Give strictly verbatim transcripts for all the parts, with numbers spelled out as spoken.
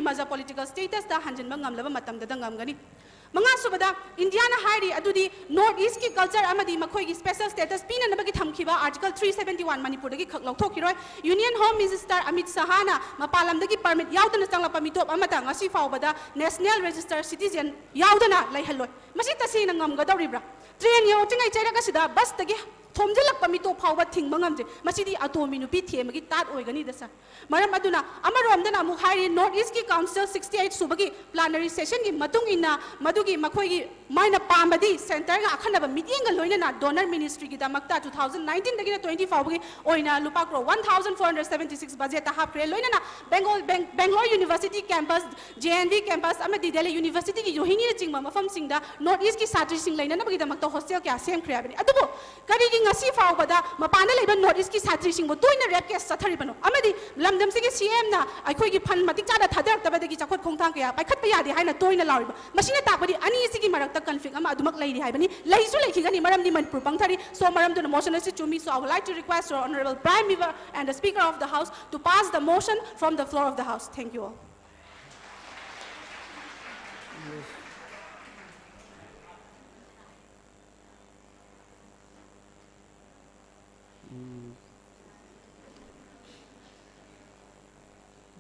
ꯃꯖꯥ ꯄꯣꯂꯤꯇꯤꯀꯦꯜ ꯁ꯭ꯇꯦꯇꯁꯇ ꯍꯟꯖꯤꯟꯕ ꯉꯝꯂꯕ ꯃꯇꯝꯗꯗ ꯉꯝꯒꯅꯤ꯫ ꯃꯉꯥꯁꯨꯕꯗ, ꯏꯟꯗꯤꯌꯥꯅ ꯍꯥꯏꯔꯤ ꯑꯗꯨꯗꯤ ꯅꯣꯔꯠ ꯏꯁꯀꯤ ꯀꯜꯆꯔ ꯑꯃꯗꯤ ꯃꯈꯣꯏꯒꯤ ꯁ꯭ꯄꯦꯁꯦꯜ ꯁ꯭ꯇꯦꯇꯁ ꯄꯤꯅꯅꯕꯒꯤ ꯊꯝꯈꯤꯕ ꯑꯥꯔꯇꯤꯀꯜ ꯊ꯭ꯔꯤ ꯁꯕꯦꯟꯇꯤ ꯋꯥꯟ ꯃꯅꯤꯄꯨꯔꯗꯒꯤ ꯈꯛ ꯂꯧꯊꯣꯛꯈꯤꯔꯣꯏ꯫ ꯌꯨꯅꯤꯌꯟ ꯍꯣꯝ ꯃꯤꯅꯤꯁꯇꯔ ꯑꯃꯤꯠ ꯁꯍꯥꯅ ꯃꯄꯥꯟ ꯂꯝꯗꯒꯤ ꯄꯔꯃꯤꯠ ꯌꯥꯎꯗꯅ ꯆꯪꯂꯛꯄ ꯃꯤꯇꯣꯞ ꯑꯃꯠꯇ ꯉꯁꯤ ꯐꯥꯎꯕꯗ ꯅꯦꯁꯅꯦꯜ ꯔꯦꯖꯤꯁꯇꯔ ꯁꯤꯇꯤꯖꯦꯟ ꯌꯥꯎꯗꯅ ꯂꯩꯍꯜꯂꯣꯏ꯫ ꯃꯁꯤ ꯇꯁꯦꯡꯅ ꯉꯝꯒꯗꯧꯔꯤꯕ꯭ꯔꯥ? ꯇ꯭ꯔꯦꯟ ꯌꯧꯔꯛꯇ꯭ꯔꯤꯉꯩ ꯆꯩꯔꯛ ꯑꯁꯤꯗ ꯕꯁꯇꯒꯤ ꯊꯣꯝꯖꯤꯜꯂꯛꯄ ꯃꯤꯇꯣꯞ ꯐꯥꯎꯕ ꯊꯤꯡꯕ ꯉꯝꯗ꯭ꯔꯦ꯫ ꯃꯁꯤꯗꯤ ꯑꯇꯣꯝꯕꯤ ꯅꯨꯄꯤ ꯊꯦꯝꯕꯒꯤ ꯇꯥꯠ ꯑꯣꯏꯒꯅꯤꯗ, ꯁꯥꯔ꯫ ꯃꯔꯝ ꯑꯗꯨꯅ ꯑꯃꯔꯣꯝꯗꯅ ꯑꯃꯨꯛ ꯍꯥꯏꯔꯤ, ꯅꯣꯔꯠ ꯏꯁꯀꯤ ꯀꯥꯎꯟꯁꯤꯜ ꯁꯤꯛꯁꯇꯤ ꯑꯩꯠ ꯁꯨꯕꯒꯤ ꯄ꯭ꯂꯥꯅꯔꯤ ꯁꯦꯁꯟꯒꯤ ꯃꯇꯨꯡ ꯏꯟꯅ ꯃꯗꯨꯒꯤ ꯃꯈꯣꯏꯒꯤ ꯃꯥꯏꯅ ꯄꯥꯝꯕꯗꯤ ꯁꯦꯟꯇꯔꯒ ꯑꯈꯟꯅꯕ ꯃꯤꯠꯌꯦꯡꯒ ꯂꯣꯏꯅꯅ ꯗꯣꯅꯔ ꯃꯤꯅꯤꯁꯇ꯭ꯔꯤꯒꯤꯗꯃꯛꯇ ꯇꯨ ꯊꯥꯎꯖꯟ ꯅꯥꯏꯟꯇꯤꯟꯗꯒꯤꯅ ꯇ꯭ꯋꯦꯟꯇꯤ ꯐꯥꯎꯕꯒꯤ ꯑꯣꯏꯅ ꯂꯨꯄꯥ crore one thousand four hundred seventy six ꯕꯖꯦꯠꯇ ꯍꯥꯞꯈ꯭ꯔꯦ꯫ ꯂꯣꯏꯅꯅ ꯕꯦꯡꯒꯣꯜ, ꯕꯦꯡ-, Bangalore university campus, J N V campus ꯑꯃꯗꯤ ꯗꯦꯜꯂꯤ ꯌꯨꯅꯤꯚꯔꯁꯤꯇꯤꯒꯤ ꯔꯣꯍꯤꯅꯤꯅꯆꯤꯡꯕ ꯃꯐꯝꯁꯤꯡꯗ ꯅꯣꯔꯠ ꯏꯁꯀꯤ ꯁꯥꯇ꯭ꯔꯤꯁꯤꯡ ꯂꯩꯅꯅꯕꯒꯤꯗꯃꯛꯇ ꯍꯣꯁꯇꯦꯜ ꯀꯌꯥ ꯁꯦꯝꯈ꯭ꯔꯦ ꯍꯥꯏꯕꯅꯤ꯫ ꯑꯗꯨꯕꯨ ꯀꯔꯤꯒꯤ ꯉꯁꯤ ꯐꯥꯎꯕꯗ ꯃꯄꯥꯟꯗ ꯂꯩꯕ ꯅꯣꯔꯠ ꯏꯁꯀꯤ ꯁꯥꯇ꯭ꯔꯤꯁꯤꯡꯕꯨ ꯇꯣꯏꯅ ꯔꯦꯞ ꯀꯦꯁ ꯆꯠꯊꯔꯤꯕꯅꯣ? ꯑꯃꯗꯤ ꯂꯝꯗꯝꯁꯤꯒꯤ ꯁꯤ ꯑꯦꯝꯅ ꯑꯩꯈꯣꯏꯒꯤ ꯐꯟ ꯃꯇꯤꯛ ꯆꯥꯅ ꯊꯥꯗꯔꯛꯇꯕꯗꯒꯤ ꯆꯥꯎꯈꯠ ꯈꯣꯡꯊꯥꯡ ꯀꯌꯥ ꯄꯥꯏꯈꯠꯄ ꯌꯥꯗꯦ ꯍꯥꯏꯅ ꯇꯣꯏꯅ ꯂꯥꯎꯔꯤꯕ? ꯃꯁꯤꯅ ꯇꯥꯛꯄꯗꯤ ꯑꯅꯤ ꯑꯁꯤꯒꯤ ꯃꯔꯛꯇ ꯀꯟꯐ꯭ꯂꯤꯛ ꯑꯃ ꯑꯗꯨꯃꯛ ꯂꯩꯔꯤ ꯍꯥꯏꯕꯅꯤ꯫ ꯂꯩꯁꯨ ꯂꯩꯈꯤꯒꯅꯤ, ꯃꯔꯝꯗꯤ ꯃꯅꯤꯄꯨꯔ ꯄꯪꯊꯔꯤ꯫ So, ꯃꯔꯝꯗꯨꯅ ꯃꯣꯁꯟ ꯑꯁꯤ ꯆꯨꯝꯃꯤ꯫ So, I would like to request our Honorable Prime Minister and the Speaker of the House to pass the motion from the floor of the House. Thank you all.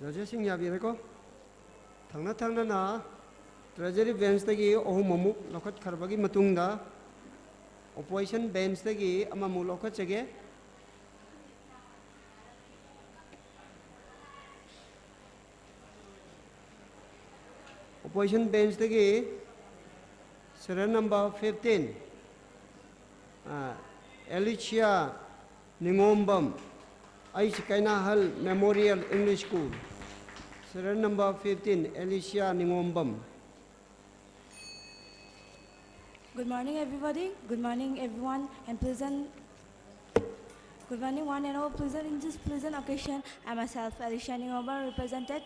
ꯖꯖꯦꯁꯁꯤꯡ ꯌꯥꯕꯤꯔꯦꯀꯣ? ꯊꯪꯅ ꯊꯪꯅꯅ treasury ꯕꯦꯟꯁꯇꯒꯤ ꯑꯍꯨꯝ ꯑꯃꯨꯛ ꯂꯧꯈꯠꯈ꯭ꯔꯕꯒꯤ ꯃꯇꯨꯡꯗ, opposition ꯕꯦꯟꯁꯇꯒꯤ ꯑꯃꯃꯨꯛ ꯂꯧꯈꯠꯆꯒꯦ꯫ Opposition ꯕꯦꯟꯁꯇꯒꯤ serial number fifteen, ꯑ, Alicia Ningombam, H Keinahal Memorial English School, serial number fifteen, Alicia Ningombam. Good morning, everybody. Good morning, everyone, and pleasant. Good morning, one and all. Pleasant in this pleasant occasion, I myself, Alicia Ningomba, represented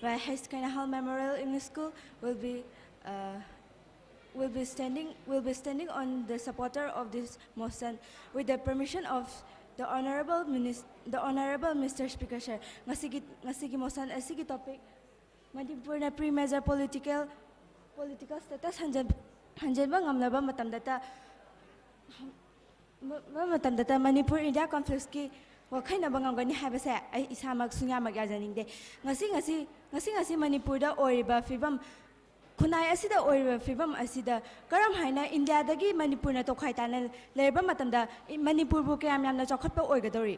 by H. Kainahal Memorial English School, will be uh, will be standing will be standing on the supporter of this motion, with the permission of the honorable minister, the honorable Mister Speaker, sir. Ngasigi ngasigi motion asigi topic. ꯃꯅꯤꯄꯨꯔꯅ pre major political political status ꯍꯟꯖꯤꯟ ꯍꯟꯖꯤꯟꯕ ꯉꯝꯂꯕ ꯃꯇꯝꯗꯇ ꯃ- ꯃ- ꯃꯇꯝꯗꯇ Manipur India conflictꯀꯤ ꯋꯥꯈꯩꯅꯕ ꯉꯝꯒꯅꯤ ꯍꯥꯏꯕꯁꯦ ꯑꯩ ꯏꯁꯥꯃꯛ ꯁꯨꯡꯌꯥꯃꯛ ꯌꯥꯖꯅꯤꯡꯗꯦ꯫ ꯉꯁꯤ ꯉꯁꯤ ꯉꯁꯤ ꯉꯁꯤ ꯃꯅꯤꯄꯨꯔꯗ ꯑꯣꯏꯔꯤꯕ ꯐꯤꯕꯝ, ꯈꯨꯟꯅꯥꯏ ꯑꯁꯤꯗ ꯑꯣꯏꯔꯤꯕ ꯐꯤꯕꯝ ꯑꯁꯤꯗ ꯀꯔꯝ ꯍꯥꯏꯅ ꯏꯟꯗꯤꯌꯥꯗꯒꯤ ꯃꯅꯤꯄꯨꯔꯅ ꯇꯣꯈꯥꯏ ꯇꯥꯅ ꯂꯩꯔꯕ ꯃꯇꯝꯗ ꯏ- ꯃꯅꯤꯄꯨꯔꯕꯨ ꯀꯌꯥꯝ ꯌꯥꯝꯅ ꯆꯥꯎꯈꯠꯄ ꯑꯣꯏꯒꯗꯧꯔꯤ?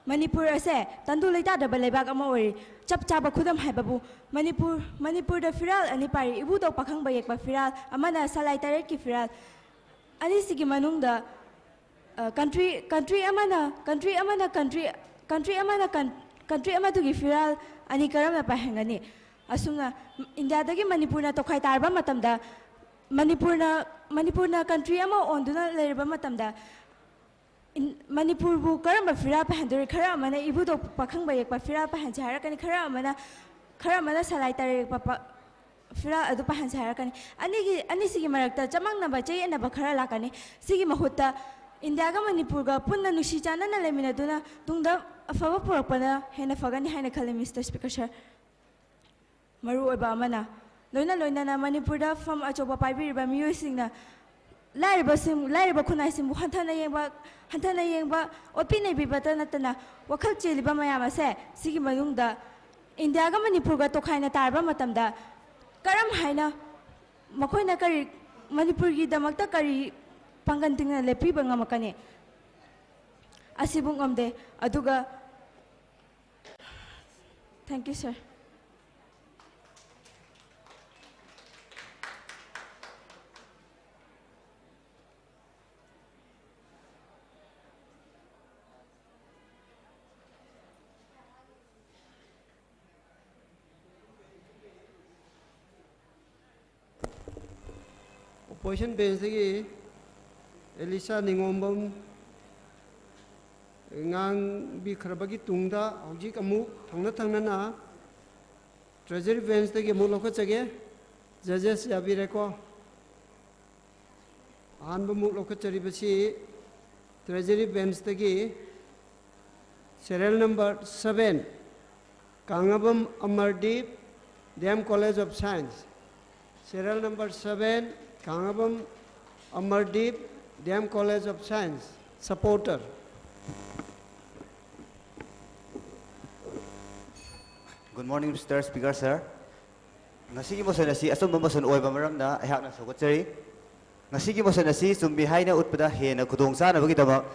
ꯃꯅꯤꯄꯨꯔ ꯑꯁꯦ ꯇꯪꯗꯨ ꯂꯩꯇꯥꯗꯕ ꯂꯩꯕꯥꯛ ꯑꯃ ꯑꯣꯏꯔꯤ꯫ ꯆꯞ ꯆꯥꯕ ꯈꯨꯗꯝ ꯍꯥꯏꯕꯕꯨ ꯃꯅꯤꯄꯨꯔ ꯃꯅꯤꯄꯨꯔꯗ ꯐꯤꯔꯥꯜ ꯑꯅꯤ ꯄꯥꯔꯤ꯫ ꯏꯕꯨꯙꯧ ꯄꯥꯈꯪꯕ ꯌꯦꯛꯄ ꯐꯤꯔꯥꯜ ꯑꯃꯅ ꯁꯂꯥꯏ ꯇꯔꯦꯠꯀꯤ ꯐꯤꯔꯥꯜ꯫ ꯑꯅꯤꯁꯤꯒꯤ ꯃꯅꯨꯡꯗ ꯑ, country country ꯑꯃꯅ country ꯑꯃꯅ country country ꯑꯃꯅ country ꯑꯃꯗꯨꯒꯤ ꯐꯤꯔꯥꯜ ꯑꯅꯤ ꯀꯔꯝꯅ ꯄꯥꯏꯍꯟꯒꯅꯤ? ꯑꯁꯨꯝꯅ ꯏꯟꯗꯤꯌꯥꯗꯒꯤ ꯃꯅꯤꯄꯨꯔꯅ ꯇꯣꯈꯥꯏ ꯇꯥꯔꯕ ꯃꯇꯝꯗ ꯃꯅꯤꯄꯨꯔꯅ ꯃꯅꯤꯄꯨꯔꯅ country ꯑꯃ ꯑꯣꯟꯗꯨꯅ ꯂꯩꯔꯕ ꯃꯇꯝꯗ ꯏꯟ- ꯃꯅꯤꯄꯨꯔꯕꯨ ꯀꯔꯝꯕ ꯐꯤꯔꯥꯜ ꯄꯥꯏꯍꯟꯗꯣꯔꯤ? ꯈꯔ ꯑꯃꯅ ꯏꯕꯨꯙꯧ ꯄꯥꯈꯪꯕ ꯌꯦꯛꯄ ꯐꯤꯔꯥꯜ ꯄꯥꯏꯍꯟꯁꯦ ꯍꯥꯏꯔꯛꯀꯅꯤ, ꯈꯔ ꯑꯃꯅ ꯈꯔ ꯑꯃꯅ ꯁꯂꯥꯏ ꯇꯔꯦꯠ ꯌꯦꯛꯄ ꯄ- ꯐꯤꯔꯥꯜ ꯑꯗꯨ ꯄꯥꯏꯍꯟꯁꯦ ꯍꯥꯏꯔꯛꯀꯅꯤ꯫ ꯑꯅꯤꯒꯤ ꯑꯅꯤꯁꯤꯒꯤ ꯃꯔꯛꯇ ꯆꯃꯝꯅꯕ, ꯆꯌꯦꯠꯅꯕ ꯈꯔ ꯂꯥꯛꯀꯅꯤ꯫ ꯁꯤꯒꯤ ꯃꯍꯨꯠꯇ ꯏꯟꯗꯤꯌꯥꯒ ꯃꯅꯤꯄꯨꯔꯒ ꯄꯨꯟꯅ ꯅꯨꯡꯁꯤ ꯆꯥꯟꯅꯅ ꯂꯩꯃꯤꯟꯅꯗꯨꯅ ꯇꯨꯡꯗ ꯑꯐꯕ ꯄꯨꯔꯛꯄꯅ ꯍꯦꯟꯅ ꯐꯒꯅꯤ ꯍꯥꯏꯅ ꯈꯜꯂꯤ, Mister Speaker, sir꯫ ꯃꯔꯨꯑꯣꯏꯕ ꯑꯃꯅ, ꯂꯣꯏꯅ ꯂꯣꯏꯅꯅ ꯃꯅꯤꯄꯨꯔꯗ ꯐꯝ ꯑꯆꯧꯕ ꯄꯥꯏꯕꯤꯔꯤꯕ ꯃꯤꯑꯣꯏꯁꯤꯡꯅ ꯂꯥꯏꯔꯕꯁꯤꯡ, ꯂꯥꯏꯔꯕ ꯈꯨꯟꯅꯥꯏꯁꯤꯡꯕꯨ ꯍꯟꯊꯅ ꯌꯦꯡꯕ, ꯍꯟꯊꯅ ꯌꯦꯡꯕ, ꯑꯣꯠꯄꯤ ꯅꯩꯕꯤꯕꯇ ꯅꯠꯇꯅ ꯋꯥꯈꯜ ꯆꯦꯜꯂꯤꯕ ꯃꯌꯥꯝ ꯑꯁꯦ ꯁꯤꯒꯤ ꯃꯅꯨꯡꯗ ꯏꯟꯗꯤꯌꯥꯒ ꯃꯅꯤꯄꯨꯔꯒ ꯇꯣꯈꯥꯏꯅ ꯇꯥꯔꯕ ꯃꯇꯝꯗ ꯀꯔꯝ ꯍꯥꯏꯅ ꯃꯈꯣꯏꯅ ꯀꯔꯤ, ꯃꯅꯤꯄꯨꯔꯒꯤꯗꯃꯛꯇ ꯀꯔꯤ ꯄꯥꯡꯒꯜ ꯇꯤꯡꯅ ꯂꯦꯞꯄꯤꯕ ꯉꯝꯃꯛꯀꯅꯤ? ꯑꯁꯤꯕꯨ ꯉꯝꯗꯦ꯫ ꯑꯗꯨꯒ, thank you, sir꯫ Opposition benchꯇꯒꯤ ꯑꯦꯂꯤꯁꯥ ꯅꯤꯉꯣꯝꯕꯝ ꯉꯥꯡꯕꯤꯈ꯭ꯔꯕꯒꯤ ꯇꯨꯡꯗ ꯍꯧꯖꯤꯛ ꯑꯃꯨꯛ ꯊꯪꯅ ꯊꯪꯅꯅ Treasury benchꯇꯒꯤ ꯑꯃꯨꯛ ꯂꯧꯈꯠꯆꯒꯦ꯫ Judges ꯌꯥꯕꯤꯔꯦꯀꯣ? ꯑꯍꯥꯟꯕ ꯑꯃꯨꯛ ꯂꯧꯈꯠꯆꯔꯤꯕꯁꯤ Treasury benchꯇꯒꯤ serial number seven, Kangabam Amardeep, D M College of Science. Serial number seven, Kangabam Amardeep, D M College of Science. Supporter. Good morning, Mister Speaker, sir. ꯉꯁꯤꯒꯤ ꯃꯣꯁꯟ ꯑꯁꯤ ꯑꯆꯨꯝꯕ ꯃꯣꯁꯟ ꯑꯣꯏꯕ ꯃꯔꯝꯅ ꯑꯩꯍꯥꯛꯅ ꯁꯧꯒꯠꯆꯔꯤ꯫ ꯉꯁꯤꯒꯤ ꯃꯣꯁꯟ ꯑꯁꯤ ꯆꯨꯝꯃꯤ ꯍꯥꯏꯅ ꯎꯠꯄꯗ ꯍꯦꯟꯅ ꯈꯨꯗꯣꯡ ꯆꯥꯅꯕꯒꯤꯗꯃꯛ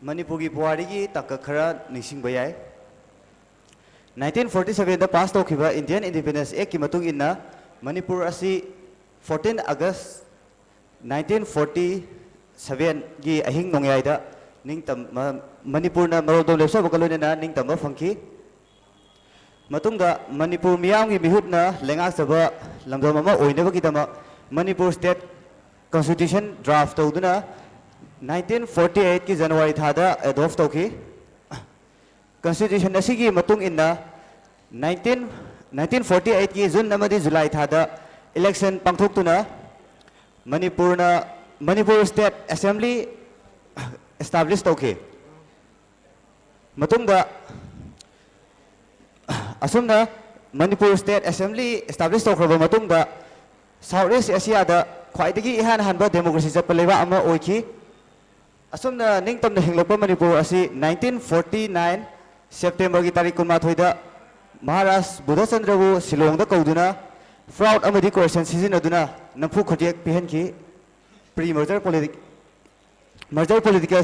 ꯃꯅꯤꯄꯨꯔꯒꯤ ꯄꯨꯋꯥꯔꯤꯒꯤ ꯇꯥꯡꯀꯛ ꯈꯔ ꯅꯤꯡꯁꯤꯡꯕ ꯌꯥꯏ꯫ Nineteen forty seven ꯗ ꯄꯥꯁ ꯇꯧꯈꯤꯕ Indian Independence Act ꯀꯤ ꯃꯇꯨꯡ ꯏꯟꯅ ꯃꯅꯤꯄꯨꯔ ꯑꯁꯤ fourteen August nineteen forty seven ꯒꯤ ꯑꯍꯤꯡ ꯅꯣꯡꯌꯥꯏꯗ ꯅꯤꯡꯇꯝ-, ꯃ-, ꯃꯅꯤꯄꯨꯔꯅ ꯃꯔꯣꯝꯗꯣꯝ ꯂꯦꯞꯆꯕꯒ ꯂꯣꯏꯅꯅ ꯅꯤꯡꯇꯝꯕ ꯐꯪꯈꯤ꯫ ꯃꯇꯨꯡꯗ ꯃꯅꯤꯄꯨꯔ ꯃꯤꯌꯥꯝꯒꯤ ꯃꯤꯍꯨꯠꯅ ꯂꯩꯉꯥꯛꯆꯕ ꯂꯝꯗꯝ ꯑꯃ ꯑꯣꯏꯅꯕꯒꯤꯗꯃꯛ ꯃꯅꯤꯄꯨꯔ State Constitution draft ꯇꯧꯗꯨꯅ nineteen forty eight ꯀꯤ January ꯊꯥꯗ adopt ꯇꯧꯈꯤ꯫ Constitution ꯑꯁꯤꯒꯤ ꯃꯇꯨꯡ ꯏꯟꯅ nineteen, nineteen forty eight ꯀꯤ June ꯑꯃꯗꯤ July ꯊꯥꯗ election ꯄꯥꯡꯊꯣꯛꯇꯨꯅ ꯃꯅꯤꯄꯨꯔꯅ, ꯃꯅꯤꯄꯨꯔ State Assembly establish ꯇꯧꯈꯤ꯫ ꯃꯇꯨꯡꯗ, ꯑꯁꯨꯝꯅ ꯃꯅꯤꯄꯨꯔ State Assembly establish ꯇꯧꯈ꯭ꯔꯕ ꯃꯇꯨꯡꯗ, South East Asia ꯗ ꯈ꯭ꯋꯥꯏꯗꯒꯤ ꯏꯍꯥꯟ ꯍꯥꯟꯕ democracy ꯆꯠꯄ ꯂꯩꯕꯥꯛ ꯑꯃ ꯑꯣꯏꯈꯤ꯫ ꯑꯁꯨꯝꯅ ꯅꯤꯡꯇꯝꯅ ꯍꯤꯡꯂꯛꯄ ꯃꯅꯤꯄꯨꯔ ꯑꯁꯤ nineteen forty nine September ꯒꯤ ꯇꯥꯔꯤꯛ ꯀꯨꯟꯃꯥꯊꯣꯏꯗ ꯃꯍꯥꯔꯥꯖ ꯕꯨꯙꯆꯟꯗ꯭ꯔꯕꯨ ꯁꯤꯂꯣꯡꯗ ꯀꯧꯗꯨꯅ fraud ꯑꯃꯗꯤ coercion ꯁꯤꯖꯤꯟꯅꯗꯨꯅ ꯅꯝꯐꯨ ꯈꯨꯗꯦꯛ ꯄꯤꯍꯟꯈꯤ꯫ Pre merger politic, merger political,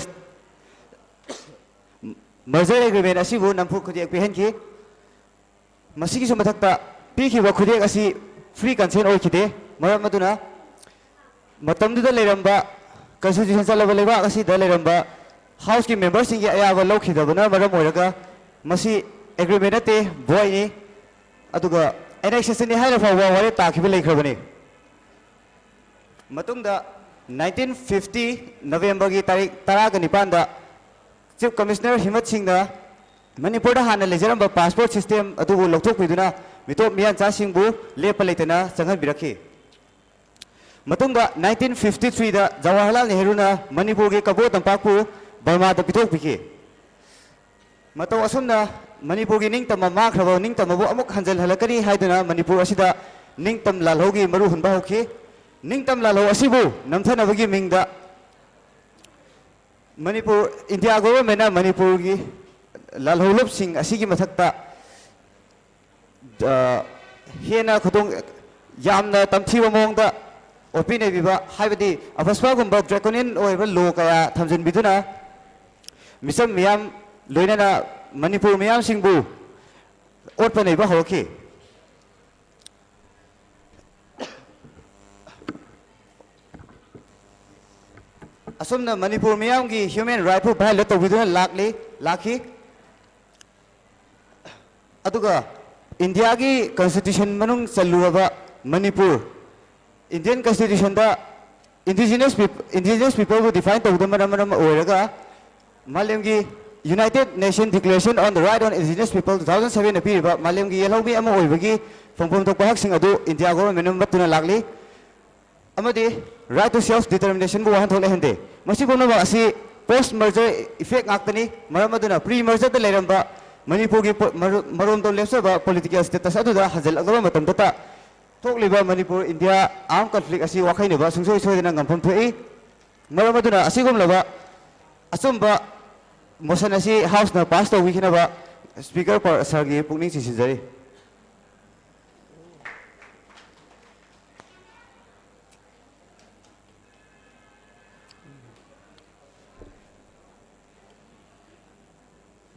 merger agreement ꯑꯁꯤꯕꯨ ꯅꯝꯐꯨ ꯈꯨꯗꯦꯛ ꯄꯤꯍꯟꯈꯤ꯫ ꯃꯁꯤꯒꯤꯁꯨ ꯃꯊꯛꯇ, ꯄꯤꯈꯤꯕ ꯈꯨꯗꯦꯛ ꯑꯁꯤ free consent ꯑꯣꯏꯈꯤꯗꯦ꯫ ꯃꯔꯝ ꯑꯗꯨꯅ ꯃꯇꯝꯗꯨꯗ ꯂꯩꯔꯝꯕ, constitution ꯆꯠꯂꯕ ꯂꯩꯕꯥꯛ ꯑꯁꯤꯗ ꯂꯩꯔꯝꯕ House ꯀꯤ member ꯁꯤꯡꯒꯤ ꯑꯌꯥꯕ ꯂꯧꯈꯤꯗꯕꯅ ꯃꯔꯝ ꯑꯣꯏꯔꯒ ꯃꯁꯤ agreement ꯅꯠꯇꯦ, void ꯅꯤ꯫ ꯑꯗꯨꯒ annexation ꯅꯤ ꯍꯥꯏꯅ ꯐꯥꯎꯕ ꯋꯥꯔꯦꯞ ꯇꯥꯈꯤꯕ ꯂꯩꯈ꯭ꯔꯕꯅꯤ꯫ ꯃꯇꯨꯡꯗ nineteen fifty November ꯒꯤ ꯇꯥꯔꯤꯛ ꯇꯔꯥꯒ ꯅꯤꯄꯥꯟꯗ Chief Commissioner ꯍꯤꯃꯠ ꯁꯤꯡꯅ ꯃꯅꯤꯄꯨꯔꯗ ꯍꯥꯟꯅ ꯂꯩꯖꯔꯝꯕ passport system ꯑꯗꯨꯕꯨ ꯂꯧꯊꯣꯛꯄꯤꯗꯨꯅ ꯃꯤꯇꯣꯞ ꯃꯤꯌꯥꯟꯆꯥꯁꯤꯡꯕꯨ ꯂꯦꯞꯄ ꯂꯩꯇꯅ ꯆꯪꯍꯟꯕꯤꯔꯛꯈꯤ꯫ ꯃꯇꯨꯡꯗ nineteen fifty three ꯗ ꯖꯋꯥꯍꯔꯂꯥꯜ ꯅꯦꯍꯔꯨꯅ ꯃꯅꯤꯄꯨꯔꯒꯤ ꯀꯕꯣ ꯇꯝꯄꯥꯛꯄꯨ ꯕꯔꯃꯥꯗ ꯄꯤꯊꯣꯛꯄꯤꯈꯤ꯫ ꯃꯇꯧ ꯑꯁꯨꯝꯅ ꯃꯅꯤꯄꯨꯔꯒꯤ ꯅꯤꯡꯇꯝꯕ ꯃꯥꯡꯈ꯭ꯔꯕ ꯅꯤꯡꯇꯝꯕꯕꯨ ꯑꯃꯨꯛ ꯍꯟꯖꯤꯜꯍꯜꯂꯛꯀꯅꯤ ꯍꯥꯏꯗꯨꯅ ꯃꯅꯤꯄꯨꯔ ꯑꯁꯤꯗ ꯅꯤꯡꯇꯝ ꯂꯥꯜꯍꯧꯒꯤ ꯃꯔꯨ ꯍꯨꯟꯕ ꯍꯧꯈꯤ꯫ ꯅꯤꯡꯇꯝ ꯂꯥꯜꯍꯧ ꯑꯁꯤꯕꯨ ꯅꯝꯊꯅꯕꯒꯤ ꯃꯤꯡꯗ ꯃꯅꯤꯄꯨꯔ, ꯏꯟꯗꯤꯌꯥ ꯒꯣꯚꯔꯟꯃꯦꯟꯅ ꯃꯅꯤꯄꯨꯔꯒꯤ ꯂꯥꯜꯍꯧꯂꯨꯞꯁꯤꯡ ꯑꯁꯤꯒꯤ ꯃꯊꯛꯇ, ꯑ, ꯍꯦꯟꯅ ꯈꯨꯗꯣꯡ ꯌꯥꯝꯅ ꯇꯝꯊꯤꯕ ꯃꯑꯣꯡꯗ ꯑꯣꯠꯄꯤ ꯅꯩꯕꯤꯕ, ꯍꯥꯏꯕꯗꯤ ꯑꯐꯁꯄꯥꯒꯨꯝꯕ ꯗ꯭ꯔꯦꯀꯣꯅꯤꯌꯟ ꯑꯣꯏꯕ ꯂꯣ ꯀꯌꯥ ꯊꯝꯖꯤꯟꯕꯤꯗꯨꯅ ꯃꯤꯆꯝ ꯃꯤꯌꯥꯝ, ꯂꯣꯏꯅꯅ ꯃꯅꯤꯄꯨꯔ ꯃꯤꯌꯥꯝꯁꯤꯡꯕꯨ ꯑꯣꯠꯄ ꯅꯩꯕ ꯍꯧꯔꯛꯈꯤ꯫ ꯑꯁꯨꯝꯅ ꯃꯅꯤꯄꯨꯔ ꯃꯤꯌꯥꯝꯒꯤ ꯍ꯭ꯌꯨꯃꯦꯟ ꯔꯥꯏꯠꯄꯨ ꯚꯥꯏꯑꯣꯂꯦꯠ ꯇꯧꯕꯤꯗꯨꯅ ꯂꯥꯛꯂꯤ, ꯂꯥꯛꯈꯤ꯫ ꯑꯗꯨꯒ ꯏꯟꯗꯤꯌꯥꯒꯤ ꯀꯟꯁꯇꯤꯇ꯭ꯌꯨꯁꯟ ꯃꯅꯨꯡ ꯆꯜꯂꯨꯔꯕ ꯃꯅꯤꯄꯨꯔ, ꯏꯟꯗꯤꯌꯟ ꯀꯟꯁꯇꯤꯇ꯭ꯌꯨꯁꯟꯗ indigenous peop-, indigenous peopleꯕꯨ define ꯇꯧꯕꯗ ꯃꯔꯝ, ꯃꯔꯝ ꯑꯣꯏꯔꯒ ꯃꯥꯂꯦꯝꯒꯤ United Nation Declaration on the Right on Indigenous People two thousand sevenꯅ ꯄꯤꯔꯤꯕ ꯃꯥꯂꯦꯝꯒꯤ ꯌꯦꯜꯍꯧꯃꯤ ꯑꯃ ꯑꯣꯏꯕꯒꯤ ꯐꯪꯐꯝ ꯊꯣꯛꯄ ꯍꯛꯁꯤꯡ ꯑꯗꯨ ꯏꯟꯗꯤꯌꯥ ꯒꯣꯚꯔꯟꯃꯦꯟꯅ ꯃꯠꯇꯨꯅ ꯂꯥꯛꯂꯤ꯫ ꯑꯃꯗꯤ right to self determinationꯕꯨ ꯋꯥꯍꯟꯊꯣꯛ ꯂꯩꯍꯟꯗꯦ꯫ ꯃꯁꯤ ꯄꯨꯝꯅꯃꯛ ꯑꯁꯤ post merger effect ꯉꯥꯛꯇꯅꯤ꯫ ꯃꯔꯝ ꯑꯗꯨꯅ pre mergerꯗ ꯂꯩꯔꯝꯕ ꯃꯅꯤꯄꯨꯔꯒꯤ ꯄꯣ-, ꯃꯔꯨ-, ꯃꯔꯣꯝꯗꯣꯝ ꯂꯦꯞꯆꯕ political status ꯑꯗꯨꯗ ꯍꯟꯖꯤꯜꯂꯛꯂꯕ ꯃꯇꯝꯗꯇ ꯊꯣꯛꯂꯤꯕ ꯃꯅꯤꯄꯨꯔ ꯏꯟꯗꯤꯌꯥ armed conflict ꯑꯁꯤ ꯋꯥꯈꯩꯅꯕ ꯁꯨꯡꯁꯣꯏ ꯁꯣꯏꯗꯅ ꯉꯝꯐꯝ ꯊꯣꯛꯏ꯫ ꯃꯔꯝ ꯑꯗꯨꯅ ꯑꯁꯤꯒꯨꯝꯂꯕ ꯑꯆꯨꯝꯕ motion ꯑꯁꯤ Houseꯅ pass ꯇꯧꯕꯤꯈꯤꯅꯕ Speaker ꯄ-, sirꯒꯤ ꯄꯨꯛꯅꯤꯡ ꯆꯤꯡꯁꯤꯟꯖꯔꯤ꯫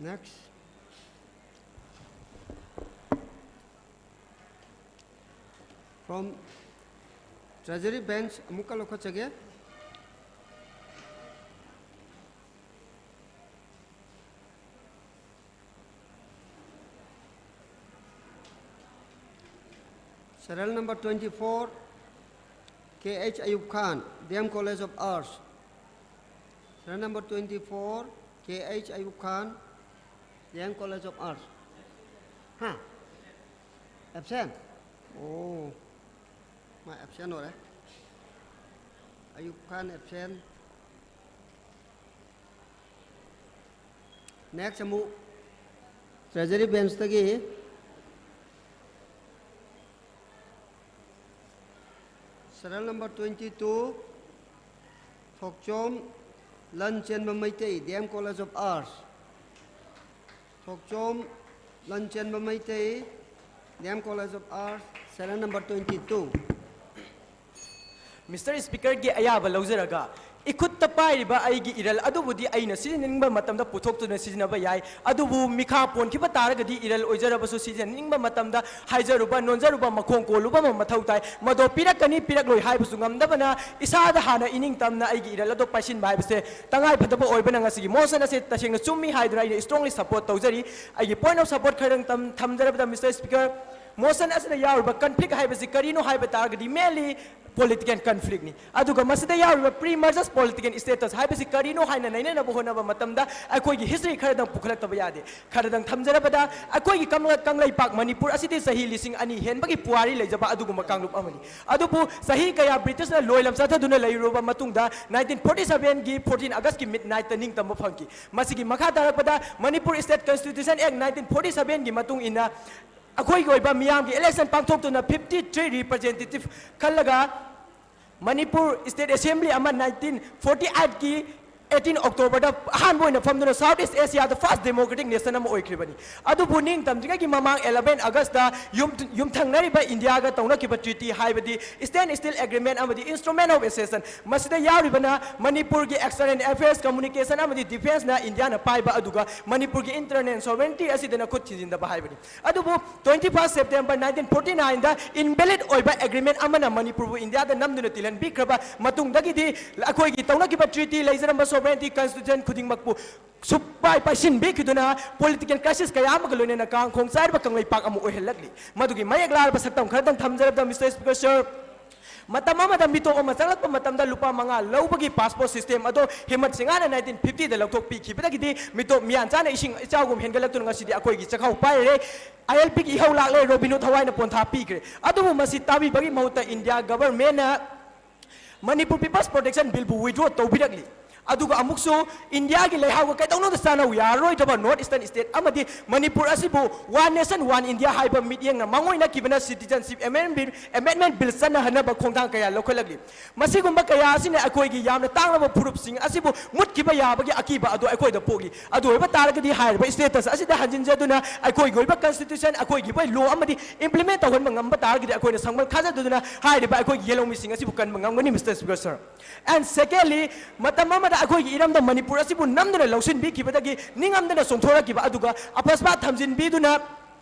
Next. From Treasury Bench ꯑꯃꯨꯛꯀ ꯂꯧꯈꯠꯆꯒꯦ꯫ Serial number twenty-four, K H Ayub Khan, D M College of Arts. Serial number twenty-four, K H Ayub Khan, D M College of Arts. Huh? Absent? Oh, my absent ꯑꯣꯏꯔꯦ꯫ Ayub Khan absent. Next ꯑꯃꯨꯛ Treasury bench ꯇꯒꯤ serial number twenty two, Thokchom Lanchenba Meitei, D M College of Arts. Thokchom Lanchenba Meitei, D M College of Arts, serial number twenty two. Mister ꯁ꯭ꯄꯤꯀꯔꯒꯤ ꯑꯌꯥꯕ ꯂꯧꯖꯔꯒ, ꯏꯈꯨꯠꯇ ꯄꯥꯏꯔꯤꯕ ꯑꯩꯒꯤ ꯏꯔꯜ ꯑꯗꯨꯕꯨꯗꯤ ꯑꯩꯅ ꯁꯤꯖꯤꯟꯅꯅꯤꯡꯕ ꯃꯇꯝꯗ ꯄꯨꯊꯣꯛꯇꯨꯅ ꯁꯤꯖꯤꯟꯅꯕ ꯌꯥꯏ, ꯑꯗꯨꯕꯨ ꯃꯤꯈꯥ ꯄꯣꯟꯈꯤꯕ ꯇꯥꯔꯒꯗꯤ ꯏꯔꯜ ꯑꯣꯏꯖꯔꯕꯁꯨ ꯁꯤꯖꯤꯟꯅꯅꯤꯡꯕ ꯃꯇꯝꯗ ꯍꯥꯏꯖꯔꯨꯕ, ꯅꯣꯟꯖꯔꯨꯕ, ꯃꯈꯣꯡ ꯀꯣꯜꯂꯨꯕ ꯑꯃ ꯃꯊꯧ ꯇꯥꯏ꯫ ꯃꯗꯣ ꯄꯤꯔꯛꯀꯅꯤ, ꯄꯤꯔꯛꯂꯣꯏ ꯍꯥꯏꯕꯁꯨ ꯉꯝꯗꯕꯅ, ꯏꯁꯥꯗ ꯍꯥꯟꯅ ꯏꯅꯤꯡ ꯇꯝꯅ ꯑꯩꯒꯤ ꯏꯔꯜ ꯑꯗꯣ ꯄꯥꯏꯁꯤꯟꯕ ꯍꯥꯏꯕꯁꯦ ꯇꯉꯥꯏ ꯐꯗꯕ ꯑꯣꯏꯕꯅ, ꯉꯁꯤꯒꯤ ꯃꯣꯁꯟ ꯑꯁꯦ ꯇꯁꯦꯡꯅ ꯆꯨꯝꯃꯤ ꯍꯥꯏꯗꯨꯅ ꯑꯩꯅ strongly support ꯇꯧꯖꯔꯤ꯫ ꯑꯩꯒꯤ point of support ꯈꯔꯗꯪ ꯇꯝ-, ꯊꯝꯖꯔꯕꯗ, ꯃꯤꯁꯇꯔ ꯁ꯭ꯄꯤꯀꯔ, ꯃꯣꯁꯟ ꯑꯁꯤꯗ ꯌꯥꯎꯔꯤꯕ conflict ꯍꯥꯏꯕꯁꯤ ꯀꯔꯤꯅꯣ ꯍꯥꯏꯕ ꯇꯥꯔꯒꯗꯤ, mainly political conflict ꯅꯤ꯫ ꯑꯗꯨꯒ ꯃꯁꯤꯗ ꯌꯥꯎꯔꯤꯕ pre-merger political status ꯍꯥꯏꯕꯁꯤ ꯀꯔꯤꯅꯣ ꯍꯥꯏꯅ ꯅꯩꯅꯅꯕ ꯍꯣꯠꯅꯕ ꯃꯇꯝꯗ ꯑꯩꯈꯣꯏꯒꯤ history ꯈꯔꯗꯪ ꯄꯨꯈꯠꯂꯛꯇꯕ ꯌꯥꯗꯦ꯫ ꯈꯔꯗꯪ ꯊꯝꯖꯔꯕꯗ, ꯑꯩꯈꯣꯏꯒꯤ ꯀꯪꯂ-, ꯀꯪꯂꯩꯄꯥꯛ ꯃꯅꯤꯄꯨꯔ ꯑꯁꯤꯗꯤ ꯆꯍꯤ ꯂꯤꯁꯤꯡ ꯑꯅꯤ ꯍꯦꯟꯕꯒꯤ ꯄꯨꯋꯥꯔꯤ ꯂꯩꯖꯕ ꯑꯗꯨꯒꯨꯝꯕ ꯀꯥꯡꯂꯨꯞ ꯑꯃꯅꯤ꯫ ꯑꯗꯨꯕꯨ ꯆꯍꯤ ꯀꯌꯥ ꯕ꯭ꯔꯤꯇꯤꯁꯅ ꯂꯣꯏꯂꯝ ꯆꯠꯊꯗꯨꯅ ꯂꯩꯔꯨꯔꯕ ꯃꯇꯨꯡꯗ, nineteen forty seven ꯒꯤ fourteen August ꯀꯤ midnight ꯇ ꯅꯤꯡꯇꯝꯕ ꯐꯪꯈꯤ꯫ ꯃꯁꯤꯒꯤ ꯃꯈꯥ ꯇꯥꯔꯛꯄꯗ Manipur State Constitution Act nineteen forty seven ꯒꯤ ꯃꯇꯨꯡ ꯏꯟꯅ ꯑꯩꯈꯣꯏꯒꯤ ꯑꯣꯏꯕ ꯃꯤꯌꯥꯝꯒꯤ election ꯄꯥꯡꯊꯣꯛꯇꯨꯅ fifty three representative ꯈꯜꯂꯒ ꯃꯅꯤꯄꯨꯔ State Assembly ꯑꯃ nineteen forty eight ꯀꯤ eighteen October ꯗ ꯑꯍꯥꯟꯕ ꯑꯣꯏꯅ ꯐꯝꯗꯨꯅ South East Asia ꯗ first democratic nation ꯑꯃ ꯑꯣꯏꯈ꯭ꯔꯤꯕꯅꯤ꯫ ꯑꯗꯨꯕꯨ ꯅꯤꯡꯇꯝꯗ꯭ꯔꯤꯉꯩꯒꯤ ꯃꯃꯥꯡ eleven August ꯇ ꯌꯨꯝ-, ꯌꯨꯝꯊꯪꯅꯔꯤꯕ ꯏꯟꯗꯤꯌꯥꯒ ꯇꯧꯅꯈꯤꯕ treaty ꯍꯥꯏꯕꯗꯤ Stand Still Agreement ꯑꯃꯗꯤ Instrument of Accession, ꯃꯁꯤꯗ ꯌꯥꯎꯔꯤꯕꯅ ꯃꯅꯤꯄꯨꯔꯒꯤ external affairs, communication ꯑꯃꯗꯤ defence ꯅ ꯏꯟꯗꯤꯌꯥꯅ ꯄꯥꯏꯕ, ꯑꯗꯨꯒ ꯃꯅꯤꯄꯨꯔꯒꯤ internal sovereignty ꯑꯁꯤꯗꯅ ꯈꯨꯠ ꯊꯤꯟꯖꯤꯟꯗꯕ ꯍꯥꯏꯕꯅꯤ꯫ ꯑꯗꯨꯕꯨ twenty first September nineteen forty nine ꯗ invalid ꯑꯣꯏꯕ agreement ꯑꯃꯅ ꯃꯅꯤꯄꯨꯔꯕꯨ ꯏꯟꯗꯤꯌꯥꯗ ꯅꯝꯗꯨꯅ ꯇꯤꯜꯍꯟꯕꯤꯈ꯭ꯔꯕ ꯃꯇꯨꯡꯗꯒꯤꯗꯤ ꯑꯩꯈꯣꯏꯒꯤ ꯇꯧꯅꯈꯤꯕ treaty, ꯂꯩꯖꯔꯝꯕ sovereignty, constitution ꯈꯨꯗꯤꯡꯃꯛꯄꯨ ꯁꯨꯛꯄꯥꯏ ꯄꯥꯏꯁꯤꯟꯕꯤꯈꯤꯗꯨꯅ political crisis ꯀꯌꯥ ꯑꯃꯒ ꯂꯣꯏꯅꯅ ꯀꯥꯡꯈꯣꯡ ꯆꯥꯏꯔꯕ ꯀꯪꯂꯩꯄꯥꯛ ꯑꯃ ꯑꯣꯏꯍꯜꯂꯛꯂꯤ꯫ ꯃꯗꯨꯒꯤ ꯃꯌꯦꯛ ꯂꯥꯔꯕ ꯁꯛꯇꯝ ꯈꯔꯗꯪ ꯊꯝꯖꯔꯕꯗ, ꯃꯤꯁꯇꯔ ꯁ꯭ꯄꯤꯀꯔ ꯁꯔ, ꯃꯇꯝ ꯑꯃꯗ ꯃꯤꯇꯣꯞ ꯑꯃ ꯆꯪꯂꯛꯄ ꯃꯇꯝꯗ ꯂꯨꯄꯥ ꯃꯉꯥ ꯂꯧꯕꯒꯤ passport system ꯑꯗꯣ ꯍꯤꯃꯠ ꯁꯤꯡꯍꯥꯅ nineteen fifty ꯗ ꯂꯧꯊꯣꯛꯄꯤꯈꯤꯕꯗꯒꯤꯗꯤ ꯃꯤꯇꯣꯞ ꯃꯤꯌꯥꯟ ꯆꯥꯅ ꯏꯁꯤꯡ ꯏꯆꯥꯎꯒꯨꯝ ꯍꯦꯟꯒꯠꯂꯛꯇꯨꯅ ꯉꯁꯤꯗꯤ ꯑꯩꯈꯣꯏꯒꯤ ꯆꯥꯛꯈꯥꯎ ꯄꯥꯏꯔꯦ, ꯑꯥꯏ ꯑꯦꯜ ꯄꯤꯒꯤ ꯏꯍꯧ ꯂꯥꯛꯂꯦ, ꯔꯣꯕꯤꯟ ꯍꯨꯗ ꯊꯋꯥꯏꯅ ꯄꯣꯟꯊꯥ ꯄꯤꯈ꯭ꯔꯦ꯫ ꯑꯗꯨꯕꯨ ꯃꯁꯤ ꯇꯥꯕꯤꯕꯒꯤ ꯃꯍꯨꯠꯇ ꯏꯟꯗꯤꯌꯥ government ꯅ Manipur People's Protection Bill ꯕꯨ withdraw ꯇꯧꯕꯤꯔꯛꯂꯤ꯫ ꯑꯗꯨꯒ ꯑꯃꯨꯛꯁꯨ ꯏꯟꯗꯤꯌꯥꯒꯤ ꯂꯩꯍꯥꯎꯒ ꯀꯩꯗꯧꯅꯨꯡꯗ ꯆꯥꯟꯅꯧ ꯌꯥꯔꯔꯣꯏꯗꯕ North Eastern State ꯑꯃꯗꯤ ꯃꯅꯤꯄꯨꯔ ꯑꯁꯤꯕꯨ One Nation One India ꯍꯥꯏꯕ ꯃꯤꯠꯌꯦꯡꯅ ꯃꯥꯡꯑꯣꯏꯅꯈꯤꯕꯅ Citizenship Amendment Bill, Amendment Bill ꯆꯠꯅꯍꯟꯅꯕ ꯈꯣꯡꯊꯥꯡ ꯀꯌꯥ ꯂꯧꯈꯠꯂꯛꯂꯤ꯫ ꯃꯁꯤꯒꯨꯝꯕ ꯀꯌꯥ ꯑꯁꯤꯅ ꯑꯩꯈꯣꯏꯒꯤ ꯌꯥꯝꯅ ꯇꯥꯡꯂꯕ ꯐꯨꯔꯨꯞꯁꯤꯡ ꯑꯁꯤꯕꯨ ꯃꯨꯠꯈꯤꯕ ꯌꯥꯕꯒꯤ ꯑꯀꯤꯕ ꯑꯗꯨ ꯑꯩꯈꯣꯏꯗ ꯄꯣꯛꯂꯤ꯫ ꯑꯗꯨ ꯑꯣꯏꯕ ꯇꯥꯔꯒꯗꯤ ꯍꯥꯏꯔꯤꯕ status ꯑꯁꯤꯗ ꯍꯟꯖꯤꯟꯖꯗꯨꯅ ꯑꯩꯈꯣꯏꯒꯤ ꯑꯣꯏꯕ constitution, ꯑꯩꯈꯣꯏꯒꯤ ꯑꯣꯏꯕ law ꯑꯃꯗꯤ implement ꯇꯧꯍꯟꯕ ꯉꯝꯕ ꯇꯥꯔꯒꯗꯤ ꯑꯩꯈꯣꯏꯅ ꯁꯪꯕꯜ ꯈꯥꯖꯗꯨꯅ ꯍꯥꯏꯔꯤꯕ ꯑꯩꯈꯣꯏꯒꯤ ꯌꯦꯜꯍꯧꯃꯤꯁꯤꯡ ꯑꯁꯤꯕꯨ ꯀꯟꯕ ꯉꯝꯒꯅꯤ, Mister Speaker, sir꯫ And secondly, ꯃꯇꯝ ꯑꯃꯗ ꯑꯩꯈꯣꯏꯒꯤ ꯏꯔꯝꯗꯝ ꯃꯅꯤꯄꯨꯔ ꯑꯁꯤꯕꯨ ꯅꯝꯗꯨꯅ ꯂꯧꯁꯤꯟꯕꯤꯈꯤꯕꯗꯒꯤ ꯅꯤꯡꯉꯝꯗꯅ ꯆꯣꯡꯊꯣꯔꯛꯈꯤꯕ ꯑꯗꯨꯒ ꯑꯄꯁꯃꯥ ꯊꯝꯖꯤꯟꯕꯤꯗꯨꯅ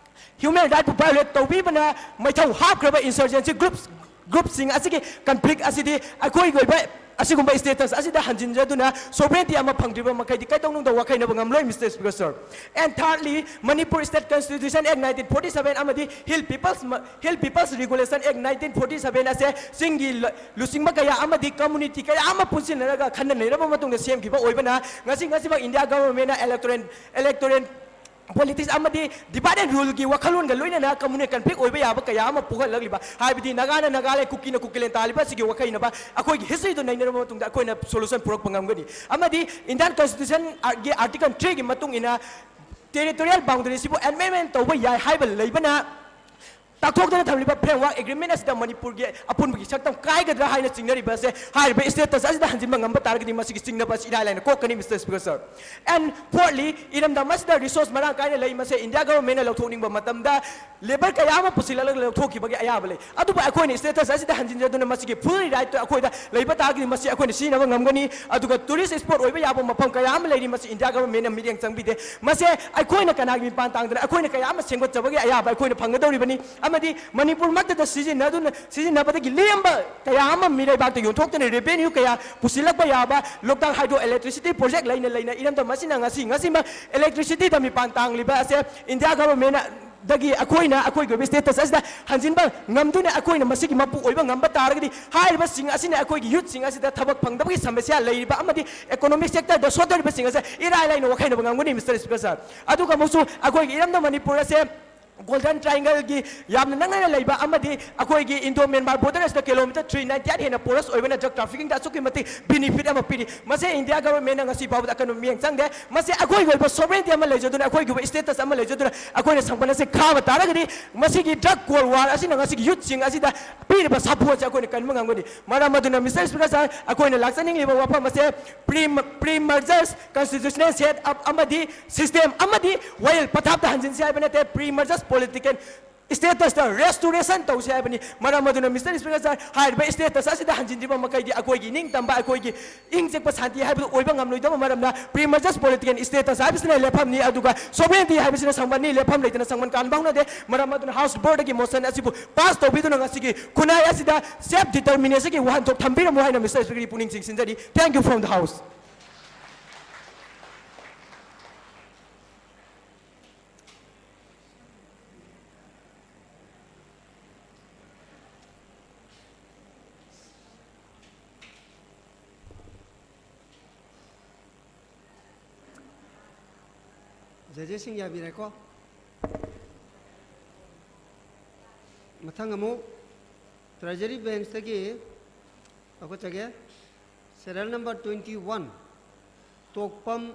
human right ꯄꯨ violate ꯇꯧꯕꯤꯕꯅ ꯃꯩꯊꯧ ꯍꯥꯞꯈ꯭ꯔꯕ insurgency groups, groupꯁꯤꯡ ꯑꯁꯤꯒꯤ conflict ꯑꯁꯤꯗꯤ ꯑꯩꯈꯣꯏꯒꯤ ꯑꯣꯏꯕ ꯑꯁꯤꯒꯨꯝꯕ status ꯑꯁꯤꯗ ꯍꯟꯖꯤꯟꯖꯗꯨꯅ sovereignty ꯑꯃ ꯐꯪꯗ꯭ꯔꯤꯕ ꯃꯈꯩꯗꯤ ꯀꯩꯗꯧꯅꯨꯡꯗ ꯋꯥꯈꯩꯅꯕ ꯉꯝꯂꯣꯏ, Mister Speaker, sir꯫ And thirdly, Manipur State Constitution Act nineteen forty seven ꯑꯃꯗꯤ Hill People's, Hill People's Regulation Act nineteen forty seven ꯑꯁꯦ ꯆꯤꯡꯒꯤ ꯂ-, ꯂꯨꯆꯤꯡꯕ ꯀꯌꯥ ꯑꯃꯗꯤ community ꯀꯌꯥ ꯑꯃ ꯄꯨꯟꯁꯤꯟꯅꯔꯒ ꯈꯟꯅ ꯅꯩꯅꯔꯕ ꯃꯇꯨꯡꯗ ꯁꯦꯝꯈꯤꯕ ꯑꯣꯏꯕꯅ ꯉꯁꯤ ꯉꯁꯤꯃꯛ India government ꯅ electoral, electoral politics ꯑꯃꯗꯤ divide and ruleꯒꯤ ꯋꯥꯈꯜꯂꯣꯟꯒ ꯂꯣꯏꯅꯅ communal conflict ꯑꯣꯏꯕ ꯌꯥꯕ ꯀꯌꯥ ꯑꯃ ꯄꯨꯍꯜꯂꯛꯂꯤꯕ, ꯍꯥꯏꯕꯗꯤ ꯅꯥꯒꯥꯅ ꯅꯥꯒꯥꯂꯦꯟ, ꯀꯨꯀꯤꯅ ꯀꯨꯀꯤꯂꯦꯟ ꯇꯥꯜꯂꯤꯕ ꯑꯁꯤꯒꯤ ꯋꯥꯈꯩꯅꯕ ꯑꯩꯈꯣꯏꯒꯤ historyꯗꯨ ꯅꯩꯅꯔꯕ ꯃꯇꯨꯡꯗ ꯑꯩꯈꯣꯏꯅ solution ꯄꯨꯔꯛꯄ ꯉꯝꯒꯅꯤ꯫ ꯑꯃꯗꯤ Indian Constitutionꯒꯤ Article threeꯒꯤ ꯃꯇꯨꯡ ꯏꯟꯅ territorial boundaryꯁꯤꯕꯨ amendment ꯇꯧꯕ ꯌꯥꯏ ꯍꯥꯏꯕ ꯂꯩꯕꯅ ꯇꯥꯛꯊꯣꯛꯇꯨꯅ ꯊꯝꯂꯤꯕ framework agreement ꯑꯁꯤꯗ ꯃꯅꯤꯄꯨꯔꯒꯤ ꯑꯄꯨꯟꯕꯒꯤ ꯁꯛꯇꯝ ꯀꯥꯏꯒꯗ꯭ꯔꯥ ꯍꯥꯏꯅ ꯆꯤꯡꯅꯔꯤꯕ ꯑꯁꯦ ꯍꯥꯏꯔꯤꯕ status ꯑꯁꯤꯗ ꯍꯟꯖꯤꯟꯕ ꯉꯝꯕ ꯇꯥꯔꯒꯗꯤ ꯃꯁꯤꯒꯤ ꯆꯤꯡꯅꯕ ꯑꯁꯤ ꯏꯔꯥꯏ ꯂꯥꯏꯅ ꯀꯣꯛꯀꯅꯤ, Mister Speaker, sir꯫ And fourthly, ꯏꯔꯝꯗꯝ ꯑꯁꯤꯗ resource ꯃꯔꯥꯡ ꯀꯥꯏꯅ ꯂꯩ, ꯃꯁꯦ India governmentꯅ ꯂꯧꯊꯣꯛꯅꯤꯡꯕ ꯃꯇꯝꯗ labour ꯀꯌꯥ ꯑꯃ ꯄꯨꯁꯤꯜꯂꯒ ꯂꯧꯊꯣꯛꯈꯤꯕꯒꯤ ꯑꯌꯥꯕ ꯂꯩ꯫ ꯑꯗꯨꯕꯨ ꯑꯩꯈꯣꯏꯅ status ꯑꯁꯤꯗ ꯍꯟꯖꯤꯟꯖꯗꯨꯅ ꯃꯁꯤꯒꯤ full rightꯇꯨ ꯑꯩꯈꯣꯏꯗ ꯂꯩꯕ ꯇꯥꯔꯒꯗꯤ ꯃꯁꯤ ꯑꯩꯈꯣꯏꯅ ꯁꯤꯖꯤꯟꯅꯕ ꯉꯝꯒꯅꯤ꯫ ꯑꯗꯨꯒ tourist spot ꯑꯣꯏꯕ ꯌꯥꯕ ꯃꯐꯝ ꯀꯌꯥ ꯑꯃ ꯂꯩꯔꯤ, ꯃꯁꯤ India governmentꯅ ꯃꯤꯠꯌꯦꯡ ꯆꯪꯕꯤꯗꯦ꯫ ꯃꯁꯦ ꯑꯩꯈꯣꯏꯅ ꯀꯅꯥꯒꯤ ꯃꯤꯄꯥꯟ ꯇꯥꯡꯗꯅ ꯑꯩꯈꯣꯏꯅ ꯀꯌꯥ ꯑꯃ ꯁꯦꯝꯒꯠꯆꯕꯒꯤ ꯑꯌꯥꯕ ꯑꯩꯈꯣꯏꯅ ꯐꯪꯒꯗꯧꯔꯤꯕꯅꯤ꯫ ꯑꯃꯗꯤ ꯃꯅꯤꯄꯨꯔꯃꯛꯇꯗ ꯁꯤꯖꯤꯟꯅꯗꯨꯅ, ꯁꯤꯖꯤꯟꯅꯕꯗꯒꯤ ꯂꯦꯝꯕ ꯀꯌꯥ ꯑꯃ ꯃꯤꯔꯩꯕꯥꯛꯇ ꯌꯣꯟꯊꯣꯛꯇꯨꯅ revenue ꯀꯌꯥ ꯄꯨꯁꯤꯜꯂꯛꯄ ꯌꯥꯕ Loktak hydro electricity project ꯂꯩꯅ ꯂꯩꯅ ꯏꯔꯝꯗꯝ ꯑꯁꯤꯅ ꯉꯁꯤ ꯉꯁꯤꯃꯛ electricityꯗ ꯃꯤꯄꯥꯟ ꯇꯥꯡꯂꯤꯕ ꯑꯁꯦ India governmentꯅ ꯗꯒꯤ ꯑꯩꯈꯣꯏꯅ ꯑꯩꯈꯣꯏꯒꯤ ꯑꯣꯏꯕ status ꯑꯁꯤꯗ ꯍꯟꯖꯤꯟꯕ ꯉꯝꯗꯨꯅ ꯑꯩꯈꯣꯏꯅ ꯃꯁꯤꯒꯤ ꯃꯄꯨ ꯑꯣꯏꯕ ꯉꯝꯕ ꯇꯥꯔꯒꯗꯤ ꯍꯥꯏꯔꯤꯕꯁꯤꯡ ꯑꯁꯤꯅ ꯑꯩꯈꯣꯏꯒꯤ youthꯁꯤꯡ ꯑꯁꯤꯗ ꯊꯕꯛ ꯐꯪꯗꯕꯒꯤ ꯁꯃꯁ꯭ꯌꯥ ꯂꯩꯔꯤꯕ ꯑꯃꯗꯤ economic sectorꯗ ꯁꯣꯠꯊꯔꯤꯕꯁꯤꯡ ꯑꯁꯦ ꯏꯔꯥꯏ ꯂꯥꯏꯅ ꯋꯥꯈꯩꯅꯕ ꯉꯝꯒꯅꯤ, Mister Speaker, sir꯫ ꯑꯗꯨꯒ ꯑꯃꯨꯛꯁꯨ ꯑꯩꯈꯣꯏꯒꯤ ꯏꯔꯝꯗꯝ ꯃꯅꯤꯄꯨꯔ ꯑꯁꯦ ꯒꯣꯜꯗꯟ ꯇ꯭ꯔꯥꯏꯡꯒꯜꯒꯤ ꯌꯥꯝꯅ ꯅꯛꯅꯅ ꯂꯩꯕ ꯑꯃꯗꯤ ꯑꯩꯈꯣꯏꯒꯤ ꯏꯟꯗꯣ ꯃ꯭ꯌꯥꯟꯃꯥꯔ ꯕꯣꯔꯗꯔ ꯑꯁꯤꯗ ꯀꯤꯂꯣꯃꯤꯇꯔ ꯊ꯭ꯔꯤ ꯅꯥꯏꯟꯇꯤ ꯑꯩꯠ ꯍꯦꯟꯅ ꯄꯣꯔꯁ ꯑꯣꯏꯕꯅ ꯗ꯭ꯔꯒ ꯇ꯭ꯔꯥꯐꯤꯀꯤꯡꯗ ꯑꯁꯨꯛꯀꯤ ꯃꯇꯤꯛ ꯕꯤꯅꯤꯐꯤꯠ ꯑꯃ ꯄꯤꯔꯤ꯫ ꯃꯁꯤ ꯏꯟꯗꯤꯌꯥ ꯒꯚꯔꯟꯃꯦꯟꯠꯅ ꯉꯁꯤ ꯐꯥꯎꯕꯗ ꯑꯀꯟꯕ ꯃꯤꯠꯌꯦꯡ ꯆꯪꯗꯦ꯫ ꯃꯁꯤ ꯑꯩꯈꯣꯏꯒꯤ ꯑꯣꯏꯕ ꯁꯣꯚꯔꯦꯟꯇꯤ ꯑꯃ ꯂꯩꯖꯗꯨꯅ, ꯑꯩꯈꯣꯏꯒꯤ ꯑꯣꯏꯕ ꯏꯁꯇꯦꯇꯁ ꯑꯃ ꯂꯩꯖꯗꯨꯅ ꯑꯩꯈꯣꯏꯅ ꯁꯪꯄꯟ ꯑꯁꯤ ꯈꯥꯕ ꯇꯥꯔꯒꯗꯤ ꯃꯁꯤꯒꯤ ꯗ꯭ꯔꯒ ꯀꯣꯜ ꯋꯥꯔ ꯑꯁꯤꯅ ꯉꯁꯤꯒꯤ ꯌꯨꯠꯁꯤꯡ ꯑꯁꯤꯗ ꯄꯤꯔꯤꯕ ꯁꯥꯐꯨ ꯑꯁꯤ ꯑꯩꯈꯣꯏꯅ ꯀꯟꯕ ꯉꯝꯒꯅꯤ꯫ ꯃꯔꯝ ꯑꯗꯨꯅ, ꯃꯤꯁꯇꯔ ꯁ꯭ꯄꯤꯀꯔ ꯁꯥꯔ, ꯑꯩꯈꯣꯏꯅ ꯂꯥꯛꯆꯅꯤꯡꯂꯤꯕ ꯋꯥꯐꯝ ꯑꯁꯦ pre, pre mergers constitutional set up ꯑꯃꯗꯤ ꯁꯤꯁꯇꯦꯝ ꯑꯃꯗꯤ ꯋꯥꯌꯦꯜ ꯄꯊꯥꯞꯇ ꯍꯟꯖꯤꯟꯁꯤ ꯍꯥꯏꯕ ꯅꯠꯇꯦ꯫ ꯄ꯭ꯔꯤ ꯃꯔꯖꯔꯁ ꯄꯣꯂꯤꯇꯤꯀꯦꯜ ꯁ꯭ꯇꯦꯇꯁꯇ ꯔꯦꯁꯇꯣꯔꯦꯁꯟ ꯇꯧꯁꯤ ꯍꯥꯏꯕꯅꯤ꯫ ꯃꯔꯝ ꯑꯗꯨꯅ, ꯃꯤꯁꯇꯔ ꯁ꯭ꯄꯤꯀꯔ ꯁꯥꯔ, ꯍꯥꯏꯔꯤꯕ ꯁ꯭ꯇꯦꯇꯁ ꯑꯁꯤꯗ ꯍꯟꯖꯤꯟꯗ꯭ꯔꯤꯕ ꯃꯈꯩꯗꯤ ꯑꯩꯈꯣꯏꯒꯤ ꯏꯅꯤꯡꯇꯝꯕ, ꯑꯩꯈꯣꯏꯒꯤ ꯏꯪ ꯆꯤꯛꯄ ꯁꯥꯟꯇꯤ ꯍꯥꯏꯕꯗꯨ ꯑꯣꯏꯕ ꯉꯝꯂꯣꯏꯗꯕ ꯃꯔꯝꯅ, ꯄ꯭ꯔꯤ ꯃꯔꯖꯔꯁ ꯄꯣꯂꯤꯇꯤꯀꯦꯜ ꯁ꯭ꯇꯦꯇꯁ ꯍꯥꯏꯕꯁꯤꯅ ꯂꯦꯞꯐꯝꯅꯤ, ꯑꯗꯨꯒ ꯁꯣꯚꯔꯦꯟꯇꯤ ꯍꯥꯏꯕꯁꯤꯅ ꯁꯪꯄꯟꯅꯤ꯫ ꯂꯦꯞꯐꯝ ꯂꯩꯇꯅ ꯁꯪꯄꯟ ꯀꯥꯟꯕ ꯍꯧꯅꯗꯦ꯫ ꯃꯔꯝ ꯑꯗꯨꯅ, ꯍꯥꯎꯁ ꯕꯣꯔꯗꯒꯤ ꯃꯣꯁꯟ ꯑꯁꯤꯕꯨ ꯄꯥꯁ ꯇꯧꯕꯤꯗꯨꯅ ꯉꯁꯤꯒꯤ ꯈꯨꯟꯅꯥꯏ ꯑꯁꯤꯗ ꯁꯦꯜꯐ ꯗꯤꯇꯔꯃꯤꯅꯦꯁꯟꯒꯤ ꯋꯥꯍꯟꯊꯣꯛ ꯊꯝꯕꯤꯔꯝꯃꯨ ꯍꯥꯏꯅ ꯃꯤꯁꯇꯔ ꯁ꯭ꯄꯤꯀꯔꯒꯤ ꯄꯨꯛꯅꯤꯡ ꯆꯤꯡꯁꯤꯟꯖꯔꯤ꯫ Thank you from the House. ꯖꯖꯦꯁꯁꯤꯡ ꯌꯥꯕꯤꯔꯦꯀꯣ? ꯃꯊꯪ ꯑꯃꯨꯛ ꯇ꯭ꯔꯦꯖꯔꯤ ꯕꯦꯟꯁꯇꯒꯤ ꯂꯧꯈꯠꯆꯒꯦ꯫ Serial number twenty one, Tokpam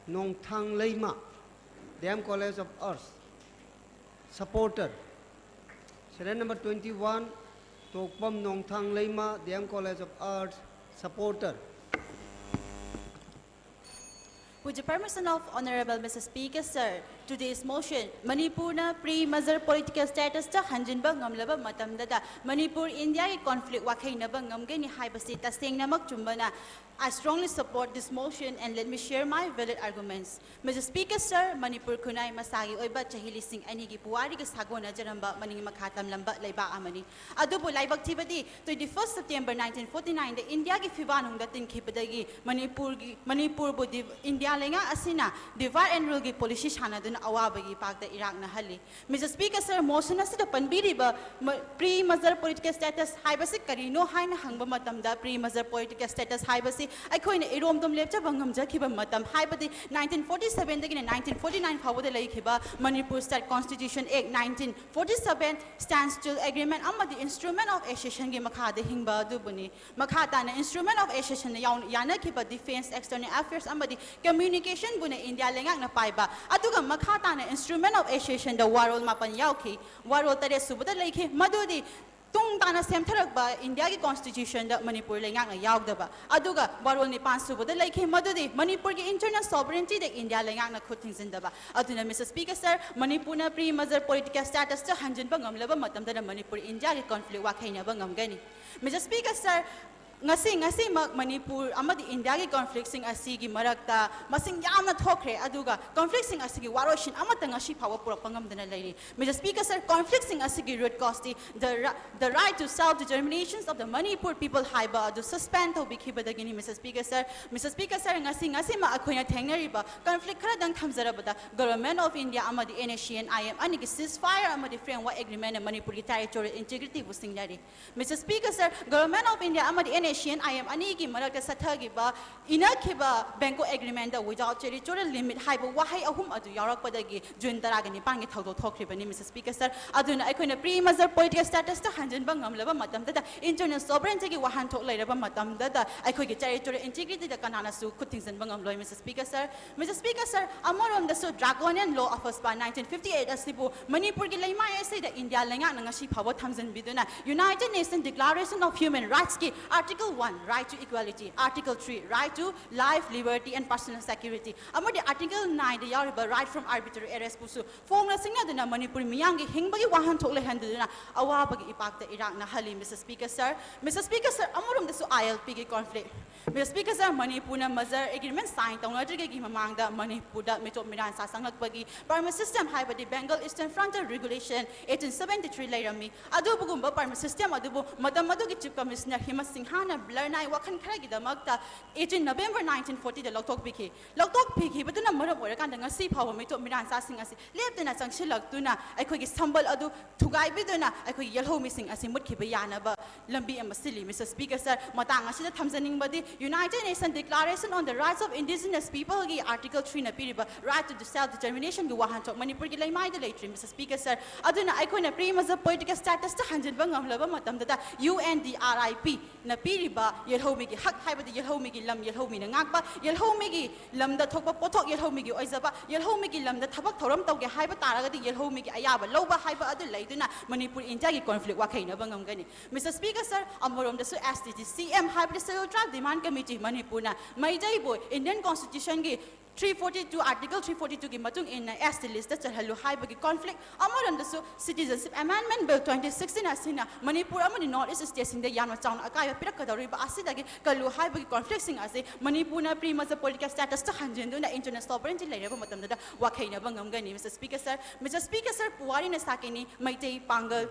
Nongthangleima, D M College of Arts, supporter. Serial number twenty one, Tokpam Nongthangleima, D M College of Arts, supporter. With the permission of Honorable Mister Speaker, sir, today's motion, ꯃꯅꯤꯄꯨꯔꯅ pre ꯃꯔꯖꯔ political ꯁ꯭ꯇꯦꯇꯁꯇ ꯍꯟꯖꯤꯟꯕ ꯉꯝꯂꯕ ꯃꯇꯝꯗꯗ Manipur ꯏꯟꯗꯤꯌꯥꯒꯤ conflict ꯋꯥꯈꯩꯅꯕ ꯉꯝꯒꯅꯤ ꯍꯥꯏꯕꯁꯤ ꯇꯁꯦꯡꯅꯃꯛ ꯆꯨꯝꯕꯅ, I strongly support this motion and let me share my valid arguments. Mister Speaker, sir, Manipur ꯈꯨꯟꯅꯥꯏ ꯃꯁꯥꯒꯤ ꯑꯣꯏꯕ ꯆꯍꯤ ꯂꯤꯁꯤꯡ ꯑꯅꯤꯒꯤ ꯄꯨꯋꯥꯔꯤꯒ ꯁꯥꯒꯣꯟꯅꯖꯔꯝꯕ, ꯃꯅꯤꯡ ꯃꯈꯥ ꯇꯝꯂꯝꯕ ꯂꯩꯕꯥꯛ ꯑꯃꯅꯤ꯫ ꯑꯗꯨꯕꯨ ꯂꯥꯏꯕꯛ ꯊꯤꯕꯗꯤ, twenty first September nineteen forty nineꯗ ꯏꯟꯗꯤꯌꯥꯒꯤ ꯐꯤꯕꯥꯛꯅꯨꯡꯗ ꯇꯤꯟꯈꯤꯕꯗꯒꯤ ꯃꯅꯤꯄꯨꯔꯒꯤ, ꯃꯅꯤꯄꯨꯔꯕꯨ ꯗꯤ-, ꯏꯟꯗꯤꯌꯥ ꯂꯩꯉꯥꯛ ꯑꯁꯤꯅ divide and ruleꯒꯤ policy ꯁꯥꯟꯅꯗꯨꯅ ꯑꯋꯥꯕꯒꯤ ꯏꯄꯥꯛꯇ ꯏꯔꯥꯛꯅꯍꯜꯂꯤ꯫ Mister Speaker, sir, motion ꯑꯁꯤꯗ ꯄꯟꯕꯤꯔꯤꯕ ꯃ-, pre-merger political status ꯍꯥꯏꯕꯁꯤ ꯀꯔꯤꯅꯣ ꯍꯥꯏꯅ ꯍꯪꯕ ꯃꯇꯝꯗ, pre-merger political status ꯍꯥꯏꯕꯁꯤ ꯑꯩꯈꯣꯏꯅ ꯏꯔꯣꯝꯗꯣꯝ ꯂꯦꯞꯆꯕ ꯉꯝꯖꯈꯤꯕ ꯃꯇꯝ, ꯍꯥꯏꯕꯗꯤ nineteen forty seven ꯗꯒꯤꯅ nineteen forty nine ꯐꯥꯎꯕꯗ ꯂꯩꯈꯤꯕ Manipur State Constitution Act nineteen forty seven, Standstill Agreement ꯑꯃꯗꯤ Instrument of Accession ꯒꯤ ꯃꯈꯥꯗ ꯍꯤꯡꯕ ꯑꯗꯨꯕꯨꯅꯤ꯫ ꯃꯈꯥ ꯇꯥꯅ Instrument of Accession ꯅ ꯌꯥꯎ-, ꯌꯥꯅꯈꯤꯕ Defence, External Affairs ꯑꯃꯗꯤ Communication ꯕꯨꯅ ꯏꯟꯗꯤꯌꯥ ꯂꯩꯉꯥꯛꯅ ꯄꯥꯏꯕ, ꯑꯗꯨꯒ ꯃꯈꯥ ꯇꯥꯅ Instrument of Accession ꯗ ꯋꯥꯔꯣꯜ ꯃꯥꯄꯟ ꯌꯥꯎꯈꯤ꯫ ꯋꯥꯔꯣꯜ ꯇꯔꯦꯠ ꯁꯨꯕꯗ ꯂꯩꯈꯤ, ꯃꯗꯨꯗꯤ ꯇꯨꯡ ꯇꯥꯅ ꯁꯦꯝꯊꯔꯛꯄ ꯏꯟꯗꯤꯌꯥꯒꯤ Constitution ꯗ ꯃꯅꯤꯄꯨꯔ ꯂꯩꯉꯥꯛꯅ ꯌꯥꯎꯗꯕ, ꯑꯗꯨꯒ ꯋꯥꯔꯣꯜ ꯅꯤꯄꯥꯟ ꯁꯨꯕꯗ ꯂꯩꯈꯤ, ꯃꯗꯨꯗꯤ ꯃꯅꯤꯄꯨꯔꯒꯤ internal sovereignty ꯗ ꯏꯟꯗꯤꯌꯥ ꯂꯩꯉꯥꯛꯅ ꯈꯨꯠ ꯊꯤꯡꯖꯤꯟꯗꯕ꯫ ꯑꯗꯨꯅ, Mister Speaker, sir, ꯃꯅꯤꯄꯨꯔꯅ pre-merger political status ꯇ ꯍꯟꯖꯤꯟꯕ ꯉꯝꯂꯕ ꯃꯇꯝꯗꯅ ꯃꯅꯤꯄꯨꯔ ꯏꯟꯗꯤꯌꯥꯒꯤ conflict ꯋꯥꯈꯩꯅꯕ ꯉꯝꯒꯅꯤ꯫ Mister Speaker, sir, ꯉꯁꯤ, ꯉꯁꯤꯃꯛ ꯃꯅꯤꯄꯨꯔ ꯑꯃꯗꯤ ꯏꯟꯗꯤꯌꯥꯒꯤ conflict ꯁꯤꯡ ꯑꯁꯤꯒꯤ ꯃꯔꯛꯇ ꯃꯁꯤꯡ ꯌꯥꯝꯅ ꯊꯣꯛꯈ꯭ꯔꯦ, ꯑꯗꯨꯒ conflict ꯁꯤꯡ ꯑꯁꯤꯒꯤ ꯋꯥꯔꯣꯏꯁꯤꯟ ꯑꯃꯠꯇ ꯉꯁꯤ ꯐꯥꯎꯕ ꯄꯨꯔꯛꯄ ꯉꯝꯗꯅ ꯂꯩꯔꯤ꯫ Mister Speaker, sir, conflict ꯁꯤꯡ ꯑꯁꯤꯒꯤ root cause T the ri-, the right to self determinations of the Manipur people ꯍꯥꯏꯕ ꯑꯗꯨ suspend ꯇꯧꯕꯤꯈꯤꯕꯗꯒꯤꯅꯤ, Mister Speaker, sir꯫ Mister Speaker, sir, ꯉꯁꯤ, ꯉꯁꯤꯃꯛ ꯑꯩꯈꯣꯏꯅ ꯊꯦꯡꯅꯔꯤꯕ conflict ꯈꯔꯗꯪ ꯊꯝꯖꯔꯕꯗ, Government of India ꯑꯃꯗꯤ NSCN-IM ꯑꯅꯤꯒꯤ ceasefire ꯑꯃꯗꯤ framework agreement ꯅ ꯃꯅꯤꯄꯨꯔꯒꯤ territorial integrity ꯕꯨ ꯁꯤꯡꯅꯔꯤ꯫ Mister Speaker, sir, Government of India ꯑꯃꯗꯤ NSCN-IM ꯑꯅꯤꯒꯤ ꯃꯔꯛꯇ ꯆꯠꯊꯈꯤꯕ, ꯏꯅꯈꯤꯕ Bangkok Agreement ꯇ without territorial limit ꯍꯥꯏꯕ ꯋꯥꯍꯩ ꯑꯍꯨꯝ ꯑꯗꯨ ꯌꯥꯎꯔꯛꯄꯗꯒꯤ June ꯇꯔꯥꯒ ꯅꯤꯄꯥꯟꯒꯤ ꯊꯧꯗꯣꯛ ꯊꯣꯛꯈ꯭ꯔꯤꯕꯅꯤ, Mister Speaker, sir꯫ ꯑꯗꯨꯅ ꯑꯩꯈꯣꯏꯅ pre-merger political status ꯇ ꯍꯟꯖꯤꯟꯕ ꯉꯝꯂꯕ ꯃꯇꯝꯗꯗ, internal sovereignty ꯒꯤ ꯋꯥꯍꯟꯊꯣꯛ ꯂꯩꯔꯕ ꯃꯇꯝꯗꯗ ꯑꯩꯈꯣꯏꯒꯤ territorial integrity ꯗ ꯀꯅꯥꯅꯁꯨ ꯈꯨꯠ ꯊꯤꯡꯖꯤꯟꯕ ꯉꯝꯂꯣꯏ, Mister Speaker, sir꯫ Mister Speaker, sir, ꯑꯃꯔꯣꯝꯗꯁꯨ draconian law of AFSPA nineteen fifty eight ꯑꯁꯤꯕꯨ ꯃꯅꯤꯄꯨꯔꯒꯤ ꯂꯩꯃꯥꯏ ꯑꯁꯤꯗ ꯏꯟꯗꯤꯌꯥ ꯂꯩꯉꯥꯛꯅ ꯉꯁꯤ ꯐꯥꯎꯕ ꯊꯝꯖꯤꯟꯕꯤꯗꯨꯅ United Nations Declaration of Human Rights ꯀꯤ Article one, right to equality, Article three, right to life, liberty and personal security, ꯑꯃꯗꯤ Article nine ꯗ ꯌꯥꯎꯔꯤꯕ right from arbitrary arrest ꯄꯨꯁꯨ ꯐꯣꯡꯅ ꯁꯤꯡꯅꯗꯨꯅ Manipur ꯃꯤꯌꯥꯝꯒꯤ ꯍꯤꯡꯕꯒꯤ ꯋꯥꯍꯟꯊꯣꯛ ꯂꯩꯍꯟꯗꯨꯅ ꯑꯋꯥꯕꯒꯤ ꯏꯄꯥꯛꯇ ꯏꯔꯥꯛꯅꯍꯜꯂꯤ, Mister Speaker, sir꯫ Mister Speaker, sir, ꯑꯃꯔꯣꯝꯗꯁꯨ ILP ꯒꯤ conflict, Mister Speaker, sir, ꯃꯅꯤꯄꯨꯔꯅ ꯃꯖꯔ agreement sign ꯇꯧꯅꯗ꯭ꯔꯤꯉꯩꯒꯤ ꯃꯃꯥꯡꯗ ꯃꯅꯤꯄꯨꯔꯗ ꯃꯤꯇꯣꯞ ꯃꯤꯔꯥꯟꯁꯥ ꯆꯪꯂꯛꯄꯒꯤ ꯄꯔꯃꯤꯠ ꯁꯤꯁꯇꯦꯝ ꯍꯥꯏꯕꯗꯤ Bengal Eastern Frontier Regulation eighteen seventy three ꯂꯩꯔꯝꯃꯤ꯫ ꯑꯗꯨꯒꯨꯝꯕ ꯄꯔꯃꯤꯠ ꯁꯤꯁꯇꯦꯝ ꯑꯗꯨꯕꯨ ꯃꯇꯝ ꯑꯗꯨꯒꯤ ꯆꯤꯐ ꯀꯃꯤꯁꯅꯔ ꯍꯤꯃꯟ ꯁꯤꯡꯍꯥꯅ ꯕ꯭ꯂꯔꯅꯥꯏ ꯋꯥꯈꯜ ꯈꯔꯒꯤꯗꯃꯛꯇ eighteen November nineteen forty ꯗ ꯂꯧꯊꯣꯛꯄꯤꯈꯤ꯫ ꯂꯧꯊꯣꯛꯄꯤꯈꯤꯕꯗꯨꯅ ꯃꯔꯝ ꯑꯣꯏꯔꯀꯥꯟꯗ ꯉꯁꯤ ꯐꯥꯎꯕ ꯃꯤꯇꯣꯞ ꯃꯤꯔꯥꯟꯁꯥꯁꯤꯡ ꯑꯁꯤ ꯂꯦꯞꯇꯅ ꯆꯪꯁꯤꯜꯂꯛꯇꯨꯅ ꯑꯩꯈꯣꯏꯒꯤ ꯁꯝꯕꯜ ꯑꯗꯨ ꯊꯨꯒꯥꯏꯕꯤꯗꯨꯅ ꯑꯩꯈꯣꯏꯒꯤ ꯌꯦꯜꯍꯧꯃꯤꯁꯤꯡ ꯑꯁꯤ ꯃꯨꯠꯈꯤꯕ ꯌꯥꯅꯕ ꯂꯝꯕꯤ ꯑꯃ ꯁꯤꯜꯂꯤ꯫ Mister Speaker, sir, ꯃꯇꯥꯡ ꯑꯁꯤꯗ ꯊꯝꯖꯅꯤꯡꯕꯗꯤ United Nation Declaration on the Rights of Indigenous People ꯒꯤ Article three ꯅ ꯄꯤꯔꯤꯕ right to self determination ꯒꯤ ꯋꯥꯍꯟꯊꯣꯛ ꯃꯅꯤꯄꯨꯔꯒꯤ ꯂꯩꯃꯥꯏꯗ ꯂꯩꯇ꯭ꯔꯤ, Mister Speaker, sir꯫ ꯑꯗꯨꯅ ꯑꯩꯈꯣꯏꯅ pre-merger political status ꯇ ꯍꯟꯖꯤꯟꯕ ꯉꯝꯂꯕ ꯃꯇꯝꯗꯗ UNDRIP ꯅ ꯄꯤꯔꯤꯕ ꯌꯦꯜꯍꯧꯃꯤꯒꯤ ꯍꯛ ꯍꯥꯏꯕꯗꯤ ꯌꯦꯜꯍꯧꯃꯤꯒꯤ ꯂꯝ ꯌꯦꯜꯍꯧꯃꯤꯅ ꯉꯥꯛꯄ, ꯌꯦꯜꯍꯧꯃꯤꯒꯤ ꯂꯝꯗ ꯊꯣꯛꯄ ꯄꯣꯠꯊꯣꯛ ꯌꯦꯜꯍꯧꯃꯤꯒꯤ ꯑꯣꯏꯖꯕ, ꯌꯦꯜꯍꯧꯃꯤꯒꯤ ꯂꯝꯗ ꯊꯕꯛ ꯊꯧꯔꯝ ꯇꯧꯒꯦ ꯍꯥꯏꯕ ꯇꯥꯔꯒꯗꯤ ꯌꯦꯜꯍꯧꯃꯤꯒꯤ ꯑꯌꯥꯕ ꯂꯧꯕ ꯍꯥꯏꯕ ꯑꯗꯨ ꯂꯩꯗꯨꯅ ꯃꯅꯤꯄꯨꯔ ꯏꯟꯗꯤꯌꯥꯒꯤ conflict ꯋꯥꯈꯩꯅꯕ ꯉꯝꯒꯅꯤ꯫ Mister Speaker, sir, ꯑꯃꯔꯣꯝꯗꯁꯨ STG CM ꯍꯥꯏꯕꯗꯤ Scheduled Tribe Demand Committee ꯃꯅꯤꯄꯨꯔꯅ ꯃꯩꯇꯩꯕꯨ Indian Constitution ꯒꯤ three forty two, Article three forty two ꯒꯤ ꯃꯇꯨꯡ ꯏꯟꯅ ST list ꯇ ꯆꯜꯍꯜꯂꯨ ꯍꯥꯏꯕꯒꯤ conflict, ꯑꯃꯔꯣꯝꯗꯁꯨ Citizenship Amendment Bill twenty sixteen ꯑꯁꯤꯅ ꯃꯅꯤꯄꯨꯔ ꯑꯃꯗꯤ North East state ꯁꯤꯡꯗ ꯌꯥꯝꯅ ꯆꯥꯎꯅ ꯑꯀꯥꯏꯕ ꯄꯤꯔꯛꯀꯗꯧꯔꯤꯕ ꯑꯁꯤꯗꯒꯤ ꯀꯜꯂꯨ ꯍꯥꯏꯕꯒꯤ conflict ꯁꯤꯡ ꯑꯁꯤ ꯃꯅꯤꯄꯨꯔꯅ pre-merger political status ꯇ ꯍꯟꯖꯤꯟꯗꯨꯅ internal sovereignty ꯂꯩꯔꯕ ꯃꯇꯝꯗꯗ ꯋꯥꯈꯩꯅꯕ ꯉꯝꯒꯅꯤ꯫ Mister Speaker, sir, Mister Speaker, sir, ꯄꯨꯋꯥꯔꯤꯅ ꯁꯥꯀꯤꯅꯤ, Meitei, ꯄꯥꯡꯒꯜ,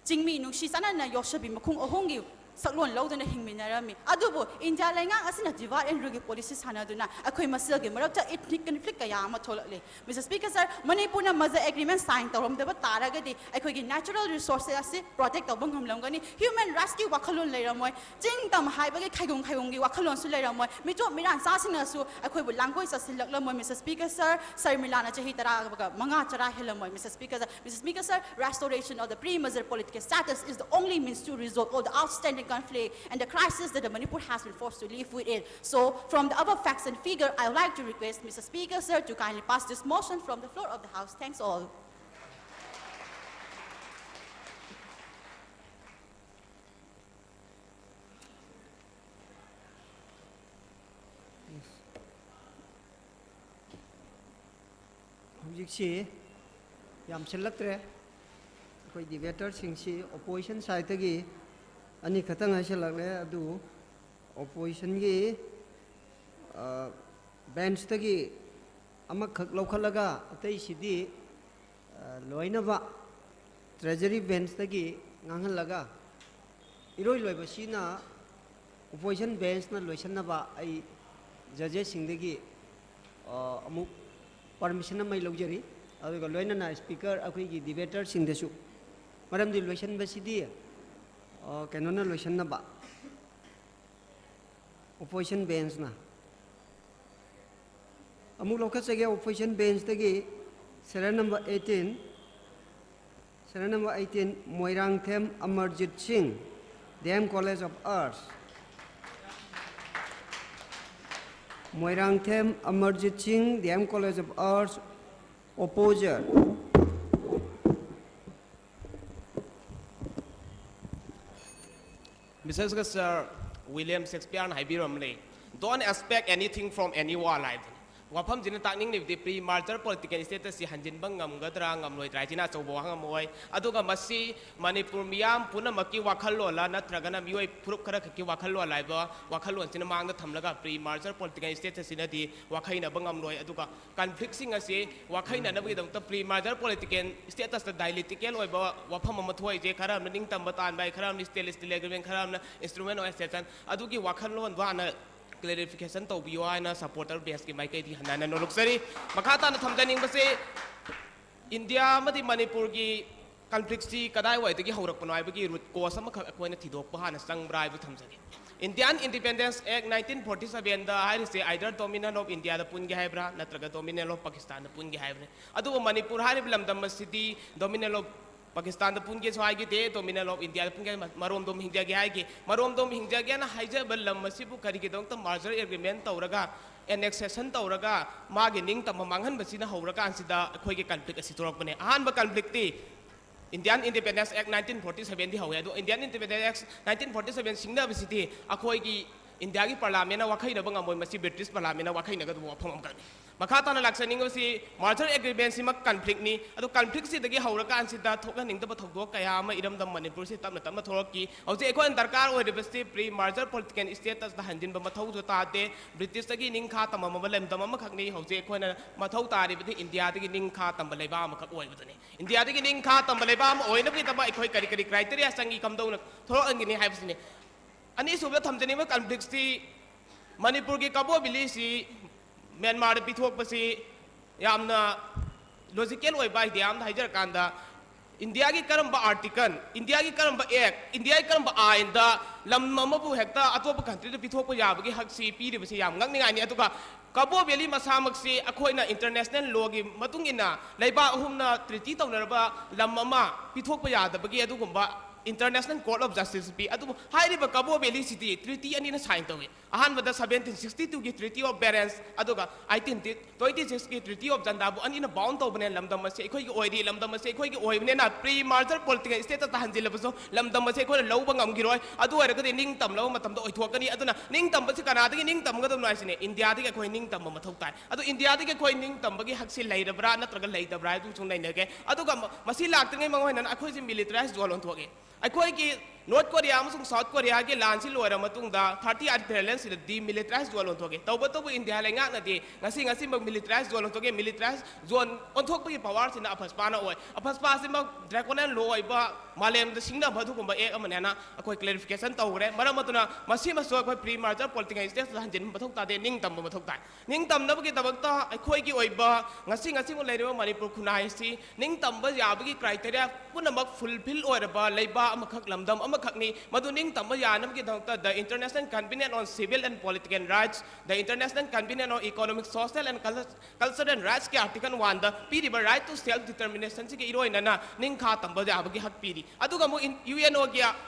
ꯆꯤꯡꯃꯤ ꯅꯨꯡꯁꯤ ꯆꯥꯟꯅꯅ ꯌꯣꯠꯁꯕꯤ ꯃꯈꯣꯡ ꯑꯍꯨꯝꯒꯤ ꯁꯛꯂꯣꯟ ꯂꯧꯗꯨꯅ ꯍꯤꯡꯃꯤꯟꯅꯔꯝꯃꯤ꯫ ꯑꯗꯨꯕꯨ ꯏꯟꯗꯤꯌꯥ ꯂꯩꯉꯥꯛ ꯑꯁꯤꯅ divide and rule ꯒꯤ policy ꯁꯥꯟꯅꯗꯨꯅ ꯑꯩꯈꯣꯏ ꯃꯁꯦꯜꯒꯤ ꯃꯔꯛꯇ ethnic conflict ꯀꯌꯥ ꯑꯃ ꯊꯣꯛꯂꯛꯂꯤ꯫ Mister Speaker, sir, ꯃꯅꯤꯄꯨꯔꯅ merger agreement sign ꯇꯧꯔꯝꯗꯕ ꯇꯥꯔꯒꯗꯤ ꯑꯩꯈꯣꯏꯒꯤ natural resources ꯑꯁꯤ protect ꯇꯧꯕ ꯉꯝꯂꯝꯒꯅꯤ꯫ Human rights ꯀꯤ ꯋꯥꯈꯜꯂꯣꯟ ꯂꯩꯔꯝꯃꯣꯏ꯫ ꯆꯤꯡ ꯇꯝ ꯍꯥꯏꯕꯒꯤ ꯈꯩꯒꯨꯝ ꯈꯩꯒꯨꯝꯒꯤ ꯋꯥꯈꯜꯂꯣꯟꯁꯨ ꯂꯩꯔꯝꯃꯣꯏ꯫ ꯃꯤꯇꯣꯞ ꯃꯤꯔꯥꯟ ꯆꯥꯁꯤꯡꯅꯁꯨ ꯑꯩꯈꯣꯏꯕꯨ ꯂꯥꯡꯒꯣꯏ ꯆꯠꯁꯤꯜꯂꯛꯂꯝꯃꯣꯏ꯫ Mister Speaker, sir, ꯁꯔꯃꯤꯂꯥꯅ ꯆꯍꯤ ꯇꯔꯥꯒ ꯃꯉꯥ ꯆꯔꯥ ꯍꯦꯜꯂꯝꯃꯣꯏ꯫ Mister Speaker, sir, Mister Speaker, sir, restoration of the pre-merger political status is the only means to resolve all the outstanding conflict and the crisis that the Manipur has been forced to live within. So, from the above facts and figure, I would like to request Mister Speaker, sir, to kindly pass this motion from the floor of the House. Thanks all. ꯍꯧꯖꯤꯛꯁꯤ ꯌꯥꯝꯁꯤꯜꯂꯛꯇ꯭ꯔꯦ꯫ ꯑꯩꯈꯣꯏ debater ꯁꯤꯡꯁꯤ opposition side ꯇꯒꯤ ꯑꯅꯤꯈꯛꯇ ꯉꯥꯏꯁꯤꯜꯂꯛꯂꯦ꯫ ꯑꯗꯨ ꯑꯣꯄꯣꯖꯤꯁꯟꯒꯤ ꯕꯦꯟꯁꯇꯒꯤ ꯑꯃꯈꯛ ꯂꯧꯈꯠꯂꯒ ꯑꯇꯩꯁꯤꯗꯤ ꯂꯣꯏꯅꯕ treasury ꯕꯦꯟꯁꯇꯒꯤ ꯉꯥꯡꯍꯜꯂꯒ ꯏꯔꯣꯏ ꯂꯣꯏꯕꯁꯤꯅ opposition ꯕꯦꯟꯁꯅ ꯂꯣꯏꯁꯤꯟꯅꯕ ꯑꯩ ꯖꯖꯦꯁꯁꯤꯡꯗꯒꯤ ꯑꯃꯨꯛ ꯄꯔꯃꯤꯁꯟ ꯑꯃ ꯑꯩ ꯂꯧꯖꯔꯤ꯫ ꯑꯗꯨꯒ ꯂꯣꯏꯅꯅ ꯁ꯭ꯄꯤꯀꯔ ꯑꯩꯈꯣꯏꯒꯤ ꯗꯤꯕꯦꯇꯔꯁꯤꯡꯗꯁꯨ, ꯃꯔꯝꯗꯤ ꯂꯣꯏꯁꯤꯟꯕꯁꯤꯗꯤ ꯀꯩꯅꯣꯅ ꯂꯣꯏꯁꯤꯟꯅꯕ, ꯑꯣꯄꯣꯖꯤꯁꯟ ꯕꯦꯟꯁꯅ꯫ ꯑꯃꯨꯛ ꯂꯧꯈꯠꯆꯒꯦ ꯑꯣꯄꯣꯖꯤꯁꯟ ꯕꯦꯟꯁꯇꯒꯤ serial number eighteen, serial number eighteen, Moirangthem Amarjit Singh, D M College of Arts꯫ Moirangthem Amarjit Singh, D M College of Arts, opposer꯫ ꯃꯤꯁꯦꯁꯀ ꯁꯥꯔ ꯋꯤꯂꯤꯌꯝ ꯁꯦꯛꯁꯄꯤꯌꯔꯅ ꯍꯥꯏꯕꯤꯔꯝꯂꯦ, "Don't expect anything from anyone" ꯍꯥꯏꯕꯗꯨꯅꯤ꯫ ꯋꯥꯐꯝꯁꯤꯅ ꯇꯥꯛꯅꯤꯡꯂꯤꯕꯗꯤ pre merger political status ꯁꯤ ꯍꯟꯖꯤꯟꯕ ꯉꯝꯒꯗ꯭ꯔꯥ ꯉꯝꯂꯣꯏꯗ꯭ꯔꯥ ꯍꯥꯏꯁꯤꯅ ꯑꯆꯧꯕ ꯋꯥꯍꯪ ꯑꯃ ꯑꯣꯏ꯫ ꯑꯗꯨꯒ ꯃꯁꯤ ꯃꯅꯤꯄꯨꯔ ꯃꯤꯌꯥꯝ ꯄꯨꯝꯅꯃꯛꯀꯤ ꯋꯥꯈꯜꯂꯣꯟꯂ ꯅꯠꯇ꯭ꯔꯒꯅ ꯃꯤꯑꯣꯏ ꯐꯨꯔꯨꯞ ꯈꯔ ꯈꯛꯀꯤ ꯋꯥꯈꯜꯂꯣꯟ ꯍꯥꯏꯕ ꯋꯥꯈꯜꯂꯣꯟꯁꯤꯅ ꯃꯥꯡꯗ ꯊꯝꯂꯒ pre merger political status ꯁꯤꯅꯗꯤ ꯋꯥꯈꯩꯅꯕ ꯉꯝꯂꯣꯏ꯫ ꯑꯗꯨꯒ conflict ꯁꯤꯡ ꯑꯁꯤ ꯋꯥꯈꯩꯅꯅꯕꯒꯤꯗꯃꯛꯇ pre merger political status ꯇ dialectical ꯑꯣꯏꯕ ꯋꯥꯐꯝ ꯑꯃ ꯊꯣꯛꯏꯁꯦ꯫ ꯈꯔ ꯑꯃꯅ ꯅꯤꯡꯇꯝꯕ ꯇꯥꯟꯕ ꯍꯥꯏ, ꯈꯔ ꯑꯃꯅ status agreement, ꯈꯔ ꯑꯃꯅ instrument of exception꯫ ꯑꯗꯨꯒꯤ ꯋꯥꯈꯜꯂꯣꯟꯗꯣ ꯍꯥꯟꯅ clarification ꯇꯧꯕꯤꯌꯣ ꯍꯥꯏꯅ supporter base ꯀꯤ ꯃꯥꯏꯀꯩꯗꯒꯤ ꯍꯟꯅ ꯍꯟꯅ ꯅꯣꯜꯂꯨꯛꯆꯔꯤ꯫ ꯃꯈꯥ ꯇꯥꯅ ꯊꯝꯖꯅꯤꯡꯕꯁꯤ, ꯏꯟꯗꯤꯌꯥ ꯑꯃꯗꯤ ꯃꯅꯤꯄꯨꯔꯒꯤ conflict ꯁꯤ ꯀꯗꯥꯏꯋꯥꯏꯗꯒꯤ ꯍꯧꯔꯛꯄꯅꯣ ꯍꯥꯏꯕꯒꯤ root cause ꯑꯃꯈꯛ ꯑꯩꯈꯣꯏꯅ ꯊꯤꯗꯣꯛꯄ ꯍꯥꯟꯅ ꯆꯪꯕ꯭ꯔꯥ ꯍꯥꯏꯕꯗꯨ ꯊꯝꯖꯒꯦ꯫ Indian Independence Act nineteen forty seven ꯗ ꯍꯥꯏꯔꯤꯁꯦ either Dominion of India ꯗ ꯄꯨꯟꯒꯦ ꯍꯥꯏꯕ꯭ꯔꯥ ꯅꯠꯇ꯭ꯔꯒ Dominion of Pakistan ꯗ ꯄꯨꯟꯒꯦ ꯍꯥꯏꯕꯅꯤ꯫ ꯑꯗꯨꯕꯨ ꯃꯅꯤꯄꯨꯔ ꯍꯥꯏꯔꯤꯕ ꯂꯝꯗꯝ ꯑꯁꯤꯗꯤ Dominion of Pakistan the ꯄꯨꯟꯒꯦꯁꯨ ꯍꯥꯏꯈꯤꯗꯦ, Dominion of India ꯗ ꯄꯨꯟꯒꯦ, ꯃꯔꯣꯝꯗꯣꯝ ꯍꯤꯡꯖꯒꯦ ꯍꯥꯏꯈꯤ꯫ ꯃꯔꯣꯝꯗꯣꯝ ꯍꯤꯡꯖꯒꯦꯅ ꯍꯥꯏꯖꯕ ꯂꯝ ꯑꯁꯤꯕꯨ ꯀꯔꯤꯒꯤꯗꯃꯛꯇ merger agreement ꯇꯧꯔꯒ, annexation ꯇꯧꯔꯒ, ꯃꯥꯒꯤ ꯅꯤꯡꯇꯝꯕ ꯃꯥꯡꯍꯟꯕꯁꯤꯅ ꯍꯧꯔꯀꯥꯟꯁꯤꯗ ꯑꯩꯈꯣꯏꯒꯤ conflict ꯑꯁꯤ ꯊꯣꯛꯂꯛꯄꯅꯦ꯫ ꯑꯍꯥꯟꯕ conflict T Indian Independence Act nineteen forty seven ꯗꯤ ꯍꯧꯋꯦ꯫ ꯑꯗꯣ Indian Independence Act nineteen forty seven ꯁꯤꯡꯅꯕꯁꯤꯗꯤ ꯑꯩꯈꯣꯏꯒꯤ ꯏꯟꯗꯤꯌꯥꯒꯤ parliament ꯅ ꯋꯥꯈꯩꯅꯕ ꯉꯝꯃꯣꯏ, ꯃꯁꯤ British parliament ꯅ ꯋꯥꯈꯩꯅꯒꯗꯕ ꯋꯥꯐꯝ ꯑꯃꯈꯛꯅꯤ꯫ ꯃꯈꯥ ꯇꯥꯅ ꯂꯥꯛꯆꯅꯤꯡꯕꯁꯤ merger agreement ꯁꯤꯃꯛ conflict ꯅꯤ꯫ ꯑꯗꯨ conflict ꯁꯤꯗꯒꯤ ꯍꯧꯔꯀꯥꯟꯁꯤꯗ ꯊꯣꯛꯍꯟꯅꯤꯡꯗꯕ ꯊꯧꯗꯣꯛ ꯀꯌꯥ ꯑꯃ ꯏꯔꯝꯗꯝ ꯃꯅꯤꯄꯨꯔꯁꯤ ꯇꯞꯅ ꯇꯞꯅ ꯊꯣꯛꯂꯛꯈꯤ꯫ ꯍꯧꯖꯤꯛ ꯑꯩꯈꯣꯏꯅ ꯗꯔꯀꯥꯔ ꯑꯣꯏꯔꯤꯕꯁꯤ pre merger political status ꯇ ꯍꯟꯖꯤꯟꯕ ꯃꯊꯧꯁꯨ ꯇꯥꯗꯦ꯫ ꯕ꯭ꯔꯤꯇꯤꯁꯇꯒꯤ ꯅꯤꯡꯈꯥ ꯇꯝꯃꯝꯃꯕ ꯂꯝꯗꯝ ꯑꯃꯈꯛꯅꯤ꯫ ꯍꯧꯖꯤꯛ ꯑꯩꯈꯣꯏꯅ ꯃꯊꯧ ꯇꯥꯔꯤꯕꯗꯤ ꯏꯟꯗꯤꯌꯥꯗꯒꯤ ꯅꯤꯡꯈꯥ ꯇꯝꯕ ꯂꯩꯕꯥꯛ ꯑꯃꯈꯛ ꯑꯣꯏꯕꯗꯨꯅꯤ꯫ ꯏꯟꯗꯤꯌꯥꯗꯒꯤ ꯅꯤꯡꯈꯥ ꯇꯝꯕ ꯂꯩꯕꯥꯛ ꯑꯃ ꯑꯣꯏꯅꯕꯒꯤꯗꯃꯛ ꯑꯩꯈꯣꯏ ꯀꯔꯤ ꯀꯔꯤ criteria ꯆꯪꯏ, ꯀꯝꯗꯧꯅ ꯊꯣꯛꯂꯛꯍꯟꯒꯅꯤ ꯍꯥꯏꯕꯁꯤꯅꯤ꯫ ꯑꯅꯤꯁꯨꯕꯗ ꯊꯝꯖꯅꯤꯡꯕ conflict ꯁꯤ ꯃꯅꯤꯄꯨꯔꯒꯤ ꯀꯕꯣ ꯚꯦꯂꯤꯁꯤ ꯃ꯭ꯌꯥꯟꯃꯥꯔꯗ ꯄꯤꯊꯣꯛꯄꯁꯤ ꯌꯥꯝꯅ logical ꯑꯣꯏꯕ idea ꯑꯃꯗ ꯍꯥꯏꯖꯔꯀꯥꯟꯗ, ꯏꯟꯗꯤꯌꯥꯒꯤ ꯀꯔꯝꯕ article, ꯏꯟꯗꯤꯌꯥꯒꯤ ꯀꯔꯝꯕ act, ꯏꯟꯗꯤꯌꯥꯒꯤ ꯀꯔꯝꯕ ꯑꯥꯏꯟꯗ ꯂꯝ ꯑꯃꯕꯨ ꯍꯦꯛꯇ ꯑꯇꯣꯞꯄ country ꯗ ꯄꯤꯊꯣꯛꯄ ꯌꯥꯕꯒꯤ ꯍꯛꯁꯤ ꯄꯤꯔꯤꯕꯁꯤ ꯌꯥꯝ ꯉꯛꯅꯤꯡꯉꯥꯏꯅꯤ꯫ ꯑꯗꯨꯒ ꯀꯕꯣ ꯚꯦꯂꯤ ꯃꯁꯥꯃꯛꯁꯤ ꯑꯩꯈꯣꯏꯅ international law ꯒꯤ ꯃꯇꯨꯡ ꯏꯟꯅ ꯂꯩꯕꯥꯛ ꯑꯍꯨꯝꯅ treaty ꯇꯧꯅꯔꯕ ꯂꯝ ꯑꯃ ꯄꯤꯊꯣꯛꯄ ꯌꯥꯗꯕꯒꯤ ꯑꯗꯨꯒꯨꯝꯕ International Court of Justice ꯄꯤ꯫ ꯑꯗꯨꯕꯨ ꯍꯥꯏꯔꯤꯕ ꯀꯕꯣ ꯚꯦꯂꯤꯁꯤꯗꯤ treaty ꯑꯅꯤꯅ sign ꯇꯧꯏ꯫ ꯑꯍꯥꯟꯕꯗ seventeen sixty two ꯒꯤ Treaty of Barents, ꯑꯗꯨꯒ eighteen twenty six ꯀꯤ Treaty of Jandabou, ꯑꯅꯤꯅ bound ꯇꯧꯕꯅꯦ꯫ ꯂꯝꯗꯝ ꯑꯁꯤ ꯑꯩꯈꯣꯏꯒꯤ ꯑꯣꯏꯔꯤ, ꯂꯝꯗꯝ ꯑꯁꯤ ꯑꯩꯈꯣꯏꯒꯤ ꯑꯣꯏꯕꯅꯤꯅ pre merger political status ꯇ ꯍꯟꯖꯤꯜꯂꯕꯁꯨ ꯂꯝꯗꯝ ꯑꯁꯤ ꯑꯩꯈꯣꯏꯅ ꯂꯧꯕ ꯉꯝꯈꯤꯔꯣꯏ꯫ ꯑꯗꯨ ꯑꯣꯏꯔꯒꯗꯤ ꯅꯤꯡ ꯇꯝꯂꯕ ꯃꯇꯝꯗ ꯑꯣꯏꯊꯣꯛꯀꯅꯤ꯫ ꯑꯗꯨꯅ ꯅꯤꯡ ꯇꯝꯕꯁꯤ ꯀꯅꯥꯗꯒꯤ ꯅꯤꯡ ꯇꯝꯒꯗꯕꯅꯣ ꯍꯥꯏꯁꯤꯅꯦ? ꯏꯟꯗꯤꯌꯥꯗꯒꯤ ꯑꯩꯈꯣꯏ ꯅꯤꯡ ꯇꯝꯕ ꯃꯊꯧ ꯇꯥꯏ꯫ ꯑꯗꯨ ꯏꯟꯗꯤꯌꯥꯗꯒꯤ ꯑꯩꯈꯣꯏ ꯅꯤꯡ ꯇꯝꯕꯒꯤ ꯍꯛꯁꯤ ꯂꯩꯔꯕ꯭ꯔꯥ ꯅꯠꯇ꯭ꯔꯒ ꯂꯩꯇꯕ꯭ꯔꯥ ꯍꯥꯏꯕꯗꯨꯁꯨ ꯅꯩꯅꯒꯦ꯫ ꯑꯗꯨꯒ ꯃ-, ꯃꯁꯤ ꯂꯥꯛꯇ꯭ꯔꯤꯉꯩ ꯃꯃꯥꯡ ꯑꯣꯏꯅ ꯑꯩꯈꯣꯏꯁꯤ militarized zone ꯑꯣꯟꯊꯣꯛꯑꯦ꯫ ꯑꯩꯈꯣꯏꯒꯤ North Korea ꯑꯃꯁꯨꯡ South Korea ꯒꯤ ꯂꯥꯟꯁꯤ ꯂꯣꯏꯔ ꯃꯇꯨꯡꯗ thirty eight ꯁꯤꯗ demilitarized zone ꯑꯣꯟꯊꯣꯛꯈꯤ꯫ ꯇꯧꯕꯇꯕꯨ ꯏꯟꯗꯤꯌꯥ ꯂꯩꯉꯥꯛꯅꯗꯤ ꯉꯁꯤ ꯉꯁꯤꯃꯛ militarized zone ꯑꯣꯟꯊꯣꯛꯈꯤ꯫ Militarized zone ꯑꯣꯟꯊꯣꯛꯄꯒꯤ power ꯁꯤꯅ ꯑꯐꯁꯄꯥꯅ ꯑꯣꯏ꯫ ꯑꯐꯁꯄꯥꯁꯤꯃꯛ draconian law ꯑꯣꯏꯕ, ꯃꯥꯂꯦꯝꯗ ꯁꯤꯡꯅꯕ ꯑꯗꯨꯒꯨꯝꯕ act ꯑꯃꯅꯦꯅ ꯑꯩꯈꯣꯏ clarification ꯇꯧꯈ꯭ꯔꯦ꯫ ꯃꯔꯝ ꯑꯗꯨꯅ ꯃꯁꯤꯃꯁꯨ ꯑꯩꯈꯣꯏ pre merger political status ꯇ ꯍꯟꯖꯤꯟꯕ ꯃꯊꯧ ꯇꯥꯗꯦ, ꯅꯤꯡ ꯇꯝꯕ ꯃꯊꯧ ꯇꯥꯏ꯫ ꯅꯤꯡ ꯇꯝꯅꯕꯒꯤꯗꯃꯛꯇ ꯑꯩꯈꯣꯏꯒꯤ ꯑꯣꯏꯕ ꯉꯁꯤ ꯉꯁꯤꯃꯛ ꯂꯩꯔꯤꯕ ꯃꯅꯤꯄꯨꯔ ꯈꯨꯟꯅꯥꯏ ꯑꯁꯤ ꯅꯤꯡ ꯇꯝꯕ ꯌꯥꯕꯒꯤ criteria ꯄꯨꯝꯅꯃꯛ fulfill ꯑꯣꯏꯔꯕ ꯂꯩꯕꯥꯛ ꯑꯃꯈꯛ, ꯂꯝꯗꯝ ꯑꯃꯈꯛꯅꯤ꯫ ꯃꯗꯨ ꯅꯤꯡ ꯇꯝꯕ ꯌꯥꯅꯕꯒꯤꯗꯃꯛꯇ the International Covenant on Civil and Political Rights, the International Covenant on Economic, Social and Cul-, Cultural Rights ꯀꯤ article one ꯗ ꯄꯤꯔꯤꯕ right to self determination ꯁꯤꯒ ꯏꯔꯣꯏꯅꯅ ꯅꯤꯡꯈꯥ ꯇꯝꯕ ꯌꯥꯕꯒꯤ ꯍꯛ ꯄꯤꯔꯤ꯫ ꯑꯗꯨꯒ ꯑꯃꯨꯛ ꯏꯟ-, UNO ꯒꯤ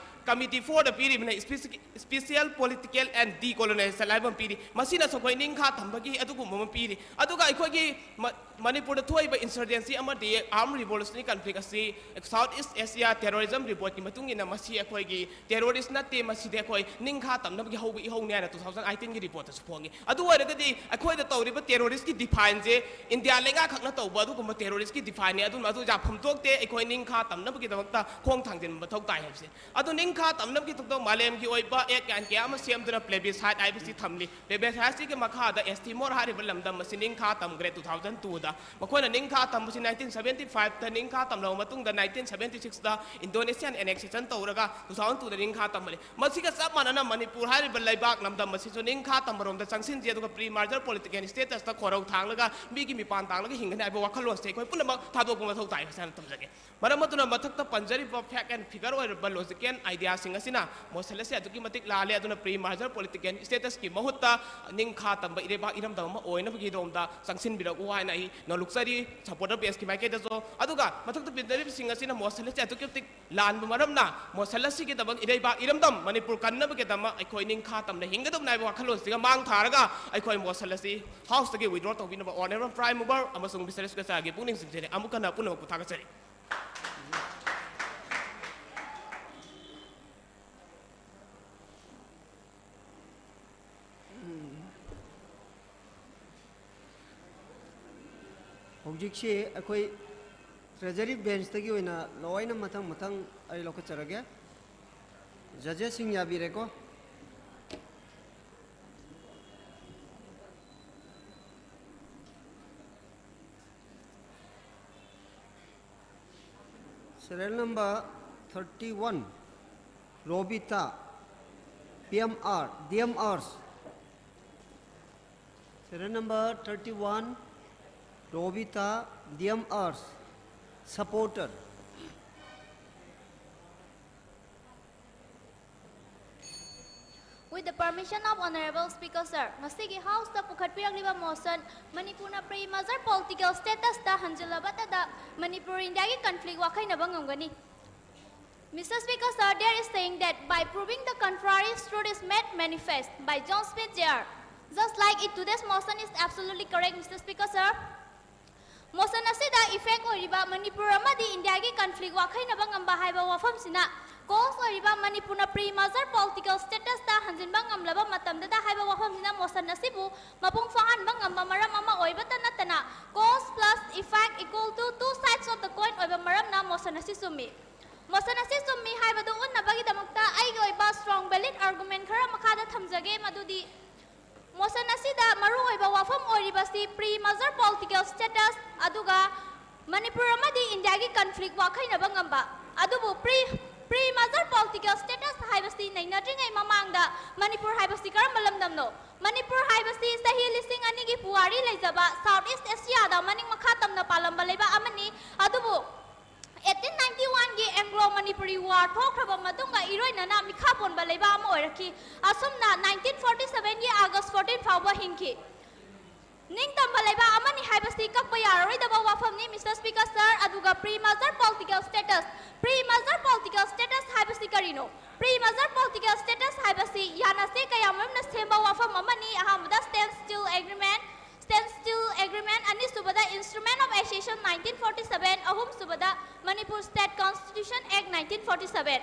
Committee four the ꯄꯤꯔꯤꯕꯅ Special Political and Decolonization ꯍꯥꯏꯕ ꯑꯃ ꯄꯤꯔꯤ꯫ ꯃꯁꯤꯅꯁꯨ ꯑꯩꯈꯣꯏ ꯅꯤꯡꯈꯥ ꯇꯝꯕꯒꯤ ꯑꯗꯨꯒꯨꯝꯕ ꯑꯃ ꯄꯤꯔꯤ꯫ ꯑꯗꯨꯒ ꯑꯩꯈꯣꯏꯒꯤ ꯃ-, ꯃꯅꯤꯄꯨꯔꯗ ꯊꯣꯛꯏꯕ insurgency ꯑꯃꯗꯤ armed revolutionary conflict ꯑꯁꯤ South East Asia Terrorism Report ꯀꯤ ꯃꯇꯨꯡ ꯏꯟꯅ ꯃꯁꯤ ꯑꯩꯈꯣꯏꯒꯤ terrorist ꯅꯠꯇꯦ, ꯃꯁꯤꯗꯤ ꯑꯩꯈꯣꯏ ꯅꯤꯡꯈꯥ ꯇꯝꯅꯕꯒꯤ ꯍꯧꯕ ꯏꯍꯧꯅꯤ ꯍꯥꯏꯅ two thousand eighteen ꯒꯤ report ꯇꯁꯨ ꯐꯣꯡꯉꯤ꯫ ꯑꯗꯨ ꯑꯣꯏꯔꯒꯗꯤ ꯑꯩꯈꯣꯏꯗ ꯇꯧꯔꯤꯕ terrorist ꯀꯤ define ꯁꯦ ꯏꯟꯗꯤꯌꯥ ꯂꯩꯉꯥꯛꯈꯛꯅ ꯇꯧꯕ ꯑꯗꯨꯒꯨꯝꯕ terrorist ꯀꯤ define ꯅꯤ꯫ ꯑꯗꯨꯅ ꯑꯗꯨ ꯌꯥꯐꯝ ꯊꯣꯛꯇꯦ, ꯑꯩꯈꯣꯏ ꯅꯤꯡꯈꯥ ꯇꯝꯅꯕꯒꯤꯗꯃꯛꯇ ꯈꯣꯡ ꯊꯥꯡꯖꯤꯟꯕ ꯃꯊꯧ ꯇꯥꯏ ꯍꯥꯏꯕꯁꯦ꯫ ꯑꯗꯨ ꯅꯤꯡꯈꯥ ꯇꯝꯅꯕꯒꯤ ꯊꯧꯗꯣꯛ ꯃꯥꯂꯦꯝꯒꯤ ꯑꯣꯏꯕ act ꯀꯌꯥ ꯑꯃ ꯁꯦꯝꯗꯨꯅ plebiscite ꯍꯥꯏꯕꯁꯤ ꯊꯝꯂꯤ꯫ Plebiscite ꯁꯤꯒꯤ ꯃꯈꯥꯗ ꯑꯦꯁ ꯇꯤ ꯃꯣꯔ ꯍꯥꯏꯔꯤꯕ ꯂꯝꯗꯝ ꯑꯁꯤ ꯅꯤꯡꯈꯥ ꯇꯝꯈ꯭ꯔꯦ two thousand two ꯗ꯫ ꯃꯈꯣꯏꯅ ꯅꯤꯡꯈꯥ ꯇꯝꯕꯁꯤ nineteen seventy five ꯇ ꯅꯤꯡꯈꯥ ꯇꯝꯂꯕ ꯃꯇꯨꯡꯗ nineteen seventy six ꯇ Indonesian annexation ꯇꯧꯔꯒ two thousand two ꯗ ꯅꯤꯡꯈꯥ ꯇꯝꯕꯅꯤ꯫ ꯃꯁꯤꯒ ꯆꯞ ꯃꯥꯟꯅꯅ ꯃꯅꯤꯄꯨꯔ ꯍꯥꯏꯔꯤꯕ ꯂꯩꯕꯥꯛ ꯂꯝꯗꯝ ꯑꯁꯤꯁꯨ ꯅꯤꯡꯈꯥ ꯇꯝꯕꯔꯣꯝꯗ ꯆꯪꯁꯤꯟꯁꯤ, ꯑꯗꯨꯒ pre merger political status ꯇ ꯈꯣꯏꯔꯧ ꯊꯥꯡꯂꯒ ꯃꯤꯒꯤ ꯃꯤꯄꯥꯟ ꯇꯥꯡꯂꯒ ꯍꯤꯡꯒꯅꯤ ꯍꯥꯏꯕ ꯋꯥꯈꯜꯂꯣꯟꯁꯦ ꯑꯩꯈꯣꯏ ꯄꯨꯝꯅꯃꯛ ꯊꯥꯗꯣꯛꯄ ꯃꯊꯧ ꯇꯥꯏ ꯍꯥꯏꯅ ꯊꯝꯖꯒꯦ꯫ ꯃꯔꯝ ꯑꯗꯨꯅ ꯃꯊꯛꯇ ꯄꯟꯖꯔꯤꯕ fact and figure ꯑꯣꯏꯔꯕ logical idea ꯁꯤꯡ ꯑꯁꯤꯅ motion ꯑꯁꯤ ꯑꯗꯨꯛꯀꯤ ꯃꯇꯤꯛ ꯂꯥꯜꯂꯦ꯫ ꯑꯗꯨꯅ pre merger political status ꯀꯤ ꯃꯍꯨꯠꯇ ꯅꯤꯡꯈꯥ ꯇꯝꯕ ꯏꯔꯩꯕꯥꯛ ꯏꯔꯝꯗꯝ ꯑꯃ ꯑꯣꯏꯅꯕꯒꯤꯗꯃꯛꯇ ꯆꯪꯁꯤꯟꯕꯤꯔꯛꯎ ꯍꯥꯏꯅ ꯑꯩ ꯅꯣꯜꯂꯨꯛꯆꯔꯤ꯫ Supporter base ꯀꯤ ꯃꯥꯏꯀꯩꯗꯁꯨ꯫ ꯑꯗꯨꯒ ꯃꯊꯛꯇ ꯄꯟꯖꯔꯤꯕꯁꯤꯡ ꯑꯁꯤꯅ motion ꯑꯁꯤ ꯑꯗꯨꯛꯀꯤ ꯃꯇꯤꯛ ꯂꯥꯟꯕ ꯃꯔꯝꯅ motion ꯑꯁꯤꯒꯤꯗꯃꯛ ꯏꯔꯩꯕꯥꯛ ꯏꯔꯝꯗꯝ ꯃꯅꯤꯄꯨꯔ ꯀꯟꯅꯕꯒꯤꯗꯃꯛ ꯑꯩꯈꯣꯏ ꯅꯤꯡꯈꯥ ꯇꯝꯅ ꯍꯤꯡꯒꯗꯕꯅꯤ ꯍꯥꯏꯕ ꯋꯥꯈꯜꯂꯣꯟꯁꯤꯒ ꯃꯥꯡ ꯊꯥꯔꯒ ꯑꯩꯈꯣꯏ motion ꯑꯁꯤ House ꯇꯒꯤ withdraw ꯇꯧꯕꯤꯅꯕ Honourable Prime Mover ꯑꯃꯁꯨꯡ Mister Speaker ꯒꯤ ꯄꯨꯛꯅꯤꯡ ꯆꯤꯡꯁꯤꯜꯂꯤ꯫ ꯑꯃꯨꯛ ꯍꯟꯅ ꯄꯨꯝꯅꯃꯛꯄꯨ ꯊꯥꯒꯠꯆꯔꯤ꯫ ꯍꯧꯖꯤꯛꯁꯤ ꯑꯩꯈꯣꯏ Treasury bench ꯇꯒꯤ ꯑꯣꯏꯅ ꯂꯣꯏꯅ ꯃꯊꯪ ꯃꯊꯪ ꯑꯩ ꯂꯧꯈꯠꯆꯔꯒꯦ꯫ Judges ꯁꯤꯡ ꯌꯥꯕꯤꯔꯦꯀꯣ? Serial number thirty one, Robita, P M R, D M Rs. Serial number thirty one, Robita, D M Rs, supporter. With the permission of Honorable Speaker, sir, ꯉꯁꯤꯒꯤ House ꯇ ꯄꯨꯈꯠꯄꯤꯔꯛꯂꯤꯕ motion, ꯃꯅꯤꯄꯨꯔꯅ pre merger political status ꯇ ꯍꯟꯖꯤꯜꯂꯕꯇꯗ ꯃꯅꯤꯄꯨꯔ ꯏꯟꯗꯤꯌꯥꯒꯤ conflict ꯋꯥꯈꯩꯅꯕ ꯉꯝꯒꯅꯤ꯫ Mister Speaker, sir, there is saying that by proving the contrary, truth is made manifest by John Smith Junior Just like it, today's motion is absolutely correct, Mister Speaker, sir. Motion ꯑꯁꯤꯗ effect ꯑꯣꯏꯔꯤꯕ ꯃꯅꯤꯄꯨꯔ ꯑꯃꯗꯤ ꯏꯟꯗꯤꯌꯥꯒꯤ conflict ꯋꯥꯈꯩꯅꯕ ꯉꯝꯕ ꯍꯥꯏꯕ ꯋꯥꯐꯝꯁꯤꯅ cause ꯑꯣꯏꯔꯤꯕ ꯃꯅꯤꯄꯨꯔꯅ pre-merger political status ꯇ ꯍꯟꯖꯤꯟꯕ ꯉꯝꯂꯕ ꯃꯇꯝꯗꯗ ꯍꯥꯏꯕ ꯋꯥꯐꯝꯁꯤꯅ motion ꯑꯁꯤꯕꯨ ꯃꯄꯨꯡ ꯐꯥꯍꯟꯕ ꯉꯝꯕ ꯃꯔꯝ ꯑꯃ ꯑꯣꯏꯕꯇ ꯅꯠꯇꯅ cause plus effect equal to two sides of the coin ꯑꯣꯏꯕ ꯃꯔꯝꯅ motion ꯑꯁꯤ ꯆꯨꯝꯃꯤ꯫ Motion ꯑꯁꯤ ꯆꯨꯝꯃꯤ ꯍꯥꯏꯕꯗꯨ ꯎꯠꯅꯕꯒꯤꯗꯃꯛꯇ ꯑꯩꯒꯤ ꯑꯣꯏꯕ strong valid argument ꯈꯔ ꯃꯈꯥꯗ ꯊꯝꯖꯒꯦ, ꯃꯗꯨꯗꯤ motion ꯑꯁꯤꯗ ꯃꯔꯨꯑꯣꯏꯕ ꯋꯥꯐꯝ ꯑꯣꯏꯔꯤꯕꯁꯤ pre-merger political status ꯑꯗꯨꯒ ꯃꯅꯤꯄꯨꯔ ꯑꯃꯗꯤ ꯏꯟꯗꯤꯌꯥꯒꯤ conflict ꯋꯥꯈꯩꯅꯕ ꯉꯝꯕ꯫ ꯑꯗꯨꯕꯨ pre pre-merger political status ꯍꯥꯏꯕꯁꯤ ꯅꯩꯅꯗ꯭ꯔꯤꯉꯩ ꯃꯃꯥꯡꯗ ꯃꯅꯤꯄꯨꯔ ꯍꯥꯏꯕꯁꯤ ꯀꯔꯝꯕ ꯂꯝꯗꯝꯅꯣ? ꯃꯅꯤꯄꯨꯔ ꯍꯥꯏꯕꯁꯤ ꯆꯍꯤ ꯂꯤꯁꯤꯡ ꯑꯅꯤꯒꯤ ꯄꯨꯋꯥꯔꯤ ꯂꯩꯖꯕ South East Asia ꯗ ꯃꯅꯤꯡ ꯃꯈꯥ ꯇꯝꯅ ꯄꯥꯜꯂꯝꯕ ꯂꯩꯕꯥꯛ ꯑꯃꯅꯤ꯫ ꯑꯗꯨꯕꯨ eighteen ninety one ꯒꯤ Anglo Manipuri War ꯊꯣꯛꯈ꯭ꯔꯕ ꯃꯇꯨꯡꯗ ꯏꯔꯣꯏꯅꯅ ꯃꯤꯈꯥ ꯄꯣꯟꯕ ꯂꯩꯕꯥꯛ ꯑꯃ ꯑꯣꯏꯔꯛꯈꯤ꯫ ꯑꯁꯨꯝꯅ nineteen forty seven ꯒꯤ August fourteen ꯐꯥꯎꯕ ꯍꯤꯡꯈꯤ꯫ ꯅꯤꯡꯇꯝꯕ ꯂꯩꯕꯥꯛ ꯑꯃꯅꯤ ꯍꯥꯏꯕꯁꯤ ꯀꯛꯄ ꯌꯥꯔꯔꯣꯏꯗꯕ ꯋꯥꯐꯝꯅꯤ, Mister Speaker, sir꯫ ꯑꯗꯨꯒ pre-merger political status, pre-merger political status ꯍꯥꯏꯕꯁꯤ ꯀꯔꯤꯅꯣ? Pre-merger political status ꯍꯥꯏꯕꯁꯤ ꯌꯥꯅꯁꯦ ꯀꯌꯥꯃꯔꯨꯝꯅ ꯁꯦꯝꯕ ꯋꯥꯐꯝ ꯑꯃꯅꯤ꯫ ꯑꯍꯥꯟꯕꯗ Standstill Agreement, Standstill Agreement, ꯑꯅꯤꯁꯨꯕꯗ Instrument of Accession nineteen forty seven, ꯑꯍꯨꯝꯁꯨꯕꯗ Manipur State Constitution Act nineteen forty seven꯫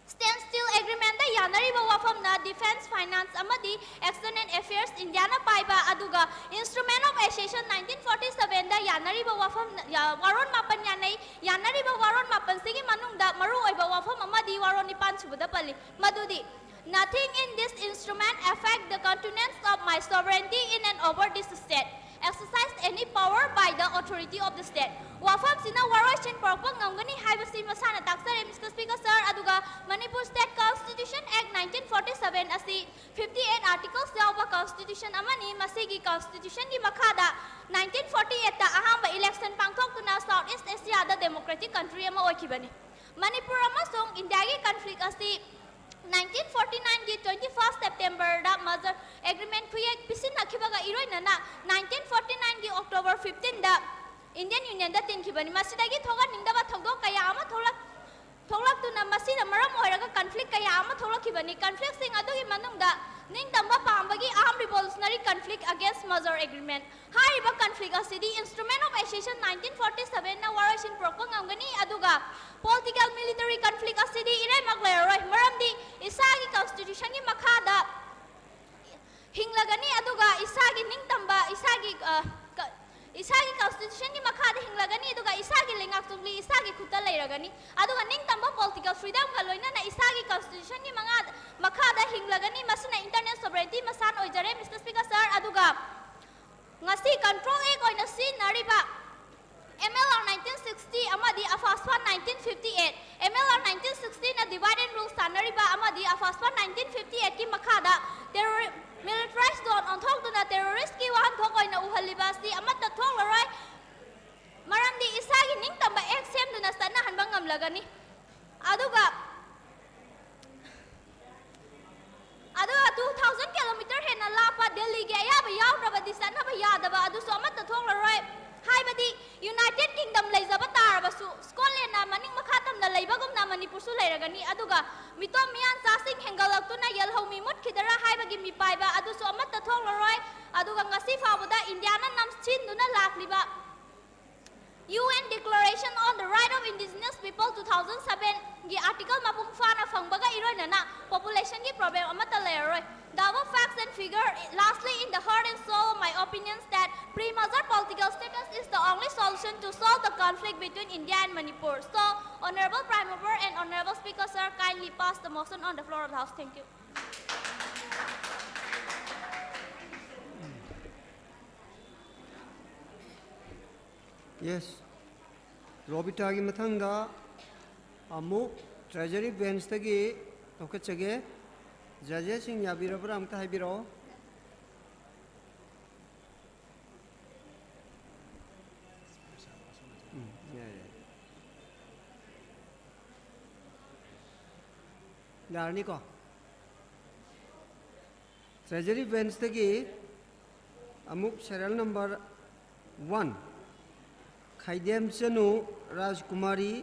Standstill Agreement ꯇ ꯌꯥꯅꯔꯤꯕ ꯋꯥꯐꯝꯅ defence, finance ꯑꯃꯗꯤ external affairs ꯏꯟꯗꯤꯌꯥꯅ ꯄꯥꯏꯕ, ꯑꯗꯨꯒ Instrument of Accession nineteen forty seven ꯗ ꯌꯥꯅꯔꯤꯕ ꯋꯥꯐꯝ, ꯌꯥ-, ꯋꯥꯔꯣꯜ ꯃꯥꯄꯟ ꯌꯥꯅꯩ꯫ ꯌꯥꯅꯔꯤꯕ ꯋꯥꯔꯣꯜ ꯃꯥꯄꯟꯁꯤꯒꯤ ꯃꯅꯨꯡꯗ ꯃꯔꯨꯑꯣꯏꯕ ꯋꯥꯐꯝ ꯑꯃꯗꯤ ꯋꯥꯔꯣꯜ ꯅꯤꯄꯥꯟ ꯁꯨꯕꯗ ꯄꯜꯂꯤ, ꯃꯗꯨꯗꯤ Nothing in this instrument affect the continuance of my sovereignty in and over this state, exercise any power by the authority of the state꯫ ꯋꯥꯐꯝꯁꯤꯅ ꯋꯥꯔꯣꯏꯁꯤꯟ ꯄꯨꯔꯛꯄ ꯉꯝꯒꯅꯤ ꯍꯥꯏꯕꯁꯤ ꯃꯁꯥꯅ ꯇꯥꯛꯆꯔꯦ, Mister Speaker, sir꯫ ꯑꯗꯨꯒ Manipur State Constitution Act nineteen forty seven ꯑꯁꯤ fifty eight articles ꯌꯥꯎꯕ constitution ꯑꯃꯅꯤ꯫ ꯃꯁꯤꯒꯤ constitution ꯒꯤ ꯃꯈꯥꯗ nineteen forty eight ꯇ ꯑꯍꯥꯟꯕ election ꯄꯥꯡꯊꯣꯛꯇꯨꯅ South East Asia ꯗ democratic country ꯑꯃ ꯑꯣꯏꯈꯤꯕꯅꯤ꯫ ꯃꯅꯤꯄꯨꯔ ꯑꯃꯁꯨꯡ ꯏꯟꯗꯤꯌꯥꯒꯤ conflict ꯑꯁꯤ nineteen forty nine ꯒꯤ twenty first September ꯗ merger agreement ꯈꯨꯌꯦꯛ ꯄꯤꯁꯤꯟꯅꯈꯤꯕꯒ ꯏꯔꯣꯏꯅꯅ nineteen forty nine ꯒꯤ October fifteen ꯗ Indian Union ꯗ ꯇꯤꯟꯈꯤꯕꯅꯤ꯫ ꯃꯁꯤꯗꯒꯤ ꯊꯣꯛꯍꯟꯅꯤꯡꯗꯕ ꯊꯧꯗꯣꯛ ꯀꯌꯥ ꯑꯃ ꯊꯣꯛꯂꯛ-, ꯃꯁꯤꯅ ꯃꯔꯝ ꯑꯣꯏꯔꯒ ꯀꯟꯐ꯭ꯂꯤꯛ ꯀꯌꯥ ꯑꯃ ꯊꯣꯛꯂꯛꯈꯤꯕꯅꯤ꯫ ꯀꯟꯐ꯭ꯂꯤꯛꯁꯤꯡ ꯑꯗꯨꯒꯤ ꯃꯅꯨꯡꯗ ꯅꯤꯡꯇꯝꯕ ꯄꯥꯝꯕꯒꯤ Armed Revolutionary Conflict Against Merger Agreement ꯍꯥꯏꯔꯤꯕ ꯀꯟꯐ꯭ꯂꯤꯛ ꯑꯁꯤꯗꯤ Instrument of Accession nineteen forty seven ꯅ ꯋꯥꯔꯣꯏꯁꯤꯟ ꯄꯨꯔꯛꯄ ꯉꯝꯒꯅꯤ, ꯑꯗꯨꯒ Political Military Conflict ꯑꯁꯤꯗꯤ ꯏꯔꯩꯃꯛ ꯂꯩꯔꯔꯣꯏ, ꯃꯔꯝꯗꯤ ꯏꯁꯥꯒꯤ Constitution ꯒꯤ ꯃꯈꯥꯗ ꯍꯤꯡꯂꯒꯅꯤ, ꯑꯗꯨꯒ ꯏꯁꯥꯒꯤ ꯅꯤꯡꯇꯝꯕ, ꯏꯁꯥꯒꯤ, ꯑ, ꯀ-, ꯏꯁꯥꯒꯤ Constitution ꯒꯤ ꯃꯈꯥꯗ ꯍꯤꯡꯂꯒꯅꯤ, ꯑꯗꯨꯒ ꯏꯁꯥꯒꯤ ꯂꯩꯉꯥꯛ ꯇꯨꯡꯂꯤ ꯏꯁꯥꯒꯤ ꯈꯨꯠꯇ ꯂꯩꯔꯒꯅꯤ꯫ ꯑꯗꯨꯒ ꯅꯤꯡꯇꯝꯕ Political Freedom ꯒ ꯂꯣꯏꯅꯅ ꯏꯁꯥꯒꯤ Constitution ꯒꯤ ꯃꯉꯥ-, ꯃꯈꯥꯗ ꯍꯤꯡꯂꯒꯅꯤ꯫ ꯃꯁꯤꯅ Internal Sovereignty ꯃꯁꯥꯟ ꯑꯣꯏꯖꯔꯦ, Mister Speaker Sir꯫ ꯑꯗꯨꯒ ꯉꯁꯤ Control Act ꯑꯣꯏꯅ ꯁꯤꯖꯤꯟꯅꯔꯤꯕ M L R nineteen sixty ꯑꯃꯗꯤ AFASPA nineteen fifty eight, M L R nineteen sixty ꯅ Divide and Rule ꯁꯥꯟꯅꯔꯤꯕ ꯑꯃꯗꯤ AFASPA nineteen fifty eight ꯀꯤ ꯃꯈꯥꯗ terror-, militarized zone ꯑꯣꯟꯊꯣꯛꯇꯨꯅ terrorist ꯀꯤ ꯋꯥꯍꯟꯊꯣꯛ ꯑꯣꯏꯅ ꯎꯍꯜꯂꯤꯕ ꯑꯁꯤ ꯑꯃꯠꯇ ꯊꯣꯛꯂꯔꯣꯏ, ꯃꯔꯝꯗꯤ ꯏꯁꯥꯒꯤ ꯅꯤꯡꯇꯝꯕ Act ꯁꯦꯝꯗꯨꯅ ꯆꯠꯅꯍꯟꯕ ꯉꯝꯂꯒꯅꯤ꯫ ꯑꯗꯨꯒ ꯑꯗꯨꯒ two thousand kilometer ꯍꯦꯟꯅ ꯂꯥꯞꯄ ꯗꯦꯜꯂꯤꯒꯤ ꯑꯌꯥꯕ ꯌꯥꯎꯗ꯭ꯔꯕꯗꯤ ꯆꯠꯅꯕ ꯌꯥꯗꯕ ꯑꯗꯨꯁꯨ ꯑꯃꯠꯇ ꯊꯣꯛꯂꯔꯣꯏ꯫ ꯍꯥꯏꯕꯗꯤ United Kingdom ꯂꯩꯖꯕ ꯇꯥꯔꯕꯁꯨ Scotland ꯅ ꯃꯅꯤꯡ ꯃꯈꯥ ꯇꯝꯅ ꯂꯩꯕꯒꯨꯝꯅ ꯃꯅꯤꯄꯨꯔꯁꯨ ꯂꯩꯔꯒꯅꯤ꯫ ꯑꯗꯨꯒ ꯃꯤꯇꯣꯞ ꯃꯤꯌꯥꯟ ꯆꯥꯁꯤꯡ ꯍꯦꯟꯒꯠꯂꯛꯇꯨꯅ ꯌꯦꯜꯍꯧꯃꯤ ꯃꯨꯠꯈꯤꯗꯔꯥ ꯍꯥꯏꯕꯒꯤ ꯃꯤꯄꯥꯏꯕ ꯑꯗꯨꯁꯨ ꯑꯃꯠꯇ ꯊꯣꯛꯂꯔꯣꯏ꯫ ꯑꯗꯨꯒ ꯉꯁꯤ ꯐꯥꯎꯕꯗ ꯏꯟꯗꯤꯌꯥꯅ ꯅꯝꯁꯤꯟꯗꯨꯅ ꯂꯥꯛꯂꯤꯕ U N Declaration on the Right of Indigenous People two thousand seven ꯒꯤ article ꯃꯄꯨꯡ ꯐꯥꯅ ꯐꯪꯕꯒ ꯏꯔꯣꯏꯅꯅ population ꯒꯤ problem ꯑꯃꯠꯇ ꯂꯩꯔꯔꯣꯏ꯫ The above facts and figure lastly in the heart and soul of my opinions that pre-merger political status is the only solution to solve the conflict between India and Manipur. So, Honorable Prime Mover and Honorable Speaker, sir, kindly pass the motion on the floor of the House. Thank you. Yes. ꯔꯣꯕꯤꯇꯥꯒꯤ ꯃꯊꯪꯗ ꯑꯃꯨꯛ Treasury Bench ꯇꯒꯤ ꯂꯧꯈꯠꯆꯒꯦ꯫ Judges ꯁꯤꯡ ꯌꯥꯕꯤꯔꯕ꯭ꯔꯥ? ꯑꯝꯇ ꯍꯥꯏꯕꯤꯔꯛꯑꯣ꯫ ꯎꯝ, ꯌꯥꯏ, ꯌꯥꯏ꯫ ꯌꯥꯔꯅꯤꯀꯣ? Treasury Bench ꯇꯒꯤ ꯑꯃꯨꯛ serial number one, ꯈꯥꯏꯗꯦꯝꯆꯅꯨ ꯔꯥꯖꯀꯨꯃꯥꯔꯤ,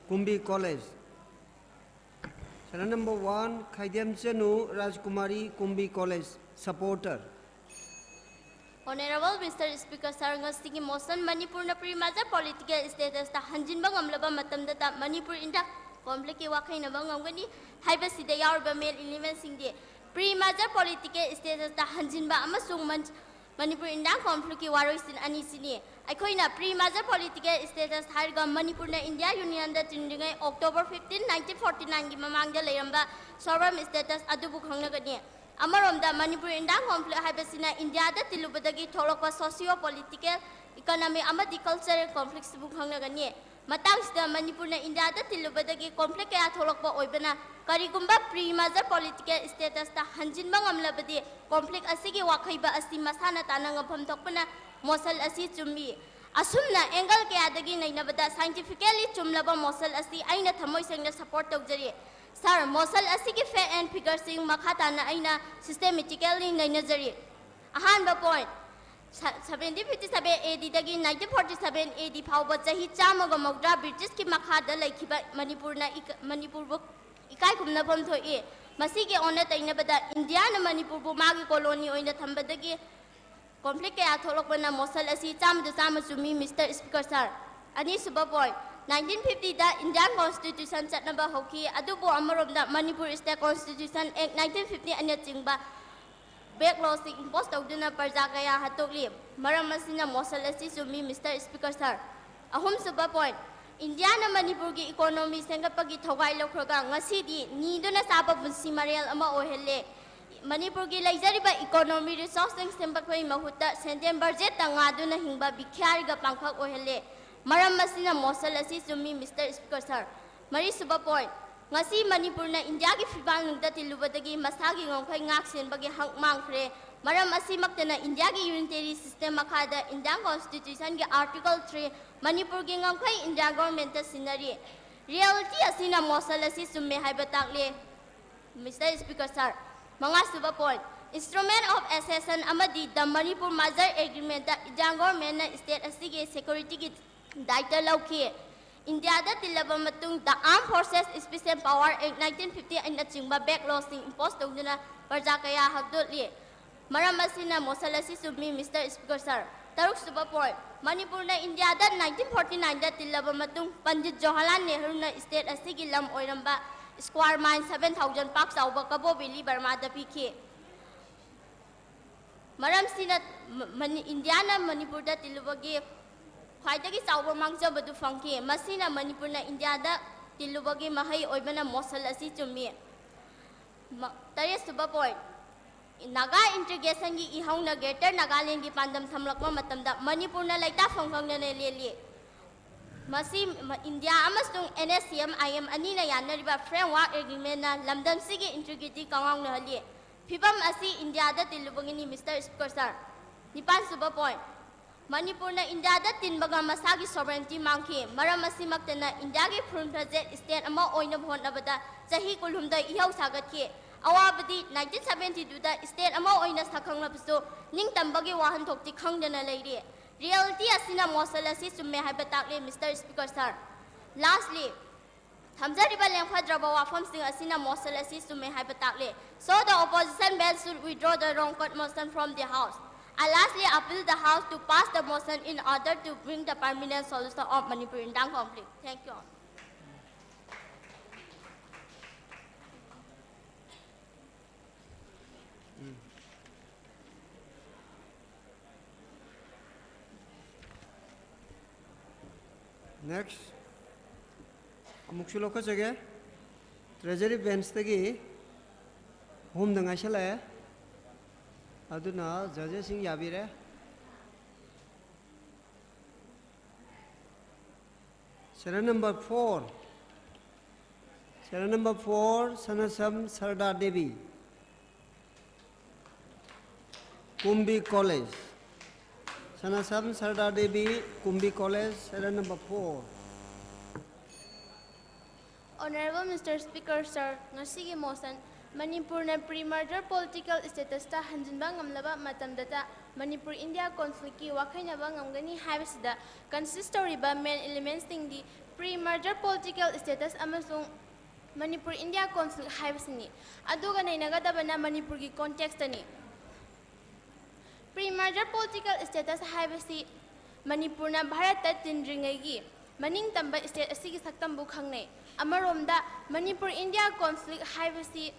ꯀꯨꯝꯕꯤ College꯫ Serial number one, Khaidem Chanu, Rajkumari, Kumbi College, supporter. Honorable Mister Speaker Sir, ꯉꯁꯤꯒꯤ motion ꯃꯅꯤꯄꯨꯔꯅ pre merger political status ꯇ ꯍꯟꯖꯤꯟꯕ ꯉꯝꯂꯕ ꯃꯇꯝꯗꯇ ꯃꯅꯤꯄꯨꯔ ꯏꯟꯗꯤꯌꯥ conflict ꯀꯤ ꯋꯥꯈꯩꯅꯕ ꯉꯝꯒꯅꯤ ꯍꯥꯏꯕꯁꯤꯗ ꯌꯥꯎꯔꯤꯕ ꯃꯦꯜ ꯏꯂꯤꯃꯦꯟꯁꯤꯡꯗꯤ pre merger political status ꯇ ꯍꯟꯖꯤꯟꯕ ꯑꯃꯁꯨꯡ ꯃꯟ- ꯃꯅꯤꯄꯨꯔ ꯏꯟꯗꯤꯌꯥ conflict ꯀꯤ ꯋꯥꯔꯣꯏꯁꯤꯟ ꯑꯅꯤꯁꯤꯅꯤ꯫ ꯑꯩꯈꯣꯏꯅ pre merger political status ꯍꯥꯏꯔꯒ ꯃꯅꯤꯄꯨꯔꯅ India ꯌꯨꯅꯤꯌꯟꯗ ꯇꯤꯟꯗ꯭ꯔꯤꯉꯩ October fifteen, nineteen forty nine ꯒꯤ ꯃꯃꯥꯡꯗ ꯂꯩꯔꯝꯕ sovereign status ꯑꯗꯨꯕꯨ ꯈꯪꯅꯒꯅꯤ꯫ ꯑꯃꯔꯣꯝꯗ ꯃꯅꯤꯄꯨꯔ ꯏꯟꯗꯤꯌꯥ conflict ꯍꯥꯏꯕꯁꯤꯅ ꯏꯟꯗꯤꯌꯥꯗ ꯇꯤꯜꯂꯨꯕꯗꯒꯤ ꯊꯣꯛꯂꯛꯄ socio political, economic ꯑꯃꯗꯤ cultural conflict ꯁꯤꯕꯨ ꯈꯪꯅꯒꯅꯤ꯫ ꯃꯇꯥꯡꯁꯤꯗ ꯃꯅꯤꯄꯨꯔꯅ ꯏꯟꯗꯤꯌꯥꯗ ꯇꯤꯜꯂꯨꯕꯗꯒꯤ conflict ꯀꯌꯥ ꯊꯣꯛꯂꯛꯄ ꯑꯣꯏꯕꯅ ꯀꯔꯤꯒꯨꯝꯕ pre merger political status ꯇ ꯍꯟꯖꯤꯟꯕ ꯉꯝꯂꯕꯗꯤ conflict ꯑꯁꯤꯒꯤ ꯋꯥꯈꯩꯕ ꯑꯁꯤ ꯃꯁꯥꯅ ꯇꯥꯅ ꯉꯝꯐꯝ ꯊꯣꯛꯄꯅ motion ꯑꯁꯤ ꯆꯨꯝꯃꯤ꯫ ꯑꯁꯨꯝꯅ angle ꯀꯌꯥꯗꯒꯤ ꯅꯩꯅꯕꯗ scientifically ꯆꯨꯝꯂꯕ motion ꯑꯁꯤ ꯑꯩꯅ ꯊꯃꯣꯏ ꯁꯦꯡꯅ support ꯇꯧꯖꯔꯤ꯫ Sir, motion ꯑꯁꯤꯒꯤ fact and figure ꯁꯤꯡ ꯃꯈꯥ ꯇꯥꯅ ꯑꯩꯅ systematically ꯅꯩꯅꯖꯔꯤ꯫ ꯑꯍꯥꯟꯕ point, seventeen fifty seven A D ꯗꯒꯤ nineteen forty seven A D ꯐꯥꯎꯕ ꯆꯍꯤ ꯆꯥꯝꯃꯒ ꯃꯧꯗ꯭ꯔꯥ British ꯀꯤ ꯃꯈꯥꯗ ꯂꯩꯈꯤꯕ ꯃꯅꯤꯄꯨꯔꯅ ꯏꯀ- ꯃꯅꯤꯄꯨꯔꯕꯨ ꯏꯀꯥꯏ ꯈꯨꯝꯅꯐꯝ ꯊꯣꯛꯏ꯫ ꯃꯁꯤꯒꯤ ꯑꯣꯟꯅ ꯇꯩꯅꯕꯗ ꯏꯟꯗꯤꯌꯥꯅ ꯃꯅꯤꯄꯨꯔꯕꯨ ꯃꯥꯒꯤ colony ꯑꯣꯏꯅ ꯊꯝꯕꯗꯒꯤ conflict ꯀꯌꯥ ꯊꯣꯛꯂꯛꯄꯅ motion ꯑꯁꯤ ꯆꯥꯝꯃꯗ ꯆꯥꯝꯃ ꯆꯨꯝꯃꯤ, Mister Speaker Sir꯫ ꯑꯅꯤꯁꯨꯕ point, nineteen fifty ꯗ Indian Constitution ꯆꯠꯅꯕ ꯍꯧꯈꯤ, ꯑꯗꯨꯕꯨ ꯑꯃꯔꯣꯝꯗ Manipur State Constitution Act nineteen fifty ꯑꯅꯆꯤꯡꯕ back law ꯁꯤꯡ impose ꯇꯧꯗꯨꯅ ꯄ꯭ꯔꯖꯥ ꯀꯌꯥ ꯍꯥꯠꯇꯣꯛꯂꯤ꯫ ꯃꯔꯝ ꯑꯁꯤꯅ motion ꯑꯁꯤ ꯆꯨꯝꯃꯤ, Mister Speaker Sir꯫ ꯑꯍꯨꯝꯁꯨꯕ point, ꯏꯟꯗꯤꯌꯥꯅ ꯃꯅꯤꯄꯨꯔꯒꯤ economy ꯁꯦꯝꯒꯠꯄꯒꯤ ꯊꯧꯒꯥꯏ ꯂꯧꯈ꯭ꯔꯒ ꯉꯁꯤꯗꯤ ꯅꯤꯗꯨꯅ ꯆꯥꯕ ꯄꯨꯟꯁꯤ ꯃꯔꯦꯜ ꯑꯃ ꯑꯣꯏꯍꯜꯂꯦ꯫ ꯃꯅꯤꯄꯨꯔꯒꯤ ꯂꯩꯖꯔꯤꯕ economy resource ꯁꯤꯡ ꯁꯦꯝꯒꯠꯄꯒꯤ ꯃꯍꯨꯠꯇ central budget ꯇ ꯉꯥꯗꯨꯅ ꯍꯤꯡꯕ ꯚꯤꯈ꯭ꯌꯥꯔꯤꯒ ꯄꯥꯡꯈꯛ ꯑꯣꯏꯍꯜꯂꯦ꯫ ꯃꯔꯝ ꯑꯁꯤꯅ motion ꯑꯁꯤ ꯆꯨꯝꯃꯤ, Mister Speaker Sir꯫ ꯃꯔꯤꯁꯨꯕ point, ꯉꯁꯤ ꯃꯅꯤꯄꯨꯔꯅ ꯏꯟꯗꯤꯌꯥꯒꯤ ꯐꯤꯕꯥꯜꯅꯨꯡꯗ ꯇꯤꯜꯂꯨꯕꯗꯒꯤ ꯃꯁꯥꯒꯤ ꯉꯝꯈꯩ ꯉꯥꯛ ꯁꯦꯟꯕꯒꯤ ꯍꯛ ꯃꯥꯡꯈ꯭ꯔꯦ꯫ ꯃꯔꯝ ꯑꯁꯤꯃꯛꯇꯅ ꯏꯟꯗꯤꯌꯥꯒꯤ unitary system ꯃꯈꯥꯗ Indian Constitution ꯒꯤ Article three ꯃꯅꯤꯄꯨꯔꯒꯤ ꯉꯝꯈꯩ Indian government ꯇ ꯁꯤꯟꯅꯔꯤ꯫ Reality ꯑꯁꯤꯅ motion ꯑꯁꯤ ꯆꯨꯝꯃꯦ ꯍꯥꯏꯕ ꯇꯥꯛꯂꯤ, Mister Speaker Sir꯫ ꯃꯉꯥꯁꯨꯕ point, Instrument of Accession ꯑꯃꯗꯤ The Manipur Merger Agreement ꯇ Indian government ꯅ state ꯑꯁꯤꯒꯤ security ꯒꯤ ꯗꯥꯏꯇ ꯂꯧꯈꯤ꯫ ꯏꯟꯗꯤꯌꯥꯗ ꯇꯤꯜꯂꯕ ꯃꯇꯨꯡ The Armed Forces Special Power Act nineteen fifty eight ꯅꯆꯤꯡꯕ ꯕꯦꯛ ꯂꯣꯁꯤꯡ ꯏꯝꯄꯣꯁ ꯇꯧꯗꯨꯅ ꯄ꯭ꯔꯖꯥ ꯀꯌꯥ ꯍꯛꯗꯣꯛꯂꯤ꯫ ꯃꯔꯝ ꯑꯁꯤꯅ ꯃꯣꯁꯟ ꯑꯁꯤ ꯆꯨꯝꯃꯤ, ꯃꯤꯁꯇꯔ ꯁ꯭ꯄꯤꯀꯔ ꯁꯥꯔ꯫ ꯇꯔꯨꯛꯁꯨꯕ ꯄꯣꯏꯟꯠ, ꯃꯅꯤꯄꯨꯔꯅ ꯏꯟꯗꯤꯌꯥꯗ nineteen forty nine ꯗ ꯇꯤꯜꯂꯕ ꯃꯇꯨꯡ ꯄꯟꯗꯤꯠ ꯖꯋꯥꯍꯔꯂꯥꯜ ꯅꯦꯍꯔꯨꯅ ꯁ꯭ꯇꯦꯠ ꯑꯁꯤꯒꯤ ꯂꯝ ꯑꯣꯏꯔꯝꯕ ꯁ꯭ꯀ꯭ꯋꯥꯔ ꯃꯥꯏꯜ seven thousand ꯄꯥꯛ ꯆꯥꯎꯕ ꯀꯕꯣ ꯚꯦꯂꯤ ꯕꯔꯃꯥꯗ ꯄꯤꯈꯤ꯫ ꯃꯔꯝꯁꯤꯅ ꯃ-, ꯃꯅꯤ-, ꯏꯟꯗꯤꯌꯥꯅ ꯃꯅꯤꯄꯨꯔꯗ ꯇꯤꯜꯂꯨꯕꯒꯤ ꯈ꯭ꯋꯥꯏꯗꯒꯤ ꯆꯥꯎꯕ ꯃꯥꯡꯖꯕꯗꯨ ꯐꯪꯈꯤ꯫ ꯃꯁꯤꯅ ꯃꯅꯤꯄꯨꯔꯅ ꯏꯟꯗꯤꯌꯥꯗ ꯇꯤꯜꯂꯨꯕꯒꯤ ꯃꯍꯩ ꯑꯣꯏꯕꯅ ꯃꯣꯁꯟ ꯑꯁꯤ ꯆꯨꯝꯃꯤ꯫ ꯃ-, ꯇꯔꯦꯠꯁꯨꯕ ꯄꯣꯏꯟꯠ, ꯅꯥꯒꯥ ꯏꯟꯇꯤꯒ꯭ꯔꯦꯁꯟꯒꯤ ꯏꯍꯧꯅ ꯒ꯭ꯔꯦꯇꯔ ꯅꯥꯒꯥꯂꯦꯟꯒꯤ ꯄꯥꯟꯗꯝ ꯊꯝꯂꯛꯄ ꯃꯇꯝꯗ ꯃꯅꯤꯄꯨꯔꯅ ꯂꯩꯇꯥꯐꯝ ꯈꯪꯗꯅ ꯂꯦꯜꯂꯤ꯫ ꯃꯁꯤ ꯃ-, ꯏꯟꯗꯤꯌꯥ ꯑꯃꯁꯨꯡ NSCN-IM ꯑꯅꯤꯅ ꯌꯥꯅꯔꯤꯕ Framework Agreement-ꯅ ꯂꯝꯗꯝꯁꯤꯒꯤ ꯏꯟꯇꯤꯒ꯭ꯔꯤꯇꯤ ꯀꯪꯉꯥꯎꯅꯍꯜꯂꯤ꯫ ꯐꯤꯚꯝ ꯑꯁꯤ ꯏꯟꯗꯤꯌꯥꯗ ꯇꯤꯜꯂꯨꯕꯒꯤꯅꯤ, ꯃꯤꯁꯇꯔ ꯁ꯭ꯄꯤꯀꯔ ꯁꯥꯔ꯫ ꯅꯤꯄꯥꯟꯁꯨꯕ ꯄꯣꯏꯟꯠ, ꯃꯅꯤꯄꯨꯔꯅ ꯏꯟꯗꯤꯌꯥꯗ ꯇꯤꯟꯕꯒ ꯃꯁꯥꯒꯤ ꯁꯣꯚꯔꯦꯟꯇꯤ ꯃꯥꯡꯈꯤ꯫ ꯃꯔꯝ ꯑꯁꯤꯃꯛꯇꯅ ꯏꯟꯗꯤꯌꯥꯒꯤ ꯐꯨꯔꯨꯝ ꯐꯖꯦꯠ ꯁ꯭ꯇꯦꯠ ꯑꯃ ꯑꯣꯏꯅꯕ ꯍꯣꯠꯅꯕꯗ ꯆꯍꯤ ꯀꯨꯟꯍꯨꯝꯗꯣꯏ ꯏꯍꯧ ꯁꯥꯒꯠꯈꯤ꯫ ꯑꯋꯥꯕꯗꯤ nineteen seventy two-ꯗ ꯁ꯭ꯇꯦꯠ ꯑꯃ ꯑꯣꯏꯅ ꯁꯛꯈꯪꯂꯕꯁꯨ ꯅꯤꯡꯇꯝꯕꯒꯤ ꯋꯥꯍꯟꯊꯣꯛꯇꯤ ꯈꯪꯗꯅ ꯂꯩꯔꯤ꯫ ꯔꯤꯌꯦꯂꯤꯇꯤ ꯑꯁꯤꯅ ꯃꯣꯁꯟ ꯑꯁꯤ ꯆꯨꯝꯃꯦ ꯍꯥꯏꯕ ꯇꯥꯛꯂꯤ, ꯃꯤꯁꯇꯔ ꯁ꯭ꯄꯤꯀꯔ ꯁꯥꯔ꯫ ꯂꯥꯁꯂꯤ, ꯊꯝꯖꯔꯤꯕ ꯂꯦꯡꯐꯗ꯭ꯔꯕ ꯋꯥꯐꯝꯁꯤꯡ ꯑꯁꯤꯅ ꯃꯣꯁꯟ ꯑꯁꯤ ꯆꯨꯝꯃꯦ ꯍꯥꯏꯕ ꯇꯥꯛꯂꯤ꯫ So the opposition band should withdraw the wrong cut motion from the House. I lastly appeal the House to pass the motion in order to bring the permanent solution of Manipur Indian conflict. Thank you all. Next, ꯑꯃꯨꯛꯁꯨ ꯂꯧꯈꯠꯆꯒꯦ꯫ Treasury bench-ꯇꯒꯤ ꯑꯍꯨꯝꯗ ꯉꯥꯏꯁꯜꯂꯛꯑꯦ, ꯑꯗꯨꯅ judges-ꯁꯤꯡ ꯌꯥꯕꯤꯔꯦ꯫ Serial number four, serial number four, Sanasam Sarda Devi, Kumbi College. Sanasam Sarda Devi, Kumbi College, serial number four. Honorable Mister Speaker, Sir, ꯉꯁꯤꯒꯤ motion, ꯃꯅꯤꯄꯨꯔꯅ pre-merger political status-ꯇ ꯍꯟꯖꯤꯟꯕ ꯉꯝꯂꯕ ꯃꯇꯝꯗꯇ Manipur India conflict-ꯀꯤ ꯋꯥꯈꯩꯅꯕ ꯉꯝꯒꯅꯤ ꯍꯥꯏꯕꯁꯤꯗ consist ꯇꯧꯔꯤꯕ main elements-ꯁꯤꯡꯗꯤ Pre-merger political status ꯑꯃꯁꯨꯡ Manipur India conflict ꯍꯥꯏꯕꯁꯤꯅꯤ꯫ ꯑꯗꯨꯒ ꯅꯩꯅꯒꯗꯕꯅ ꯃꯅꯤꯄꯨꯔꯒꯤ context ꯑꯅꯤ꯫ Pre-merger political status ꯍꯥꯏꯕꯁꯤ ꯃꯅꯤꯄꯨꯔꯅ ꯚꯥꯔꯠꯇ ꯇꯤꯟꯗ꯭ꯔꯤꯉꯩꯒꯤ ꯃꯅꯤꯡ ꯇꯝꯕ state ꯑꯁꯤꯒꯤ ꯁꯛꯇꯝꯕꯨ ꯈꯪꯅꯩ꯫ ꯑꯃꯔꯣꯝꯗ ꯃꯅꯤꯄꯨꯔ ꯏꯟꯗꯤꯌꯥ conflict ꯍꯥꯏꯕꯁꯤ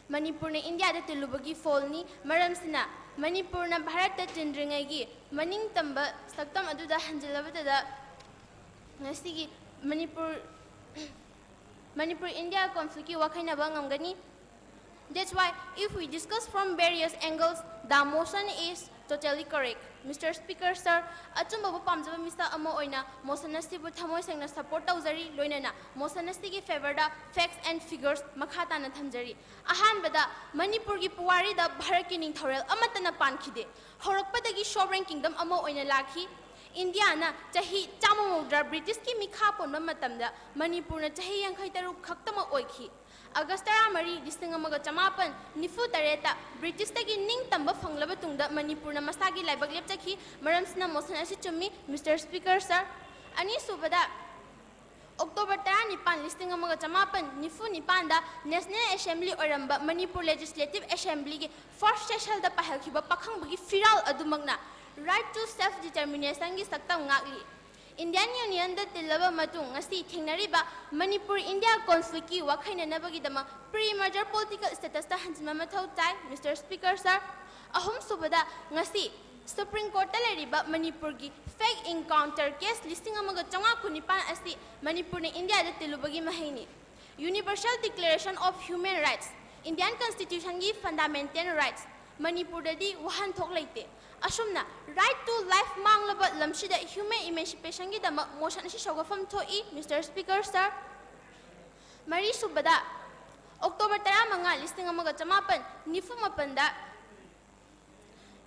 ꯃꯅꯤꯄꯨꯔꯅ ꯏꯟꯗꯤꯌꯥꯗ ꯇꯤꯜꯂꯨꯕꯒꯤ ꯐꯣꯜꯅꯤ꯫ ꯃꯔꯝꯁꯤꯅ ꯃꯅꯤꯄꯨꯔꯅ ꯚꯥꯔꯠꯇ ꯇꯤꯟꯗ꯭ꯔꯤꯉꯩꯒꯤ ꯃꯅꯤꯡ ꯇꯝꯕ ꯁꯛꯇꯝ ꯑꯗꯨꯗ ꯍꯟꯖꯤꯜꯂꯕꯗꯗ ꯉꯁꯤꯒꯤ ꯃꯅꯤꯄꯨꯔ ꯃꯅꯤꯄꯨꯔ ꯏꯟꯗꯤꯌꯥ conflictꯀꯤ ꯋꯥꯈꯩꯅꯕ ꯉꯝꯒꯅꯤ꯫ That's why if we discuss from various angles, the motion is totally correct. Mister Speaker, sir, ꯑꯆꯨꯝꯕꯕꯨ ꯄꯥꯝꯖꯕ ꯃꯤꯁꯛ ꯑꯃ ꯑꯣꯏꯅ motion ꯑꯁꯤꯕꯨ ꯊꯃꯣꯏ ꯁꯦꯡꯅ support ꯇꯧꯖꯔꯤ, ꯂꯣꯏꯅꯅ motion ꯑꯁꯤꯒꯤ favourꯗ facts and figures ꯃꯈꯥ ꯇꯥꯅ ꯊꯝꯖꯔꯤ꯫ ꯑꯍꯥꯟꯕꯗ, ꯃꯅꯤꯄꯨꯔꯒꯤ ꯄꯨꯋꯥꯔꯤꯗ ꯚꯥꯔꯠꯀꯤ ꯅꯤꯡꯊꯧꯔꯦꯜ ꯑꯃꯠꯇꯅ ꯄꯥꯟꯈꯤꯗꯦ꯫ ꯍꯧꯔꯛꯄꯗꯒꯤ sovereign kingdom ꯑꯃ ꯑꯣꯏꯅ ꯂꯥꯛꯈꯤ꯫ ꯏꯟꯗꯤꯌꯥꯅ ꯆꯍꯤ ꯆꯥꯝꯃ ꯃꯧꯗ꯭ꯔꯥ ꯕ꯭ꯔꯤꯇꯤꯁꯀꯤ ꯃꯤꯈꯥ ꯄꯣꯟꯕ ꯃꯇꯝꯗ ꯃꯅꯤꯄꯨꯔꯅ ꯆꯍꯤ ꯌꯥꯡꯈꯩ ꯇꯔꯨꯛ ꯈꯛꯇꯃꯛ ꯑꯣꯏꯈꯤ꯫ ꯑꯥꯒꯁ ꯇꯔꯥꯃꯔꯤ, ꯂꯤꯁꯤꯡ ꯑꯃꯒ ꯆꯃꯥꯄꯟ ꯅꯤꯐꯨ ꯇꯔꯦꯠꯇ ꯕ꯭ꯔꯤꯇꯤꯁꯇꯒꯤ ꯅꯤꯡꯇꯝꯕ ꯐꯪꯂꯕ ꯇꯨꯡꯗ ꯃꯅꯤꯄꯨꯔꯅ ꯃꯁꯥꯒꯤ ꯂꯥꯏꯕꯛ ꯂꯦꯞꯆꯈꯤ꯫ ꯃꯔꯝꯁꯤꯅ motion ꯑꯁꯤ ꯆꯨꯝꯃꯤ, Mister Speaker, sir꯫ ꯑꯅꯤꯁꯨꯕꯗ, ꯑꯣꯛꯇꯣꯕꯔ ꯇꯔꯥꯅꯤꯄꯥꯟ, ꯂꯤꯁꯤꯡ ꯑꯃꯒ ꯆꯃꯥꯄꯟ ꯅꯤꯐꯨ ꯅꯤꯄꯥꯟꯗ National Assembly ꯑꯣꯏꯔꯝꯕ Manipur Legislative Assemblyꯒꯤ first sessionꯗ ꯄꯥꯏꯍꯜꯈꯤꯕ ꯄꯥꯈꯪꯕꯒꯤ ꯐꯤꯔꯥꯜ ꯑꯗꯨꯃꯛꯅ right to self determinationꯒꯤ ꯁꯛꯇꯝ ꯉꯥꯛꯂꯤ꯫ Indian Unionꯗ ꯇꯤꯜꯂꯕ ꯃꯇꯨꯡ ꯉꯁꯤ ꯊꯦꯡꯅꯔꯤꯕ ꯃꯅꯤꯄꯨꯔ ꯏꯟꯗꯤꯌꯥ conflictꯀꯤ ꯋꯥꯈꯩꯅꯅꯕꯒꯤꯗꯃꯛ pre-merger political statusꯇ ꯍꯟꯖꯤꯟꯕ ꯃꯊꯧ ꯇꯥꯏ, Mister Speaker, sir꯫ ꯑꯍꯨꯝꯁꯨꯕꯗ, ꯉꯁꯤ Supreme Courtꯇ ꯂꯩꯔꯤꯕ ꯃꯅꯤꯄꯨꯔꯒꯤ fake encounter case ꯂꯤꯁꯤꯡ ꯑꯃꯒ ꯆꯥꯝꯃꯉꯥ ꯀꯨꯟꯅꯤꯄꯥꯟ ꯑꯁꯤ ꯃꯅꯤꯄꯨꯔꯅ ꯏꯟꯗꯤꯌꯥꯗ ꯇꯤꯜꯂꯨꯕꯒꯤ ꯃꯍꯩꯅꯤ꯫ Universal Declaration of Human Rights, Indian Constitutionꯒꯤ fundamental rights, ꯃꯅꯤꯄꯨꯔꯗꯗꯤ ꯋꯥꯍꯟꯊꯣꯛ ꯂꯩꯇꯦ꯫ ꯑꯁꯨꯝꯅ right to life ꯃꯥꯡꯂꯕ ꯂꯝꯁꯤꯗ human emancipationꯒꯤꯗꯃꯛ motion ꯑꯁꯤ ꯁꯧꯒꯠꯐꯝ ꯊꯣꯛꯏ, Mister Speaker, sir꯫ ꯃꯔꯤꯁꯨꯕꯗ, ꯑꯣꯛꯇꯣꯕꯔ ꯇꯔꯥꯃꯉꯥ, ꯂꯤꯁꯤꯡ ꯑꯃꯒ ꯆꯃꯥꯄꯟ ꯅꯤꯐꯨ ꯃꯥꯄꯟꯗ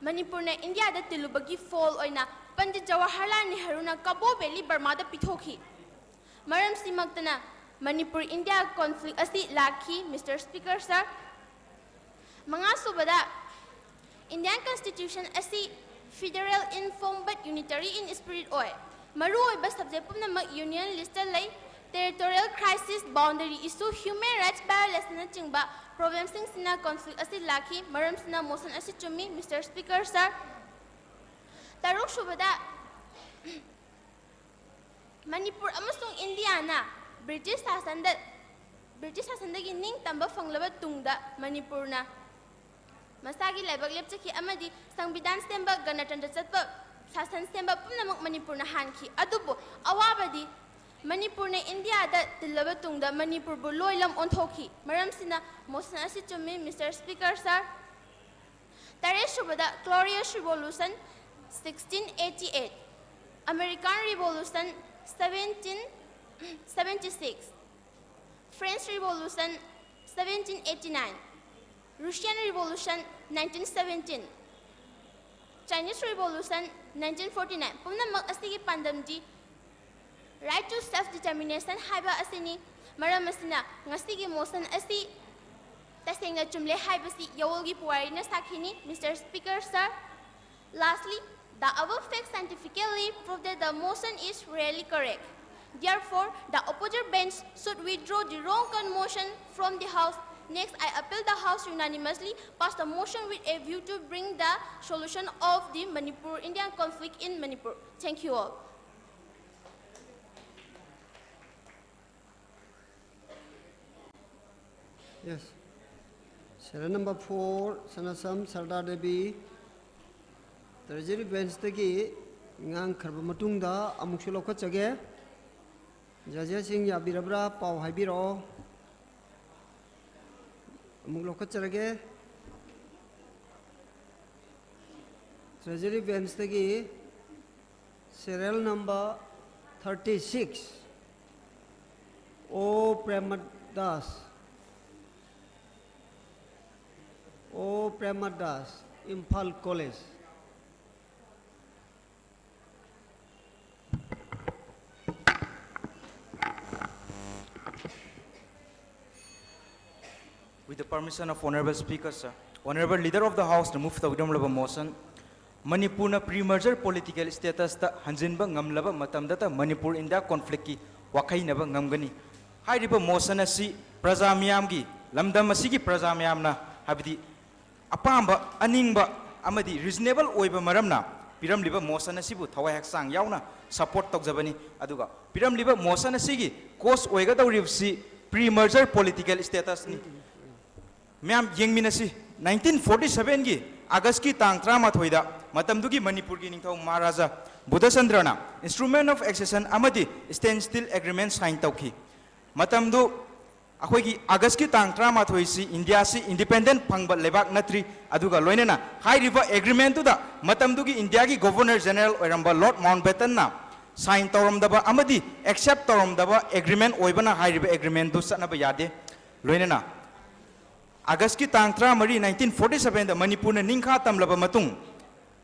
ꯃꯅꯤꯄꯨꯔꯅ ꯏꯟꯗꯤꯌꯥꯗ ꯇꯤꯜꯂꯨꯕꯒꯤ ꯐꯣꯜ ꯑꯣꯏꯅ ꯄꯟꯗꯤꯠ ꯖꯋꯥꯍꯔꯂꯥꯜ ꯅꯦꯍꯔꯨꯅ ꯀꯕꯣ ꯚꯦꯂꯤ ꯕꯔꯃꯥꯗ ꯄꯤꯊꯣꯛꯈꯤ꯫ ꯃꯔꯝꯁꯤꯃꯛꯇꯅ ꯃꯅꯤꯄꯨꯔ ꯏꯟꯗꯤꯌꯥ conflict ꯑꯁꯤ ꯂꯥꯛꯈꯤ, Mister Speaker, sir꯫ ꯃꯉꯥꯁꯨꯕꯗ, Indian Constitution ꯑꯁꯤ federal in form but unitary in spirit ꯑꯣꯏ꯫ ꯃꯔꯨꯑꯣꯏꯕ subject ꯄꯨꯝꯅꯃꯛ union list ꯇ ꯂꯩ꯫ Territorial crisis, boundary issue, human rights violationꯅꯆꯤꯡꯕ problemꯁꯤꯡꯁꯤꯅ conflict ꯑꯁꯤ ꯂꯥꯛꯈꯤ꯫ ꯃꯔꯝꯁꯤꯅ motion ꯑꯁꯤ ꯆꯨꯝꯃꯤ, Mister Speaker sir꯫ ꯇꯔꯨꯛꯁꯨꯕꯗ, ꯃꯅꯤꯄꯨꯔ ꯑꯃꯁꯨꯡ ꯏꯟꯗꯤꯌꯥꯅ ꯕ꯭ꯔꯤꯇꯤꯁ ꯁꯥꯁꯟꯗ, ꯕ꯭ꯔꯤꯇꯤꯁ ꯁꯥꯁꯟꯗꯒꯤ ꯅꯤꯡꯇꯝꯕ ꯐꯪꯂꯕ ꯇꯨꯡꯗ ꯃꯅꯤꯄꯨꯔꯅ ꯃꯁꯥꯒꯤ ꯂꯥꯏꯕꯛ ꯂꯦꯞꯆꯈꯤ ꯑꯃꯗꯤ ꯁꯪꯕꯤꯙꯥꯟ ꯁꯦꯝꯕ, ꯒꯅꯇꯟꯇ꯭ꯔ ꯆꯠꯄ, ꯁꯥꯁꯟ ꯁꯦꯝꯕ ꯄꯨꯝꯅꯃꯛ ꯃꯅꯤꯄꯨꯔꯅ ꯍꯥꯟꯈꯤ꯫ ꯑꯗꯨꯕꯨ ꯑꯋꯥꯕꯗꯤ ꯃꯅꯤꯄꯨꯔꯅ ꯏꯟꯗꯤꯌꯥꯗ ꯇꯤꯜꯂꯕ ꯇꯨꯡꯗ ꯃꯅꯤꯄꯨꯔꯕꯨ ꯂꯣꯏꯂꯝ ꯑꯣꯟꯊꯣꯛꯈꯤ꯫ ꯃꯔꯝꯁꯤꯅ motion ꯑꯁꯤ ꯆꯨꯝꯃꯤ, Mister Speaker sir꯫ ꯇꯔꯦꯠꯁꯨꯕꯗ, Glorious Revolution, sixteen eighty eight, American Revolution, seventeen seventy six, French Revolution, seventeen eighty nine, Russian Revolution, nineteen seventeen, Chinese Revolution, nineteen forty nine꯫ ꯄꯨꯝꯅꯃꯛ ꯑꯁꯤꯒꯤ ꯄꯥꯟꯗꯝꯗꯤ right to self determination ꯍꯥꯏꯕ ꯑꯁꯤꯅꯤ꯫ ꯃꯔꯝ ꯑꯁꯤꯅ ꯉꯁꯤꯒꯤ motion ꯑꯁꯤ ꯇꯁꯦꯡꯅ ꯆꯨꯝꯂꯦ ꯍꯥꯏꯕꯁꯤ ꯌꯥꯋꯣꯜꯒꯤ ꯄꯨꯋꯥꯔꯤꯅ ꯁꯥꯈꯤꯅꯤ, Mister Speaker sir꯫ Lastly, the above facts scientifically prove that the motion is really correct. Therefore, the opposite bench should withdraw the wrongful motion from the House. Next, I appeal the House unanimously pass the motion with a view to bring the solution of the Manipur, Indian conflict in Manipur. Thank you all. Yes. Serial number four, Sanasam Sarda Devi, Treasury Bench ꯇꯒꯤ ꯉꯥꯡꯈ꯭ꯔꯕ ꯃꯇꯨꯡꯗ ꯑꯃꯨꯛꯁꯨ ꯂꯧꯈꯠꯆꯒꯦ꯫ Judges ꯁꯤꯡ ꯌꯥꯕꯤꯔꯕ꯭ꯔꯥ? ꯄꯥꯎ ꯍꯥꯏꯕꯤꯔꯛꯑꯣ꯫ ꯑꯃꯨꯛ ꯂꯧꯈꯠꯆꯔꯒꯦ꯫ Treasury Bench ꯇꯒꯤ serial number thirty six, O Premadas, O Premadas, Imphal College. With the permission of Honorable Speaker, sir. Honorable Leader of the House, ꯅ move ꯇꯧꯕꯤꯔꯝꯂꯕ motion, ꯃꯅꯤꯄꯨꯔꯅ pre merger political statusꯇ ꯍꯟꯖꯤꯟꯕ ꯉꯝꯂꯕ ꯃꯇꯝꯗꯇ ꯃꯅꯤꯄꯨꯔ ꯏꯟꯗꯤꯌꯥ conflictꯀꯤ ꯋꯥꯈꯩꯅꯕ ꯉꯝꯒꯅꯤ꯫ ꯍꯥꯏꯔꯤꯕ motion ꯑꯁꯤ ꯄ꯭ꯔꯖꯥ ꯃꯤꯌꯥꯝꯒꯤ, ꯂꯝꯗꯝ ꯑꯁꯤꯒꯤ ꯄ꯭ꯔꯖꯥ ꯃꯤꯌꯥꯝꯅ, ꯍꯥꯏꯕꯗꯤ ꯑꯄꯥꯝꯕ, ꯑꯅꯤꯡꯕ ꯑꯃꯗꯤ reasonable ꯑꯣꯏꯕ ꯃꯔꯝꯅ ꯄꯤꯔꯝꯂꯤꯕ motion ꯑꯁꯤꯕꯨ ꯊꯋꯥꯏ ꯍꯛꯆꯥꯡ ꯌꯥꯎꯅ support ꯇꯧꯖꯕꯅꯤ꯫ ꯑꯗꯨꯒ ꯄꯤꯔꯝꯂꯤꯕ motion ꯑꯁꯤꯒꯤ cause ꯑꯣꯏꯒꯗꯧꯔꯤꯕꯁꯤ pre merger political statusꯅꯤ꯫ ꯃꯌꯥꯝ ꯌꯦꯡꯃꯤꯟꯅꯁꯤ, nineteen forty sevenꯒꯤ Augustꯀꯤ ꯇꯥꯡ ꯇꯔꯥꯃꯥꯊꯣꯏꯗ ꯃꯇꯝꯗꯨꯒꯤ ꯃꯅꯤꯄꯨꯔꯒꯤ ꯅꯤꯡꯊꯧ ꯃꯍꯥꯔꯥꯖꯥ ꯕꯨꯙꯆꯟꯗ꯭ꯔꯅ Instrument of Accession ꯑꯃꯗꯤ Standstill Agreement sign ꯇꯧꯈꯤ꯫ ꯃꯇꯝꯗꯨ ꯑꯩꯈꯣꯏꯒꯤ Augustꯀꯤ ꯇꯥꯡ ꯇꯔꯥꯃꯥꯊꯣꯏꯁꯤ ꯏꯟꯗꯤꯌꯥꯁꯤ independent ꯐꯪꯕ ꯂꯩꯕꯥꯛ ꯅꯠꯇ꯭ꯔꯤ꯫ ꯑꯗꯨꯒ ꯂꯣꯏꯅꯅ ꯍꯥꯏꯔꯤꯕ agreementꯗꯨꯗ ꯃꯇꯝꯗꯨꯒꯤ ꯏꯟꯗꯤꯌꯥꯒꯤ Governor General ꯑꯣꯏꯔꯝꯕ Lord Mountbattenꯅ sign ꯇꯧꯔꯝꯗꯕ ꯑꯃꯗꯤ accept ꯇꯧꯔꯝꯗꯕ agreement ꯑꯣꯏꯕꯅ ꯍꯥꯏꯔꯤꯕ agreementꯗꯨ ꯆꯠꯅꯕ ꯌꯥꯗꯦ꯫ ꯂꯣꯏꯅꯅ Augustꯀꯤ ꯇꯥꯡ ꯇꯔꯥꯃꯔꯤ, nineteen forty sevenꯗ ꯃꯅꯤꯄꯨꯔꯅ ꯅꯤꯡꯈꯥ ꯇꯝꯂꯕ ꯃꯇꯨꯡ,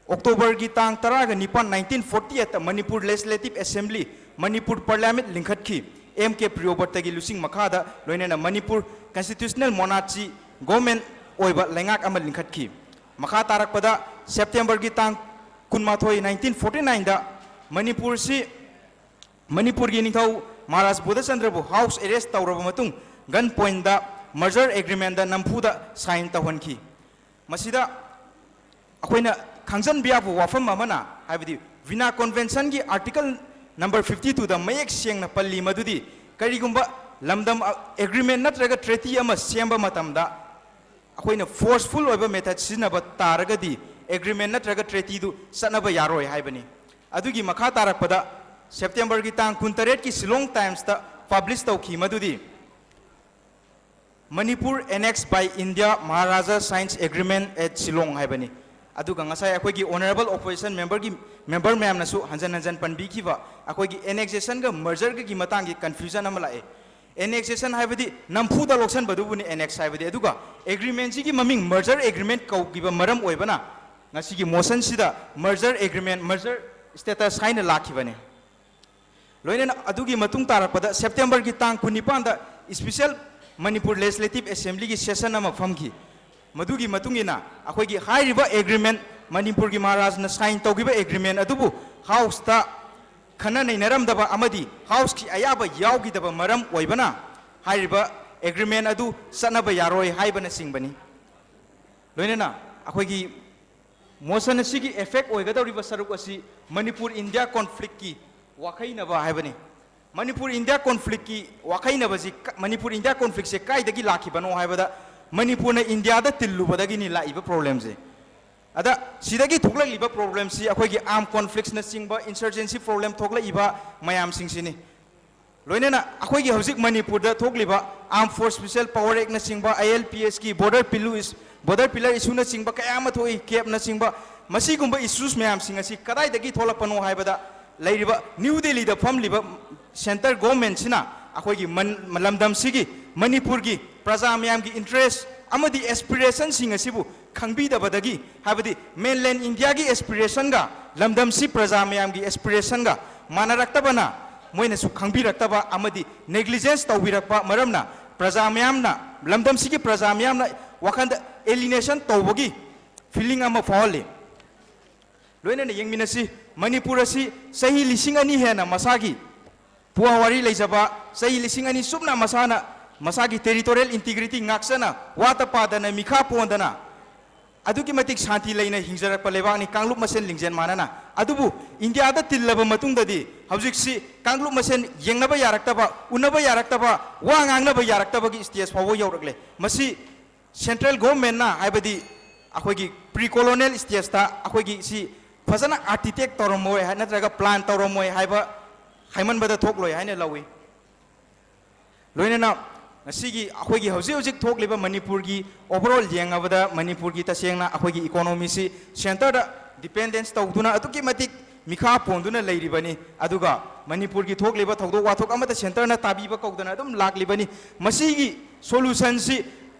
Octoberꯒꯤ ꯇꯥꯡ ꯇꯔꯥꯒ ꯅꯤꯄꯥꯟ, nineteen forty eightꯇ Manipur Legislative Assembly, Manipur Parliament ꯂꯤꯡꯈꯠꯈꯤ꯫ ꯑꯦꯝ ꯀꯦ ꯄ꯭ꯔꯤꯌꯣꯕ꯭ꯔꯇꯒꯤ ꯂꯨꯆꯤꯡ ꯃꯈꯥꯗ ꯂꯣꯏꯅꯅ ꯃꯅꯤꯄꯨꯔ constitutional monarchy government ꯑꯣꯏꯕ ꯂꯩꯉꯥꯛ ꯑꯃ ꯂꯤꯡꯈꯠꯈꯤ꯫ ꯃꯈꯥ ꯇꯥꯔꯛꯄꯗ Septemberꯒꯤ ꯇꯥꯡ ꯀꯨꯟꯃꯥꯊꯣꯏ, nineteen forty nineꯗ ꯃꯅꯤꯄꯨꯔꯁꯤ, ꯃꯅꯤꯄꯨꯔꯒꯤ ꯅꯤꯡꯊꯧ ꯃꯍꯥꯔꯥꯖ ꯕꯨꯙꯆꯟꯗ꯭ꯔꯕꯨ house arrest ꯇꯧꯔꯕ ꯃꯇꯨꯡ, gun pointꯗ merger agreementꯗ ꯅꯝꯐꯨꯗ sign ꯇꯧꯍꯟꯈꯤ꯫ ꯃꯁꯤꯗ ꯑꯩꯈꯣꯏꯅ ꯈꯪꯖꯤꯟꯕ ꯌꯥꯕ ꯋꯥꯐꯝ ꯑꯃꯅ, ꯍꯥꯏꯕꯗꯤ Vienna Conventionꯒꯤ article number fifty twoꯗ ꯃꯌꯦꯛ ꯁꯦꯡꯅ ꯄꯜꯂꯤ ꯃꯗꯨꯗꯤ, ꯀꯔꯤꯒꯨꯝꯕ ꯂꯝꯗꯝ ꯑ-, agreement ꯅꯠꯇ꯭ꯔꯒ treaty ꯑꯃ ꯁꯦꯝꯕ ꯃꯇꯝꯗ ꯑꯩꯈꯣꯏꯅ forceful ꯑꯣꯏꯕ method ꯁꯤꯖꯤꯟꯅꯕ ꯇꯥꯔꯒꯗꯤ agreement ꯅꯠꯇ꯭ꯔꯒ treatyꯗꯨ ꯆꯠꯅꯕ ꯌꯥꯔꯣꯏ ꯍꯥꯏꯕꯅꯤ꯫ ꯑꯗꯨꯒꯤ ꯃꯈꯥ ꯇꯥꯔꯛꯄꯗ Septemberꯒꯤ ꯇꯥꯡ ꯀꯨꯟꯇꯔꯦꯠꯀꯤ Shillong Timesꯇ publish ꯇꯧꯈꯤ ꯃꯗꯨꯗꯤ, Manipur annexed by India, Maharaja signs agreement at Shillong ꯍꯥꯏꯕꯅꯤ꯫ ꯑꯗꯨꯒ ꯉꯁꯥꯏ ꯑꯩꯈꯣꯏꯒꯤ honourable opposition memberꯒꯤ member ꯃꯌꯥꯝꯅꯁꯨ ꯍꯟꯖꯟ ꯍꯟꯖꯟ ꯄꯟꯕꯤꯈꯤꯕ ꯑꯩꯈꯣꯏꯒꯤ annexationꯒ mergerꯒꯒꯤ ꯃꯇꯥꯡꯒꯤ confusion ꯑꯃ ꯂꯥꯛꯑꯦ꯫ Annexation ꯍꯥꯏꯕꯗꯤ ꯅꯝꯐꯨꯗ ꯂꯧꯁꯟꯕꯗꯨꯕꯨꯅꯤ annex ꯍꯥꯏꯕꯗꯤ꯫ ꯑꯗꯨꯒ agreementꯁꯤꯒꯤ ꯃꯃꯤꯡ merger agreement ꯀꯧꯈꯤꯕ ꯃꯔꯝ ꯑꯣꯏꯕꯅ ꯉꯁꯤꯒꯤ motionꯁꯤꯗ merger agreement, merger status ꯍꯥꯏꯅ ꯂꯥꯛꯈꯤꯕꯅꯤ꯫ ꯂꯣꯏꯅꯅ ꯑꯗꯨꯒꯤ ꯃꯇꯨꯡ ꯇꯥꯔꯛꯄꯗ Septemberꯒꯤ ꯇꯥꯡ ꯀꯨꯟꯅꯤꯄꯥꯟꯗ special Manipur Legislative Assemblyꯒꯤ session ꯑꯃ ꯐꯝꯈꯤ꯫ ꯃꯗꯨꯒꯤ ꯃꯇꯨꯡ ꯏꯟꯅ ꯑꯩꯈꯣꯏꯒꯤ ꯍꯥꯏꯔꯤꯕ agreement ꯃꯅꯤꯄꯨꯔꯒꯤ ꯃꯍꯥꯔꯥꯖꯅ ꯁꯥꯏꯟ ꯇꯧꯈꯤꯕ ꯑꯦꯒ꯭ꯔꯤꯃꯦꯟ ꯑꯗꯨꯕꯨ ꯍꯥꯎꯁꯇ ꯈꯟꯅ ꯅꯩꯅꯔꯝꯗꯕ ꯑꯃꯗꯤ ꯍꯥꯎꯁꯀꯤ ꯑꯌꯥꯕ ꯌꯥꯎꯈꯤꯗꯕ ꯃꯔꯝ ꯑꯣꯏꯕꯅ ꯍꯥꯏꯔꯤꯕ ꯑꯦꯒ꯭ꯔꯤꯃꯦꯟ ꯑꯗꯨ ꯆꯠꯅꯕ ꯌꯥꯔꯣꯏ ꯍꯥꯏꯕꯅꯆꯤꯡꯕꯅꯤ꯫ ꯂꯣꯏꯅꯅ ꯑꯩꯈꯣꯏꯒꯤ ꯃꯣꯁꯟ ꯑꯁꯤꯒꯤ ꯑꯦꯐꯦꯛ ꯑꯣꯏꯒꯗꯧꯔꯤꯕ ꯁꯔꯨꯛ ꯑꯁꯤ ꯃꯅꯤꯄꯨꯔ ꯏꯟꯗꯤꯌꯥ ꯀꯣꯟꯐ꯭ꯂꯤꯛꯀꯤ ꯋꯥꯈꯩꯅꯕ ꯍꯥꯏꯕꯅꯤ꯫ ꯃꯅꯤꯄꯨꯔ ꯏꯟꯗꯤꯌꯥ ꯀꯣꯟꯐ꯭ꯂꯤꯛꯀꯤ ꯋꯥꯈꯩꯅꯕꯁꯤ ꯀ-, ꯃꯅꯤꯄꯨꯔ ꯏꯟꯗꯤꯌꯥ ꯀꯣꯟꯐ꯭ꯂꯤꯛꯁꯦ ꯀꯥꯏꯗꯒꯤ ꯂꯥꯛꯈꯤꯕꯅꯣ ꯍꯥꯏꯕꯗ ꯃꯅꯤꯄꯨꯔꯅ ꯏꯟꯗꯤꯌꯥꯗ ꯇꯤꯜꯂꯨꯕꯗꯒꯤꯅꯤ ꯂꯥꯛꯏꯕ ꯄ꯭ꯔꯣꯕ꯭ꯂꯦꯝꯁꯦ꯫ ꯑꯗ ꯁꯤꯗꯒꯤ ꯊꯣꯛꯂꯛꯂꯤꯕ ꯄ꯭ꯔꯣꯕ꯭ꯂꯦꯝꯁꯤ ꯑꯩꯈꯣꯏꯒꯤ ꯑꯥꯔꯝ ꯀꯣꯟꯐ꯭ꯂꯤꯛꯁꯅꯆꯤꯡꯕ, ꯏꯟꯁꯔꯖꯦꯟꯁꯤ ꯄ꯭ꯔꯣꯕ꯭ꯂꯦꯝ ꯊꯣꯛꯂꯛꯏꯕ ꯃꯌꯥꯝꯁꯤꯡꯁꯤꯅꯤ꯫ ꯂꯣꯏꯅꯅ ꯑꯩꯈꯣꯏꯒꯤ ꯍꯧꯖꯤꯛ ꯃꯅꯤꯄꯨꯔꯗ ꯊꯣꯛꯂꯤꯕ Armed Force Special Power Actꯅꯆꯤꯡꯕ, ILPSꯀꯤ border pillar, border pillar issueꯅꯆꯤꯡꯕ ꯀꯌꯥ ꯑꯃ ꯊꯣꯛꯏ, ꯀꯦꯞꯅꯆꯤꯡꯕ, ꯃꯁꯤꯒꯨꯝꯕ issues ꯃꯌꯥꯝꯁꯤꯡ ꯑꯁꯤ ꯀꯗꯥꯏꯗꯒꯤ ꯊꯣꯛꯂꯛꯄꯅꯣ ꯍꯥꯏꯕꯗ ꯂꯩꯔꯤꯕ ꯅ꯭ꯌꯨ ꯗꯦꯜꯂꯤꯗ ꯐꯝꯂꯤꯕ centre governmentꯁꯤꯅ ꯑꯩꯈꯣꯏꯒꯤ ꯃꯟ-, ꯂꯝꯗꯝꯁꯤꯒꯤ ꯃꯅꯤꯄꯨꯔꯒꯤ ꯄ꯭ꯔꯖꯥ ꯃꯌꯥꯝꯒꯤ interest ꯑꯃꯗꯤ aspirationꯁꯤꯡ ꯑꯁꯤꯕꯨ ꯈꯪꯕꯤꯗꯕꯗꯒꯤ, ꯍꯥꯏꯕꯗꯤ mainland Indiaꯒꯤ aspirationꯒ ꯂꯝꯗꯝꯁꯤ ꯄ꯭ꯔꯖꯥ ꯃꯌꯥꯝꯒꯤ aspirationꯒ ꯃꯥꯟꯅꯔꯛꯇꯕꯅ ꯃꯣꯏꯅꯁꯨ ꯈꯪꯕꯤꯔꯛꯇꯕ ꯑꯃꯗꯤ negligence ꯇꯧꯕꯤꯔꯛꯄ ꯃꯔꯝꯅ ꯄ꯭ꯔꯖꯥ ꯃꯌꯥꯝꯅ, ꯂꯝꯗꯝꯁꯤꯒꯤ ꯄ꯭ꯔꯖꯥ ꯃꯌꯥꯝꯅ ꯋꯥꯈꯜꯗ alienation ꯇꯧꯕꯒꯤ feeling ꯑꯃ ꯐꯥꯎꯍꯜꯂꯤ꯫ ꯂꯣꯏꯅꯅ ꯌꯦꯡꯃꯤꯟꯅꯁꯤ, ꯃꯅꯤꯄꯨꯔ ꯑꯁꯤ ꯆꯍꯤ ꯂꯤꯁꯤꯡ ꯑꯅꯤ ꯍꯦꯟꯅ ꯃꯁꯥꯒꯤ ꯄꯨꯋꯥ ꯋꯥꯔꯤ ꯂꯩꯖꯕ, ꯆꯍꯤ ꯂꯤꯁꯤꯡ ꯑꯅꯤ ꯆꯨꯞꯅ ꯃꯁꯥꯅ ꯃꯁꯥꯒꯤ territorial integrity ꯉꯥꯛꯆꯅ, ꯋꯥꯠꯇ ꯄꯥꯗꯅ, ꯃꯤꯈꯥ ꯄꯣꯟꯗꯅ ꯑꯗꯨꯛꯀꯤ ꯃꯇꯤꯛ ꯁꯥꯟꯇꯤ ꯂꯩꯅ ꯍꯤꯡꯖꯔꯛꯄ ꯂꯩꯕꯥꯛꯅꯤ, ꯀꯥꯡꯂꯨꯞ ꯃꯁꯦꯟ ꯂꯤꯡꯖꯦꯜ ꯃꯥꯟꯅꯅ꯫ ꯑꯗꯨꯕꯨ ꯏꯟꯗꯤꯌꯥꯗ ꯇꯤꯜꯂꯕ ꯃꯇꯨꯡꯗꯗꯤ ꯍꯧꯖꯤꯛꯁꯤ ꯀꯥꯡꯂꯨꯞ ꯃꯁꯦꯟ ꯌꯦꯡꯅꯕ ꯌꯥꯔꯛꯇꯕ, ꯎꯅꯕ ꯌꯥꯔꯛꯇꯕ, ꯋꯥ ꯉꯥꯡꯅꯕ ꯌꯥꯔꯛꯇꯕꯒꯤ stage ꯐꯥꯎꯕ ꯌꯧꯔꯛꯂꯦ꯫ ꯃꯁꯤ central governmentꯅ, ꯍꯥꯏꯕꯗꯤ ꯑꯩꯈꯣꯏꯒꯤ pre colonial stageꯇ ꯑꯩꯈꯣꯏꯒꯤ ꯁꯤ ꯐꯖꯅ architect ꯇꯧꯔꯝꯃꯣꯏ ꯍꯥꯏ-, ꯅꯠꯇ꯭ꯔꯒ plan ꯇꯧꯔꯝꯃꯣꯏ ꯍꯥꯏꯕ ꯍꯥꯏꯃꯟꯕꯗ ꯊꯣꯛꯂꯣꯏ ꯍꯥꯏꯅ ꯂꯧꯏ꯫ ꯂꯣꯏꯅꯅ ꯉꯁꯤꯒꯤ ꯑꯩꯈꯣꯏꯒꯤ ꯍꯧꯖꯤꯛ ꯍꯧꯖꯤꯛ ꯊꯣꯛꯂꯤꯕ ꯃꯅꯤꯄꯨꯔꯒꯤ overall ꯌꯦꯡꯉꯕꯗ ꯃꯅꯤꯄꯨꯔꯒꯤ ꯇꯁꯦꯡꯅ ꯑꯩꯈꯣꯏꯒꯤ economyꯁꯤ centreꯗ dependence ꯇꯧꯗꯨꯅ ꯑꯗꯨꯛꯀꯤ ꯃꯇꯤꯛ ꯃꯤꯈꯥ ꯄꯣꯟꯗꯨꯅ ꯂꯩꯔꯤꯕꯅꯤ꯫ ꯑꯗꯨꯒ ꯃꯅꯤꯄꯨꯔꯒꯤ ꯊꯣꯛꯂꯤꯕ ꯊꯧꯗꯣꯛ ꯋꯥꯊꯣꯛ ꯑꯃꯠꯇ centreꯅ ꯇꯥꯕꯤꯕ ꯀꯧꯗꯅ ꯑꯗꯨꯝ ꯂꯥꯛꯂꯤꯕꯅꯤ꯫ ꯃꯁꯤꯒꯤ solutionꯁꯤ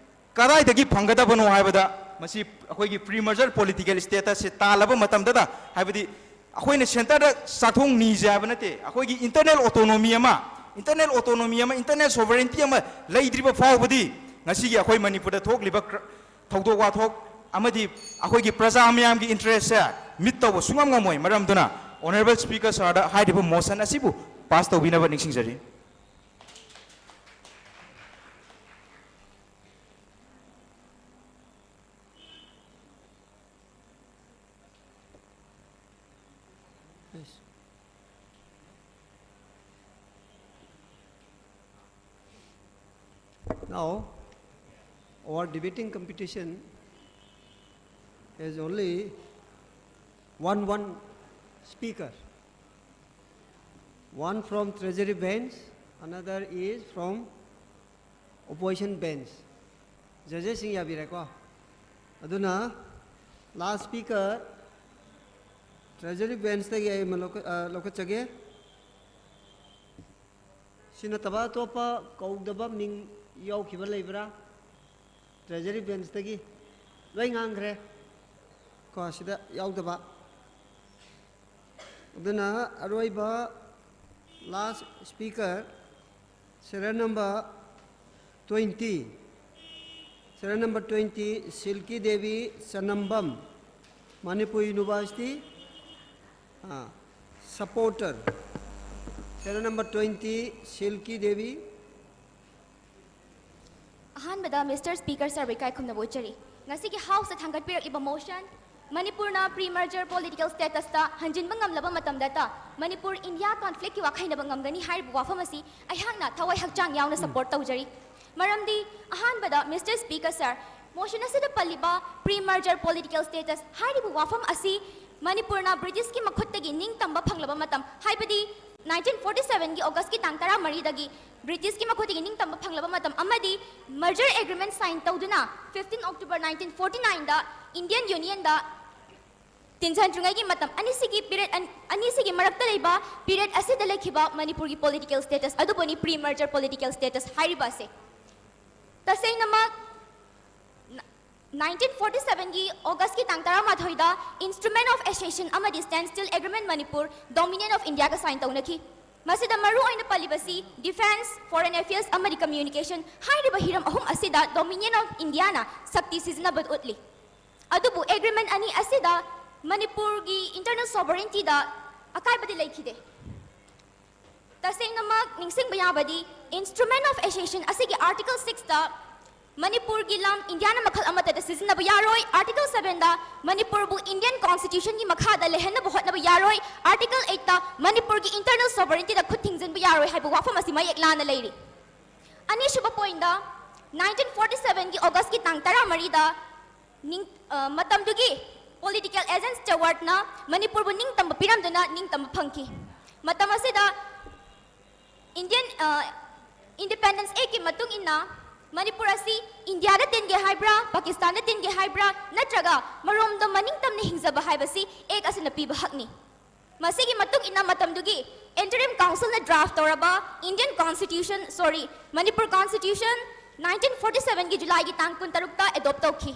ꯀꯗꯥꯏꯗꯒꯤ ꯐꯪꯒꯗꯕꯅꯣ ꯍꯥꯏꯕꯗ, ꯃꯁꯤ ꯑꯩꯈꯣꯏꯒꯤ pre-merger political statusꯁꯦ ꯇꯥꯜꯂꯕ ꯃꯇꯝꯗꯗ, ꯍꯥꯏꯕꯗꯤ ꯑꯩꯈꯣꯏꯅ centreꯗ ꯆꯥꯛꯊꯣꯡ ꯅꯤꯁꯦ ꯍꯥꯏꯕ ꯅꯠꯇꯦ, ꯑꯩꯈꯣꯏꯒꯤ internal autonomy ꯑꯃ, internal autonomy ꯑꯃ, internal sovereignty ꯑꯃ ꯂꯩꯇ꯭ꯔꯤꯕ ꯐꯥꯎꯕꯗꯤ ꯉꯁꯤꯒꯤ ꯑꯩꯈꯣꯏ ꯃꯅꯤꯄꯨꯔꯗ ꯊꯣꯛꯂꯤꯕ ꯀ꯭ꯔ-, ꯊꯧꯗꯣꯛ ꯋꯥꯊꯣꯛ, ꯑꯃꯗꯤ ꯑꯩꯈꯣꯏꯒꯤ ꯄ꯭ꯔꯖꯥ ꯃꯌꯥꯝꯒꯤ ꯏꯟꯇꯔꯦꯁꯁꯦ ꯃꯤꯠ ꯇꯧꯕ ꯁꯨꯡꯉꯝ ꯉꯝꯃꯣꯏ꯫ ꯃꯔꯝ ꯑꯗꯨꯅ Honourable Speaker Sirꯗ ꯍꯥꯏꯔꯤꯕ motion ꯑꯁꯤꯕꯨ pass ꯇꯧꯕꯤꯅꯕ ꯅꯤꯡꯁꯤꯡꯖꯔꯤ꯫ Now, our debating competition has only one one speaker. One from Treasury bench, another is from opposition bench. Judges ꯁꯤꯡ ꯌꯥꯕꯤꯔꯦꯀꯣ? ꯑꯗꯨꯅ last speaker Treasury bench ꯇꯒꯤ ꯑꯩ ꯑꯃ ꯂꯧꯈꯠ- ꯑ, ꯂꯧꯈꯠꯆꯒꯦ꯫ ꯁꯤ ꯅꯠꯇꯕ ꯑꯇꯣꯞꯄ ꯀꯧꯗꯕ ꯃꯤꯡ ꯌꯥꯎꯈꯤꯕ ꯂꯩꯕ꯭ꯔꯥ? Treasury bench ꯇꯒꯤ ꯂꯣꯏ ꯉꯥꯡꯈ꯭ꯔꯦ ꯀꯣ, ꯁꯤꯗ ꯌꯥꯎꯗꯕ꯫ ꯑꯗꯨꯅ ꯑꯔꯣꯏꯕ last speaker, serial number twenty, serial number twenty, Silki Devi Chanambam, Manipur University, ꯑꯥ, supporter, serial number twenty, Silki Devi. ꯑꯍꯥꯟꯕꯗ Mister Speaker Sirꯕꯨ ꯏꯀꯥꯏ ꯈꯨꯝꯅꯕ ꯎꯠꯆꯔꯤ꯫ ꯉꯁꯤꯒꯤ Houseꯇ ꯊꯥꯡꯒꯠꯄꯤꯔꯛꯂꯤꯕ motion, ꯃꯅꯤꯄꯨꯔꯅ pre merger political statusꯇ ꯍꯟꯖꯤꯟꯕ ꯉꯝꯂꯕ ꯃꯇꯝꯗꯇ ꯃꯅꯤꯄꯨꯔ ꯏꯟꯗꯤꯌꯥ conflictꯀꯤ ꯋꯥꯈꯩꯅꯕ ꯉꯝꯒꯅꯤ ꯍꯥꯏꯔꯤꯕ ꯋꯥꯐꯝ ꯑꯁꯤ ꯑꯩꯍꯥꯛꯅ ꯊꯋꯥꯏ ꯍꯛꯆꯥꯡ ꯌꯥꯎꯅ support ꯇꯧꯖꯔꯤ꯫ ꯃꯔꯝꯗꯤ ꯑꯍꯥꯟꯕꯗ Mister Speaker Sir, motion ꯑꯁꯤꯗ ꯄꯜꯂꯤꯕ pre merger political status ꯍꯥꯏꯔꯤꯕ ꯋꯥꯐꯝ ꯑꯁꯤ ꯃꯅꯤꯄꯨꯔꯅ Britishꯀꯤ ꯃꯈꯨꯠꯇꯒꯤ ꯅꯤꯡꯇꯝꯕ ꯐꯪꯂꯕ ꯃꯇꯝ, ꯍꯥꯏꯕꯗꯤ nineteen forty sevenꯒꯤ Augustꯀꯤ ꯇꯥꯡ ꯇꯔꯥꯃꯔꯤꯗꯒꯤ Britishꯀꯤ ꯃꯈꯨꯠꯇꯒꯤ ꯅꯤꯡꯇꯝꯕ ꯐꯪꯂꯕ ꯃꯇꯝ ꯑꯃꯗꯤ merger agreement sign ꯇꯧꯗꯨꯅ fifteen October nineteen forty nineꯗ Indian Unionꯗ ꯇꯤꯟꯁꯤꯟꯗ꯭ꯔꯤꯉꯩꯒꯤ ꯃꯇꯝ ꯑꯅꯤꯁꯤꯒꯤ period ꯑꯅꯤꯁꯤꯒꯤ ꯃꯔꯛꯇ ꯂꯩꯕ period ꯑꯁꯤꯗ ꯂꯩꯈꯤꯕ ꯃꯅꯤꯄꯨꯔꯒꯤ political status ꯑꯗꯨꯕꯨꯅꯤ pre merger political status ꯍꯥꯏꯔꯤꯕ ꯑꯁꯤ꯫ ꯇꯁꯦꯡꯅꯃꯛ nineteen forty sevenꯒꯤ Augustꯀꯤ ꯇꯥꯡ ꯇꯔꯥꯃꯥꯊꯣꯏꯗ Instrument of Accession ꯑꯃꯗꯤ Standstill Agreement Manipur Dominion of Indiaꯒ sign ꯇꯧꯅꯈꯤ꯫ ꯃꯁꯤꯗ ꯃꯔꯨ ꯑꯣꯏꯅ ꯄꯜꯂꯤꯕꯁꯤ defence, foreign affairs ꯑꯃꯗꯤ communication ꯍꯥꯏꯔꯤꯕ ꯍꯤꯔꯝ ꯑꯍꯨꯝ ꯑꯁꯤꯗ Dominion of Indiaꯅ ꯁꯛꯇꯤ ꯁꯤꯖꯤꯟꯅꯕ ꯎꯠꯂꯤ꯫ ꯑꯗꯨꯕꯨ ꯑꯦꯒ꯭ꯔꯤꯃꯦꯟ ꯑꯅꯤ ꯑꯁꯤꯗ ꯃꯅꯤꯄꯨꯔꯒꯤ ꯏꯟꯇꯔꯅꯦꯜ ꯁꯣꯚꯔꯦꯟꯇꯤꯗ ꯑꯀꯥꯏꯕꯗꯤ ꯂꯩꯈꯤꯗꯦ꯫ ꯇꯁꯦꯡꯅꯃꯛ ꯅꯤꯡꯁꯤꯡꯕ ꯌꯥꯕꯗꯤ, ꯏꯟꯁꯇ꯭ꯔꯨꯃꯦꯟ ꯑꯣꯐ ꯑꯦꯁꯣꯁꯤꯌꯦꯁꯟ ꯑꯁꯤꯒꯤ ꯑꯥꯔꯇꯤꯀꯜ ꯁꯤꯛꯁꯇ ꯃꯅꯤꯄꯨꯔꯒꯤ ꯂꯝ ꯏꯟꯗꯤꯌꯥꯅ ꯃꯈꯜ ꯑꯃꯠꯇꯗ ꯁꯤꯖꯤꯟꯅꯕ ꯌꯥꯔꯣꯏ, ꯑꯥꯔꯇꯤꯀꯜ ꯁꯚꯦꯟꯗ ꯃꯅꯤꯄꯨꯔꯕꯨ ꯏꯟꯗꯤꯌꯟ ꯀꯣꯟꯁꯇꯤꯇ꯭ꯌꯨꯁꯟꯒꯤ ꯃꯈꯥꯗ ꯂꯩꯍꯟꯅꯕ ꯍꯣꯠꯅꯕ ꯌꯥꯔꯣꯏ, ꯑꯥꯔꯇꯤꯀꯜ ꯑꯩꯠꯇ ꯃꯅꯤꯄꯨꯔꯒꯤ ꯏꯟꯇꯔꯅꯦꯜ ꯁꯣꯚꯔꯦꯟꯇꯤꯗ ꯈꯨꯠ ꯊꯤꯡꯖꯤꯟꯕ ꯌꯥꯔꯣꯏ ꯍꯥꯏꯕ ꯋꯥꯐꯝ ꯑꯁꯤ ꯃꯌꯦꯛ ꯂꯥꯅ ꯂꯩꯔꯤ꯫ ꯑꯅꯤꯁꯨꯕ ꯄꯣꯏꯟꯗ, ꯅꯥꯏꯟꯇꯤꯟ ꯐꯣꯔꯇꯤ ꯁꯚꯦꯟꯒꯤ ꯑꯣꯒꯁꯀꯤ ꯇꯥꯡ ꯇꯔꯥꯃꯔꯤꯗ ꯅꯤꯡ-, ꯑ, ꯃꯇꯝꯗꯨꯒꯤ ꯄꯣꯂꯤꯇꯤꯀꯦꯜ ꯑꯦꯖꯦꯟ ꯁ꯭ꯇꯦꯋꯥꯔꯠꯅ ꯃꯅꯤꯄꯨꯔꯕꯨ ꯅꯤꯡꯇꯝꯕ ꯄꯤꯔꯝꯗꯨꯅ ꯅꯤꯡꯇꯝꯕ ꯐꯪꯈꯤ꯫ ꯃꯇꯝ ꯑꯁꯤꯗ ꯏꯟꯗꯤꯌꯟ, ꯑ, ꯏꯟꯗꯤꯄꯦꯟꯗꯦꯟꯁ ꯑꯦꯛꯀꯤ ꯃꯇꯨꯡ ꯏꯟꯅ ꯃꯅꯤꯄꯨꯔ ꯑꯁꯤ ꯏꯟꯗꯤꯌꯥꯗ ꯇꯤꯟꯒꯦ ꯍꯥꯏꯕ꯭ꯔꯥ, ꯄꯥꯀꯤꯁꯇꯥꯟꯗ ꯇꯤꯟꯒꯦ ꯍꯥꯏꯕ꯭ꯔꯥ, ꯅꯠꯇ꯭ꯔꯒ ꯃꯔꯣꯝꯗꯣꯝ ꯃꯅꯤꯡꯇꯝꯅ ꯍꯤꯡꯖꯕ ꯍꯥꯏꯕꯁꯤ ꯑꯦꯛ ꯑꯁꯤꯅ ꯄꯤꯕ ꯍꯛꯅꯤ꯫ ꯃꯁꯤꯒꯤ ꯃꯇꯨꯡ ꯏꯟꯅ ꯃꯇꯝꯗꯨꯒꯤ ꯏꯟꯇꯔꯤꯝ ꯀꯥꯎꯟꯁꯤꯜꯅ ꯗ꯭ꯔꯥꯐ ꯇꯧꯔꯕ ꯏꯟꯗꯤꯌꯟ ꯀꯣꯟꯁꯇꯤꯇ꯭ꯌꯨꯁꯟ, ꯁꯣꯔꯤ, ꯃꯅꯤꯄꯨꯔ ꯀꯣꯟꯁꯇꯤꯇ꯭ꯌꯨꯁꯟ ꯅꯥꯏꯟꯇꯤꯟ ꯐꯣꯔꯇꯤ ꯁꯚꯦꯟꯒꯤ ꯖꯨꯂꯥꯏꯒꯤ ꯇꯥꯡ ꯀꯨꯟꯇꯔꯨꯛꯇ ꯑꯦꯗꯣꯞ ꯇꯧꯈꯤ꯫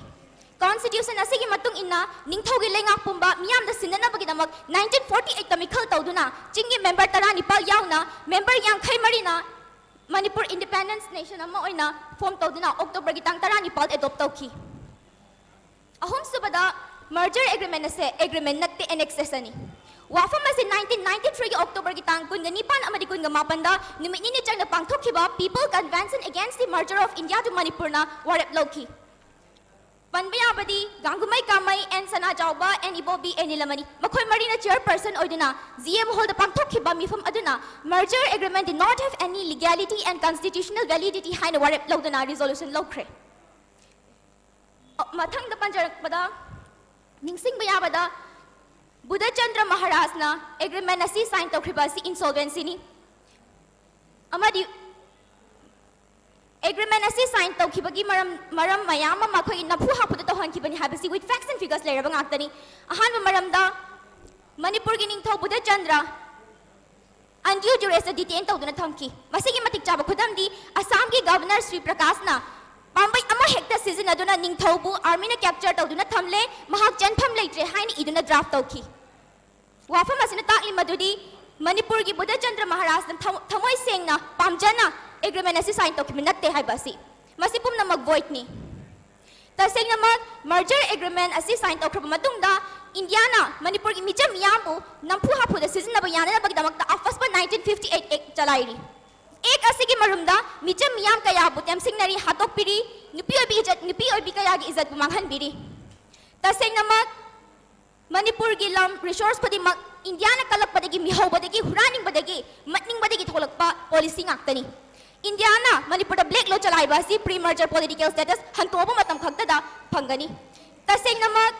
ꯀꯣꯟꯁꯇꯤꯇ꯭ꯌꯨꯁꯟ ꯑꯁꯤꯒꯤ ꯃꯇꯨꯡ ꯏꯟꯅ ꯅꯤꯡꯊꯧꯒꯤ ꯂꯩꯉꯥꯛ ꯄꯨꯝꯕ ꯃꯤꯌꯥꯝꯗ ꯁꯤꯟꯅꯅꯕꯒꯤꯗꯃꯛ ꯅꯥꯏꯟꯇꯤꯟ ꯐꯣꯔꯇꯤ ꯑꯩꯠꯇ ꯃꯤꯈꯜ ꯇꯧꯗꯨꯅ ꯆꯤꯡꯒꯤ ꯃꯦꯝꯕꯔ ꯇꯔꯥꯅꯤꯄꯥꯜ ꯌꯥꯎꯅ ꯃꯦꯝꯕꯔ ꯌꯥꯡꯈꯩ ꯃꯔꯤꯅ ꯃꯅꯤꯄꯨꯔ ꯏꯟꯗꯤꯄꯦꯟꯗꯦꯟꯁ ꯅꯦꯁꯟ ꯑꯃ ꯑꯣꯏꯅ ꯐꯣꯝ ꯇꯧꯗꯨꯅ ꯑꯣꯛꯇꯣꯕꯔꯒꯤ ꯇꯥꯡ ꯇꯔꯥꯅꯤꯄꯥꯜ ꯑꯦꯗꯣꯞ ꯇꯧꯈꯤ꯫ ꯑꯍꯨꯝꯁꯨꯕꯗ, ꯃꯔꯖꯔ ꯑꯦꯒ꯭ꯔꯤꯃꯦꯟ ꯑꯁꯦ ꯑꯦꯒ꯭ꯔꯤꯃꯦꯟ ꯅꯠꯇꯦ, ꯑꯦꯅꯦꯛꯁꯦꯁ ꯑꯅꯤ꯫ ꯋꯥꯐꯝ ꯑꯁꯤ ꯅꯥꯏꯟꯇꯤꯟ ꯅꯥꯏꯟꯇꯤ ꯊ꯭ꯔꯤꯒꯤ ꯑꯣꯛꯇꯣꯕꯔꯒꯤ ꯇꯥꯡ ꯀꯨꯟꯒ ꯅꯤꯄꯥꯟ ꯑꯃꯗꯤ ꯀꯨꯟꯒ ꯃꯥꯄꯟꯗ ꯅꯨꯃꯤꯠ ꯅꯤꯅꯤ ꯆꯪꯅ ꯄꯥꯡꯊꯣꯛꯈꯤꯕ People Convention Against the Merger of India to ꯃꯅꯤꯄꯨꯔꯅ ꯋꯥꯔꯦꯞ ꯂꯧꯈꯤ꯫ ꯄꯟꯕ ꯌꯥꯕꯗꯤ ꯒꯥꯡꯒꯨꯃꯩ ꯀꯥꯃꯩ, and Sanajaoba, and Ibobi, and ꯅꯤꯂꯃꯅꯤ, ꯃꯈꯣꯏ ꯃꯔꯤꯅ ꯆꯤꯌꯔꯄꯔꯁꯟ ꯑꯣꯏꯗꯨꯅ ꯖꯤ ꯑꯦꯝ ꯍꯣꯜꯗ ꯄꯥꯡꯊꯣꯛꯈꯤꯕ ꯃꯤꯐꯝ ꯑꯗꯨꯅ merger agreement did not have any legality and constitutional validity ꯍꯥꯏꯅ ꯋꯥꯔꯦꯞ ꯂꯧꯗꯨꯅ ꯔꯤꯖꯣꯂꯨꯁꯟ ꯂꯧꯈ꯭ꯔꯦ꯫ ꯑ, ꯃꯊꯪꯗ ꯄꯟꯖꯔꯛꯄꯗ ꯅꯤꯡꯁꯤꯡꯕ ꯌꯥꯕꯗ ꯕꯨꯙꯆꯟꯗ꯭ꯔ ꯃꯍꯥꯔꯥꯖꯅ ꯑꯦꯒ꯭ꯔꯤꯃꯦꯟ ꯑꯁꯤ ꯁꯥꯏꯟ ꯇꯧꯈ꯭ꯔꯤꯕ ꯑꯁꯤ ꯏꯟꯁꯣꯜꯚꯦꯟꯁꯤꯅꯤ꯫ ꯑꯃꯗꯤ ꯑꯦꯒ꯭ꯔꯤꯃꯦꯟ ꯑꯁꯤ ꯁꯥꯏꯟ ꯇꯧꯈꯤꯕꯒꯤ ꯃꯔꯝ, ꯃꯔꯝ ꯃꯌꯥꯝ ꯑꯃ ꯑꯩꯈꯣꯏꯒꯤ ꯅꯝꯐꯨ ꯍꯥꯐꯨꯗ ꯇꯧꯍꯟꯈꯤꯕꯅꯤ ꯍꯥꯏꯕꯁꯤ with facts and figures ꯂꯩꯔꯕ ꯉꯥꯛꯇꯅꯤ꯫ ꯑꯍꯥꯟꯕ ꯃꯔꯝꯗ, ꯃꯅꯤꯄꯨꯔꯒꯤ ꯅꯤꯡꯊꯧ ꯕꯨꯙꯆꯟꯗ꯭ꯔ undue duress ꯗ detain ꯇꯧꯗꯨꯅ ꯊꯝꯈꯤ꯫ ꯃꯁꯤꯒꯤ ꯃꯇꯤꯛ ꯆꯥꯕ ꯈꯨꯗꯝꯗꯤ ꯑꯁꯥꯝꯒꯤ ꯒꯚꯔꯅꯔ ꯁ꯭ꯔꯤ ꯄ꯭ꯔꯀꯥꯁꯅ ꯄꯥꯝꯕꯩ ꯑꯃꯍꯦꯛꯇ ꯁꯤꯖꯤꯟꯅꯗꯨꯅ ꯅꯤꯡꯊꯧꯕꯨ ꯑꯥꯔꯃꯤꯅ ꯀꯦꯞꯆꯔ ꯇꯧꯗꯨꯅ ꯊꯝꯂꯦ, ꯃꯍꯥꯛ ꯆꯦꯟꯐꯝ ꯂꯩꯇ꯭ꯔꯦ ꯍꯥꯏꯅ ꯏꯗꯨꯅ ꯗ꯭ꯔꯥꯐ ꯇꯧꯈꯤ꯫ ꯋꯥꯐꯝ ꯑꯁꯤꯅ ꯇꯥꯛꯂꯤ ꯃꯗꯨꯗꯤ ꯃꯅꯤꯄꯨꯔꯒꯤ ꯕꯨꯙꯆꯟꯗ꯭ꯔ ꯃꯍꯥꯔꯥꯖꯅ ꯊꯃ-, ꯊꯃꯣꯏ ꯁꯦꯡꯅ, ꯄꯥꯝꯖꯅ ꯑꯦꯒ꯭ꯔꯤꯃꯦꯟ ꯑꯁꯤ ꯁꯥꯏꯟ ꯇꯧꯈꯤꯕ ꯅꯠꯇꯦ ꯍꯥꯏꯕ ꯑꯁꯤ꯫ ꯃꯁꯤ ꯄꯨꯝꯅꯃꯛ ꯚꯣꯏꯗꯅꯤ꯫ ꯇꯁꯦꯡꯅꯃꯛ merger agreement ꯑꯁꯤ sign ꯇꯧꯈ꯭ꯔꯕ ꯃꯇꯨꯡꯗ ꯏꯟꯗꯤꯌꯥꯅ ꯃꯅꯤꯄꯨꯔꯒꯤ ꯃꯤꯆꯝ ꯃꯤꯌꯥꯝꯕꯨ ꯅꯝꯐꯨ ꯍꯥꯐꯨꯗ ꯁꯤꯖꯤꯟꯅꯕ ꯌꯥꯅꯅꯕꯒꯤꯗꯃꯛꯇ ꯑꯐꯁꯄ nineteen fifty eight Act ꯆꯂꯥꯏꯔꯤ꯫ Act ꯑꯁꯤꯒꯤ ꯃꯔꯨꯝꯗ ꯃꯤꯆꯝ ꯃꯤꯌꯥꯝ ꯀꯌꯥꯕꯨ ꯇꯦꯝꯁꯤꯡꯅꯔꯤ, ꯍꯥꯠꯇꯣꯛꯄꯤꯔꯤ, ꯅꯨꯄꯤ ꯑꯣꯏꯕꯤ ꯏꯖꯠ, ꯅꯨꯄꯤ ꯑꯣꯏꯕꯤ ꯀꯌꯥꯒꯤ ꯏꯖꯠꯄꯨ ꯃꯥꯡꯍꯟꯕꯤꯔꯤ꯫ ꯇꯁꯦꯡꯅꯃꯛ ꯃꯅꯤꯄꯨꯔꯒꯤ ꯂꯝ resource ꯈꯨꯗꯤꯡꯃꯛ ꯏꯟꯗꯤꯌꯥꯅ ꯀꯜꯂꯛꯄꯗꯒꯤ, ꯃꯤꯍꯧꯕꯗꯒꯤ, ꯍꯨꯔꯥꯟꯅꯤꯡꯕꯗꯒꯤ, ꯃꯠꯅꯤꯡꯕꯗꯒꯤ ꯊꯣꯛꯂꯛꯄ policy ꯉꯥꯛꯇꯅꯤ꯫ ꯏꯟꯗꯤꯌꯥꯅ ꯃꯅꯤꯄꯨꯔꯗ black law ꯆꯂꯥꯏꯕ ꯑꯁꯤ pre merger political status ꯍꯟꯇꯣꯛꯑꯕ ꯃꯇꯝ ꯈꯛꯇꯗ ꯐꯪꯒꯅꯤ꯫ ꯇꯁꯦꯡꯅꯃꯛ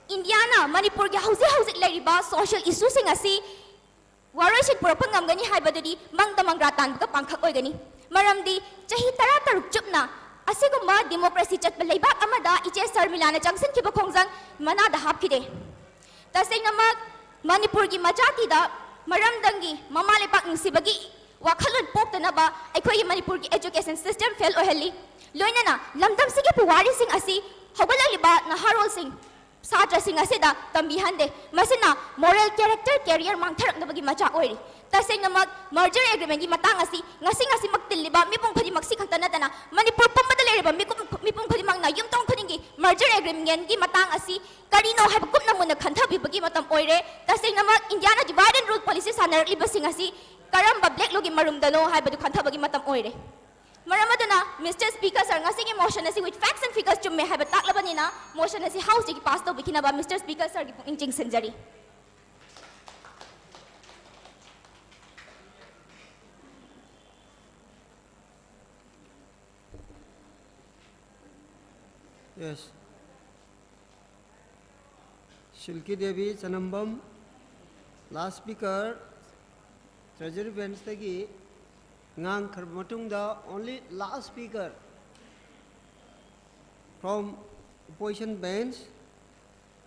ꯏꯟꯗꯤꯌꯥꯅ ꯃꯅꯤꯄꯨꯔꯒꯤ ꯍꯧꯖꯤꯛ ꯍꯧꯖꯤꯛ ꯂꯩꯔꯤꯕ social issue ꯁꯤꯡ ꯑꯁꯤ ꯋꯥꯔꯣꯏꯁꯤꯟ ꯄꯨꯔꯛꯄ ꯉꯝꯒꯅꯤ ꯍꯥꯏꯕꯗꯨꯗꯤ ꯃꯪꯗ ꯃꯪꯒ꯭ꯔꯥ ꯇꯥꯟꯕꯒ ꯄꯥꯡꯈꯛ ꯑꯣꯏꯒꯅꯤ꯫ ꯃꯔꯝꯗꯤ ꯆꯍꯤ ꯇꯔꯥꯇꯔꯨꯛ ꯆꯨꯞꯅ ꯑꯁꯤꯒꯨꯝꯕ democracy ꯆꯠꯄ ꯂꯩꯕꯥꯛ ꯑꯃꯗ ꯏꯆꯦ ꯁꯔꯃꯤꯂꯥꯅ ꯆꯪꯁꯤꯟꯈꯤꯕ ꯈꯣꯡꯖꯪ ꯃꯅꯥꯗ ꯍꯥꯞꯈꯤꯗꯦ꯫ ꯇꯁꯦꯡꯅꯃꯛ ꯃꯅꯤꯄꯨꯔꯒꯤ ꯃꯆꯥꯇꯤꯗ ꯃꯔꯝꯗꯝꯒꯤ ꯃꯃꯥ ꯂꯩꯕꯥꯛ ꯅꯨꯡꯁꯤꯕꯒꯤ ꯋꯥꯈꯜꯂꯣꯟ ꯄꯣꯛꯇꯅꯕ ꯑꯩꯈꯣꯏꯒꯤ ꯃꯅꯤꯄꯨꯔꯒꯤ education system fail ꯑꯣꯏꯍꯜꯂꯤ꯫ ꯂꯣꯏꯅꯅ ꯂꯝꯗꯝꯁꯤꯒꯤ ꯄꯨꯋꯥꯔꯤꯁꯤꯡ ꯑꯁꯤ ꯍꯧꯒꯠꯂꯛꯂꯤꯕ ꯅꯍꯥꯔꯣꯜꯁꯤꯡ, ꯁꯥꯇ꯭ꯔꯁꯤꯡ ꯑꯁꯤꯗ ꯇꯝꯕꯤꯍꯟꯗꯦ꯫ ꯃꯁꯤꯅ moral character, career ꯃꯥꯡꯊꯔꯛꯅꯕꯒꯤ ꯃꯆꯥꯛ ꯑꯣꯏꯔꯤ꯫ ꯇꯁꯦꯡꯅꯃꯛ merger agreement ꯒꯤ ꯃꯇꯥꯡ ꯑꯁꯤ ꯉꯁꯤ ꯉꯁꯤꯃꯛ ꯇꯤꯜꯂꯤꯕ ꯃꯤꯄꯨꯝ ꯈꯨꯗꯤꯡꯃꯛ ꯁꯤ ꯈꯛꯇ ꯅꯠꯇꯅ ꯃꯅꯤꯄꯨꯔ ꯄꯨꯝꯕꯗ ꯂꯩꯔꯤꯕ ꯃꯤꯄꯨꯝ, ꯃꯤꯄꯨꯝ ꯈꯨꯗꯤꯡꯃꯛꯅ ꯌꯨꯝꯊꯣꯡ ꯈꯨꯗꯤꯡꯒꯤ merger agreement ꯒꯤ ꯃꯇꯥꯡ ꯑꯁꯤ ꯀꯔꯤꯅꯣ ꯍꯥꯏꯕ ꯀꯨꯞꯅ ꯃꯨꯟꯅ ꯈꯟꯊꯕꯤꯕꯒꯤ ꯃꯇꯝ ꯑꯣꯏꯔꯦ꯫ ꯇꯁꯦꯡꯅꯃꯛ ꯏꯟꯗꯤꯌꯥꯅ divide and rule policy ꯁꯥꯟꯅꯔꯛꯂꯤꯕꯁꯤꯡ ꯑꯁꯤ ꯀꯔꯝꯕ black law ꯒꯤ ꯃꯔꯨꯝꯗꯅꯣ ꯍꯥꯏꯕꯗꯨ ꯈꯟꯊꯕꯒꯤ ꯃꯇꯝ ꯑꯣꯏꯔꯦ꯫ ꯃꯔꯝ ꯑꯗꯨꯅ, Mister Speaker Sir, ꯉꯁꯤꯒꯤ motion ꯑꯁꯤ with facts and figures ꯆꯨꯝꯃꯦ ꯍꯥꯏꯕ ꯇꯥꯛꯂꯕꯅꯤꯅ, motion ꯑꯁꯤ House ꯇꯒꯤ pass ꯇꯧꯕꯤꯈꯤꯅꯕ Mister Speaker Sir ꯒꯤ ꯄꯨꯛꯅꯤꯡ ꯆꯤꯡꯁꯤꯟꯖꯔꯤ꯫ Yes. Silky Devi Chanambam, last speaker, Treasury Bench ꯇꯒꯤ ꯉꯥꯡꯈ꯭ꯔꯕ ꯃꯇꯨꯡꯗ, only last speaker from opposition bench,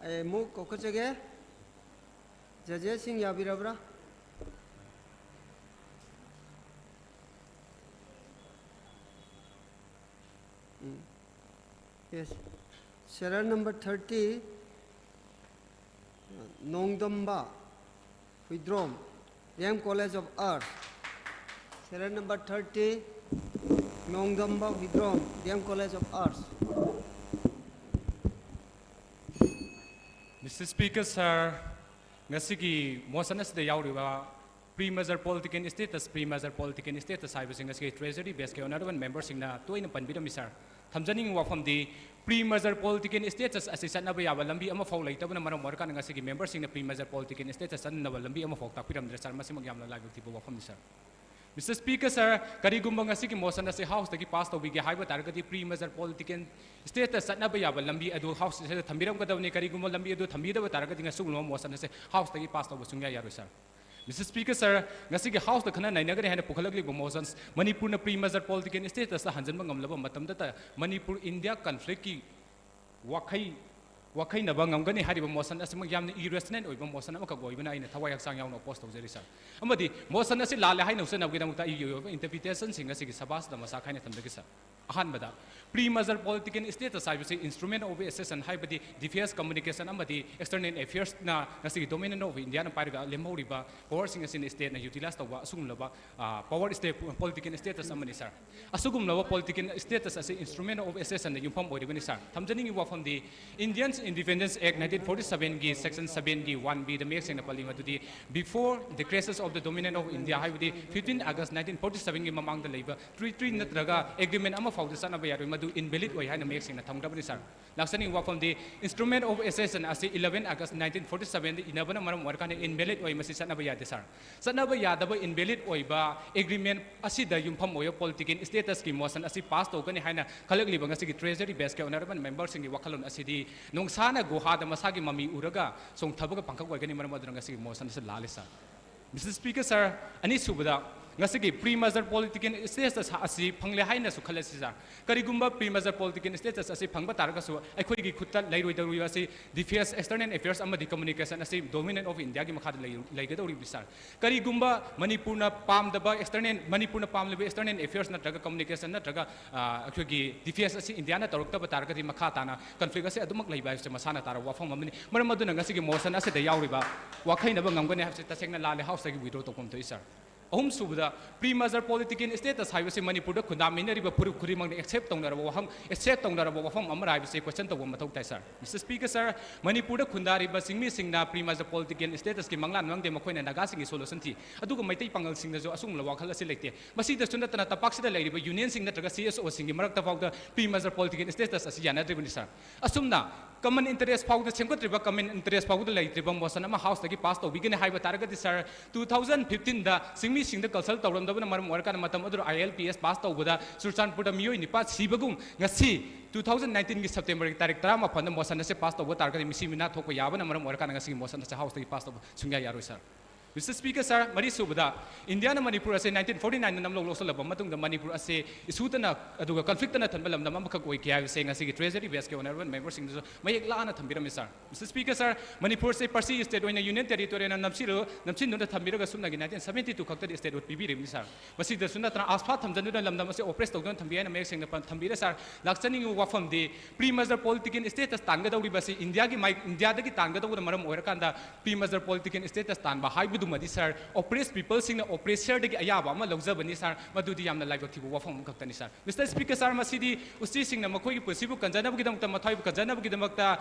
ꯑꯩ ꯑꯃꯨꯛ ꯀꯧꯈꯠꯆꯒꯦ꯫ Judges ꯁꯤꯡ ꯌꯥꯕꯤꯔꯕ꯭ꯔꯥ? ꯎꯝ. Yes. Serial number thirty, Nongdamba Huidrom, D M College of Arts. Serial number thirty, Nongdamba Huidrom, D M College of Arts. Mister Speaker, sir, ꯉꯁꯤꯒꯤ motion ꯑꯁꯤꯗ ꯌꯥꯎꯔꯤꯕ pre-merger political status, pre-merger political status ꯍꯥꯏꯕꯁꯤ ꯉꯁꯤꯒꯤ Treasury bench ꯀꯤ honourable member ꯁꯤꯡꯅ ꯇꯣꯏꯅ ꯄꯟꯕꯤꯔꯝꯃꯤ, sir꯫ ꯊꯝꯖꯅꯤꯡꯉꯤ ꯋꯥꯐꯝꯗꯤ, pre-merger political status ꯑꯁꯤ ꯆꯠꯅꯕ ꯌꯥꯕ ꯂꯝꯕꯤ ꯑꯃꯐꯥꯎ ꯂꯩꯇꯕꯅ ꯃꯔꯝ ꯑꯣꯏꯔꯀꯥꯟꯗ ꯉꯁꯤꯒꯤ member ꯁꯤꯡꯅ pre-merger political status ꯆꯠꯅꯅꯕ ꯂꯝꯕꯤ ꯑꯃꯐꯥꯎ ꯇꯥꯛꯄꯤꯔꯝꯗ꯭ꯔꯦ, sir꯫ ꯃꯁꯤꯃꯛ ꯌꯥꯝꯅ ꯂꯥꯏꯕꯛ ꯊꯤꯕ ꯋꯥꯐꯝꯅꯤ, sir꯫ Mister Speaker, sir, ꯀꯔꯤꯒꯨꯝꯕ ꯉꯁꯤꯒꯤ motion ꯑꯁꯤ House ꯇꯒꯤ pass ꯇꯧꯕꯤꯒꯦ ꯍꯥꯏꯕ ꯇꯥꯔꯒꯗꯤ pre-merger political status ꯆꯠꯅꯕ ꯌꯥꯕ ꯂꯝꯕꯤ ꯑꯗꯨ House ꯁꯤꯗ ꯊꯝꯕꯤꯔꯝꯒꯗꯕꯅꯤ꯫ ꯀꯔꯤꯒꯨꯝꯕ ꯂꯝꯕꯤ ꯑꯗꯨ ꯊꯝꯕꯤꯗꯕ ꯇꯥꯔꯒꯗꯤ ꯉꯁꯤꯒꯨꯝꯕ motion ꯑꯁꯤ House ꯇꯒꯤ pass ꯇꯧꯕ ꯁꯨꯡꯌꯥ ꯌꯥꯔꯣꯏ, sir꯫ Mister Speaker, sir, ꯉꯁꯤꯒꯤ House ꯇ ꯈꯟꯅ ꯅꯩꯅꯒꯅꯤ ꯍꯥꯏꯅ ꯄꯨꯈꯠꯂꯛꯂꯤꯕ motions, ꯃꯅꯤꯄꯨꯔꯅ pre-merger political status ꯇ ꯍꯟꯖꯤꯟꯕ ꯉꯝꯂꯕ ꯃꯇꯝꯗꯇ ꯃꯅꯤꯄꯨꯔ India conflict ꯀꯤ ꯋꯥꯈꯩ, ꯋꯥꯈꯩꯅꯕ ꯉꯝꯒꯅꯤ ꯍꯥꯏꯔꯤꯕ motion ꯑꯁꯤꯃꯛ ꯌꯥꯝꯅ irrational ꯑꯣꯏꯕ motion ꯑꯃꯈꯛ ꯑꯣꯏꯕꯅ ꯑꯩꯅ ꯊꯋꯥꯏ ꯍꯛꯆꯥꯡ ꯌꯥꯎꯅ oppose ꯇꯧꯖꯔꯤ, sir꯫ ꯑꯃꯗꯤ motion ꯑꯁꯤ ꯂꯥꯜꯂꯦ ꯍꯥꯏꯅ ꯎꯠꯆꯅꯕꯒꯤꯗꯃꯛꯇ ꯑꯩꯒꯤ ꯑꯣꯏꯕ interpretation ꯁꯤꯡ ꯑꯁꯤꯒꯤ ꯁꯕꯥꯁꯗ ꯃꯁꯥ ꯈꯥꯏꯅ ꯊꯝꯖꯒꯦ, sir꯫ ꯑꯍꯥꯟꯕꯗ, pre-merger political status ꯍꯥꯏꯕꯁꯤ instrument of accession ꯍꯥꯏꯕꯗꯤ defence, communication ꯑꯃꯗꯤ external affairs ꯅ ꯉꯁꯤꯒꯤ Dominion of India ꯅ ꯄꯥꯏꯔꯒ ꯂꯦꯝꯍꯧꯔꯤꯕ power ꯁꯤꯡ ꯑꯁꯤꯅ state ꯅ utilize ꯇꯧꯕ ꯑꯁꯤꯒꯨꯝꯂꯕ, ꯑ, power state, political status ꯑꯃꯅꯤ, sir꯫ ꯑꯁꯤꯒꯨꯝꯂꯕ political status ꯑꯁꯤ instrument of accession ꯗ ꯌꯨꯝꯐꯝ ꯑꯣꯏꯔꯤꯕꯅꯤ, sir꯫ ꯊꯝꯖꯅꯤꯡꯉꯤꯕ ꯋꯥꯐꯝꯗꯤ, Indian Independence Act nineteen forty seven ꯒꯤ section seven ꯒꯤ one B ꯗ ꯃꯌꯦꯛ ꯁꯦꯡꯅ ꯄꯜꯂꯤ ꯃꯗꯨꯗꯤ, before the crisis of the Dominion of India ꯍꯥꯏꯕꯗꯤ fifteen August nineteen forty seven ꯒꯤ ꯃꯃꯥꯡꯗ ꯂꯩꯕ treaty ꯅꯠꯇ꯭ꯔꯒ agreement ꯑꯃ ꯐꯥꯎꯗ ꯆꯠꯅꯕ ꯌꯥꯔꯣꯏ, ꯃꯗꯨ invalid ꯑꯣꯏ ꯍꯥꯏꯅ ꯃꯌꯦꯛ ꯁꯦꯡꯅ ꯊꯝꯈ꯭ꯔꯕꯅꯤ, sir꯫ ꯂꯥꯛꯆꯅꯤꯡꯕ ꯋꯥꯐꯝꯗꯤ, instrument of accession ꯑꯁꯤ eleven August nineteen forty seven ꯗ ꯏꯅꯕꯅ ꯃꯔꯝ ꯑꯣꯏꯔꯀꯥꯟꯗ invalid ꯑꯣꯏ, ꯃꯁꯤ ꯆꯠꯅꯕ ꯌꯥꯗꯦ, sir꯫ ꯆꯠꯅꯕ ꯌꯥꯗꯕ invalid ꯑꯣꯏꯕ agreement ꯑꯁꯤꯗ ꯌꯨꯝꯐꯝ ꯑꯣꯏꯕ political status ꯀꯤ motion ꯑꯁꯤ pass ꯇꯧꯒꯅꯤ ꯍꯥꯏꯅ ꯈꯜꯂꯛꯂꯤꯕ ꯉꯁꯤꯒꯤ Treasury bench ꯀꯤ honourable member ꯁꯤꯡꯒꯤ ꯋꯥꯈꯜꯂꯣꯟ ꯑꯁꯤꯗꯤ ꯅꯣꯡꯁꯥꯅ ꯒꯨꯍꯥꯗ ꯃꯁꯥꯒꯤ ꯃꯃꯤ ꯎꯔꯒ ꯆꯣꯡꯊꯕꯒ ꯄꯥꯡꯈꯛ ꯑꯣꯏꯒꯅꯤ, ꯃꯔꯝ ꯑꯗꯨꯅ ꯉꯁꯤꯒꯤ motion ꯑꯁꯤ ꯂꯥꯜꯂꯤ, sir꯫ Mister Speaker, sir, ꯑꯅꯤꯁꯨꯕꯗ, ꯉꯁꯤꯒꯤ pre-merger political status ꯑꯁꯤ ꯐꯪꯂꯦ ꯍꯥꯏꯅꯁꯨ ꯈꯜꯂꯁꯤ, sir꯫ ꯀꯔꯤꯒꯨꯝꯕ pre-merger political status ꯑꯁꯤ ꯐꯪꯕ ꯇꯥꯔꯒꯁꯨ ꯑꯩꯈꯣꯏꯒꯤ ꯈꯨꯠꯇ ꯂꯩꯔꯣꯏꯗꯧꯔꯤꯕ ꯑꯁꯤ defence, external affairs ꯑꯃꯗꯤ communication ꯑꯁꯤ Dominion of India ꯒꯤ ꯃꯈꯥꯗ ꯂꯩ-, ꯂꯩꯒꯗꯧꯔꯤꯕꯅꯤ, sir꯫ ꯀꯔꯤꯒꯨꯝꯕ ꯃꯅꯤꯄꯨꯔꯅ ꯄꯥꯝꯗꯕ external, ꯃꯅꯤꯄꯨꯔꯅ ꯄꯥꯝꯂꯤꯕ external affairs ꯅꯠꯇ꯭ꯔꯒ communication ꯅꯠꯇ꯭ꯔꯒ, ꯑ, ꯑꯩꯈꯣꯏꯒꯤ defence ꯑꯁꯤ India ꯅ ꯇꯧꯔꯛꯇꯕ ꯇꯥꯔꯒꯗꯤ ꯃꯈꯥ ꯇꯥꯅ conflict ꯑꯁꯤ ꯑꯗꯨꯃꯛ ꯂꯩꯕ ꯍꯥꯏꯕꯁꯤ ꯃꯁꯥꯅ ꯇꯥꯔꯕ ꯋꯥꯐꯝ ꯑꯃꯅꯤ꯫ ꯃꯔꯝ ꯑꯗꯨꯅ ꯉꯁꯤꯒꯤ motion ꯑꯁꯤꯗ ꯌꯥꯎꯔꯤꯕ ꯋꯥꯈꯩꯅꯕ ꯉꯝꯒꯅꯤ ꯍꯥꯏꯕꯁꯤ ꯇꯁꯦꯡꯅ ꯂꯥꯜꯂꯦ, House ꯇꯒꯤ withdraw ꯇꯧꯐꯝ ꯊꯣꯛꯏ, sir꯫ ꯑꯍꯨꯝꯁꯨꯕꯗ, pre-merger political status ꯍꯥꯏꯕꯁꯤ ꯃꯅꯤꯄꯨꯔꯗ ꯈꯨꯟꯗꯥꯃꯤꯟꯅꯔꯤꯕ ꯐꯨꯔꯨꯞ ꯈꯨꯗꯤꯡꯃꯛꯅ accept ꯇꯧꯅꯔꯕ ꯋꯥꯐꯝ, accept ꯇꯧꯅꯔꯕ ꯋꯥꯐꯝ ꯑꯃꯔ ꯍꯥꯏꯕꯁꯤ question ꯇꯧꯕ ꯃꯊꯧ ꯇꯥꯏ, sir꯫ Mister Speaker, sir, ꯃꯅꯤꯄꯨꯔꯗ ꯈꯨꯟꯗꯥꯔꯤꯕ ꯆꯤꯡꯃꯤꯁꯤꯡꯅ pre-merger political status ꯀꯤ ꯃꯪꯂꯥꯟ ꯃꯥꯡꯗꯦ, ꯃꯈꯣꯏꯅ ꯅꯥꯒꯥꯁꯤꯡꯒꯤ solution ꯊꯤ꯫ ꯑꯗꯨꯒ ꯃꯩꯇꯩ ꯄꯥꯉꯜꯁꯤꯡꯗꯁꯨ ꯑꯁꯤꯒꯨꯝꯂꯕ ꯋꯥꯈꯜ ꯑꯁꯤ ꯂꯩꯇꯦ꯫ ꯃꯁꯤꯗꯁꯨ ꯅꯠꯇꯅ ꯇꯝꯄꯥꯛꯁꯤꯗ ꯂꯩꯔꯤꯕ union ꯁꯤꯡ ꯅꯠꯇ꯭ꯔꯒ C S O ꯁꯤꯡꯒꯤ ꯃꯔꯛꯇ ꯐꯥꯎꯗ pre-merger political status ꯑꯁꯤ ꯌꯥꯅꯗ꯭ꯔꯤꯕꯅꯤ, sir꯫ ꯑꯁꯨꯝꯅ common interest ꯐꯥꯎꯗ ꯁꯦꯝꯒꯠꯇ꯭ꯔꯤꯕ, common interest ꯐꯥꯎꯗ ꯂꯩꯇ꯭ꯔꯤꯕ motion ꯑꯃ House ꯇꯒꯤ pass ꯇꯧꯕꯤꯒꯅꯤ ꯍꯥꯏꯕ ꯇꯥꯔꯒꯗꯤ, sir, two thousand fifteen ꯗ ꯆꯤꯡꯃꯤꯁꯤꯡꯗ consult ꯇꯧꯔꯝꯗꯕꯅ ꯃꯔꯝ ꯑꯣꯏꯔꯀꯥꯟꯗ ꯃꯇꯝ ꯑꯗꯨꯗ I L P S pass ꯇꯧꯕꯗ ꯆꯨꯔꯆꯥꯟꯄꯨꯔꯗ ꯃꯤꯑꯣꯏ ꯅꯤꯄꯥ ꯁꯤꯕꯒꯨꯝ, ꯉꯁꯤ two thousand nineteen ꯒꯤ September ꯒꯤ ꯇꯥꯔꯤꯛ ꯇꯔꯥꯃꯥꯄꯟꯗ motion ꯑꯁꯤ pass ꯇꯧꯕ ꯇꯥꯔꯒꯗꯤ ꯃꯤꯁꯤ ꯃꯤꯅꯥ ꯊꯣꯛꯄ ꯌꯥꯕꯅ ꯃꯔꯝ ꯑꯣꯏꯔꯀꯥꯟꯗ ꯉꯁꯤꯒꯤ motion ꯑꯁꯤ House ꯇꯒꯤ pass ꯇꯧꯕ ꯁꯨꯡꯌꯥ ꯌꯥꯔꯣꯏ, sir꯫ Mister Speaker, sir, ꯃꯔꯤꯁꯨꯕꯗ, ꯏꯟꯗꯤꯌꯥꯅ ꯃꯅꯤꯄꯨꯔ ꯑꯁꯦ nineteen forty nine ꯗ ꯅꯝꯂꯧ ꯂꯧꯁꯤꯜꯂꯕ ꯃꯇꯨꯡꯗ ꯃꯅꯤꯄꯨꯔ ꯑꯁꯦ issue ꯇꯅ ꯑꯗꯨꯒ conflict ꯇꯅ ꯊꯟꯕ ꯂꯝꯗꯝ ꯑꯃꯈꯛ ꯑꯣꯏꯈꯤ ꯍꯥꯏꯕꯁꯦ ꯉꯁꯤꯒꯤ Treasury based ꯀꯤ honourable member ꯁꯤꯡꯗꯁꯨ ꯃꯌꯦꯛ ꯂꯥꯅ ꯊꯝꯕꯤꯔꯝꯃꯤ, sir꯫ Mister Speaker, sir, ꯃꯅꯤꯄꯨꯔꯁꯦ Percy state ꯑꯣꯏꯅ union territory ꯑꯣꯏꯅ ꯅꯝꯁꯤꯜꯂꯨ-, ꯅꯝꯁꯤꯟꯗꯨꯅ ꯊꯝꯕꯤꯔꯒ ꯁꯨꯞꯅꯒꯤ nineteen seventy two ꯈꯛꯇꯗ statehood ꯄꯤꯕꯤꯔꯤꯕꯅꯤ, sir꯫ ꯃꯁꯤꯗꯁꯨ ꯅꯠꯇꯅ ꯑꯥꯁꯐꯥ ꯊꯝꯖꯤꯟꯗꯨꯅ ꯂꯝꯗꯝ ꯑꯁꯤ oppress ꯇꯧꯗꯨꯅ ꯊꯝꯕꯤ ꯍꯥꯏꯅ ꯃꯌꯦꯛ ꯁꯦꯡꯅ ꯄ-, ꯊꯝꯕꯤꯔꯦ, sir꯫ ꯂꯥꯛꯆꯅꯤꯡꯉꯤꯕ ꯋꯥꯐꯝꯗꯤ pre-merger political status ꯇꯥꯟꯒꯗꯧꯔꯤꯕ ꯑꯁꯤ ꯏꯟꯗꯤꯌꯥꯒꯤ ꯃꯥꯏ-, ꯏꯟꯗꯤꯌꯥꯗꯒꯤ ꯇꯥꯟꯒꯗꯧꯕꯅ ꯃꯔꯝ ꯑꯣꯏꯔꯀꯥꯟꯗ pre-merger political status ꯇꯥꯟꯕ ꯍꯥꯏꯕꯗꯨꯃꯗꯤ, sir, oppressed people ꯁꯤꯡꯅ oppressor ꯗꯒꯤ ꯑꯌꯥꯕ ꯑꯃ ꯂꯧꯖꯕꯅꯤ, sir꯫ ꯃꯗꯨꯗꯤ ꯌꯥꯝꯅ ꯂꯥꯏꯕꯛ ꯊꯤꯕ ꯋꯥꯐꯝ ꯑꯃꯈꯛꯇꯅꯤ, sir꯫ Mister Speaker, sir, ꯃꯁꯤꯗꯤ ꯎꯆꯤꯁꯤꯡꯅ ꯃꯈꯣꯏꯒꯤ ꯄꯨꯟꯁꯤꯕꯨ ꯀꯟꯖꯅꯕꯒꯤꯗꯃꯛꯇ, ꯃꯊ꯭ꯋꯥꯏꯕꯨ ꯀꯟꯖꯅꯕꯒꯤꯗꯃꯛꯇ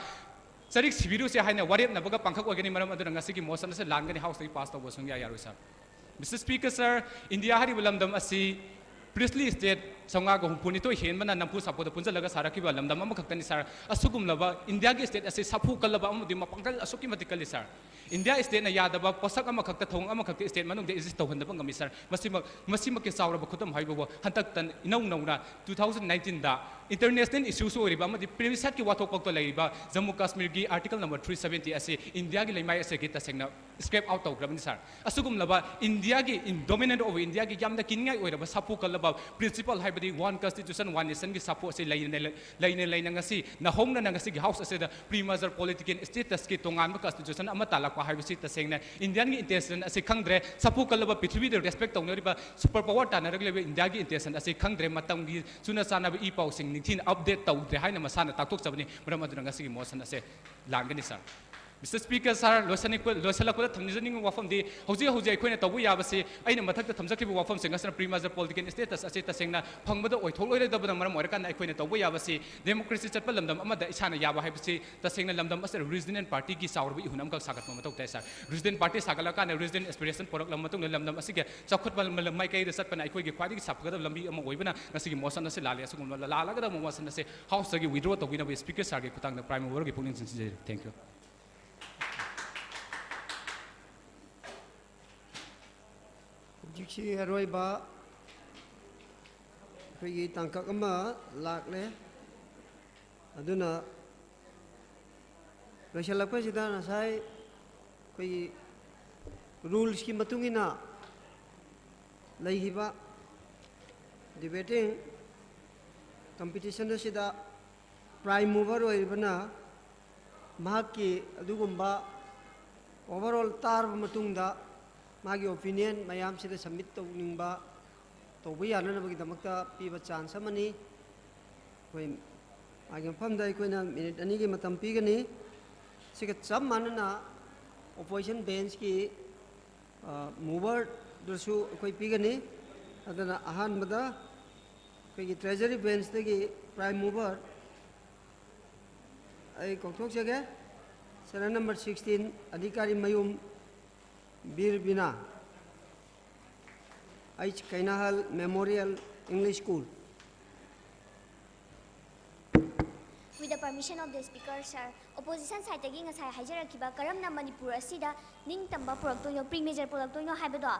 ꯆꯔꯤꯛ ꯁꯤꯕꯤꯔꯨꯁꯦ ꯍꯥꯏꯅ ꯋꯥꯔꯦꯞꯅꯕꯒ ꯄꯥꯡꯈꯛ ꯑꯣꯏꯒꯅꯤ꯫ ꯃꯔꯝ ꯑꯗꯨꯅ ꯉꯁꯤꯒꯤ motion ꯑꯁꯤ ꯂꯥꯟꯒꯅꯤ, House ꯇꯒꯤ pass ꯇꯧꯕ ꯁꯨꯡꯌꯥ ꯌꯥꯔꯣꯏ, sir꯫ Mister Speaker, sir, India ꯍꯥꯏꯔꯤꯕ ꯂꯝꯗꯝ ꯑꯁꯤ princely state ꯆꯥꯝꯃꯉꯥꯒ ꯍꯨꯝꯐꯨꯅꯤꯊꯣꯏ ꯍꯦꯟꯕꯅ ꯅꯝꯐꯨ ꯁꯥꯐꯨꯗ ꯄꯨꯟꯁꯤꯜꯂꯒ ꯁꯥꯔꯛꯈꯤꯕ ꯂꯝꯗꯝ ꯑꯃꯈꯛꯇꯅꯤ, sir꯫ ꯑꯁꯤꯒꯨꯝꯂꯕ ꯏꯟꯗꯤꯌꯥꯒꯤ state ꯑꯁꯤ ꯁꯥꯐꯨ ꯀꯜꯂꯕ ꯑꯃꯗꯤ ꯃꯄꯥꯡꯒꯜ ꯑꯁꯨꯛꯀꯤ ꯃꯇꯤꯛ ꯀꯜꯂꯤ, sir꯫ ꯏꯟꯗꯤꯌꯥ state ꯅ ꯌꯥꯗꯕ ꯄꯣꯠꯁꯛ ꯑꯃꯈꯛꯇ, ꯊꯧꯑꯣꯡ ꯑꯃꯈꯛꯇ state ꯃꯅꯨꯡꯗ exist ꯇꯧꯍꯟꯗꯕ ꯉꯝꯃꯤ, sir꯫ ꯃꯁꯤꯃꯛ, ꯃꯁꯤꯃꯛꯀꯤ ꯆꯥꯎꯔꯕ ꯈꯨꯗꯝ ꯍꯥꯏꯕꯕꯨ ꯍꯟꯗꯛꯇ ꯏꯅꯧ ꯅꯧꯅ two thousand nineteen ꯗ international issue ꯁꯨ ꯑꯣꯏꯔꯤꯕ ꯑꯃꯗꯤ plebiscite ꯀꯤ ꯋꯥꯊꯣꯛ ꯄꯣꯛꯇ ꯂꯩꯔꯤꯕ Jammu ꯀꯥꯁꯃꯤꯔꯒꯤ Article number three seventy ꯑꯁꯤ ꯏꯟꯗꯤꯌꯥꯒꯤ ꯂꯩꯃꯥꯏ ꯑꯁꯤꯒꯤ ꯇꯁꯦꯡꯅ scrap out ꯇꯧꯈ꯭ꯔꯕꯅꯤ, sir꯫ ꯑꯁꯤꯒꯨꯝꯂꯕ ꯏꯟꯗꯤꯌꯥꯒꯤ in-, dominant of ꯏꯟꯗꯤꯌꯥꯒꯤ ꯌꯥꯝꯅ ꯀꯤꯅꯤꯡꯉꯥꯏ ꯑꯣꯏꯔꯕ ꯁꯥꯐꯨ ꯀꯜꯂꯕ principle ꯍꯥꯏꯕꯗꯤ One Constitution, One Nation ꯒꯤ ꯁꯥꯐꯨ ꯑꯁꯤ ꯂꯩꯅ, ꯂꯩꯅ, ꯂꯩꯅ ꯉꯁꯤ ꯅꯧꯍꯧꯅꯅ ꯉꯁꯤꯒꯤ House ꯑꯁꯤꯗ pre-merger political status ꯀꯤ ꯇꯣꯉꯥꯟꯕ constitution ꯑꯃ ꯇꯥꯜꯂꯛꯄ ꯍꯥꯏꯕꯁꯤ ꯇꯁꯦꯡꯅ ꯏꯟꯗꯤꯌꯥꯒꯤ intention ꯑꯁꯤ ꯈꯪꯗ꯭ꯔꯦ꯫ ꯁꯥꯐꯨ ꯀꯜꯂꯕ ꯄ꯭ꯔꯤꯊꯤꯕꯤꯗ respect ꯇꯧꯅꯔꯤꯕ super power ꯇꯥꯟꯅꯔꯛꯂꯤꯕ ꯏꯟꯗꯤꯌꯥꯒꯤ intention ꯑꯁꯤ ꯈꯪꯗ꯭ꯔꯦ꯫ ꯃꯇꯝꯒꯤ ꯆꯨꯅ ꯆꯥꯟꯅꯕ ꯏ ꯄꯥꯎꯁꯤꯡ ꯅꯤꯡꯊꯤꯅ update ꯇꯧꯗ꯭ꯔꯦ ꯍꯥꯏꯅ ꯃꯁꯥꯅ ꯇꯥꯛꯊꯣꯛꯆꯕꯅꯤ꯫ ꯃꯔꯝ ꯑꯗꯨꯅ ꯉꯁꯤꯒꯤ motion ꯑꯁꯦ ꯂꯥꯟꯒꯅꯤ, sir꯫ Mister Speaker sir, ꯂꯣꯏꯁꯤꯟꯅꯤꯡꯕ-, ꯂꯣꯏꯁꯤꯜꯂꯛꯄꯗ ꯊꯝꯖꯅꯤꯡꯕ ꯋꯥꯐꯝꯗꯤ, ꯍꯧꯖꯤꯛ ꯍꯧꯖꯤꯛ ꯑꯩꯈꯣꯏꯅ ꯇꯧꯕ ꯌꯥꯕꯁꯤ, ꯑꯩꯅ ꯃꯊꯛꯇ ꯊꯝꯖꯈ꯭ꯔꯤꯕ ꯋꯥꯐꯝꯁꯤꯡ ꯑꯁꯤꯅ pre-merger political status ꯑꯁꯤ ꯇꯁꯦꯡꯅ ꯐꯪꯕꯗ ꯑꯣꯏꯊꯣꯛꯂꯣꯏꯗꯕꯅ ꯃꯔꯝ ꯑꯣꯏꯔꯀꯥꯟꯗ, ꯑꯩꯈꯣꯏꯅ ꯇꯧꯕ ꯌꯥꯕꯁꯤ democracy ꯆꯠꯄ ꯂꯝꯗꯝ ꯑꯃꯗ ꯏꯁꯥꯅ ꯌꯥꯕ ꯍꯥꯏꯕꯁꯤ ꯇꯁꯦꯡꯅ ꯂꯝꯗꯝ ꯑꯁꯤꯗ resident party ꯒꯤ ꯆꯥꯎꯔꯕ ꯏꯍꯨꯟ ꯑꯃꯈꯛ ꯁꯥꯒꯠꯄ ꯃꯊꯧ ꯇꯥꯏ sir꯫ Resident party ꯁꯥꯒꯠꯂꯀꯥꯟꯗ resident aspiration ꯄꯨꯔꯛꯂꯕ ꯃꯇꯨꯡꯗ ꯂꯝꯗꯝ ꯑꯁꯤꯒꯤ ꯆꯥꯎꯈꯠꯄ ꯃꯥꯏꯀꯩꯗ ꯆꯠꯄꯅ ꯑꯩꯈꯣꯏꯒꯤ ꯈ꯭ꯋꯥꯏꯗꯒꯤ ꯁꯥꯐꯒꯗꯕ ꯂꯝꯕꯤ ꯑꯃ ꯑꯣꯏꯕꯅ ꯉꯁꯤꯒꯤ motion ꯑꯁꯤ ꯂꯥꯜꯂꯦ꯫ ꯑꯁꯤꯒꯨꯝꯕ ꯂꯥꯜꯂꯒꯗꯕ motion ꯑꯁꯤ House ꯇꯒꯤ withdraw ꯇꯧꯕꯤꯅꯕ Speaker sir ꯒꯤ ꯈꯨꯠꯊꯥꯡꯗ prime mover ꯒꯤ ꯄꯨꯛꯅꯤꯡ ꯆꯤꯡꯁꯤꯟꯖꯔꯤ꯫ Thank you꯫ ꯍꯧꯖꯤꯛꯁꯤ ꯑꯔꯣꯏꯕ ꯑꯩꯈꯣꯏꯒꯤ ꯇꯥꯡꯀꯛ ꯑꯃ ꯂꯥꯛꯂꯦ꯫ ꯑꯗꯨꯅ ꯂꯣꯏꯁꯤꯜꯂꯛꯄꯁꯤꯗ ꯉꯁꯥꯏ ꯑꯩꯈꯣꯏꯒꯤ rules ꯀꯤ ꯃꯇꯨꯡ ꯏꯟꯅ ꯂꯩꯈꯤꯕ debating competition ꯑꯁꯤꯗ prime mover ꯑꯣꯏꯔꯤꯕꯅ ꯃꯍꯥꯛꯀꯤ ꯑꯗꯨꯒꯨꯝꯕ overall ꯇꯥꯔꯕ ꯃꯇꯨꯡꯗ ꯃꯥꯒꯤ opinion ꯃꯌꯥꯝꯁꯤꯗ submit ꯇꯧꯅꯤꯡꯕ, ꯇꯧꯕ ꯌꯥꯅꯅꯕꯒꯤꯗꯃꯛꯇ ꯄꯤꯕ chance ꯑꯃꯅꯤ꯫ ꯑꯩꯈꯣꯏ ꯃꯥꯒꯤ ꯃꯐꯝꯗ ꯑꯩꯈꯣꯏꯅ minute ꯑꯅꯤꯒꯤ ꯃꯇꯝ ꯄꯤꯒꯅꯤ꯫ ꯁꯤꯒ ꯆꯞ ꯃꯥꯟꯅꯅ opposition bench ꯀꯤ, ꯑ, mover ꯗꯁꯨ ꯑꯩꯈꯣꯏ ꯄꯤꯒꯅꯤ꯫ ꯑꯗꯨꯅ ꯑꯍꯥꯟꯕꯗ ꯑꯩꯈꯣꯏꯒꯤ treasury bench ꯇꯒꯤ prime mover ꯑꯩ ꯀꯧꯊꯣꯛꯆꯒꯦ꯫ Serial number sixteen, ꯑꯙꯤꯀꯥꯔꯤ ꯃꯌꯨꯝ ꯕꯤꯔ ꯕꯤꯅꯥ, H ꯀꯩꯅꯥꯍꯜ Memorial English School꯫ With the permission of the speaker, sir, opposition side ꯇꯒꯤ ꯉꯁꯥꯏ ꯍꯥꯏꯖꯔꯛꯈꯤꯕ ꯀꯔꯝꯅ ꯃꯅꯤꯄꯨꯔ ꯑꯁꯤꯗ ꯅꯤꯡꯇꯝꯕ ꯄꯨꯔꯛꯇꯣꯏꯅꯣ, pre-merger ꯄꯨꯔꯛꯇꯣꯏꯅꯣ ꯍꯥꯏꯕꯗꯣ,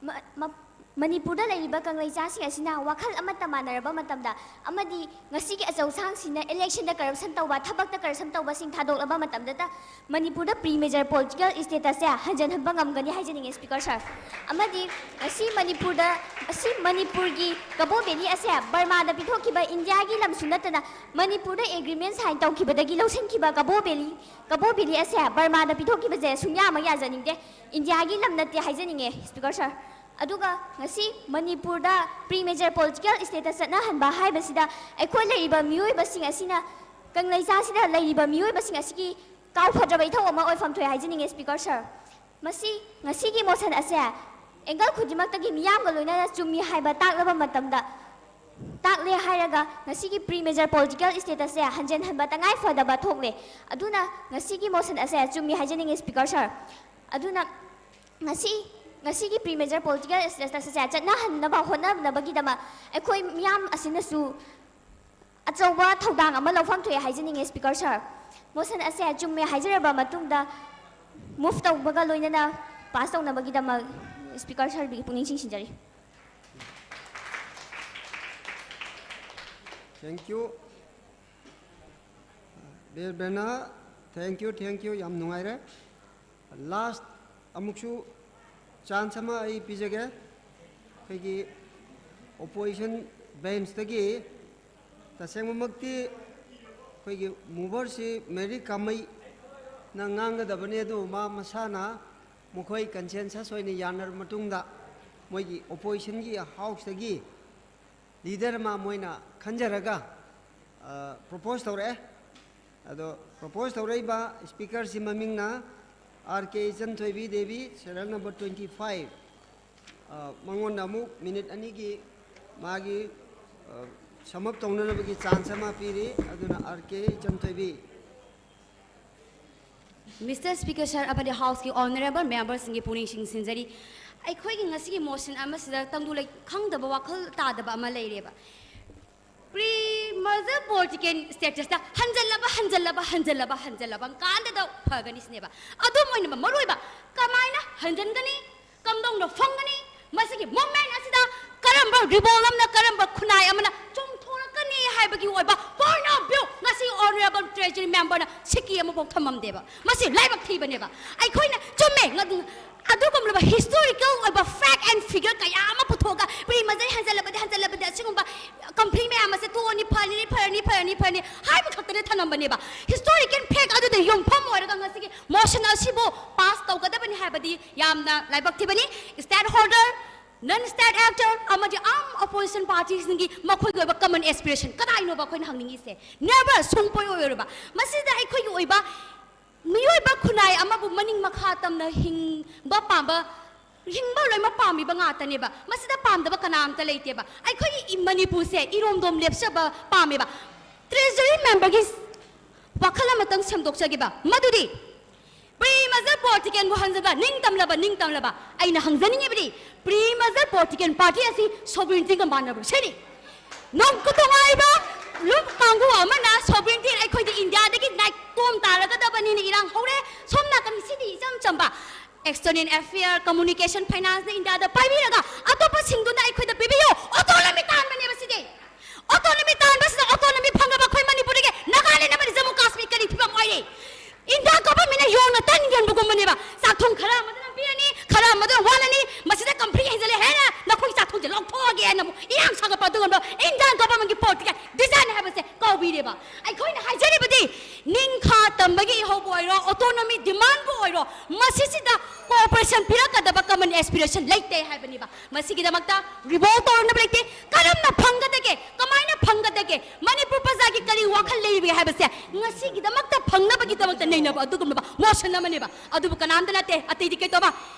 ꯃ-, ꯃ-, ꯃꯅꯤꯄꯨꯔꯗ ꯂꯩꯔꯤꯕ ꯀꯪꯂꯩꯆꯥꯁꯤꯡ ꯑꯁꯤꯅ ꯋꯥꯈꯜ ꯑꯃꯠꯇ ꯃꯥꯟꯅꯔꯕ ꯃꯇꯝꯗ ꯑꯃꯗꯤ ꯉꯁꯤꯒꯤ ꯑꯆꯧꯁꯥꯡꯁꯤꯡꯅ election ꯗ corruption ꯇꯧꯕ, ꯊꯕꯛꯇ corruption ꯇꯧꯕꯁꯤꯡ ꯊꯥꯗꯣꯛꯂꯕ ꯃꯇꯝꯗꯇ ꯃꯅꯤꯄꯨꯔꯗ pre-merger political status ꯁꯦ ꯍꯟꯖꯤꯟꯍꯟꯕ ꯉꯝꯒꯅꯤ ꯍꯥꯏꯖꯅꯤꯡꯉꯤ, speaker sir꯫ ꯑꯃꯗꯤ ꯉꯁꯤ ꯃꯅꯤꯄꯨꯔꯗ, ꯉꯁꯤ ꯃꯅꯤꯄꯨꯔꯒꯤ ꯀꯕꯣ valley ꯑꯁꯦ ꯕꯔꯃꯥꯗ ꯄꯤꯊꯣꯛꯈꯤꯕ ꯏꯟꯗꯤꯌꯥꯒꯤ ꯂꯝꯁꯨ ꯅꯠꯇꯅ ꯃꯅꯤꯄꯨꯔꯗ agreement sign ꯇꯧꯈꯤꯕꯗꯒꯤ ꯂꯧꯁꯤꯟꯈꯤꯕ ꯀꯕꯣ valley, ꯀꯕꯣ valley ꯑꯁꯦ ꯕꯔꯃꯥꯗ ꯄꯤꯊꯣꯛꯈꯤꯕꯁꯦ ꯁꯨꯡꯌꯥꯃꯛ ꯌꯥꯖꯅꯤꯡꯗꯦ꯫ ꯏꯟꯗꯤꯌꯥꯒꯤ ꯂꯝ ꯅꯠꯇꯦ ꯍꯥꯏꯖꯅꯤꯡꯉꯦ, speaker sir꯫ ꯑꯗꯨꯒ ꯉꯁꯤ ꯃꯅꯤꯄꯨꯔꯗ pre-merger political status ꯆꯠꯅꯍꯟꯕ ꯍꯥꯏꯕꯁꯤꯗ ꯑꯩꯈꯣꯏ ꯂꯩꯔꯤꯕ ꯃꯤꯑꯣꯏꯕꯁꯤꯡ ꯑꯁꯤꯅ, ꯀꯪꯂꯩꯆꯥꯁꯤꯗ ꯂꯩꯔꯤꯕ ꯃꯤꯑꯣꯏꯕꯁꯤꯡ ꯑꯁꯤꯒꯤ ꯇꯥꯎ ꯐꯗ꯭ꯔꯕ ꯏꯊꯧ ꯑꯃ ꯑꯣꯏꯐꯝ ꯊꯣꯛꯑꯦ ꯍꯥꯏꯖꯅꯤꯡꯉꯤ, Speaker Sir꯫ ꯃꯁꯤ, ꯉꯁꯤꯒꯤ motion ꯑꯁꯦ angle ꯈꯨꯗꯤꯡꯃꯛꯇꯒꯤ ꯃꯤꯌꯥꯝꯒ ꯂꯣꯏꯅꯅ ꯆꯨꯝꯃꯤ ꯍꯥꯏꯕ ꯇꯥꯛꯂꯕ ꯃꯇꯝꯗ, ꯇꯥꯛꯂꯦ ꯍꯥꯏꯔꯒ ꯉꯁꯤꯒꯤ pre-merger political status ꯁꯦ ꯍꯟꯖꯤꯟꯍꯟꯕ ꯇꯉꯥꯏ ꯐꯗꯕ ꯊꯣꯛꯂꯦ꯫ ꯑꯗꯨꯅ ꯉꯁꯤꯒꯤ motion ꯑꯁꯦ ꯆꯨꯝꯃꯤ ꯍꯥꯏꯖꯅꯤꯡꯉꯤ, Speaker Sir꯫ ꯑꯗꯨꯅ ꯉꯁꯤ, ꯉꯁꯤꯒꯤ pre-merger political status ꯑꯁꯦ ꯆꯠꯅꯍꯟꯅꯕ ꯍꯣꯠꯅꯅꯕꯒꯤꯗꯃꯛ ꯑꯩꯈꯣꯏ ꯃꯤꯌꯥꯝ ꯑꯁꯤꯅꯁꯨ ꯑꯆꯧꯕ ꯊꯧꯗꯥꯡ ꯑꯃ ꯂꯧꯐꯝ ꯊꯣꯛꯑꯦ ꯍꯥꯏꯖꯅꯤꯡꯉꯤ, Speaker Sir꯫ Motion ꯑꯁꯦ ꯆꯨꯝꯃꯦ ꯍꯥꯏꯖꯔꯕ ꯃꯇꯨꯡꯗ, move ꯇꯧꯕꯒ ꯂꯣꯏꯅꯅ pass ꯇꯧꯅꯕꯒꯤꯗꯃꯛ Speaker Sir ꯒꯤ ꯄꯨꯛꯅꯤꯡ ꯆꯤꯡꯁꯤꯟꯖꯔꯤ꯫ Thank you. ꯕꯦꯔꯕꯦꯅꯥ, thank you, thank you, ꯌꯥꯝ ꯅꯨꯡꯉꯥꯏꯔꯦ꯫ Last ꯑꯃꯨꯛꯁꯨ chance ꯑꯃ ꯑꯩ ꯄꯤꯖꯒꯦ꯫ ꯑꯩꯈꯣꯏꯒꯤ opposition bench ꯇꯒꯤ, ꯇꯁꯦꯡꯕꯃꯛꯇꯤ ꯑꯩꯈꯣꯏꯒꯤ mover ꯁꯤ ꯃꯦꯔꯤ ꯀꯥꯃꯩꯅ ꯉꯥꯡꯒꯗꯕꯅꯤ, ꯑꯗꯨ ꯃꯥ ꯃꯁꯥꯅ ꯃꯈꯣꯏ consensus ꯑꯣꯏꯅ ꯌꯥꯅꯔꯕ ꯃꯇꯨꯡꯗ ꯃꯣꯏꯒꯤ opposition ꯒꯤ house ꯇꯒꯤ leader ꯑꯃ ꯃꯣꯏꯅ ꯈꯟꯖꯔꯒ, ꯑ, propose ꯇꯧꯔꯛꯑꯦ꯫ ꯑꯗꯣ propose ꯇꯧꯔꯛꯏꯕ speaker ꯁꯤ ꯃꯃꯤꯡꯅ R K ꯏꯆꯟꯊꯣꯏꯕꯤ Devi, serial number twenty five꯫ ꯑ, ꯃꯉꯣꯟꯗ ꯑꯃꯨꯛ minute ꯑꯅꯤꯒꯤ ꯃꯥꯒꯤ, ꯑ, sum up ꯇꯧꯅꯅꯕꯒꯤ chance ꯑꯃ ꯄꯤꯔꯤ꯫ ꯑꯗꯨꯅ R K ꯏꯆꯟꯊꯣꯏꯕꯤ꯫ Mister Speaker Sir ꯑꯃꯗꯤ house ꯀꯤ honourable member ꯁꯤꯡꯒꯤ ꯄꯨꯛꯅꯤꯡ ꯆꯤꯡꯁꯤꯟꯖꯔꯤ꯫ ꯑꯩꯈꯣꯏꯒꯤ ꯉꯁꯤꯒꯤ motion ꯑꯃꯁꯤꯗ ꯇꯪꯗꯨ ꯂꯩ-, ꯈꯪꯗꯕ, ꯋꯥꯈꯜ ꯇꯥꯗꯕ ꯑꯃ ꯂꯩꯔꯦꯕ꯫ Pre-merger political status ꯇ ꯍꯟꯖꯜꯂꯕ, ꯍꯟꯖꯜꯂꯕ, ꯍꯟꯖꯜꯂꯕ, ꯍꯟꯖꯜꯂꯕ ꯀꯥꯟꯗꯗ ꯐꯒꯅꯤ ꯁꯤꯅꯦꯕ꯫ ꯑꯗꯨꯝ ꯑꯣꯏꯅꯃꯛ ꯃꯔꯨꯑꯣꯏꯕ ꯀꯃꯥꯏꯅ ꯍꯟꯖꯟꯒꯅꯤ, ꯀꯝꯗꯧꯅ ꯐꯪꯒꯅꯤ, ꯃꯁꯤꯒꯤ movement ꯑꯁꯤꯗ ꯀꯔꯝꯕ ꯔꯤꯕꯣꯜ ꯑꯃꯅ, ꯀꯔꯝꯕ ꯈꯨꯟꯅꯥꯏ ꯑꯃꯅ ꯆꯨꯝꯊꯣꯔꯛꯀꯅꯤ ꯍꯥꯏꯕꯒꯤ ꯑꯣꯏꯕ point of view ꯉꯁꯤ honourable treasury member ꯅ ꯁꯤꯀꯤ ꯑꯃꯐꯥꯎ ꯊꯝꯃꯝꯗꯦꯕ꯫ ꯃꯁꯤ ꯂꯥꯏꯕꯛ ꯊꯤꯕꯅꯦꯕ꯫ ꯑꯩꯈꯣꯏꯅ ꯆꯨꯝꯃꯦ, ꯉ-, ꯑꯗꯨꯒꯨꯝꯂꯕ historical ꯑꯣꯏꯕ fact and figure ꯀꯌꯥ ꯑꯃ ꯄꯨꯊꯣꯛꯑꯒ pre-merger ꯍꯟꯖꯜꯂꯕꯗꯤ, ꯍꯟꯖꯜꯂꯕꯗꯤ ꯑꯁꯤꯒꯨꯝꯕ conflict ꯃꯌꯥꯝ ꯑꯁꯦ ꯊꯣꯛꯑꯅꯤ, ꯐꯔꯅꯤ, ꯐꯔꯅꯤ, ꯐꯔꯅꯤ, ꯐꯔꯅꯤ ꯍꯥꯏꯕ ꯈꯛꯇꯅ ꯊꯝꯃꯝꯕꯅꯦꯕ꯫ Historical fact ꯑꯗꯨꯗ ꯌꯨꯝꯐꯝ ꯑꯣꯏꯔꯒ ꯉꯁꯤꯒꯤ motion ꯑꯁꯤꯕꯨ pass ꯇꯧꯒꯗꯕꯅꯤ ꯍꯥꯏꯕꯗꯤ ꯌꯥꯝꯅ ꯂꯥꯏꯕꯛ ꯊꯤꯕꯅꯤ꯫ Stakeholder, non state actor ꯑꯃꯗꯤ armed opposition party ꯁꯤꯡꯒꯤ ꯃꯈꯣꯏꯒꯤ ꯑꯣꯏꯕ common aspiration ꯀꯗꯥꯏꯅꯣꯕ ꯑꯩꯈꯣꯏꯅ ꯍꯪꯅꯤꯡꯉꯤꯁꯦ? Never, ꯁꯨꯡꯄꯣꯏ ꯑꯣꯏꯔꯣꯏꯕ꯫ ꯃꯁꯤꯗ ꯑꯩꯈꯣꯏꯒꯤ ꯑꯣꯏꯕ ꯃꯤꯑꯣꯏꯕ ꯈꯨꯟꯅꯥꯏ ꯑꯃꯕꯨ ꯃꯅꯤꯡ ꯃꯈꯥ ꯇꯝꯅ ꯍꯤꯡꯕ ꯄꯥꯝꯕ, ꯍꯤꯡꯕ ꯂꯣꯏꯅꯃꯛ ꯄꯥꯝꯃꯤꯕ ꯉꯥꯛꯇꯅꯦꯕ꯫ ꯃꯁꯤꯗ ꯄꯥꯝꯗꯕ ꯀꯅꯥꯝꯇ ꯂꯩꯇꯦꯕ꯫ ꯑꯩꯈꯣꯏꯒꯤ ꯏ-, ꯃꯅꯤꯄꯨꯔꯁꯦ ꯏꯔꯣꯝꯗꯣꯝ ꯂꯦꯞꯆꯕ ꯄꯥꯝꯃꯦꯕ꯫ ꯇ꯭ꯔꯦꯖꯔꯤ ꯃꯦꯝꯕꯔꯒꯤ ꯋꯥꯈꯜ ꯑꯃꯇꯪ ꯁꯦꯝꯗꯣꯛꯆꯒꯦꯕ, ꯃꯗꯨꯗꯤ ꯄ꯭ꯔꯤ ꯃꯦꯖꯔ ꯄꯣꯂꯤꯇꯤꯀꯦꯜꯕꯨ ꯍꯟꯖꯕ ꯅꯤꯡꯇꯝꯂꯕ, ꯅꯤꯡꯇꯝꯂꯕ ꯑꯩꯅ ꯍꯪꯖꯅꯤꯡꯉꯤꯕꯗꯤ, ꯄ꯭ꯔꯤ ꯃꯦꯖꯔ ꯄꯣꯂꯤꯇꯤꯀꯦꯜ ꯄꯥꯔꯇꯤ ꯑꯁꯤ ꯁꯣꯕꯔꯤꯟꯇꯤꯒ ꯃꯥꯟꯅꯕ꯭ꯔꯣ? ꯁꯤꯅꯤ꯫ ꯅꯣꯡ ꯇꯣꯉꯥꯏꯕ ꯂꯨꯞ ꯀꯥꯡꯕꯨ ꯑꯃꯅ ꯁꯣꯕꯔꯤꯟꯇꯤ ꯑꯩꯈꯣꯏꯗꯤ ꯏꯟꯗꯤꯌꯥꯗꯒꯤ ꯅꯥꯏꯇꯣꯝ ꯇꯥꯔꯒꯗꯕꯅꯤꯅ ꯏꯔꯥꯡ ꯍꯧꯔꯦ꯫ ꯁꯣꯝ ꯅꯥꯀꯟ ꯁꯤꯗꯤ ꯏꯆꯝ ꯆꯝꯕ external affair, communication, finance ꯅ ꯏꯟꯗꯤꯌꯥꯗ ꯄꯥꯏꯕꯤꯔꯒ ꯑꯇꯣꯞꯄ ꯁꯤꯡꯗꯨꯅ ꯑꯩꯈꯣꯏꯗ ꯄꯤꯕꯤꯌꯨ꯫ ꯑꯣꯇꯣꯅꯣꯃꯤ ꯇꯥꯟꯕꯅꯦꯕ ꯁꯤꯗꯤ꯫ ꯑꯣꯇꯣꯅꯣꯃꯤ ꯇꯥꯟꯕꯁꯤꯗ ꯑꯣꯇꯣꯅꯣꯃꯤ ꯐꯪꯉꯕ ꯑꯩꯈꯣꯏ ꯃꯅꯤꯄꯨꯔꯗꯒꯤ ꯅꯥꯒꯥꯂꯦꯟ ꯑꯃꯗꯤ ꯖꯃꯨ ꯀꯥꯁꯃꯤꯔ ꯀꯔꯤ ꯐꯤꯕꯝ ꯑꯣꯏꯔꯤ? ꯏꯟꯗꯤꯌꯥ ꯒꯣꯚꯔꯟꯃꯦꯟꯠꯅ ꯌꯣꯡꯅ ꯇꯟ ꯌꯣꯟꯕꯒꯨꯝꯕꯅꯦꯕ꯫ ꯆꯥꯛꯊꯨꯝ ꯈꯔ ꯑꯃꯗꯨꯅ ꯄꯤꯔꯅꯤ, ꯈꯔ ꯑꯃꯗꯨꯅ ꯋꯥꯠꯂꯅꯤ꯫ ꯃꯁꯤꯗ ꯀꯝꯄ꯭ꯂꯦꯟ ꯍꯦꯟꯖꯜꯂꯦ ꯍꯥꯏꯅ ꯅꯈꯣꯏꯒꯤ ꯆꯥꯛꯊꯨꯝꯁꯦ ꯂꯧꯊꯣꯛꯑꯒꯦ ꯍꯥꯏꯅ ꯑꯃꯨꯛ ꯏꯔꯥꯡ ꯁꯥꯒꯠꯄ ꯑꯗꯨꯒꯨꯝꯕ ꯏꯟꯗꯤꯌꯥꯟ ꯒꯣꯚꯔꯟꯃꯦꯟꯠꯀꯤ ꯄꯣꯂꯤꯇꯤꯀꯦꯜ ꯗꯤꯖꯥꯏꯟ ꯍꯥꯏꯕꯁꯦ ꯀꯧꯕꯤꯔꯦꯕ꯫ ꯑꯩꯈꯣꯏꯅ ꯍꯥꯏꯖꯔꯤꯕꯗꯤ ꯅꯤꯡꯈꯥ ꯇꯝꯕꯒꯤ ꯏꯍꯧꯕꯨ ꯑꯣꯏꯔꯣ, ꯑꯣꯇꯣꯅꯣꯃꯤ ꯗꯤꯃꯥꯟꯕꯨ ꯑꯣꯏꯔꯣ, ꯃꯁꯤꯁꯤꯗ ꯀꯣꯑꯣꯄꯔꯦꯁꯟ ꯄꯤꯔꯛꯀꯗꯕ ꯀꯃꯟ ꯑꯦꯁꯄꯤꯔꯦꯁꯟ ꯂꯩꯇꯦ ꯍꯥꯏꯕꯅꯦꯕ꯫ ꯃꯁꯤꯒꯤꯗꯃꯛꯇ ꯔꯤꯚꯣꯜ ꯇꯧꯔꯛꯅꯕ ꯂꯩꯇꯦ꯫ ꯀꯔꯝꯅ ꯐꯪꯒꯗꯒꯦ? ꯀꯃꯥꯏꯅ ꯐꯪꯒꯗꯒꯦ? ꯃꯅꯤꯄꯨꯔ ꯄ꯭ꯔꯖꯥꯒꯤ ꯀꯔꯤ ꯋꯥꯈꯜ ꯂꯩꯔꯤꯕꯒꯦ ꯍꯥꯏꯕꯁꯦ ꯉꯁꯤꯒꯤꯗꯃꯛꯇ ꯐꯪꯅꯕꯒꯤꯗꯃꯛꯇ ꯅꯩꯅꯕ ꯑꯗꯨꯒꯨꯝꯂꯕ ꯃꯣꯁꯟ ꯑꯃꯅꯦꯕ꯫ ꯑꯗꯨꯕꯨ ꯀꯅꯥꯝꯇ ꯅꯠꯇꯦ, ꯑꯇꯩꯗꯤ ꯀꯩ ꯇꯧꯕ?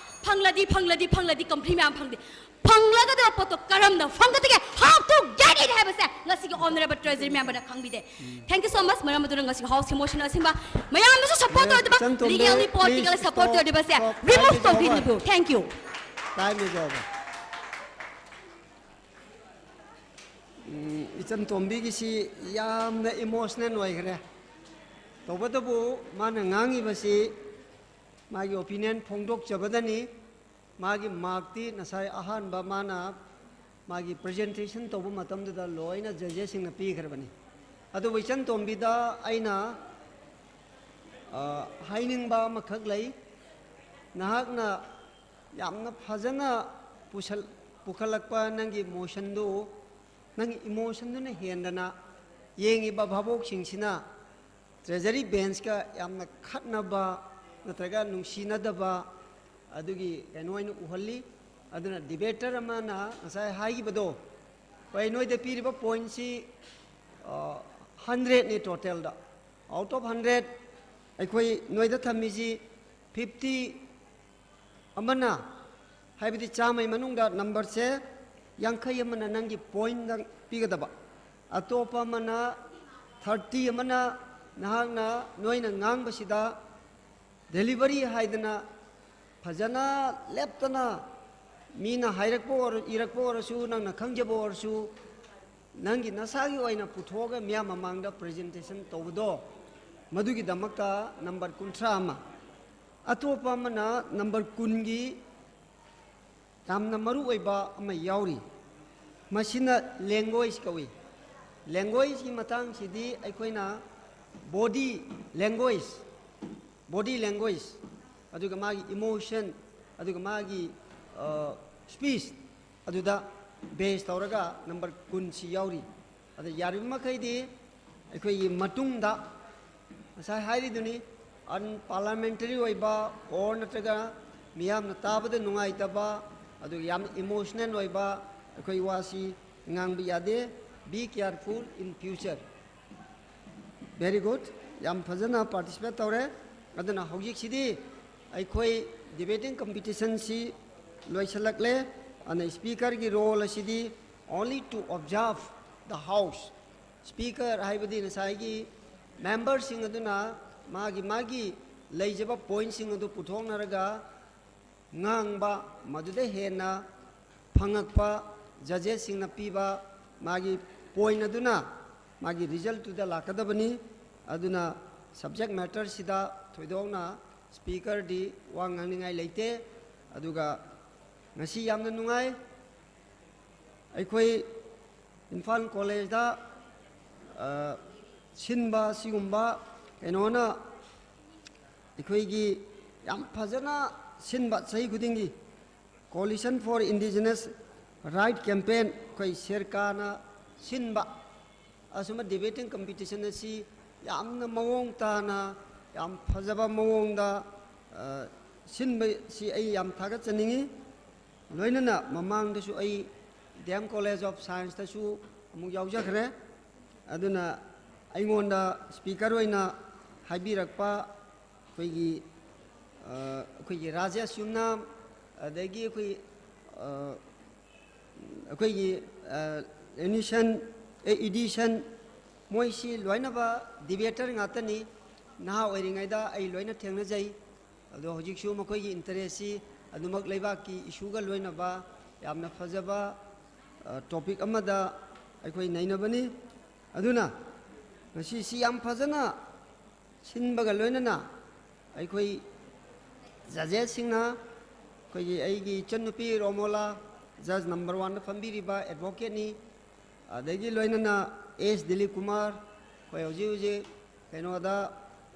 ꯐꯪꯂꯗꯤ, ꯐꯪꯂꯗꯤ, ꯐꯪꯂꯗꯤ ꯀꯝꯄ꯭ꯂꯤ ꯃꯌꯥꯝ ꯐꯪꯗꯦ꯫ ꯐꯪꯂꯒꯗꯕ ꯄꯣꯠꯇꯣ ꯀꯔꯝꯅ ꯐꯪꯒꯗꯒꯦ? How to get it ꯍꯥꯏꯕꯁꯦ ꯉꯁꯤꯒꯤ ꯑꯣꯅꯔꯦꯕꯜ ꯇ꯭ꯔꯦꯖꯔꯤ ꯃꯦꯝꯕꯔꯅ ꯈꯪꯕꯤꯗꯦ꯫ Thank you so much꯫ ꯃꯔꯝ ꯑꯗꯨꯅ ꯉꯁꯤꯒꯤ ꯍꯥꯎꯁꯀꯤ ꯃꯣꯁꯟ ꯑꯁꯤꯟꯕ ꯃꯌꯥꯝꯅꯁꯨ ꯁꯄꯣꯔꯠ ꯇꯧꯔꯗꯕ, ꯏꯆꯟ ꯇꯣꯝꯕꯤ, ꯂꯤꯒꯦꯜꯂꯤ ꯄꯣꯂꯤꯇꯤꯀꯦꯜ please ꯁꯄꯣꯔꯠ stop, ꯇꯧꯔꯗꯕꯁꯦ stop. Remove Time is over. ꯇꯧꯕꯤꯅꯕꯤꯌꯨ꯫ Thank you꯫ Time is over. ꯎꯝ, ꯏꯆꯟ ꯇꯣꯝꯕꯤꯒꯤꯁꯤ ꯌꯥꯝꯅ ꯏꯃꯣꯁꯅꯦꯜ ꯑꯣꯏꯈ꯭ꯔꯦ꯫ ꯇꯧꯕꯇꯕꯨ ꯃꯥꯅ ꯉꯥꯡꯉꯤꯕꯁꯤ ꯃꯥꯒꯤ ꯑꯣꯄꯤꯅꯤꯌꯟ ꯐꯣꯡꯗꯣꯛꯆꯕꯗꯅꯤ꯫ ꯃꯥꯒꯤ ꯃꯥꯔꯛꯇꯤ ꯉꯁꯥꯏ ꯑꯍꯥꯟꯕ ꯃꯥꯅ ꯃꯥꯒꯤ ꯄ꯭ꯔꯖꯦꯟꯇꯦꯁꯟ ꯇꯧꯕ ꯃꯇꯝꯗꯨꯗ ꯂꯣꯏꯅ ꯖꯖꯦꯁꯁꯤꯡꯅ ꯄꯤꯈ꯭ꯔꯕꯅꯤ꯫ ꯑꯗꯨꯕꯨ ꯏꯆꯟ ꯇꯣꯝꯕꯤꯗ ꯑꯩꯅ, ꯑ, ꯍꯥꯏꯅꯤꯡꯕ ꯑꯃꯈꯛ ꯂꯩ꯫ ꯅꯍꯥꯛꯅ ꯌꯥꯝꯅ ꯐꯖꯅ ꯄꯨꯁꯜ-, ꯄꯨꯈꯠꯂꯛꯄ ꯅꯪꯒꯤ ꯃꯣꯁꯟꯗꯨ, ꯅꯪꯒꯤ ꯏꯃꯣꯁꯟꯗꯨꯅ ꯍꯦꯟꯗꯅ ꯌꯦꯡꯉꯤꯕ ꯚꯥꯕꯣꯛꯁꯤꯡꯁꯤꯅ ꯇ꯭ꯔꯦꯖꯔꯤ ꯕꯦꯟꯁꯀ ꯌꯥꯝꯅ ꯈꯠꯅꯕ ꯅꯠꯇ꯭ꯔꯒ ꯅꯨꯡꯁꯤꯅꯗꯕ ꯑꯗꯨꯒꯤ ꯀꯩꯅꯣ ꯑꯣꯏꯅ ꯎꯍꯜꯂꯤ꯫ ꯑꯗꯨꯅ ꯗꯤꯕꯦꯇꯔ ꯑꯃꯅ ꯉꯁꯥꯏ ꯍꯥꯏꯈꯤꯕꯗꯣ, ꯍꯣꯏ, ꯅꯣꯏꯗ ꯄꯤꯔꯤꯕ ꯄꯣꯏꯟꯁꯤ, ꯑ, ꯍꯟꯗ꯭ꯔꯦꯠꯅꯤ ꯇꯣꯇꯦꯜꯗ꯫ ꯑꯥꯎꯠ ꯑꯣꯐ ꯍꯟꯗ꯭ꯔꯦꯠ, ꯑꯩꯈꯣꯏ ꯅꯣꯏꯗ ꯊꯝꯃꯤꯁꯤ ꯐꯤꯐꯇꯤ ꯑꯃꯅ, ꯍꯥꯏꯕꯗꯤ ꯆꯥꯝꯃꯩ ꯃꯅꯨꯡꯗ ꯅꯝꯕꯔꯁꯦ ꯌꯥꯡꯈꯩ ꯑꯃꯅ ꯅꯪꯒꯤ ꯄꯣꯏꯟꯗꯪ ꯄꯤꯒꯗꯕ, ꯑꯇꯣꯞꯄ ꯑꯃꯅ, ꯊꯥꯔꯇꯤ ꯑꯃꯅ ꯅꯍꯥꯛꯅ, ꯅꯣꯏꯅ ꯉꯥꯡꯕꯁꯤꯗ ꯗꯦꯂꯤꯚꯔꯤ ꯍꯥꯏꯗꯅ ꯐꯖꯅ ꯂꯦꯞꯇꯅ ꯃꯤꯅ ꯍꯥꯏꯔꯛꯄ ꯑꯣꯏꯔ-, ꯏꯔꯛꯄ ꯑꯣꯏꯔꯁꯨ, ꯅꯪꯅ ꯈꯪꯖꯕ ꯑꯣꯏꯔꯁꯨ, ꯅꯪꯒꯤ ꯅꯁꯥꯒꯤ ꯑꯣꯏꯅ ꯄꯨꯊꯣꯛꯑꯒ ꯃꯤꯌꯥꯝ ꯃꯃꯥꯡꯗ ꯄ꯭ꯔꯖꯦꯟꯇꯦꯁꯟ ꯇꯧꯕꯗꯣ, ꯃꯗꯨꯒꯤꯗꯃꯛꯇ ꯅꯝꯕꯔ ꯀꯨꯟꯊ꯭ꯔꯥ ꯑꯃ꯫ ꯑꯇꯣꯞꯄ ꯑꯃꯅ ꯅꯝꯕꯔ ꯀꯨꯟꯒꯤ ꯌꯥꯝꯅ ꯃꯔꯨ ꯑꯣꯏꯕ ꯑꯃ ꯌꯥꯎꯔꯤ꯫ ꯃꯁꯤꯅ ꯂꯦꯡꯒ꯭ꯋꯦꯖ ꯀꯧꯏ꯫ ꯂꯦꯡꯒ꯭ꯋꯦꯖꯀꯤ ꯃꯇꯥꯡꯁꯤꯗꯤ ꯑꯩꯈꯣꯏꯅ ꯕꯣꯗꯤ ꯂꯦꯡꯒ꯭ꯋꯦꯖ, ꯕꯣꯗꯤ ꯂꯦꯡꯒ꯭ꯋꯦꯖ, ꯑꯗꯨꯒ ꯃꯥꯒꯤ ꯏꯃꯣꯁꯟ, ꯑꯗꯨꯒ ꯃꯥꯒꯤ ꯁ꯭ꯄꯤꯆ, ꯑꯗꯨꯗ ꯕꯦꯖ ꯇꯧꯔꯒ ꯅꯝꯕꯔ ꯀꯨꯟꯁꯤ ꯌꯥꯎꯔꯤ꯫ ꯑꯗ ꯌꯥꯔꯤꯕ ꯃꯈꯩꯗꯤ ꯑꯩꯈꯣꯏꯒꯤ ꯃꯇꯨꯡꯗ ꯉꯁꯥꯏ ꯍꯥꯏꯔꯤꯗꯨꯅꯤ, ꯑꯟꯄꯥꯔꯂꯥꯃꯦꯟꯇꯔꯤ ꯑꯣꯏꯕ ꯑꯣꯔ ꯅꯠꯇ꯭ꯔꯒ ꯃꯤꯌꯥꯝꯅ ꯇꯥꯕꯗ ꯅꯨꯡꯉꯥꯏꯇꯕ, ꯑꯗꯨꯒ ꯌꯥꯝꯅ ꯏꯃꯣꯁꯅꯦꯜ ꯑꯣꯏꯕ ꯑꯩꯈꯣꯏ ꯋꯥꯁꯤ ꯉꯥꯡꯕ ꯌꯥꯗꯦ꯫ Be careful in future. Very good. ꯌꯥꯝ ꯐꯖꯅ ꯄꯥꯔꯇꯤꯁꯤꯄꯦꯠ ꯇꯧꯔꯦ꯫ ꯑꯗꯨꯅ ꯍꯧꯖꯤꯛꯁꯤꯗꯤ ꯑꯩꯈꯣꯏ ꯗꯤꯕꯦꯇꯤꯡ ꯀꯝꯄꯤꯇꯤꯁꯟꯁꯤ ꯂꯣꯏꯁꯤꯜꯂꯛꯂꯦ꯫ ꯑꯗꯨꯅ ꯁ꯭ꯄꯤꯀꯔꯒꯤ ꯔꯣꯜ ꯑꯁꯤꯗꯤ only to observe the house. Speaker ꯍꯥꯏꯕꯗꯤ ꯉꯁꯥꯏꯒꯤ ꯃꯦꯝꯕꯔꯁꯤꯡ ꯑꯗꯨꯅ ꯃꯥꯒꯤ ꯃꯥꯒꯤ ꯂꯩꯖꯕ ꯄꯣꯏꯟꯠꯁꯤꯡ ꯑꯗꯨ ꯄꯨꯊꯣꯛꯅꯔꯒ ꯉꯥꯡꯕ, ꯃꯗꯨꯗ ꯍꯦꯟꯅ ꯐꯪꯉꯛꯄ ꯖꯖꯦꯁꯁꯤꯡꯅ ꯄꯤꯕ ꯃꯥꯒꯤ ꯄꯣꯏꯟꯠ ꯑꯗꯨꯅ ꯃꯥꯒꯤ ꯔꯤꯖꯜꯠꯇꯨꯗ ꯂꯥꯛꯀꯗꯕꯅꯤ꯫ ꯑꯗꯨꯅ ꯁꯕꯖꯦꯛ ꯃꯦꯇꯔꯁꯤꯗ ꯊꯣꯏꯗꯣꯛꯅ ꯁ꯭ꯄꯤꯀꯔꯗꯤ ꯋꯥ ꯉꯥꯡꯅꯤꯡꯉꯥꯏ ꯂꯩꯇꯦ꯫ ꯑꯗꯨꯒ ꯉꯁꯤ ꯌꯥꯝꯅ ꯅꯨꯡꯉꯥꯏ꯫ ꯑꯩꯈꯣꯏ ꯏꯝꯐꯥꯜ ꯀꯣꯂꯦꯖꯇ, ꯑ, ꯁꯤꯟꯕ ꯁꯤꯒꯨꯝꯕ ꯀꯩꯅꯣꯅ ꯑꯩꯈꯣꯏꯒꯤ ꯌꯥꯝ ꯐꯖꯅ ꯁꯤꯟꯕ, ꯆꯍꯤ ꯈꯨꯗꯤꯡꯒꯤ Coalition for Indigenous Right Campaign, ꯑꯩꯈꯣꯏ ꯁꯦꯔꯀꯥꯅ ꯁꯤꯟꯕ ꯑꯁꯨꯝꯕ ꯗꯤꯕꯦꯇꯤꯡ ꯀꯝꯄꯤꯇꯤꯁꯟ ꯑꯁꯤ ꯌꯥꯝꯅ ꯃꯑꯣꯡ ꯇꯥꯅ, ꯌꯥꯝ ꯐꯖꯕ ꯃꯑꯣꯡꯗ, ꯑ, ꯁꯤꯟꯕꯁꯤ ꯑꯩ ꯌꯥꯝ ꯊꯥꯒꯠꯆꯅꯤꯡꯉꯤ꯫ ꯂꯣꯏꯅꯅ ꯃꯃꯥꯡꯗꯁꯨ ꯑꯩ ꯗꯤ ꯑꯦꯝ ꯀꯣꯂꯦꯖ ꯑꯣꯐ ꯁꯥꯏꯟꯁꯇꯁꯨ ꯑꯃꯨꯛ ꯌꯥꯎꯖꯈ꯭ꯔꯦ꯫ ꯑꯗꯨꯅ ꯑꯩꯉꯣꯟꯗ ꯁ꯭ꯄꯤꯀꯔ ꯑꯣꯏꯅ ꯍꯥꯏꯕꯤꯔꯛꯄ ꯑꯩꯈꯣꯏꯒꯤ ꯑ, ꯑꯩꯈꯣꯏꯒꯤ ꯔꯥꯖꯦꯁ ꯌꯨꯝꯅꯥꯝ, ꯑꯗꯒꯤ ꯑꯩꯈꯣꯏ ꯑ, ꯑꯩꯈꯣꯏꯒꯤ ꯑ, ꯑꯦꯅꯤꯁꯟ ꯑꯦ, ꯏꯗꯤꯁꯟ, ꯃꯣꯏꯁꯤ ꯂꯣꯏꯅꯕ ꯗꯤꯕꯦꯇꯔ ꯉꯥꯛꯇꯅꯤ꯫ ꯅꯍꯥ ꯑꯣꯏꯔꯤꯉꯩꯗ ꯑꯩ ꯂꯣꯏꯅ ꯊꯦꯡꯅꯖꯩ꯫ ꯑꯗꯣ ꯍꯧꯖꯤꯛꯁꯨ ꯃꯈꯣꯏꯒꯤ ꯏꯟꯇꯔꯦꯁꯁꯤ ꯑꯗꯨꯃꯛ ꯂꯩꯕꯥꯛꯀꯤ ꯏꯁꯨꯒ ꯂꯣꯏꯅꯕ ꯌꯥꯝꯅ ꯐꯖꯕ ꯑ, ꯇꯣꯄꯤꯛ ꯑꯃꯗ ꯑꯩꯈꯣꯏ ꯅꯩꯅꯕꯅꯤ꯫ ꯑꯗꯨꯅ ꯉꯁꯤꯁꯤ ꯌꯥꯝ ꯐꯖꯅ ꯁꯤꯟꯕꯒ ꯂꯣꯏꯅꯅ ꯑꯩꯈꯣꯏ ꯖꯖꯦꯁꯁꯤꯡꯅ ꯑꯩꯈꯣꯏꯒꯤ ꯑꯩꯒꯤ ꯏꯆꯟꯅꯨꯄꯤ ꯔꯣꯃꯣꯂꯥ, ꯖꯖ ꯅꯝꯕꯔ ꯋꯥꯟꯗ ꯐꯝꯕꯤꯔꯤꯕ ꯑꯦꯗꯚꯣꯀꯦꯠꯅꯤ꯫ ꯑꯗꯒꯤ ꯂꯣꯏꯅꯅ ꯑꯦꯁ ꯗꯤꯂꯤꯞ ꯀꯨꯃꯥꯔ, ꯑꯩꯈꯣꯏ ꯍꯧꯖꯤꯛ ꯍꯧꯖꯤꯛ ꯀꯩꯅꯣꯗ,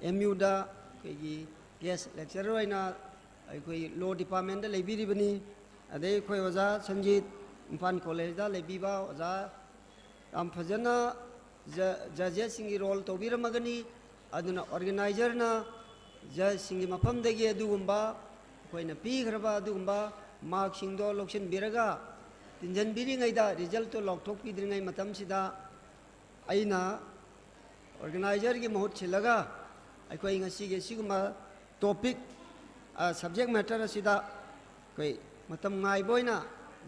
ꯑꯦꯝ ꯌꯨꯗ ꯑꯩꯈꯣꯏꯒꯤ ꯒꯦꯁ ꯂꯦꯛꯆꯔꯔ ꯑꯣꯏꯅ ꯑꯩꯈꯣꯏ ꯂꯣ ꯗꯤꯄꯥꯔꯠꯃꯦꯟꯗ ꯂꯩꯕꯤꯔꯤꯕꯅꯤ꯫ ꯑꯗꯩ ꯑꯩꯈꯣꯏ ꯑꯣꯖꯥ ꯁꯟꯖꯤꯠ, ꯏꯝꯐꯥꯜ ꯀꯣꯂꯦꯖꯇ ꯂꯩꯕꯤꯕ ꯑꯣꯖꯥ, ꯌꯥꯝ ꯐꯖꯅ ꯖ-, ꯖꯖꯦꯁꯁꯤꯡꯒꯤ ꯔꯣꯜ ꯇꯧꯕꯤꯔꯝꯃꯒꯅꯤ꯫ ꯑꯗꯨꯅ ꯑꯣꯔꯒꯅꯥꯏꯖꯔꯅ ꯖꯖꯁꯤꯡꯒꯤ ꯃꯐꯝꯗꯒꯤ ꯑꯗꯨꯒꯨꯝꯕ ꯑꯩꯈꯣꯏꯅ ꯄꯤꯈ꯭ꯔꯕ ꯑꯗꯨꯒꯨꯝꯕ ꯃꯥꯔꯛꯁꯤꯡꯗꯣ ꯂꯧꯁꯤꯟꯕꯤꯔꯒ, ꯇꯤꯟꯖꯟꯕꯤꯔꯤꯉꯩꯗ, ꯔꯤꯖꯜꯇꯣ ꯂꯥꯎꯊꯣꯛꯄꯤꯗ꯭ꯔꯤꯉꯩ ꯃꯇꯝꯁꯤꯗ, ꯑꯩꯅ ꯑꯣꯔꯒꯅꯥꯏꯖꯔꯒꯤ ꯃꯍꯨꯠ ꯁꯤꯜꯂꯒ ꯑꯩꯈꯣꯏ ꯉꯁꯤꯒꯤ ꯑꯁꯤꯒꯨꯝꯕ ꯇꯣꯄꯤꯛ, ꯑ, ꯁꯕꯖꯦꯛ ꯃꯦꯇꯔ ꯑꯁꯤꯗ ꯑꯩꯈꯣꯏ ꯃꯇꯝ ꯉꯥꯏꯕ ꯑꯣꯏꯅ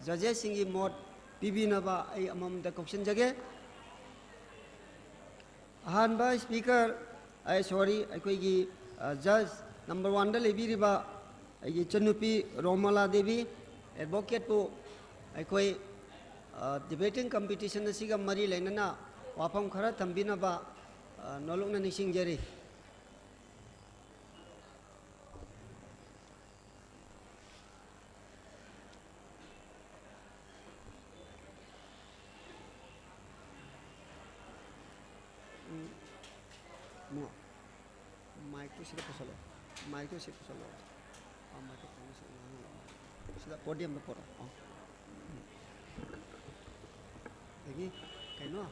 ꯖꯖꯦꯁꯁꯤꯡꯒꯤ ꯃꯣꯠ ꯄꯤꯕꯤꯅꯕ ꯑꯩ ꯑꯃꯃꯝꯗ ꯀꯧꯁꯤꯟꯖꯒꯦ꯫ ꯑꯍꯥꯟꯕ ꯁ꯭ꯄꯤꯀꯔ, ꯑꯩ, ꯁꯣꯔꯤ, ꯑꯩꯈꯣꯏꯒꯤ, ꯑ, ꯖꯖ ꯅꯝꯕꯔ ꯋꯥꯟꯗ ꯂꯩꯕꯤꯔꯤꯕ ꯑꯩꯒꯤ ꯏꯆꯟꯅꯨꯄꯤ ꯔꯣꯃꯂꯥ ꯗꯦꯕꯤ, ꯑꯦꯗꯚꯣꯀꯦꯠꯄꯨ ꯑꯩꯈꯣꯏ, ꯑ, ꯗꯤꯕꯦꯇꯤꯡ ꯀꯝꯄꯤꯇꯤꯁꯟ ꯑꯁꯤꯒ ꯃꯔꯤ ꯂꯩꯅꯅ ꯋꯥꯐꯝ ꯈꯔ ꯊꯝꯕꯤꯅꯕ, ꯑ, ꯅꯣꯂꯨꯛꯅ ꯅꯤꯡꯁꯤꯡꯖꯔꯤ꯫ ꯎꯝ, ꯃꯥꯏꯛꯇꯨ ꯁꯤꯗ ꯄꯨꯁꯜꯂꯣ꯫ ꯃꯥꯏꯛꯇꯨ ꯁꯤꯗ ꯄꯨꯁꯜꯂꯣ꯫ ꯑꯥ, ꯃꯥꯏꯛꯇꯨ ꯁꯤꯗ ꯄꯣꯗꯤꯌꯝꯗ ꯄꯨꯔꯛꯑꯣ꯫ ꯑꯥ꯫ ꯑꯗꯒꯤ ꯀꯩꯅꯣ,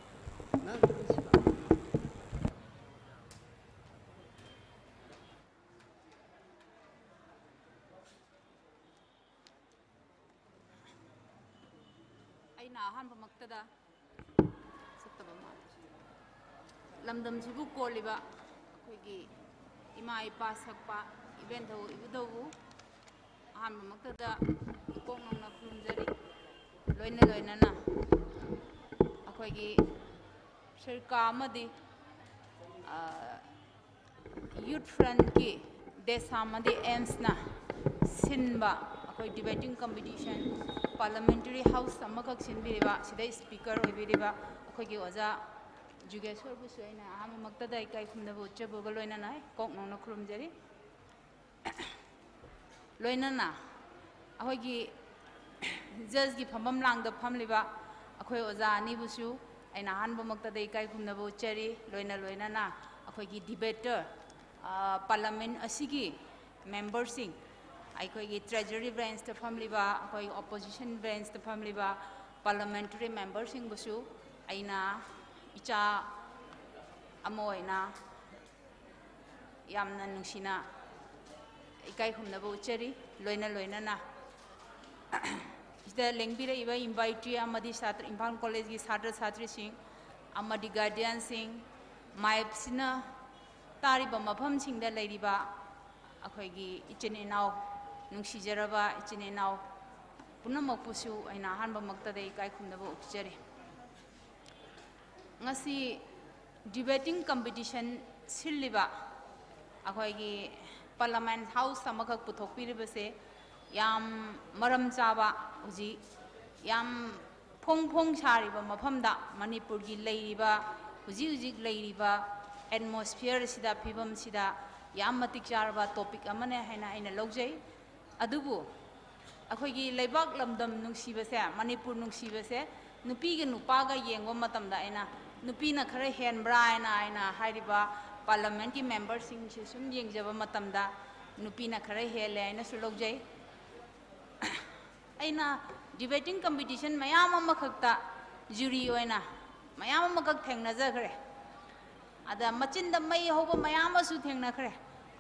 ꯅꯪ ꯁꯤꯗ꯫ ꯑꯩꯅ ꯑꯍꯥꯟꯕꯃꯛꯇꯗ ꯆꯠꯇꯕ ꯃꯥꯜꯂꯦ꯫ ꯂꯝꯗꯝꯁꯤꯕꯨ ꯀꯣꯜꯂꯤꯕ ꯑꯩꯈꯣꯏꯒꯤ ꯏꯃꯥ ꯏꯄꯥ ꯁꯛꯄ ꯏꯕꯦꯟꯊꯧ ꯏꯕꯨꯙꯧꯕꯨ ꯑꯍꯥꯟꯕꯃꯛꯇꯗ ꯏꯀꯣꯛ ꯅꯧꯅ ꯈꯨꯔꯨꯝꯖꯔꯤ꯫ ꯂꯣꯏꯅ ꯂꯣꯏꯅꯅ ꯑꯩꯈꯣꯏꯒꯤ ꯁꯔꯀꯥꯔ ꯑꯃꯗꯤ ꯌꯨꯠ ꯐ꯭ꯔꯟꯠꯀꯤ ꯗꯦꯁꯥ ꯑꯃꯗꯤ ꯑꯦꯝꯁꯅ ꯁꯤꯟꯕ ꯑꯩꯈꯣꯏ ꯗꯤꯕꯦꯇꯤꯡ ꯀꯝꯄꯤꯇꯤꯁꯟ ꯄꯥꯔꯂꯥꯃꯦꯟꯇꯔꯤ ꯍꯥꯎꯁ ꯑꯃꯈꯛ ꯁꯤꯟꯕꯤꯔꯤꯕ, ꯁꯤꯗ ꯁ꯭ꯄꯤꯀꯔ ꯑꯣꯏꯕꯤꯔꯤꯕ ꯑꯩꯈꯣꯏꯒꯤ ꯑꯣꯖꯥ ꯖꯨꯒꯦꯁꯣꯔꯕꯨꯁꯨ ꯑꯩꯅ ꯑꯍꯥꯟꯕꯃꯛꯇꯗ ꯏꯀꯥꯏ ꯈꯨꯝꯅꯕ ꯎꯠꯆꯕꯒ ꯂꯣꯏꯅꯅ ꯀꯣꯛ ꯅꯧꯅ ꯈꯨꯔꯨꯝꯖꯔꯤ꯫ ꯂꯣꯏꯅꯅ ꯑꯩꯈꯣꯏꯒꯤ ꯖꯖꯀꯤ ꯐꯝꯐꯝ ꯂꯥꯡꯗ ꯐꯝꯂꯤꯕ ꯑꯩꯈꯣꯏ ꯑꯣꯖꯥ ꯑꯅꯤꯕꯨꯁꯨ ꯑꯩꯅ ꯑꯍꯥꯟꯕꯃꯛꯇꯗ ꯏꯀꯥꯏ ꯈꯨꯝꯅꯕ ꯎꯠꯆꯔꯤ꯫ ꯂꯣꯏꯅ ꯂꯣꯏꯅꯅ ꯑꯩꯈꯣꯏꯒꯤ ꯗꯤꯕꯦꯇꯔ, ꯄꯥꯔꯂꯥꯃꯦꯟ ꯑꯁꯤꯒꯤ ꯃꯦꯝꯕꯔꯁꯤꯡ, ꯑꯩꯈꯣꯏꯒꯤ ꯇ꯭ꯔꯦꯖꯔꯤ ꯕ꯭ꯔꯥꯟꯁꯇ ꯐꯝꯂꯤꯕ, ꯑꯩꯈꯣꯏ ꯑꯣꯄꯣꯖꯤꯁꯟ ꯕ꯭ꯔꯥꯟꯁꯇ ꯐꯝꯂꯤꯕ ꯄꯥꯔꯂꯥꯃꯦꯟꯇꯔꯤ ꯃꯦꯝꯕꯔꯁꯤꯡꯕꯨꯁꯨ ꯑꯩꯅ ꯏꯆꯥ ꯑꯃ ꯑꯣꯏꯅ ꯌꯥꯝꯅ ꯅꯨꯡꯁꯤꯅ ꯏꯀꯥꯏ ꯈꯨꯝꯅꯕ ꯎꯠꯆꯔꯤ꯫ ꯂꯣꯏꯅ ꯂꯣꯏꯅꯅ ꯁꯤꯗ ꯂꯦꯡꯕꯤꯔꯛꯏꯕ ꯏꯟꯚꯥꯏꯇꯤ ꯑꯃꯗꯤ ꯁꯥꯇ꯭ꯔ, ꯏꯝꯐꯥꯜ ꯀꯣꯂꯦꯖꯀꯤ ꯁꯥꯇ꯭ꯔ ꯁꯥꯇ꯭ꯔꯤꯁꯤꯡ ꯑꯃꯗꯤ ꯒꯥꯔꯗꯤꯌꯟꯁꯤꯡ, ꯃꯥꯏꯞꯁꯤꯅ ꯇꯥꯔꯤꯕ ꯃꯐꯝꯁꯤꯡꯗ ꯂꯩꯔꯤꯕ ꯑꯩꯈꯣꯏꯒꯤ ꯏꯆꯤꯟ ꯏꯅꯥꯎ, ꯅꯨꯡꯁꯤꯖꯔꯕ ꯏꯆꯤꯟ ꯏꯅꯥꯎ ꯄꯨꯝꯅꯃꯛꯄꯨꯁꯨ ꯑꯩꯅ ꯑꯍꯥꯟꯕꯃꯛꯇꯗ ꯏꯀꯥꯏ ꯈꯨꯝꯅꯕ ꯎꯠꯆꯔꯤ꯫ ꯉꯁꯤ ꯗꯤꯕꯦꯇꯤꯡ ꯀꯝꯄꯤꯇꯤꯁꯟ ꯁꯤꯜꯂꯤꯕ ꯑꯩꯈꯣꯏꯒꯤ ꯄꯥꯔꯂꯥꯃꯦꯟ ꯍꯥꯎꯁ ꯑꯃꯈꯛ ꯄꯨꯊꯣꯛꯄꯤꯔꯤꯕꯁꯦ ꯌꯥꯝ ꯃꯔꯝ ꯆꯥꯕ, ꯍꯧꯖꯤꯛ ꯌꯥꯝ ꯐꯣꯡ ꯐꯣꯡ ꯁꯥꯔꯤꯕ ꯃꯐꯝꯗ, ꯃꯅꯤꯄꯨꯔꯒꯤ ꯂꯩꯔꯤꯕ, ꯍꯧꯖꯤꯛ ꯍꯧꯖꯤꯛ ꯂꯩꯔꯤꯕ ꯑꯦꯠꯃꯣꯁꯐꯤꯌꯔꯁꯤꯗ, ꯐꯤꯕꯝꯁꯤꯗ ꯌꯥꯝ ꯃꯇꯤꯛ ꯆꯥꯔꯕ ꯇꯣꯄꯤꯛ ꯑꯃꯅꯦ ꯍꯥꯏꯅ ꯑꯩꯅ ꯂꯧꯖꯩ꯫ ꯑꯗꯨꯕꯨ ꯑꯩꯈꯣꯏꯒꯤ ꯂꯩꯕꯥꯛ ꯂꯝꯗꯝ ꯅꯨꯡꯁꯤꯕꯁꯦ, ꯃꯅꯤꯄꯨꯔ ꯅꯨꯡꯁꯤꯕꯁꯦ ꯅꯨꯄꯤꯒ ꯅꯨꯄꯥꯒ ꯌꯦꯡꯕ ꯃꯇꯝꯗ ꯑꯩꯅ ꯅꯨꯄꯤꯅ ꯈꯔ ꯍꯦꯟꯕ꯭ꯔꯥ ꯍꯥꯏꯅ, ꯑꯩꯅ ꯍꯥꯏꯔꯤꯕ ꯄꯥꯔꯂꯥꯃꯦꯟꯠꯀꯤ ꯃꯦꯝꯕꯔꯁꯤꯡꯁꯦ ꯁꯨꯝ ꯌꯦꯡꯖꯕ ꯃꯇꯝꯗ ꯅꯨꯄꯤꯅ ꯈꯔ ꯍꯦꯜꯂꯦ ꯍꯥꯏꯅꯁꯨ ꯂꯧꯖꯩ꯫ ꯑꯩꯅ ꯗꯤꯕꯦꯇꯤꯡ ꯀꯝꯄꯤꯇꯤꯁꯟ ꯃꯌꯥꯝ ꯑꯃꯈꯛꯇ ꯖꯨꯔꯤ ꯑꯣꯏꯅ ꯃꯌꯥꯝ ꯑꯃꯈꯛ ꯊꯦꯡꯅꯖꯈ꯭ꯔꯦ꯫ ꯑꯗ ꯃꯆꯤꯟꯗ ꯃꯩ ꯍꯧꯕ ꯃꯌꯥꯝ ꯑꯃꯁꯨ ꯊꯦꯡꯅꯈ꯭ꯔꯦ꯫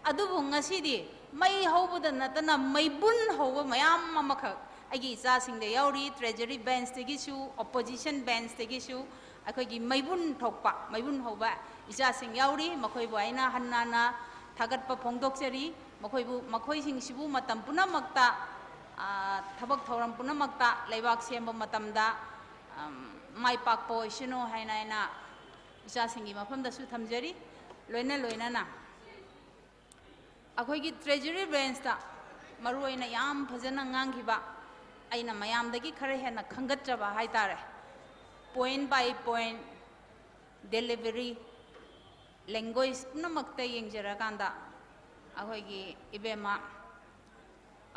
ꯑꯗꯨꯕꯨ ꯉꯁꯤꯗꯤ ꯃꯩ ꯍꯧꯕꯗ ꯅꯠꯇꯅ ꯃꯩꯕꯨꯟ ꯍꯧꯕ ꯃꯌꯥꯝ ꯑꯃꯈꯛ ꯑꯩꯒꯤ ꯏꯆꯥꯁꯤꯡꯗ ꯌꯥꯎꯔꯤ꯫ ꯇ꯭ꯔꯦꯖꯔꯤ ꯕꯦꯟꯁꯇꯒꯤꯁꯨ, ꯑꯣꯄꯣꯖꯤꯁꯟ ꯕꯦꯟꯁꯇꯒꯤꯁꯨ ꯑꯩꯈꯣꯏꯒꯤ ꯃꯩꯕꯨꯟ ꯊꯣꯛꯄ, ꯃꯩꯕꯨꯟ ꯍꯧꯕ ꯏꯆꯥꯁꯤꯡ ꯌꯥꯎꯔꯤ꯫ ꯃꯈꯣꯏꯕꯨ ꯑꯩꯅ ꯍꯟꯅ ꯍꯟꯅ ꯊꯥꯒꯠꯄ ꯐꯣꯡꯗꯣꯛꯆꯔꯤ꯫ ꯃꯈꯣꯏꯕꯨ, ꯃꯈꯣꯏꯁꯤꯡꯁꯤꯕꯨ ꯃꯇꯝ ꯄꯨꯝꯅꯃꯛꯇ, ꯑ, ꯊꯕꯛ ꯊꯧꯔꯝ ꯄꯨꯝꯅꯃꯛꯇ ꯂꯩꯕꯥꯛ ꯁꯦꯝꯕ ꯃꯇꯝꯗ, ꯑꯝ, ꯃꯥꯏ ꯄꯥꯛꯄ ꯑꯣꯏꯁꯅꯨ ꯍꯥꯏꯅ ꯑꯩꯅ ꯏꯆꯥꯁꯤꯡꯒꯤ ꯃꯐꯝꯗꯁꯨ ꯊꯝꯖꯔꯤ꯫ ꯂꯣꯏꯅ ꯂꯣꯏꯅꯅ ꯑꯩꯈꯣꯏꯒꯤ Treasury Benchꯇ ꯃꯔꯨꯑꯣꯏꯅ ꯌꯥꯝ ꯐꯖꯅ ꯉꯥꯡꯈꯤꯕ, ꯑꯩꯅ ꯃꯌꯥꯝꯗꯒꯤ ꯈꯔ ꯍꯦꯟꯅ ꯈꯪꯒꯠꯆꯕ ꯍꯥꯏꯇꯥꯔꯦ, point by point delivery, language ꯄꯨꯝꯅꯃꯛꯇ ꯌꯦꯡꯖꯔꯀꯥꯟꯗ ꯑꯩꯈꯣꯏꯒꯤ ꯏꯕꯦꯝꯃ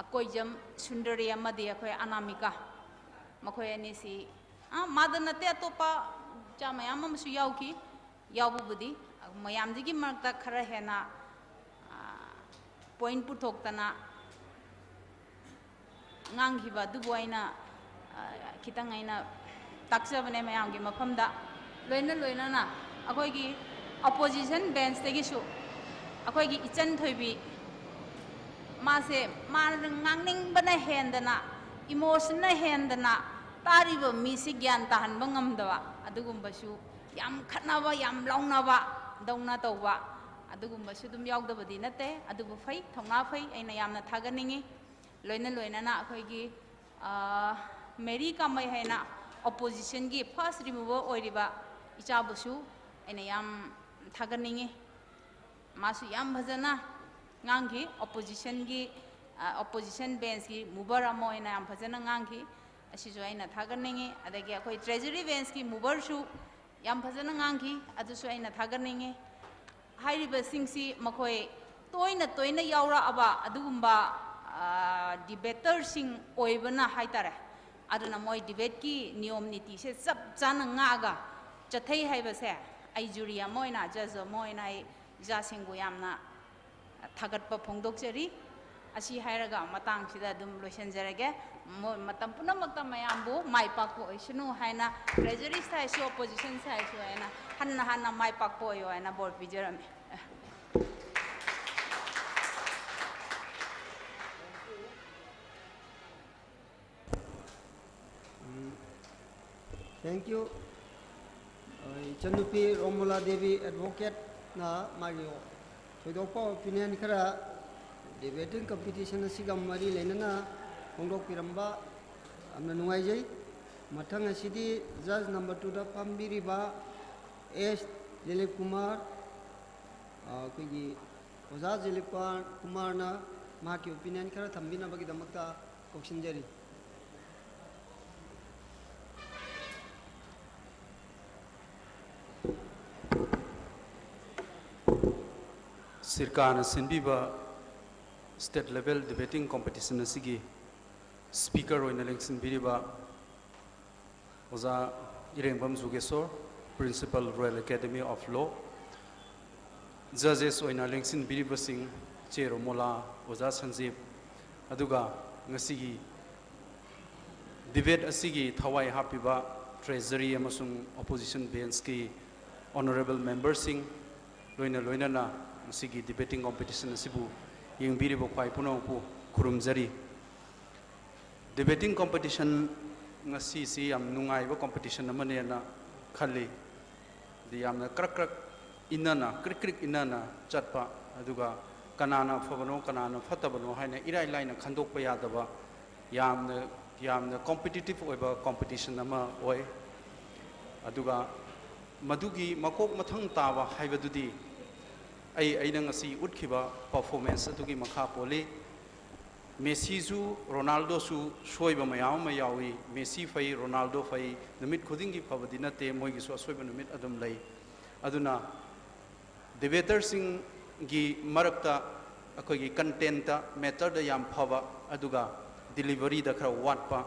ꯑꯀꯣꯏꯖꯝ ꯁꯨꯟꯗꯔꯤ ꯑꯃꯗꯤ ꯑꯩꯈꯣꯏ ꯑꯅꯥꯃꯤꯀꯥ, ꯃꯈꯣꯏ ꯑꯅꯤꯁꯤ, ꯑꯥ, ꯃꯥꯗ ꯅꯠꯇꯦ, ꯑꯇꯣꯞꯄ ꯏꯆꯥ ꯃꯌꯥꯝ ꯑꯃꯁꯨ ꯌꯥꯎꯈꯤ꯫ ꯌꯥꯎꯕꯕꯨꯗꯤ ꯃꯌꯥꯝꯗꯨꯒꯤ ꯃꯔꯛꯇ ꯈꯔ ꯍꯦꯟꯅ, ꯑꯥ, point ꯄꯨꯊꯣꯛꯇꯅ ꯉꯥꯡꯈꯤꯕ ꯑꯗꯨꯕꯨ ꯑꯩꯅ, ꯑꯥ, ꯈꯤꯇꯪ ꯑꯩꯅ ꯇꯥꯛꯆꯕꯅꯦ ꯃꯌꯥꯝꯒꯤ ꯃꯐꯝꯗ꯫ ꯂꯣꯏꯅ ꯂꯣꯏꯅꯅ ꯑꯩꯈꯣꯏꯒꯤ Opposition Benchꯇꯒꯤꯁꯨ ꯑꯩꯈꯣꯏꯒꯤ ꯏꯆꯟ ꯊꯣꯏꯕꯤ, ꯃꯥꯁꯦ, ꯃꯥꯅ ꯉꯥꯡꯅꯤꯡꯕꯅ ꯍꯦꯟꯗꯅ, emotionꯅ ꯍꯦꯟꯗꯅ, ꯇꯥꯔꯤꯕ ꯃꯤꯁꯤ ꯒ꯭ꯌꯥꯟ ꯇꯥꯍꯟꯕ ꯉꯝꯗꯕ ꯑꯗꯨꯒꯨꯝꯕꯁꯨ, ꯌꯥꯝ ꯈꯠꯅꯕ, ꯌꯥꯝ ꯂꯥꯎꯅꯕ ꯗꯧꯅ ꯇꯧꯕ ꯑꯗꯨꯒꯨꯝꯕꯁꯨ ꯑꯗꯨꯝ ꯌꯥꯎꯗꯕꯗꯤ ꯅꯠꯇꯦ꯫ ꯑꯗꯨꯕꯨ ꯐꯩ, ꯊꯧꯅꯥ ꯐꯩ, ꯑꯩꯅ ꯌꯥꯝꯅ ꯊꯥꯒꯠꯅꯤꯡꯉꯤ꯫ ꯂꯣꯏꯅ ꯂꯣꯏꯅꯅ ꯑꯩꯈꯣꯏꯒꯤ, ꯑ, ꯃꯦꯔꯤ ꯀꯥꯃꯩ ꯍꯥꯏꯅ Oppositionꯒꯤ first remover ꯑꯣꯏꯔꯤꯕ ꯏꯆꯥꯕꯨꯁꯨ ꯑꯩꯅ ꯌꯥꯝ ꯊꯥꯒꯠꯅꯤꯡꯉꯤ꯫ ꯃꯥꯁꯨ ꯌꯥꯝ ꯐꯖꯅ ꯉꯥꯡꯈꯤ꯫ Oppositionꯒꯤ, ꯑ, Opposition Benchꯀꯤ mover ꯑꯃ ꯑꯣꯏꯅ ꯌꯥꯝ ꯐꯖꯅ ꯉꯥꯡꯈꯤ꯫ ꯑꯁꯤꯁꯨ ꯑꯩꯅ ꯊꯥꯒꯠꯅꯤꯡꯉꯤ꯫ ꯑꯗꯒꯤ ꯑꯩꯈꯣꯏ Treasury Benchꯀꯤ moverꯁꯨ ꯌꯥꯝ ꯐꯖꯅ ꯉꯥꯡꯈꯤ꯫ ꯑꯗꯨꯁꯨ ꯑꯩꯅ ꯊꯥꯒꯠꯅꯤꯡꯉꯤ꯫ ꯍꯥꯏꯔꯤꯕꯁꯤꯡꯁꯤ ꯃꯈꯣꯏ ꯇꯣꯏꯅ ꯇꯣꯏꯅ ꯌꯥꯎꯔꯛꯑꯕ ꯑꯗꯨꯒꯨꯝꯕ, ꯑ, debaterꯁꯤꯡ ꯑꯣꯏꯕꯅ ꯍꯥꯏꯇꯥꯔꯦ꯫ ꯑꯗꯨꯅ ꯃꯣꯏ debateꯀꯤ ꯅꯤꯌꯣꯝ ꯅꯤꯇꯤꯁꯦ ꯆꯞ ꯆꯥꯅ ꯉꯥꯛꯑꯒ ꯆꯠꯊꯩ ꯍꯥꯏꯕꯁꯦ ꯑꯩ jury ꯑꯃ ꯑꯣꯏꯅ, judge ꯑꯃ ꯑꯣꯏꯅ ꯑꯩ ꯏꯆꯥꯁꯤꯡꯕꯨ ꯌꯥꯝꯅ ꯊꯥꯒꯠꯄ ꯐꯣꯡꯗꯣꯛꯆꯔꯤ꯫ ꯑꯁꯤ ꯍꯥꯏꯔꯒ ꯃꯇꯥꯡꯁꯤꯗ ꯑꯗꯨꯝ ꯂꯣꯏꯁꯤꯟꯖꯔꯒꯦ꯫ ꯃꯣꯏ ꯃꯇꯝ ꯄꯨꯝꯅꯃꯛꯇ ꯃꯌꯥꯝꯕꯨ ꯃꯥꯏ ꯄꯥꯛꯄ ꯑꯣꯏꯁꯅꯨ ꯍꯥꯏꯅ Treasury sideꯁꯨ, Opposition sideꯁꯨ ꯍꯥꯏꯅ ꯍꯟꯅ ꯍꯟꯅ ꯃꯥꯏ ꯄꯥꯛꯄ ꯑꯣꯏꯌꯣ ꯍꯥꯏꯅ ꯕꯣꯔ ꯄꯤꯖꯔꯝꯃꯤ꯫ Thank you. ꯑ, ꯏꯆꯟꯅꯨꯄꯤ ꯔꯣꯃꯣꯂꯥ ꯗꯦꯕꯤ advocateꯅ ꯃꯥꯒꯤ ꯊꯣꯏꯗꯣꯛꯄ ꯑꯣꯄꯤꯅꯤꯌꯟ ꯈꯔ ꯗꯤꯕꯦꯇꯤꯡ ꯀꯝꯄꯤꯇꯤꯁꯟ ꯑꯁꯤꯒ ꯃꯔꯤ ꯂꯩꯅꯅ ꯐꯣꯡꯗꯣꯛꯄꯤꯔꯝꯕ ꯌꯥꯝꯅ ꯅꯨꯡꯉꯥꯏꯖꯩ꯫ ꯃꯊꯪ ꯑꯁꯤꯗꯤ ꯖꯖ ꯅꯝꯕꯔ ꯇꯨꯗ ꯐꯝꯕꯤꯔꯤꯕ ꯑꯦꯁ ꯗꯤꯂꯤꯞ ꯀꯨꯃꯥꯔ, ꯑ, ꯑꯩꯈꯣꯏꯒꯤ ꯑꯣꯖꯥ ꯗꯤꯂꯤꯞ ꯀꯨꯃꯥꯔ, ꯀꯨꯃꯥꯔꯅ ꯃꯍꯥꯛꯀꯤ ꯑꯣꯄꯤꯅꯤꯌꯟ ꯈꯔ ꯊꯝꯕꯤꯅꯕꯒꯤꯗꯃꯛꯇ ꯀꯧꯁꯤꯟꯖꯔꯤ꯫ ꯁꯤꯔꯀꯥꯅ ꯁꯤꯟꯕꯤꯕ state level debating competition ꯑꯁꯤꯒꯤ speaker ꯑꯣꯏꯅ ꯂꯦꯡꯁꯤꯟꯕꯤꯔꯤꯕ ꯑꯣꯖꯥ ꯏꯔꯦꯡꯕꯝ Jugeshor, Principal, Royal Academy of Law, judges ꯑꯣꯏꯅ ꯂꯦꯡꯁꯤꯟꯕꯤꯔꯤꯕꯁꯤꯡ ꯆꯦ ꯔꯣꯃꯣꯂꯥ, ꯑꯣꯖꯥ ꯁꯟꯖꯤꯞ, ꯑꯗꯨꯒ ꯉꯁꯤꯒꯤ debate ꯑꯁꯤꯒꯤ ꯊꯋꯥꯏ ꯍꯥꯞꯄꯤꯕ treasury ꯑꯃꯁꯨꯡ opposition benchꯀꯤ honourable memberꯁꯤꯡ, ꯂꯣꯏꯅ ꯂꯣꯏꯅꯅ ꯉꯁꯤꯒꯤ debating competition ꯑꯁꯤꯕꯨ ꯌꯦꯡꯕꯤꯔꯤꯕ ꯈ꯭ꯋꯥꯏ ꯄꯨꯝꯅꯃꯛꯄꯨ ꯈꯨꯔꯨꯝꯖꯔꯤ꯫ Debating competition ꯉꯁꯤꯁꯤ ꯌꯥꯝ ꯅꯨꯡꯉꯥꯏꯕ competition ꯑꯃꯅꯦꯅ ꯈꯜꯂꯤ꯫ ꯍꯥꯏꯗꯤ ꯌꯥꯝꯅ ꯀ꯭ꯔꯛ ꯀ꯭ꯔꯛ ꯏꯟꯅꯅ, ꯀ꯭ꯔꯤꯛ ꯀ꯭ꯔꯤꯛ ꯏꯟꯅꯅ ꯆꯠꯄ, ꯑꯗꯨꯒ ꯀꯅꯥꯅ ꯐꯕꯅꯣ, ꯀꯅꯥꯅ ꯐꯠꯇꯕꯅꯣ ꯍꯥꯏꯅ ꯏꯔꯥꯏ ꯂꯥꯏꯅ ꯈꯟꯗꯣꯛꯄ ꯌꯥꯗꯕ, ꯌꯥꯝꯅ, ꯌꯥꯝꯅ competitive ꯑꯣꯏꯕ competition ꯑꯃ ꯑꯣꯏ꯫ ꯑꯗꯨꯒ ꯃꯗꯨꯒꯤ ꯃꯀꯣꯛ ꯃꯊꯪ ꯇꯥꯕ ꯍꯥꯏꯕꯗꯨꯗꯤ ꯑꯩ, ꯑꯩꯅ ꯉꯁꯤ ꯎꯠꯈꯤꯕ performance ꯑꯗꯨꯒꯤ ꯃꯈꯥ ꯄꯣꯜꯂꯤ꯫ ꯃꯦꯁꯤꯁꯨ ꯔꯣꯅꯥꯜꯗꯣꯁꯨ ꯁꯣꯏꯕ ꯃꯌꯥꯝ ꯑꯃ ꯌꯥꯎꯏ꯫ ꯃꯦꯁꯤ ꯐꯩ, ꯔꯣꯅꯥꯜꯗꯣ ꯐꯩ, ꯅꯨꯃꯤꯠ ꯈꯨꯗꯤꯡꯒꯤ ꯐꯕꯗꯤ ꯅꯠꯇꯦ, ꯃꯣꯏꯒꯤꯁꯨ ꯑꯁꯣꯏꯕ ꯅꯨꯃꯤꯠ ꯑꯗꯨꯝ ꯂꯩ꯫ ꯑꯗꯨꯅ debaterꯁꯤꯡꯒꯤ ꯃꯔꯛꯇ ꯑꯩꯈꯣꯏꯒꯤ contentꯇ, matterꯗ ꯌꯥꯝ ꯐꯕ, ꯑꯗꯨꯒ deliveryꯗ ꯈꯔ ꯋꯥꯠꯄ,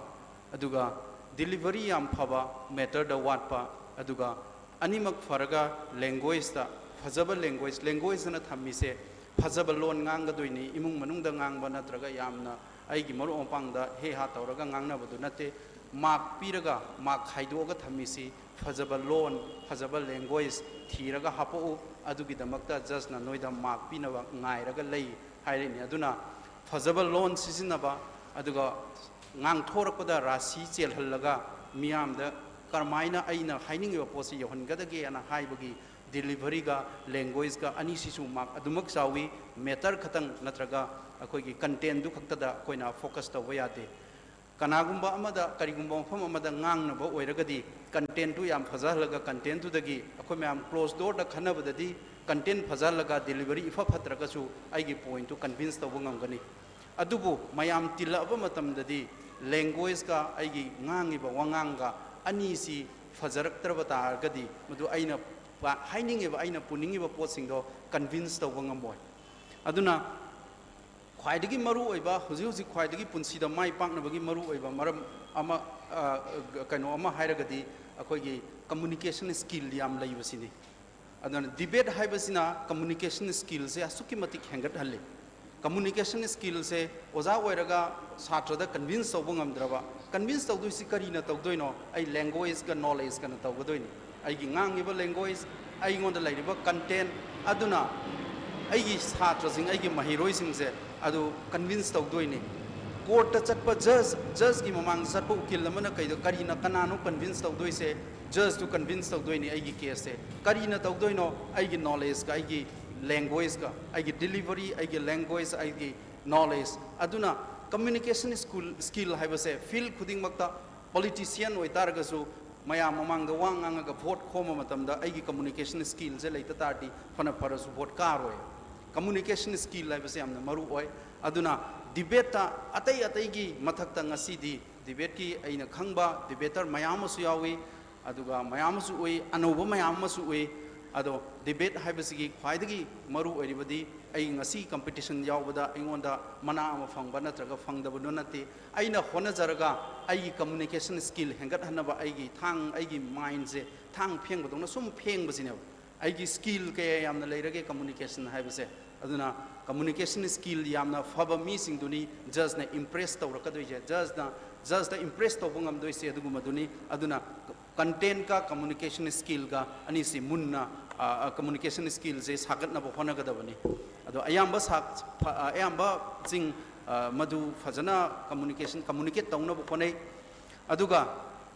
ꯑꯗꯨꯒ delivery ꯌꯥꯝ ꯐꯕ, matterꯗ ꯋꯥꯠꯄ, ꯑꯗꯨꯒ ꯑꯅꯤꯃꯛ ꯐꯔꯒ languageꯇ ꯐꯖꯕ language, languageꯅ ꯊꯝꯃꯤꯁꯦ ꯐꯖꯕ ꯂꯣꯟ ꯉꯥꯡꯒꯗꯣꯏꯅꯤ, ꯏꯃꯨꯡ ꯃꯅꯨꯡꯗ ꯉꯥꯡꯕ ꯅꯠꯇ꯭ꯔꯒ ꯌꯥꯝꯅ ꯑꯩꯒꯤ ꯃꯔꯨꯞ ꯃꯄꯥꯡꯗ ꯍꯦ ꯍꯥ ꯇꯧꯔꯒ ꯉꯥꯡꯅꯕꯗꯨ ꯅꯠꯇꯦ꯫ Mark ꯄꯤꯔꯒ, mark ꯈꯥꯏꯗꯣꯛꯑꯒ ꯊꯝꯃꯤꯁꯤ ꯐꯖꯕ ꯂꯣꯟ, ꯐꯖꯕ language ꯊꯤꯔꯒ ꯍꯥꯄꯛꯎ, ꯑꯗꯨꯒꯤꯗꯃꯛꯇ judgeꯅ ꯅꯣꯏꯗ mark ꯄꯤꯅꯕ ꯉꯥꯏꯔꯒ ꯂꯩ ꯍꯥꯏꯔꯤꯅꯤ꯫ ꯑꯗꯨꯅ ꯐꯖꯕ ꯂꯣꯟ ꯁꯤꯖꯤꯟꯅꯕ, ꯑꯗꯨꯒ ꯉꯥꯡꯊꯣꯔꯛꯄꯗ ꯔꯥꯁꯤ ꯆꯦꯜꯍꯜꯂꯒ ꯃꯤꯌꯥꯝꯗ ꯀꯔꯝꯍꯥꯏꯅ ꯑꯩꯅ ꯍꯥꯏꯅꯤꯡꯉꯤꯕ ꯄꯣꯠꯁꯤ ꯌꯧꯍꯟꯒꯗꯒꯦꯅ ꯍꯥꯏꯕꯒꯤ ꯗꯤꯂꯤꯚꯔꯤꯒ ꯂꯦꯡꯒ꯭ꯋꯦꯖꯀ ꯑꯅꯤꯁꯤꯁꯨ ꯃꯥꯔꯛ ꯑꯗꯨꯃꯛ ꯆꯥꯎꯏ꯫ ꯃꯦꯇꯔ ꯈꯛꯇꯪ ꯅꯠꯇ꯭ꯔꯒ ꯑꯩꯈꯣꯏꯒꯤ ꯀꯟꯇꯦꯟꯗꯨ ꯈꯛꯇꯗ ꯑꯩꯈꯣꯏꯅ ꯐꯣꯀꯁ ꯇꯧꯕ ꯌꯥꯗꯦ꯫ ꯀꯅꯥꯒꯨꯝꯕ ꯑꯃꯗ ꯀꯔꯤꯒꯨꯝꯕ ꯃꯐꯝ ꯑꯃꯗ ꯉꯥꯡꯅꯕ ꯑꯣꯏꯔꯒꯗꯤ ꯀꯟꯇꯦꯟꯇꯨ ꯌꯥꯝ ꯐꯖꯍꯜꯂꯒ ꯀꯟꯇꯦꯟꯇꯨꯗꯒꯤ ꯑꯩꯈꯣꯏ ꯃꯌꯥꯝ ꯀ꯭ꯂꯣꯖ ꯗꯣꯔꯗ ꯈꯟꯅꯕꯗꯗꯤ ꯀꯟꯇꯦꯟ ꯐꯖꯍꯜꯂꯒ ꯗꯤꯂꯤꯚꯔꯤ ꯏꯐ ꯐꯠꯇ꯭ꯔꯒꯁꯨ ꯑꯩꯒꯤ ꯄꯣꯏꯟꯠꯇꯨ ꯀꯟꯚꯤꯟꯁ ꯇꯧꯕ ꯉꯝꯒꯅꯤ꯫ ꯑꯗꯨꯕꯨ ꯃꯌꯥꯝ ꯇꯤꯜꯂꯛꯑꯕ ꯃꯇꯝꯗꯗꯤ ꯂꯦꯡꯒ꯭ꯋꯦꯖꯀ ꯑꯩꯒꯤ ꯉꯥꯡꯉꯤꯕ ꯋꯥꯉꯥꯡꯒ ꯑꯅꯤꯁꯤ ꯐꯖꯔꯛꯇ꯭ꯔꯕ ꯇꯥꯔꯒꯗꯤ ꯃꯗꯨ ꯑꯩꯅ ꯄ-, ꯍꯥꯏꯅꯤꯡꯉꯤꯕ, ꯑꯩꯅ ꯄꯨꯅꯤꯡꯉꯤꯕ ꯄꯣꯠꯁꯤꯡꯗꯣ ꯀꯟꯚꯤꯟꯁ ꯇꯧꯕ ꯉꯝꯃꯣꯏ꯫ ꯑꯗꯨꯅ ꯈ꯭ꯋꯥꯏꯗꯒꯤ ꯃꯔꯨꯑꯣꯏꯕ, ꯍꯧꯖꯤꯛ ꯍꯧꯖꯤꯛ ꯈ꯭ꯋꯥꯏꯗꯒꯤ ꯄꯨꯟꯁꯤꯗ ꯃꯥꯏ ꯄꯥꯛꯅꯕꯒꯤ ꯃꯔꯨꯑꯣꯏꯕ ꯃꯔꯝ ꯑꯃ, ꯑ, ꯀꯩꯅꯣ ꯑꯃ ꯍꯥꯏꯔꯒꯗꯤ ꯑꯩꯈꯣꯏꯒꯤ ꯀꯝꯃꯨꯅꯤꯀꯦꯁꯟ ꯁ꯭ꯀꯤꯜ ꯌꯥꯝ ꯂꯩꯕꯁꯤꯅꯤ꯫ ꯑꯗꯨꯅ ꯗꯤꯕꯦꯠ ꯍꯥꯏꯕꯁꯤꯅ ꯀꯝꯃꯨꯅꯤꯀꯦꯁꯟ ꯁ꯭ꯀꯤꯜꯁꯦ ꯑꯁꯨꯛꯀꯤ ꯃꯇꯤꯛ ꯍꯦꯟꯒꯠꯍꯜꯂꯤ꯫ ꯀꯝꯃꯨꯅꯤꯀꯦꯁꯟ ꯁ꯭ꯀꯤꯜꯁꯦ ꯑꯣꯖꯥ ꯑꯣꯏꯔꯒ ꯁꯥꯇ꯭ꯔꯗ ꯀꯟꯚꯤꯟꯁ ꯇꯧꯕ ꯉꯝꯗ꯭ꯔꯕ, ꯀꯟꯚꯤꯟꯁ ꯇꯧꯗꯣꯏꯁꯤ ꯀꯔꯤꯅ ꯇꯧꯗꯣꯏꯅꯣ? ꯑꯩ ꯂꯦꯡꯒ꯭ꯋꯦꯖꯀ ꯅꯣꯂꯦꯖꯀꯅ ꯇꯧꯒꯗꯣꯏꯅꯤ꯫ ꯑꯩꯒꯤ ꯉꯥꯡꯉꯤꯕ ꯂꯦꯡꯒ꯭ꯋꯦꯖ, ꯑꯩꯉꯣꯟꯗ ꯂꯩꯔꯤꯕ ꯀꯟꯇꯦꯟ ꯑꯗꯨꯅ ꯑꯩꯒꯤ ꯁꯥꯇ꯭ꯔꯁꯤꯡ, ꯑꯩꯒꯤ ꯃꯍꯩꯔꯣꯏꯁꯤꯡꯁꯦ ꯑꯗꯨ ꯀꯟꯚꯤꯟꯁ ꯇꯧꯗꯣꯏꯅꯤ꯫ ꯀꯣꯔꯠꯇ ꯆꯠꯄ ꯖꯖ, ꯖꯖꯀꯤ ꯃꯃꯥꯡꯗ ꯆꯠꯄ ꯎꯀꯤꯜ ꯑꯃꯅ ꯀꯩꯗ-, ꯀꯔꯤꯅ, ꯀꯅꯥꯅꯣ ꯀꯟꯚꯤꯟꯁ ꯇꯧꯗꯣꯏꯁꯦ? ꯖꯖꯇꯨ ꯀꯟꯚꯤꯟꯁ ꯇꯧꯗꯣꯏꯅꯤ ꯑꯩꯒꯤ ꯀꯦꯁꯁꯦ꯫ ꯀꯔꯤꯅ ꯇꯧꯗꯣꯏꯅꯣ? ꯑꯩꯒꯤ ꯅꯣꯂꯦꯖꯀ, ꯑꯩꯒꯤ ꯂꯦꯡꯒ꯭ꯋꯦꯖꯀ, ꯑꯩꯒꯤ ꯗꯤꯂꯤꯚꯔꯤ, ꯑꯩꯒꯤ ꯂꯦꯡꯒ꯭ꯋꯦꯖ, ꯑꯩꯒꯤ ꯅꯣꯂꯦꯖ꯫ ꯑꯗꯨꯅ ꯀꯝꯃ꯭ꯌꯨꯅꯤꯀꯦꯁꯟ ꯁ꯭ꯀꯨꯜ, ꯁ꯭ꯀꯤꯜ ꯍꯥꯏꯕꯁꯦ ꯐꯤꯜ ꯈꯨꯗꯤꯡꯃꯛꯇ, ꯄꯣꯂꯤꯇꯤꯁꯤꯌꯟ ꯑꯣꯏꯇꯥꯔꯒꯁꯨ ꯃꯌꯥꯝ ꯃꯃꯥꯡꯗ ꯋꯥ ꯉꯥꯡꯉꯒ ꯚꯣꯠ ꯈꯣꯝꯕ ꯃꯇꯝꯗ ꯑꯩꯒꯤ ꯀꯝꯃ꯭ꯌꯨꯅꯤꯀꯦꯁꯟ ꯁ꯭ꯀꯤꯜꯁꯦ ꯂꯩꯇ ꯇꯥꯔꯗꯤ ꯐꯅ ꯐꯔꯁꯨ ꯚꯣꯠ ꯀꯥꯔꯣꯏ꯫ ꯀꯝꯃ꯭ꯌꯨꯅꯤꯀꯦꯁꯟ ꯁ꯭ꯀꯤꯜ ꯍꯥꯏꯕꯁꯦ ꯌꯥꯝꯅ ꯃꯔꯨ ꯑꯣꯏ꯫ ꯑꯗꯨꯅ ꯗꯤꯕꯦꯠꯇ ꯑꯇꯩ ꯑꯇꯩꯒꯤ ꯃꯊꯛꯇ ꯉꯁꯤꯗꯤ ꯗꯤꯕꯦꯠꯀꯤ ꯑꯩꯅ ꯈꯪꯕ ꯗꯤꯕꯦꯇꯔ ꯃꯌꯥꯝ ꯑꯃꯁꯨ ꯌꯥꯎꯏ, ꯑꯗꯨꯒ ꯃꯌꯥꯝ ꯑꯃꯁꯨ ꯎꯏ, ꯑꯅꯧꯕ ꯃꯌꯥꯝ ꯑꯃꯁꯨ ꯎꯏ꯫ ꯑꯗꯣ ꯗꯤꯕꯦꯠ ꯍꯥꯏꯕꯁꯤꯒꯤ ꯈ꯭ꯋꯥꯏꯗꯒꯤ ꯃꯔꯨ ꯑꯣꯏꯔꯤꯕꯗꯤ ꯑꯩ ꯉꯁꯤ ꯀꯝꯄꯤꯇꯤꯁꯟ ꯌꯥꯎꯕꯗ ꯑꯩꯉꯣꯟꯗ ꯃꯅꯥ ꯑꯃ ꯐꯪꯕ ꯅꯠꯇ꯭ꯔꯒ ꯐꯪꯗꯕꯗꯨ ꯅꯠꯇꯦ꯫ ꯑꯩꯅ ꯍꯣꯠꯅꯖꯔꯒ ꯑꯩꯒꯤ ꯀꯝꯃ꯭ꯌꯨꯅꯤꯀꯦꯁꯟ ꯁ꯭ꯀꯤꯜ ꯍꯦꯟꯒꯠꯍꯟꯅꯕ ꯑꯩꯒꯤ ꯊꯥꯡ, ꯑꯩꯒꯤ ꯃꯥꯏꯟꯁꯦ ꯊꯥꯡ ꯐꯦꯡꯕꯗꯧꯅ ꯁꯨꯝ ꯐꯦꯡꯕꯁꯤꯅꯦꯕ꯫ ꯑꯩꯒꯤ ꯁ꯭ꯀꯤꯜ ꯀꯌꯥ ꯌꯥꯝꯅ ꯂꯩꯔꯒꯦ ꯀꯝꯃ꯭ꯌꯨꯅꯤꯀꯦꯁꯟ ꯍꯥꯏꯕꯁꯦ꯫ ꯑꯗꯨꯅ ꯀꯝꯃ꯭ꯌꯨꯅꯤꯀꯦꯁꯟ ꯁ꯭ꯀꯤꯜ ꯌꯥꯝꯅ ꯐꯕ ꯃꯤꯁꯤꯡꯗꯨꯅꯤ ꯖꯖꯅ ꯏꯝꯄ꯭ꯔꯦꯁ ꯇꯧꯔꯛꯀꯗꯣꯏꯁꯦ꯫ ꯖꯖꯅ, ꯖꯖꯇ ꯏꯝꯄ꯭ꯔꯦꯁ ꯇꯧꯕ ꯉꯝꯗꯣꯏꯁꯦ ꯑꯗꯨꯒꯨꯝꯕꯗꯨꯅꯤ꯫ ꯑꯗꯨꯅ ꯀꯟꯇꯦꯟꯀ ꯀꯝꯃ꯭ꯌꯨꯅꯤꯀꯦꯁꯟ ꯁ꯭ꯀꯤꯜꯒ ꯑꯅꯤꯁꯤ ꯃꯨꯟꯅ, ꯑ, ꯑ, ꯀꯝꯃ꯭ꯌꯨꯅꯤꯀꯦꯁꯟ ꯁ꯭ꯀꯤꯜꯁꯦ ꯁꯥꯒꯠꯅꯕ ꯍꯣꯠꯅꯒꯗꯕꯅꯤ꯫ ꯑꯗꯣ ꯑꯌꯥꯝꯕ ꯁꯥ-, ꯐ-, ꯑ, ꯑꯌꯥꯝꯕꯁꯤꯡ, ꯑ, ꯃꯗꯨ ꯐꯖꯅ ꯀꯝꯃ꯭ꯌꯨꯅꯤꯀꯦꯁꯟ, ꯀꯝꯃ꯭ꯌꯨꯅꯤꯀꯦꯠ ꯇꯧꯅꯕ ꯍꯣꯠꯅꯩ꯫ ꯑꯗꯨꯒ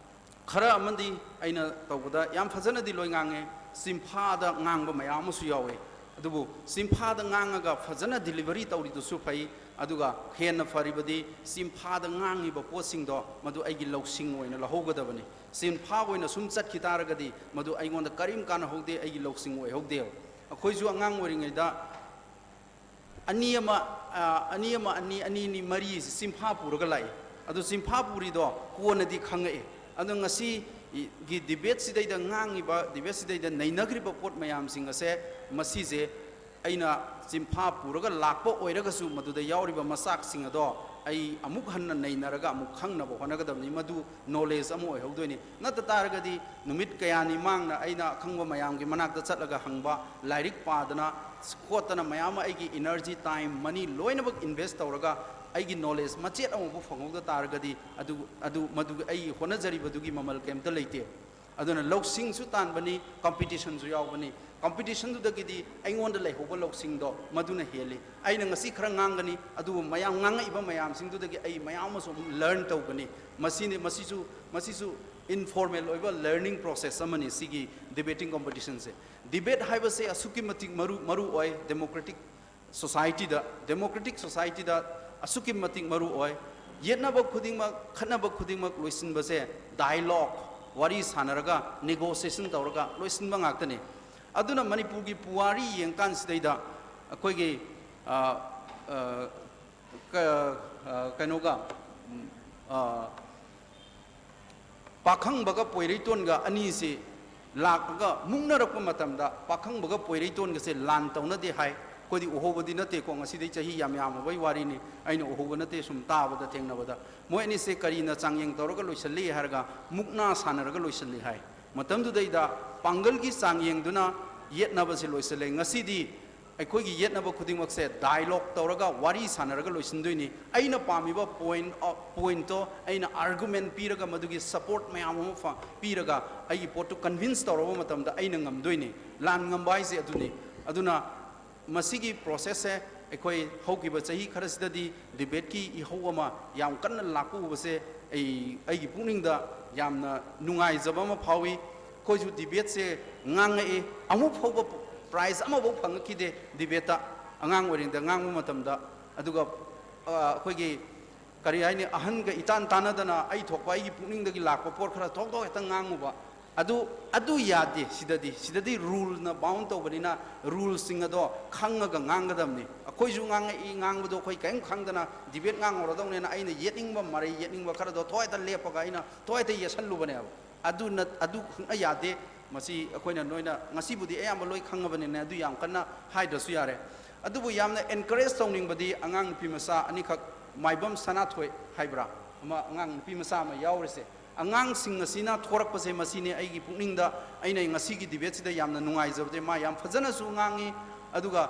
ꯈꯔ ꯑꯃꯗꯤ ꯑꯩꯅ ꯇꯧꯕꯗ ꯌꯥꯝ ꯐꯖꯅꯗꯤ ꯂꯣꯏ ꯉꯥꯡꯉꯦ, ꯆꯤꯟꯐꯥꯗ ꯉꯥꯡꯕ ꯃꯌꯥꯝ ꯑꯃꯁꯨ ꯌꯥꯎꯋꯦ꯫ ꯑꯗꯨꯕꯨ ꯆꯤꯟꯐꯥꯗ ꯉꯥꯡꯉꯒ ꯐꯖꯅ delivery ꯇꯧꯔꯤꯗꯨꯁꯨ ꯐꯩ, ꯑꯗꯨꯒ ꯍꯦꯟꯅ ꯐꯔꯤꯕꯗꯤ ꯆꯤꯟꯐꯥꯗ ꯉꯥꯡꯉꯤꯕ ꯄꯣꯠꯁꯤꯡꯗꯣ ꯃꯗꯨ ꯑꯩꯒꯤ ꯂꯧꯁꯤꯡ ꯑꯣꯏꯅ ꯂꯧꯍꯧꯒꯗꯕꯅꯤ꯫ ꯆꯤꯟꯐꯥ ꯑꯣꯏꯅ ꯁꯨꯝ ꯆꯠꯈꯤ ꯇꯥꯔꯒꯗꯤ ꯃꯗꯨ ꯑꯩꯉꯣꯟꯗ ꯀꯔꯤꯝ ꯀꯥꯟꯅꯍꯧꯗꯦ, ꯑꯩꯒꯤ ꯂꯧꯁꯤꯡ ꯑꯣꯏꯍꯧꯗꯦꯕ꯫ ꯑꯩꯈꯣꯏꯁꯨ ꯑꯉꯥꯡ ꯑꯣꯏꯔꯤꯉꯩꯗ ꯑꯅꯤ ꯑꯃ, ꯑ, ꯑꯅꯤ ꯑꯃ, ꯑꯅꯤ, ꯑꯅꯤ, ꯑꯅꯤ, ꯃꯔꯤꯁꯤ ꯆꯤꯟꯐꯥ ꯄꯨꯔꯒ ꯂꯥꯛꯏ꯫ ꯑꯗꯨ ꯆꯤꯟꯐꯥ ꯄꯨꯔꯤꯗꯣ ꯀꯣꯟꯅꯗꯤ ꯈꯪꯉꯛꯏ꯫ ꯑꯗꯣ ꯉꯁꯤꯒꯤ debate ꯁꯤꯗꯩꯗ ꯉꯥꯡꯉꯤꯕ, debate ꯁꯤꯗꯩꯗ ꯅꯩꯅꯈ꯭ꯔꯤꯕ ꯄꯣꯠ ꯃꯌꯥꯝꯁꯤꯡ ꯑꯁꯦ, ꯃꯁꯤꯁꯦ ꯑꯩꯅ ꯆꯤꯟꯐꯥ ꯄꯨꯔꯒ ꯂꯥꯛꯄ ꯑꯣꯏꯔꯒꯁꯨ, ꯃꯗꯨꯗ ꯌꯥꯎꯔꯤꯕ ꯃꯆꯥꯛꯁꯤꯡ ꯑꯗꯣ ꯑꯩ ꯑꯃꯨꯛ ꯍꯟꯅ ꯅꯩꯅꯔꯒ ꯑꯃꯨꯛ ꯈꯪꯅꯕ ꯍꯣꯠꯅꯒꯗꯕꯅꯤ꯫ ꯃꯗꯨ knowledge ꯑꯃ ꯑꯣꯏꯍꯧꯗꯣꯏꯅꯤ꯫ ꯅꯠꯇ ꯇꯥꯔꯒꯗꯤ ꯅꯨꯃꯤꯠ ꯀꯌꯥꯅꯤ ꯃꯥꯡꯅ ꯑꯩꯅ ꯑꯈꯪꯕ ꯃꯌꯥꯝꯒꯤ ꯃꯅꯥꯛꯇ ꯆꯠꯂꯒ ꯍꯪꯕ, ꯂꯥꯏꯔꯤꯛ ꯄꯥꯗꯅ ꯈꯣꯠꯇꯅ ꯃꯌꯥꯝ ꯑꯃ ꯑꯩꯒꯤ energy, time, money ꯂꯣꯏꯅꯃꯛ invest ꯇꯧꯔꯒ ꯑꯩꯒꯤ knowledge ꯃꯆꯦꯠ ꯑꯃꯐꯥꯎ ꯐꯪꯍꯧꯗ ꯇꯥꯔꯒꯗꯤ ꯑꯗꯨ, ꯑꯗꯨ, ꯃꯗꯨ ꯑꯩ ꯍꯣꯠꯅꯖꯔꯤꯕꯗꯨꯒꯤ ꯃꯃꯜ ꯀꯩꯝꯇ ꯂꯩꯇꯦ꯫ ꯑꯗꯨꯅ ꯂꯧꯁꯤꯡꯁꯨ ꯇꯥꯟꯕꯅꯤ, competition ꯁꯨ ꯌꯥꯎꯕꯅꯤ꯫ Competition ꯗꯨꯗꯒꯤꯗꯤ ꯑꯩꯉꯣꯟꯗ ꯂꯩꯍꯧꯕ ꯂꯧꯁꯤꯡꯗꯣ ꯃꯗꯨꯅ ꯍꯦꯜꯂꯤ꯫ ꯑꯩꯅ ꯉꯁꯤ ꯈꯔ ꯉꯥꯡꯒꯅꯤ, ꯑꯗꯨꯕꯨ ꯃꯌꯥꯝ ꯉꯥꯡꯉꯛꯏꯕ ꯃꯌꯥꯝꯁꯤꯡꯗꯨꯗꯒꯤ ꯑꯩ ꯃꯌꯥꯝ ꯑꯃꯁꯨ ꯑꯃꯨꯛ learn ꯇꯧꯒꯅꯤ꯫ ꯃꯁꯤꯅꯤ, ꯃꯁꯤꯁꯨ, ꯃꯁꯤꯁꯨ informal ꯑꯣꯏꯕ learning process ꯑꯃꯅꯤ ꯁꯤꯒꯤ debating competition ꯁꯦ꯫ Debate ꯍꯥꯏꯕꯁꯦ ꯑꯁꯨꯛꯀꯤ ꯃꯇꯤꯛ ꯃꯔꯨ, ꯃꯔꯨ ꯑꯣꯏ democratic society ꯗ꯫ Democratic society ꯗ ꯑꯁꯨꯛꯀꯤ ꯃꯇꯤꯛ ꯃꯔꯨ ꯑꯣꯏ꯫ ꯌꯦꯠꯅꯕ ꯈꯨꯗꯤꯡꯃꯛ, ꯈꯠꯅꯕ ꯈꯨꯗꯤꯡꯃꯛ ꯂꯣꯏꯁꯤꯟꯕꯁꯦ dialogue, ꯋꯥꯔꯤ ꯁꯥꯟꯅꯔꯒ, negotiation ꯇꯧꯔꯒ ꯂꯣꯏꯁꯤꯟꯕ ꯉꯥꯛꯇꯅꯤ꯫ ꯑꯗꯨꯅ ꯃꯅꯤꯄꯨꯔꯒꯤ ꯄꯨꯋꯥꯔꯤ ꯌꯦꯡꯀꯥꯟꯁꯤꯗꯩꯗ ꯑꯩꯈꯣꯏꯒꯤ, ꯑ, ꯑ, ꯀ-, ꯑ, ꯀꯩꯅꯣꯒ, ꯎꯝ, ꯑ, ꯄꯥꯈꯪꯕꯒ ꯄꯣꯏꯔꯩꯇꯣꯟꯒ ꯑꯅꯤꯁꯤ ꯂꯥꯛꯂꯒ ꯃꯨꯛꯅꯔꯛꯄ ꯃꯇꯝꯗ, ꯄꯥꯈꯪꯕꯒ ꯄꯣꯏꯔꯩꯇꯣꯟꯒꯁꯦ ꯂꯥꯟ ꯇꯧꯅꯗꯦ ꯍꯥꯏ꯫ ꯑꯩꯈꯣꯏꯗꯤ ꯎꯍꯧꯕꯗꯤ ꯅꯠꯇꯦꯀꯣ, ꯉꯁꯤꯗꯩ ꯆꯍꯤ ꯌꯥꯝ ꯌꯥꯝꯃꯕꯩ ꯋꯥꯔꯤꯅꯤ, ꯑꯩꯅ ꯎꯍꯧꯕ ꯅꯠꯇꯦ꯫ ꯁꯨꯝ ꯇꯥꯕꯗ, ꯊꯦꯡꯅꯕꯗ ꯃꯣꯏ ꯑꯅꯤꯁꯦ ꯀꯔꯤꯅ ꯆꯥꯡꯌꯦꯡ ꯇꯧꯔꯒ ꯂꯣꯏꯁꯤꯜꯂꯤ ꯍꯥꯏꯔꯒ ꯃꯨꯛꯅꯥ ꯁꯥꯟꯅꯔꯒ ꯂꯣꯏꯁꯤꯜꯂꯤ ꯍꯥꯏ꯫ ꯃꯇꯝꯗꯨꯗꯩꯗ ꯄꯥꯡꯒꯜꯒꯤ ꯆꯥꯡꯌꯦꯡꯗꯨꯅ ꯌꯦꯠꯅꯕꯁꯦ ꯂꯣꯏꯁꯤꯜꯂꯦ꯫ ꯉꯁꯤꯗꯤ ꯑꯩꯈꯣꯏꯒꯤ ꯌꯦꯠꯅꯕ ꯈꯨꯗꯤꯡꯃꯛꯁꯦ dialogue ꯇꯧꯔꯒ, ꯋꯥꯔꯤ ꯁꯥꯟꯅꯔꯒ ꯂꯣꯏꯁꯤꯟꯗꯣꯏꯅꯤ꯫ ꯑꯩꯅ ꯄꯥꯝꯃꯤꯕ point, point ꯇꯣ ꯑꯩꯅ argument ꯄꯤꯔꯒ, ꯃꯗꯨꯒꯤ support ꯃꯌꯥꯝ ꯑꯃ ꯐ-, ꯄꯤꯔꯒ ꯑꯩꯒꯤ ꯄꯣꯠꯇꯨ convince ꯇꯧꯔꯕ ꯃꯇꯝꯗ ꯑꯩꯅ ꯉꯝꯗꯣꯏꯅꯤ꯫ ꯂꯥꯟ ꯉꯝꯕ ꯍꯥꯏꯁꯦ ꯑꯗꯨꯅꯤ꯫ ꯑꯗꯨꯅ ꯃꯁꯤꯒꯤ process ꯁꯦ ꯑꯩꯈꯣꯏ ꯍꯧꯈꯤꯕ ꯆꯍꯤ ꯈꯔꯁꯤꯗꯗꯤ debate ꯀꯤ ꯏꯍꯧ ꯑꯃ ꯌꯥꯝ ꯀꯟꯅ ꯂꯥꯛꯄ ꯎꯕꯁꯦ ꯑꯩ, ꯑꯩꯒꯤ ꯄꯨꯛꯅꯤꯡꯗ ꯌꯥꯝꯅ ꯅꯨꯡꯉꯥꯏꯖꯕ ꯑꯃ ꯐꯥꯎꯏ꯫ ꯑꯩꯈꯣꯏꯁꯨ ꯗꯤꯕꯦꯠꯁꯦ ꯉꯥꯡꯉꯛꯏ, ꯑꯃꯨꯛ ꯐꯥꯎꯕ ꯄ꯭ꯔꯥꯏꯖ ꯑꯃꯐꯥꯎ ꯐꯪꯉꯛꯈꯤꯗꯦ ꯗꯤꯕꯦꯠꯇ, ꯑꯉꯥꯡ ꯑꯣꯏꯔꯤꯉꯩꯗ ꯉꯥꯡꯕ ꯃꯇꯝꯗ꯫ ꯑꯗꯨꯒ ꯑ, ꯑꯩꯈꯣꯏꯒꯤ ꯀꯔꯤ ꯍꯥꯏꯅꯤ, ꯑꯍꯟꯒ ꯏꯇꯥꯟ ꯇꯥꯟꯅꯗꯅ ꯑꯩ ꯊꯣꯛꯄ ꯑꯩꯒꯤ ꯄꯨꯛꯅꯤꯡꯗꯒꯤ ꯂꯥꯛꯄ ꯄꯣꯠ ꯈꯔ ꯊꯣꯛ ꯊꯣꯛ ꯍꯦꯛꯇ ꯉꯥꯡꯉꯨꯕ꯫ ꯑꯗꯨ ꯑꯗꯨ ꯌꯥꯗꯦ꯫ ꯁꯤꯗꯗꯤ ꯁꯤꯗꯗꯤ ꯔꯨꯜꯅ ꯕꯥꯎꯟ ꯇꯧꯕꯅꯤꯅ ꯔꯨꯜꯁꯤꯡ ꯑꯗꯣ ꯈꯪꯉꯒ ꯉꯥꯡꯒꯗꯕꯅꯤ꯫ ꯑꯩꯈꯣꯏꯁꯨ ꯉꯥꯡꯉꯛꯏ, ꯉꯥꯡꯕꯗꯣ ꯑꯩꯈꯣꯏ ꯀꯔꯤꯝ ꯈꯪꯗꯅ ꯗꯤꯕꯦꯠ ꯉꯥꯡꯍꯧꯔꯗꯧꯅꯦꯅ ꯑꯩꯅ ꯌꯦꯠꯅꯤꯡꯕ ꯃꯔꯩ ꯌꯦꯠꯅꯤꯡꯕ ꯈꯔꯗꯣ ꯊꯣꯛ ꯍꯦꯛꯇ ꯂꯦꯞꯄꯒ ꯑꯩꯅ ꯊꯣꯛ ꯍꯦꯛꯇ ꯌꯦꯠꯁꯜꯂꯨꯕꯅꯦꯕ꯫ ꯑꯗꯨ ꯅꯠ-, ꯑꯗꯨ ꯈꯪꯅ ꯌꯥꯗꯦ꯫ ꯃꯁꯤ ꯑꯩꯈꯣꯏꯅ ꯅꯣꯏꯅ ꯉꯁꯤꯕꯨꯗꯤ ꯑꯌꯥꯝꯕ ꯂꯣꯏ ꯈꯪꯉꯕꯅꯤꯅ ꯑꯗꯨ ꯌꯥꯝ ꯀꯟꯅ ꯍꯥꯏꯗ꯭ꯔꯁꯨ ꯌꯥꯔꯦ꯫ ꯑꯗꯨꯕꯨ ꯌꯥꯝꯅ ꯑꯦꯟꯀꯔꯦꯖ ꯇꯧꯅꯤꯡꯕꯗꯤ ꯑꯉꯥꯡ ꯅꯨꯄꯤ ꯃꯆꯥ ꯑꯅꯤꯈꯛ, ꯃꯥꯏꯕꯝ ꯁꯅꯥꯊꯣꯏ ꯍꯥꯏꯕ꯭ꯔꯥ, ꯑꯃ ꯑꯉꯥꯡ ꯅꯨꯄꯤ ꯃꯆꯥ ꯑꯃ ꯌꯥꯎꯔꯤꯁꯦ, ꯑꯉꯥꯡꯁꯤꯡ ꯑꯁꯤꯅ ꯊꯣꯔꯛꯄꯁꯦ ꯃꯁꯤꯅꯦ ꯑꯩꯒꯤ ꯄꯨꯛꯅꯤꯡꯗ, ꯑꯩꯅ ꯉꯁꯤꯒꯤ ꯗꯤꯕꯦꯠꯁꯤꯗ ꯌꯥꯝꯅ ꯅꯨꯡꯉꯥꯏꯖꯕꯗꯤ꯫ ꯃꯥ ꯌꯥꯝ ꯐꯖꯅꯁꯨ ꯉꯥꯡꯉꯤ, ꯑꯗꯨꯒ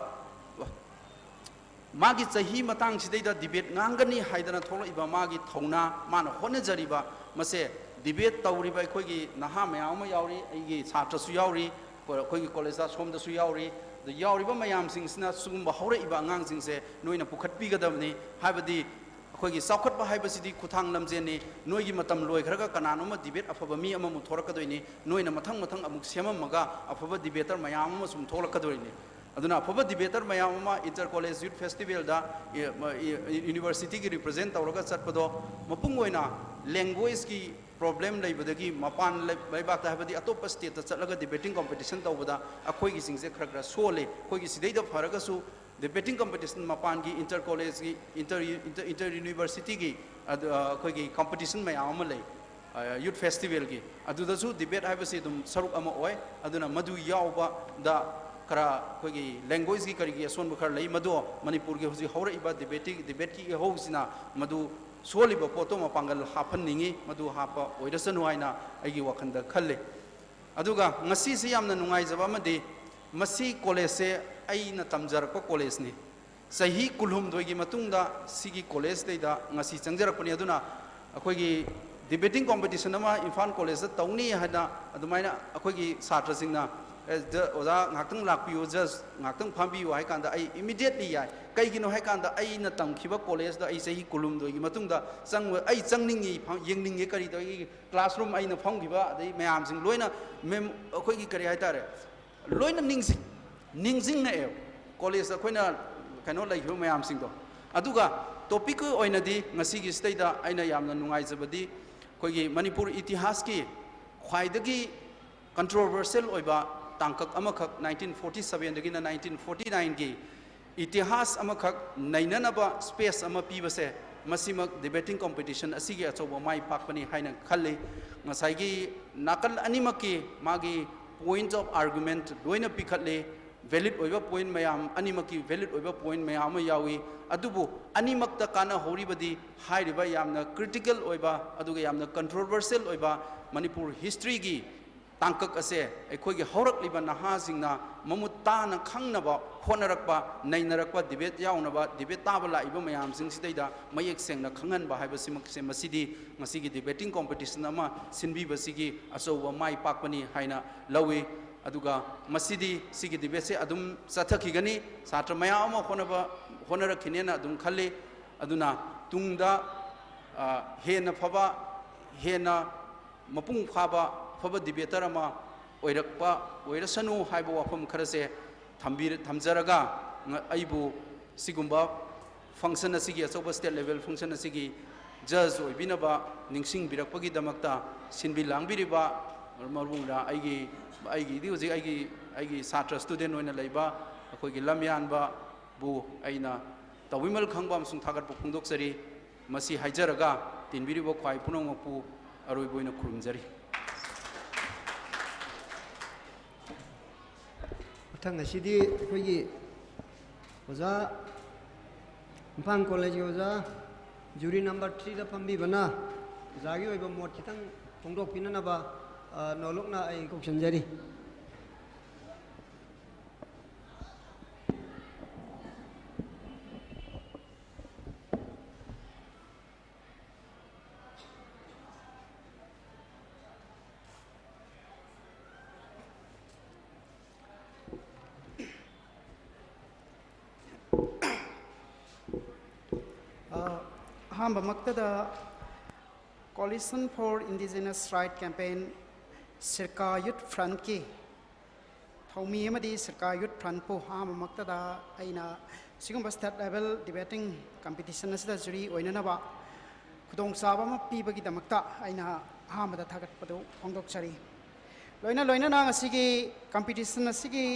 ꯃꯥꯒꯤ ꯆꯍꯤ ꯃꯇꯥꯡꯁꯤꯗꯩꯗ ꯗꯤꯕꯦꯠ ꯉꯥꯡꯒꯅꯤ ꯍꯥꯏꯗꯅ ꯊꯣꯛꯂꯛꯏꯕ ꯃꯥꯒꯤ ꯊꯧꯅꯥ, ꯃꯥꯅ ꯍꯣꯠꯅꯖꯔꯤꯕ ꯃꯁꯦ, ꯗꯤꯕꯦꯠ ꯇꯧꯔꯤꯕ ꯑꯩꯈꯣꯏꯒꯤ ꯅꯍꯥ ꯃꯌꯥꯝ ꯑꯃ ꯌꯥꯎꯔꯤ, ꯑꯩꯒꯤ ꯁꯥꯇ꯭ꯔꯁꯨ ꯌꯥꯎꯔꯤ, ꯑꯩꯈꯣꯏꯒꯤ ꯀꯣꯂꯦꯖꯇ ꯁꯣꯝꯗꯁꯨ ꯌꯥꯎꯔꯤ꯫ ꯑꯗ ꯌꯥꯎꯔꯤꯕ ꯃꯌꯥꯝꯁꯤꯡꯁꯤꯅ ꯁꯤꯒꯨꯝꯕ ꯍꯧꯔꯛꯏꯕ ꯑꯉꯥꯡꯁꯤꯡꯁꯦ ꯅꯣꯏꯅ ꯄꯨꯈꯠꯄꯤꯒꯗꯕꯅꯤ꯫ ꯍꯥꯏꯕꯗꯤ ꯑꯩꯈꯣꯏꯒꯤ ꯆꯥꯎꯈꯠꯄ ꯍꯥꯏꯕꯁꯤꯗꯤ ꯈꯨꯠꯊꯥꯡ ꯂꯝꯖꯦꯟꯅꯤ꯫ ꯅꯣꯏꯒꯤ ꯃꯇꯝ ꯂꯣꯏꯈ꯭ꯔꯒ ꯀꯅꯥꯅꯣꯝꯃ ꯗꯤꯕꯦꯠ ꯑꯐꯕ ꯃꯤ ꯑꯃꯃꯨꯛ ꯊꯣꯔꯛꯀꯗꯣꯏꯅꯤ꯫ ꯅꯣꯏꯅ ꯃꯊꯪ ꯃꯊꯪ ꯑꯃꯨꯛ ꯁꯦꯝꯃꯝꯃꯒ ꯑꯐꯕ ꯗꯤꯕꯦꯇꯔ ꯃꯌꯥꯝ ꯑꯃ ꯁꯨꯝ ꯊꯣꯛꯂꯛꯀꯗꯣꯏꯅꯤ꯫ ꯑꯗꯨꯅ ꯑꯐꯕ ꯗꯤꯕꯦꯇꯔ ꯃꯌꯥꯝ ꯑꯃ ꯏꯟꯇꯔ ꯀꯣꯂꯦꯖ ꯌꯨꯠ ꯐꯦꯁꯇꯤꯚꯦꯜꯗ, ꯏ-, ꯃ-, ꯏ-, ꯌꯨꯅꯤꯚꯔꯁꯤꯇꯤꯒꯤ ꯔꯤꯄ꯭ꯔꯖꯦꯟ ꯇꯧꯔꯒ ꯆꯠꯄꯗꯣ, ꯃꯄꯨꯡ ꯑꯣꯏꯅ ꯂꯦꯡꯒ꯭ꯋꯦꯖꯀꯤ ꯄ꯭ꯔꯣꯕ꯭ꯂꯦꯝ ꯂꯩꯕꯗꯒꯤ ꯃꯄꯥꯟ ꯂꯩ-, ꯂꯩꯕꯥꯛꯇ, ꯍꯥꯏꯕꯗꯤ ꯑꯇꯣꯞꯄ ꯁ꯭ꯇꯦꯠꯇ ꯆꯠꯂꯒ ꯗꯤꯕꯦꯇꯤꯡ ꯀꯝꯄꯤꯇꯤꯁꯟ ꯇꯧꯕꯗ ꯑꯩꯈꯣꯏꯒꯤꯁꯤꯡꯁꯦ ꯈꯔ ꯈꯔ ꯁꯣꯜꯂꯤ꯫ ꯑꯩꯈꯣꯏꯒꯤ ꯁꯤꯗꯩꯗ ꯐꯔꯒꯁꯨ ꯗꯤꯕꯦꯇꯤꯡ ꯀꯝꯄꯤꯇꯤꯁꯟ ꯃꯄꯥꯟꯒꯤ ꯏꯟꯇꯔ ꯀꯣꯂꯦꯖꯀꯤ, ꯏꯟꯇꯔ, ꯏꯟꯇꯔ, ꯏꯟꯇꯔ ꯌꯨꯅꯤꯚꯔꯁꯤꯇꯤꯒꯤ ꯑꯗꯨ, ꯑ, ꯑꯩꯈꯣꯏꯒꯤ ꯀꯝꯄꯤꯇꯤꯁꯟ ꯃꯌꯥꯝ ꯑꯃ ꯂꯩ꯫ ꯑ, ꯌꯨꯠ ꯐꯦꯁꯇꯤꯚꯦꯜꯒꯤ, ꯑꯗꯨꯗꯁꯨ ꯗꯤꯕꯦꯠ ꯍꯥꯏꯕꯁꯤ ꯑꯗꯨꯝ ꯁꯔꯨꯛ ꯑꯃ ꯑꯣꯏ꯫ ꯑꯗꯨꯅ ꯃꯗꯨ ꯌꯥꯎꯕꯗ ꯈꯔ ꯑꯩꯈꯣꯏꯒꯤ ꯂꯦꯡꯒ꯭ꯋꯦꯖꯀꯤ ꯀꯔꯤꯒꯤ ꯑꯁꯣꯟꯕ ꯈꯔ ꯂꯩ, ꯃꯗꯨ ꯃꯅꯤꯄꯨꯔꯒꯤ ꯍꯧꯖꯤꯛ ꯍꯧꯔꯛꯏꯕ ꯗꯤꯕꯦꯠꯀꯤ, ꯗꯤꯕꯦꯠꯀꯤ ꯏꯍꯧꯁꯤꯅ ꯃꯗꯨ ꯁꯣꯜꯂꯤꯕ ꯄꯣꯠꯇꯣ ꯃꯄꯥꯡꯒꯜ ꯍꯥꯞꯍꯟꯅꯤꯡꯉꯤ꯫ ꯃꯗꯨ ꯍꯥꯞꯄ ꯑꯣꯏꯔꯁꯅꯨ ꯍꯥꯏꯅ ꯑꯩꯒꯤ ꯋꯥꯈꯜꯗ ꯈꯜꯂꯤ꯫ ꯑꯗꯨꯒ ꯉꯁꯤꯁꯤ ꯌꯥꯝꯅ ꯅꯨꯡꯉꯥꯏꯖꯕ ꯑꯃꯗꯤ, ꯃꯁꯤ ꯀꯣꯂꯦꯖꯁꯦ ꯑꯩꯅ ꯇꯝꯖꯔꯛꯄ ꯀꯣꯂꯦꯖꯅꯤ꯫ ꯆꯍꯤ ꯀꯨꯟꯍꯨꯝꯗꯣꯏꯒꯤ ꯃꯇꯨꯡꯗ ꯁꯤꯒꯤ ꯀꯣꯂꯦꯖꯇꯩꯗ ꯉꯁꯤ ꯆꯪꯖꯔꯛꯄꯅꯤ꯫ ꯑꯗꯨꯅ ꯑꯩꯈꯣꯏꯒꯤ ꯗꯤꯕꯦꯇꯤꯡ ꯀꯣꯝꯄꯤꯇꯤꯁꯟ ꯑꯃ ꯏꯝꯐꯥꯜ ꯀꯣꯂꯦꯖꯇ ꯇꯧꯅꯤ ꯍꯥꯏꯅ ꯑꯗꯨꯃꯥꯏꯅ ꯑꯩꯈꯣꯏꯒꯤ ꯁꯥꯇ꯭ꯔꯁꯤꯡꯅ, "ꯑꯦ, ꯖ-, ꯑꯣꯖꯥ, ꯉꯥꯏꯍꯥꯛꯇꯪ ꯂꯥꯛꯄꯤꯌꯨ, ꯖꯁ ꯉꯥꯏꯍꯥꯛꯇꯪ ꯐꯝꯕꯤꯌꯨ" ꯍꯥꯏ ꯀꯥꯟꯗ ꯑꯩ ꯏꯃꯤꯗꯤꯌꯦꯠꯂꯤ ꯌꯥꯏ꯫ ꯀꯩꯒꯤꯅꯣ ꯍꯥꯏ ꯀꯥꯟꯗ ꯑꯩꯅ ꯇꯝꯈꯤꯕ ꯀꯣꯂꯦꯖꯇ ꯑꯩ ꯆꯍꯤ ꯀꯨꯟꯍꯨꯝꯗꯣꯏꯒꯤ ꯃꯇꯨꯡꯗ ꯆꯪꯕ, ꯑꯩ ꯆꯪꯅꯤꯡꯉꯤ, ꯐ-, ꯌꯦꯡꯅꯤꯡꯉꯦ, ꯀꯔꯤ ꯇꯧꯏ, ꯀ꯭ꯂꯥꯁꯔꯨꯝ ꯑꯩꯅ ꯐꯝꯈꯤꯕ, ꯑꯗꯩ ꯃꯌꯥꯝꯁꯤꯡ ꯂꯣꯏꯅ ꯃꯦꯝ-, ꯑꯩꯈꯣꯏꯒꯤ ꯀꯔꯤ ꯍꯥꯏꯇꯥꯔꯦ, ꯂꯣꯏꯅ ꯅꯤꯡꯁꯤꯡ-, ꯅꯤꯡꯁꯤꯡꯉꯛꯑꯦꯕ ꯀꯣꯂꯦꯖꯇ ꯑꯩꯈꯣꯏꯅ ꯀꯩꯅꯣ ꯂꯩꯈꯤꯕ ꯃꯌꯥꯝꯁꯤꯡꯗꯣ꯫ ꯑꯗꯨꯒ ꯇꯣꯄꯤꯛꯀꯤ ꯑꯣꯏꯅꯗꯤ ꯉꯁꯤꯒꯤ ꯁꯤꯗꯩꯗ ꯑꯩꯅ ꯌꯥꯝꯅ ꯅꯨꯡꯉꯥꯏꯖꯕꯗꯤ ꯑꯩꯈꯣꯏꯒꯤ ꯃꯅꯤꯄꯨꯔ ꯏꯇꯤꯍꯥꯁꯀꯤ ꯈ꯭ꯋꯥꯏꯗꯒꯤ ꯀꯟꯇ꯭ꯔꯣꯚꯔꯁꯤꯌꯦꯜ ꯑꯣꯏꯕ ꯇꯥꯡꯀꯛ ꯑꯃꯈꯛ, ꯅꯥꯏꯟꯇꯤꯟ ꯐꯣꯔꯇꯤ ꯁꯕꯦꯟꯗꯒꯤꯅ ꯅꯥꯏꯟꯇꯤꯟ ꯐꯣꯔꯇꯤ ꯅꯥꯏꯟꯒꯤ ꯏꯇꯤꯍꯥꯁ ꯑꯃꯈꯛ ꯅꯩꯅꯅꯕ ꯁ꯭ꯄꯦꯁ ꯑꯃ ꯄꯤꯕꯁꯦ, ꯃꯁꯤꯃꯛ ꯗꯤꯕꯦꯇꯤꯡ ꯀꯣꯝꯄꯤꯇꯤꯁꯟ ꯑꯁꯤꯒꯤ ꯑꯆꯧꯕ ꯃꯥꯏ ꯄꯥꯛꯄꯅꯤ ꯍꯥꯏꯅ ꯈꯜꯂꯤ꯫ ꯉꯁꯥꯏꯒꯤ ꯅꯥꯀꯜ ꯑꯅꯤꯃꯛꯀꯤ ꯃꯥꯒꯤ ꯄꯣꯏꯟꯠ ꯑꯣꯐ ꯑꯥꯔꯒꯨꯃꯦꯟꯠ ꯂꯣꯏꯅ ꯄꯤꯈꯠꯂꯤ꯫ ꯚꯦꯂꯤꯗ ꯑꯣꯏꯕ ꯄꯣꯏꯟꯠ ꯃꯌꯥꯝ, ꯑꯅꯤꯃꯛꯀꯤ ꯚꯦꯂꯤꯗ ꯑꯣꯏꯕ ꯄꯣꯏꯟꯠ ꯃꯌꯥꯝ ꯑꯃ ꯌꯥꯎꯏ꯫ ꯑꯗꯨꯕꯨ ꯑꯅꯤꯃꯛꯇ ꯀꯥꯟꯅꯍꯧꯔꯤꯕꯗꯤ ꯍꯥꯏꯔꯤꯕ ꯌꯥꯝꯅ ꯀ꯭ꯔꯤꯇꯤꯀꯦꯜ ꯑꯣꯏꯕ ꯑꯗꯨꯒ ꯌꯥꯝꯅ ꯀꯟꯇ꯭ꯔꯣꯚꯔꯁꯤꯌꯦꯜ ꯑꯣꯏꯕ ꯃꯅꯤꯄꯨꯔ ꯍꯤꯁꯇ꯭ꯔꯤꯒꯤ ꯇꯥꯡꯀꯛ ꯑꯁꯦ ꯑꯩꯈꯣꯏꯒꯤ ꯍꯧꯔꯛꯂꯤꯕ ꯅꯍꯥꯁꯤꯡꯅ ꯃꯃꯨꯠ ꯇꯥꯅ ꯈꯪꯅꯕ ꯍꯣꯠꯅꯔꯛꯄ, ꯅꯩꯅꯔꯛꯄ, ꯗꯤꯕꯦꯠ ꯌꯥꯎꯅꯕ, ꯗꯤꯕꯦꯠ ꯇꯥꯕ ꯂꯥꯛꯏꯕ ꯃꯌꯥꯝꯁꯤꯡꯁꯤꯗꯩꯗ ꯃꯌꯦꯛ ꯁꯦꯡꯅ ꯈꯪꯍꯟꯕ ꯍꯥꯏꯕꯁꯤꯃꯛꯁꯦ, ꯃꯁꯤꯗꯤ ꯉꯁꯤꯒꯤ ꯗꯤꯕꯦꯇꯤꯡ ꯀꯣꯝꯄꯤꯇꯤꯁꯟ ꯑꯃ ꯁꯤꯟꯕꯤꯕꯁꯤꯒꯤ ꯑꯆꯧꯕ ꯃꯥꯏ ꯄꯥꯛꯄꯅꯤ ꯍꯥꯏꯅ ꯂꯧꯏ꯫ ꯑꯗꯨꯒ ꯃꯁꯤꯗꯤ, ꯁꯤꯒꯤ ꯗꯤꯕꯦꯠꯁꯦ ꯑꯗꯨꯝ ꯆꯠꯊꯈꯤꯒꯅꯤ꯫ ꯁꯥꯇ꯭ꯔ ꯃꯌꯥꯝ ꯑꯃ ꯍꯣꯠꯅꯕ, ꯍꯣꯠꯅꯔꯛꯈꯤꯅꯦꯅ ꯑꯗꯨꯝ ꯈꯜꯂꯤ꯫ ꯑꯗꯨꯅ ꯇꯨꯡꯗ, ꯑ, ꯍꯦꯟꯅ ꯐꯕ, ꯍꯦꯟꯅ ꯃꯄꯨꯡ ꯐꯥꯕ ꯑꯐꯕ ꯗꯤꯕꯦꯇꯔ ꯑꯃ ꯑꯣꯏꯔꯛꯄ ꯑꯣꯏꯔꯁꯅꯨ ꯍꯥꯏꯕ ꯋꯥꯐꯝ ꯈꯔꯁꯦ ꯊꯝꯕꯤꯔ-, ꯊꯝꯖꯔꯒ, ꯉ-, ꯑꯩꯕꯨ ꯁꯤꯒꯨꯝꯕ ꯐꯪꯁꯟ ꯑꯁꯤꯒꯤ, ꯑꯆꯧꯕ ꯁ꯭ꯇꯦꯠ ꯂꯦꯚꯦꯜ ꯐꯪꯁꯟ ꯑꯁꯤꯒꯤ ꯖꯖ ꯑꯣꯏꯕꯤꯅꯕ ꯅꯤꯡꯁꯤꯡꯕꯤꯔꯛꯄꯒꯤꯗꯃꯛꯇ ꯁꯤꯟꯕꯤ ꯂꯥꯡꯕꯤꯔꯤꯕ, ꯃꯔꯨ ꯑꯣꯏꯅ ꯑꯩꯒꯤ, ꯑꯩꯒꯤꯗꯤ ꯍꯧꯖꯤꯛ ꯑꯩꯒꯤ, ꯑꯩꯒꯤ ꯁꯥꯇ꯭ꯔ, ꯁ꯭ꯇꯨꯗꯦꯟ ꯑꯣꯏꯅ ꯂꯩꯕ ꯑꯩꯈꯣꯏꯒꯤ ꯂꯝꯌꯥꯟꯕꯕꯨ ꯑꯩꯅ ꯇꯧꯕꯤꯃꯜ ꯈꯪꯕ ꯑꯃꯁꯨꯡ ꯊꯥꯒꯠꯄ ꯐꯣꯡꯗꯣꯛꯆꯔꯤ꯫ ꯃꯁꯤ ꯍꯥꯏꯖꯔꯒ, ꯇꯤꯟꯕꯤꯔꯤꯕ ꯈ꯭ꯋꯥꯏ ꯄꯨꯝꯅꯃꯛꯄꯨ ꯑꯔꯣꯏꯕ ꯑꯣꯏꯅ ꯈꯨꯔꯨꯝꯖꯔꯤ꯫ ꯃꯊꯪ ꯑꯁꯤꯗꯤ ꯑꯩꯈꯣꯏꯒꯤ ꯑꯣꯖꯥ, ꯏꯝꯐꯥꯜ ꯀꯣꯂꯦꯖꯀꯤ ꯑꯣꯖꯥ, ꯖꯨꯔꯤ ꯅꯝꯕꯔ ꯊ꯭ꯔꯤꯗ ꯐꯝꯕꯤꯕꯅ ꯑꯣꯖꯥꯒꯤ ꯑꯣꯏꯕ ꯃꯣꯠ ꯈꯤꯇꯪ ꯐꯣꯡꯗꯣꯛꯄꯤꯅꯅꯕ, ꯑ, ꯅꯣꯂꯨꯛꯅ ꯑꯩ ꯀꯧꯁꯤꯟꯖꯔꯤ꯫ ꯑꯍꯥꯟꯕꯃꯛꯇꯗ Coalition for Indigenous Right Campaign, ꯁꯤꯔꯀꯥ Youth Frontꯀꯤ ꯊꯧꯃꯤ ꯑꯃꯗꯤ ꯁꯤꯔꯀꯥ Youth Frontꯄꯨ ꯑꯍꯥꯟꯕꯃꯛꯇꯗ ꯑꯩꯅ ꯁꯤꯒꯨꯝꯕ state level debating competition ꯑꯁꯤꯗ jury ꯑꯣꯏꯅꯅꯕ ꯈꯨꯗꯣꯡꯆꯥꯕ ꯑꯃ ꯄꯤꯕꯒꯤꯗꯃꯛꯇ ꯑꯩꯅ ꯑꯍꯥꯟꯕꯗ ꯊꯥꯒꯠꯄꯗꯨ ꯐꯣꯡꯗꯣꯛꯆꯔꯤ꯫ ꯂꯣꯏꯅ ꯂꯣꯏꯅꯅ ꯉꯁꯤꯒꯤ competition ꯑꯁꯤꯒꯤ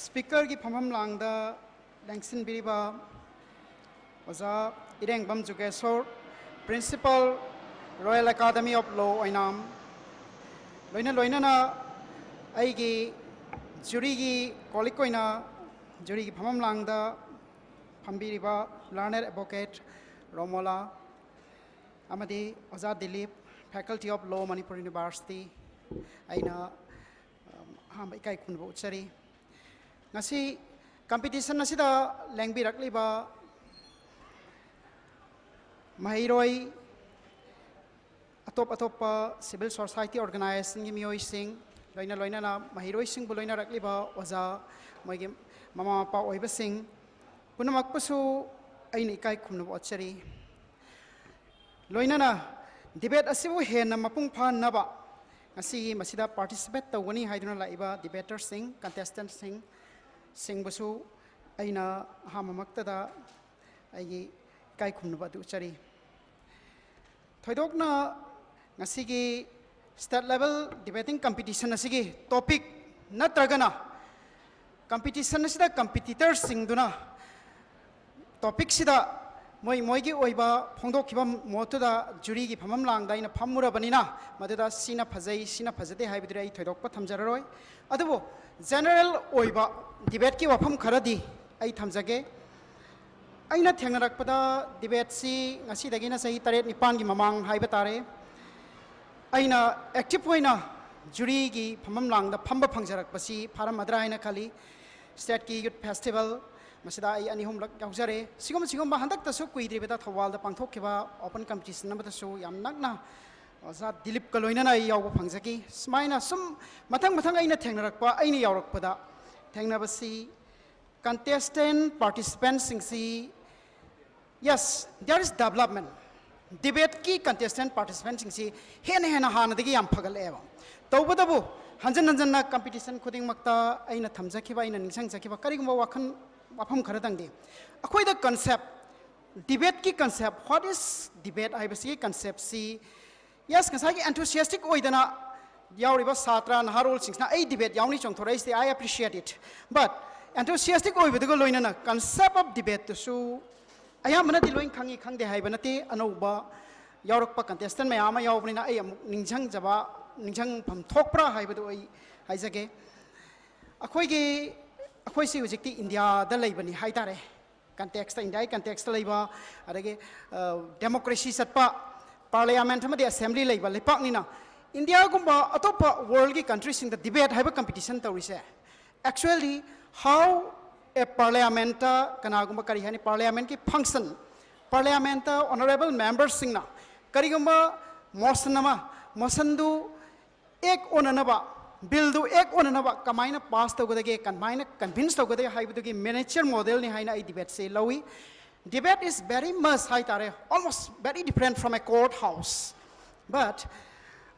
speakerꯒꯤ ꯐꯝꯐꯝ ꯂꯥꯡꯗ ꯂꯦꯡꯁꯤꯟꯕꯤꯔꯤꯕ ꯑꯣꯖꯥ ꯏꯔꯦꯡꯕꯝ Jugeshor, Principal, Royal Academy of Law, ꯑꯣꯏꯅꯥꯝ, ꯂꯣꯏꯅ ꯂꯣꯏꯅꯅ ꯑꯩꯒꯤ juryꯒꯤ colleague ꯑꯣꯏꯅ juryꯒꯤ ꯐꯝꯐꯝ ꯂꯥꯡꯗ ꯐꯝꯕꯤꯔꯤꯕ learned advocate ꯔꯣꯃꯣꯂꯥ ꯑꯃꯗꯤ ꯑꯣꯖꯥ Dilip, Faculty of Law, Manipur University, ꯑꯩꯅ ꯑꯍꯥꯟꯕ ꯏꯀꯥꯏ ꯈꯨꯝꯅꯕ ꯎꯠꯆꯔꯤ꯫ ꯉꯁꯤ competition ꯑꯁꯤꯗ ꯂꯦꯡꯕꯤꯔꯛꯂꯤꯕ ꯃꯍꯩꯔꯣꯏ, ꯑꯇꯣꯞ ꯑꯇꯣꯞꯄ civil society organizationꯒꯤ ꯃꯤꯑꯣꯏꯁꯤꯡ, ꯂꯣꯏꯅ ꯂꯣꯏꯅꯅ ꯃꯍꯩꯔꯣꯏꯁꯤꯡꯕꯨ ꯂꯣꯏꯅꯔꯛꯂꯤꯕ ꯑꯣꯖꯥ, ꯃꯣꯏꯒꯤ ꯃꯃꯥ ꯃꯄꯥ ꯑꯣꯏꯕꯁꯤꯡ ꯄꯨꯝꯅꯃꯛꯄꯨꯁꯨ ꯑꯩꯅ ꯏꯀꯥꯏ ꯈꯨꯝꯅꯕ ꯎꯠꯆꯔꯤ꯫ ꯂꯣꯏꯅꯅ debate ꯑꯁꯤꯕꯨ ꯍꯦꯟꯅ ꯃꯄꯨꯡ ꯐꯥꯍꯟꯅꯕ ꯉꯁꯤꯒꯤ ꯃꯁꯤꯗ participate ꯇꯧꯒꯅꯤ ꯍꯥꯏꯗꯨꯅ ꯂꯥꯛꯏꯕ debaterꯁꯤꯡ, contestantꯁꯤꯡ, ꯁꯤꯡꯕꯨꯁꯨ ꯑꯩꯅ ꯑꯍꯥꯟꯕꯃꯛꯇꯗ ꯑꯩꯒꯤ ꯏꯀꯥꯏ ꯈꯨꯝꯅꯕ ꯑꯗꯨ ꯎꯠꯆꯔꯤ꯫ ꯊꯣꯏꯗꯣꯛꯅ ꯉꯁꯤꯒꯤ state level debating competition ꯑꯁꯤꯒꯤ topic ꯅꯠꯇ꯭ꯔꯒꯅ competition ꯑꯁꯤꯗ competitorꯁꯤꯡꯗꯨꯅ topicꯁꯤꯗ ꯃꯣꯏ ꯃꯣꯏꯒꯤ ꯑꯣꯏꯕ ꯐꯣꯡꯗꯣꯛꯈꯤꯕ ꯃꯣꯠꯇꯨꯗ juryꯒꯤ ꯐꯝꯐꯝ ꯂꯥꯡꯗ ꯑꯩꯅ ꯐꯝꯃꯨꯔꯕꯅꯤꯅ ꯃꯗꯨꯗ ꯁꯤꯅ ꯐꯖꯩ, ꯁꯤꯅ ꯐꯖꯗꯦ ꯍꯥꯏꯕꯗꯨꯗꯤ ꯑꯩ ꯊꯣꯏꯗꯣꯛꯄ ꯊꯝꯖꯔꯔꯣꯏ꯫ ꯑꯗꯨꯕꯨ general ꯑꯣꯏꯕ debateꯀꯤ ꯋꯥꯐꯝ ꯈꯔꯗꯤ ꯑꯩ ꯊꯝꯖꯒꯦ꯫ ꯑꯩꯅ ꯊꯦꯡꯅꯔꯛꯄꯗ debateꯁꯤ ꯉꯁꯤꯗꯒꯤꯅ ꯆꯍꯤ ꯇꯔꯦꯠ ꯅꯤꯄꯥꯟꯒꯤ ꯃꯃꯥꯡ ꯍꯥꯏꯕ ꯇꯥꯔꯦ, ꯑꯩꯅ active ꯑꯣꯏꯅ juryꯒꯤ ꯐꯝꯐꯝ ꯂꯥꯡꯗ ꯐꯝꯕ ꯐꯪꯖꯔꯛꯄꯁꯤ ꯐꯥꯔꯝꯃꯗ꯭ꯔꯥ ꯍꯥꯏꯅ ꯈꯜꯂꯤ꯫ Stateꯀꯤ Youth Festival, ꯃꯁꯤꯗ ꯑꯩ ꯑꯅꯤ ꯑꯍꯨꯝꯂꯛ ꯌꯥꯎꯖꯔꯦ꯫ ꯁꯤꯒꯨꯝꯕ ꯁꯤꯒꯨꯝꯕ ꯍꯟꯗꯛꯇꯁꯨ ꯀꯨꯏꯗ꯭ꯔꯤꯕꯗ ꯊꯧꯕꯥꯜꯗ ꯄꯥꯡꯊꯣꯛꯈꯤꯕ open competition ꯑꯃꯗꯁꯨ ꯌꯥꯝ ꯅꯛꯅ ꯑꯣꯖꯥ ꯗꯤꯂꯤꯞꯀ ꯂꯣꯏꯅꯅ ꯑꯩ ꯌꯥꯎꯕ ꯐꯪꯖꯈꯤ꯫ ꯁꯨꯃꯥꯏꯅ ꯁꯨꯝ ꯃꯊꯪ ꯃꯊꯪ ꯑꯩꯅ ꯊꯦꯡꯅꯔꯛꯄ, ꯑꯩꯅ ꯌꯥꯎꯔꯛꯄꯗ ꯊꯦꯡꯅꯕꯁꯤ contestant participantꯁꯤꯡꯁꯤ Yes, there is development. Debateꯀꯤ contestant participantꯁꯤꯡꯁꯤ ꯍꯦꯟꯅ ꯍꯦꯟꯅ ꯍꯥꯟꯅꯗꯒꯤ ꯌꯥꯝ ꯐꯒꯠꯂꯛꯑꯦꯕ꯫ ꯇꯧꯕꯇꯕꯨ ꯍꯟꯖꯟ ꯍꯟꯖꯟꯅ competition ꯈꯨꯗꯤꯡꯃꯛꯇ ꯑꯩꯅ ꯊꯝꯖꯈꯤꯕ, ꯑꯩꯅ ꯅꯤꯡꯁꯤꯡꯖꯈꯤꯕ ꯀꯔꯤꯒꯨꯝꯕ ꯋꯥꯈꯜ, ꯋꯥꯐꯝ ꯈꯔꯗꯪꯗꯤ, ꯑꯩꯈꯣꯏꯗ concept, debateꯀꯤ concept, what is debate ꯍꯥꯏꯕꯁꯤꯒꯤ conceptꯁꯤ, yes, ꯉꯁꯥꯏꯒꯤ enthusiastic ꯑꯣꯏꯗꯅ ꯌꯥꯎꯔꯤꯕ ꯁꯥꯇ꯭ꯔ ꯅꯍꯥꯔꯣꯜꯁꯤꯡꯁꯤꯅ ꯑꯩ debate ꯌꯥꯎꯅꯤ ꯆꯣꯡꯊꯣꯔꯛꯏꯁꯦ, I appreciate it, but enthusiastic ꯑꯣꯏꯕꯗꯨꯒ ꯂꯣꯏꯅꯅ concept of debateꯇꯨꯁꯨ ꯑꯌꯥꯝꯕꯅꯗꯤ ꯂꯣꯏ ꯈꯪꯉꯤ ꯈꯪꯗꯦ ꯍꯥꯏꯕ ꯅꯠꯇꯦ꯫ ꯑꯅꯧꯕ ꯌꯥꯎꯔꯛꯄ contestant ꯃꯌꯥꯝ ꯑꯃ ꯌꯥꯎꯕꯅꯤꯅ ꯑꯩ ꯑꯃꯨꯛ ꯅꯤꯡꯁꯤꯡꯖꯕ, ꯅꯤꯡꯁꯤꯡꯐꯝ ꯊꯣꯛꯄ꯭ꯔꯥ ꯍꯥꯏꯕꯗꯨ ꯑꯩ ꯍꯥꯏꯖꯒꯦ꯫ ꯑꯩꯈꯣꯏꯒꯤ, ꯑꯩꯈꯣꯏꯁꯤ ꯍꯧꯖꯤꯛꯇꯤ ꯏꯟꯗꯤꯌꯥꯗ ꯂꯩꯕꯅꯤ ꯍꯥꯏ ꯇꯥꯔꯦ꯫ Contextꯇ, ꯏꯟꯗꯤꯌꯥꯒꯤ contextꯇ ꯂꯩꯕ, ꯑꯗꯒꯤ democracy ꯆꯠꯄ, parliament ꯑꯃꯗꯤ assembly ꯂꯩꯕ ꯂꯩꯄꯥꯛꯅꯤꯅ, ꯏꯟꯗꯤꯌꯥꯒꯨꯝꯕ ꯑꯇꯣꯞꯄ worldꯀꯤ countryꯁꯤꯡꯗ debate ꯍꯥꯏꯕ competition ꯇꯧꯔꯤꯁꯦ, actually how a parliamentꯇ ꯀꯅꯥꯒꯨꯝꯕ, ꯀꯔꯤ ꯍꯥꯏꯅꯤ, parliamentꯀꯤ function, parliamentꯇ honourable memberꯁꯤꯡꯅ ꯀꯔꯤꯒꯨꯝꯕ motion ꯑꯃ, motionꯗꯨ act ꯑꯣꯟꯅꯅꯕ, billꯗꯨ act ꯑꯣꯟꯅꯅꯕ ꯀꯃꯥꯏꯅ pass ꯇꯧꯒꯗꯒꯦ, ꯀꯃꯥꯏꯅ convince ꯇꯧꯒꯗꯒꯦ ꯍꯥꯏꯕꯗꯨꯒꯤ miniature modelꯅꯤ ꯍꯥꯏꯅ ꯑꯩ debateꯁꯦ ꯂꯧꯏ꯫ Debate is very much ꯍꯥꯏ ꯇꯥꯔꯦ, almost very different from a court house, but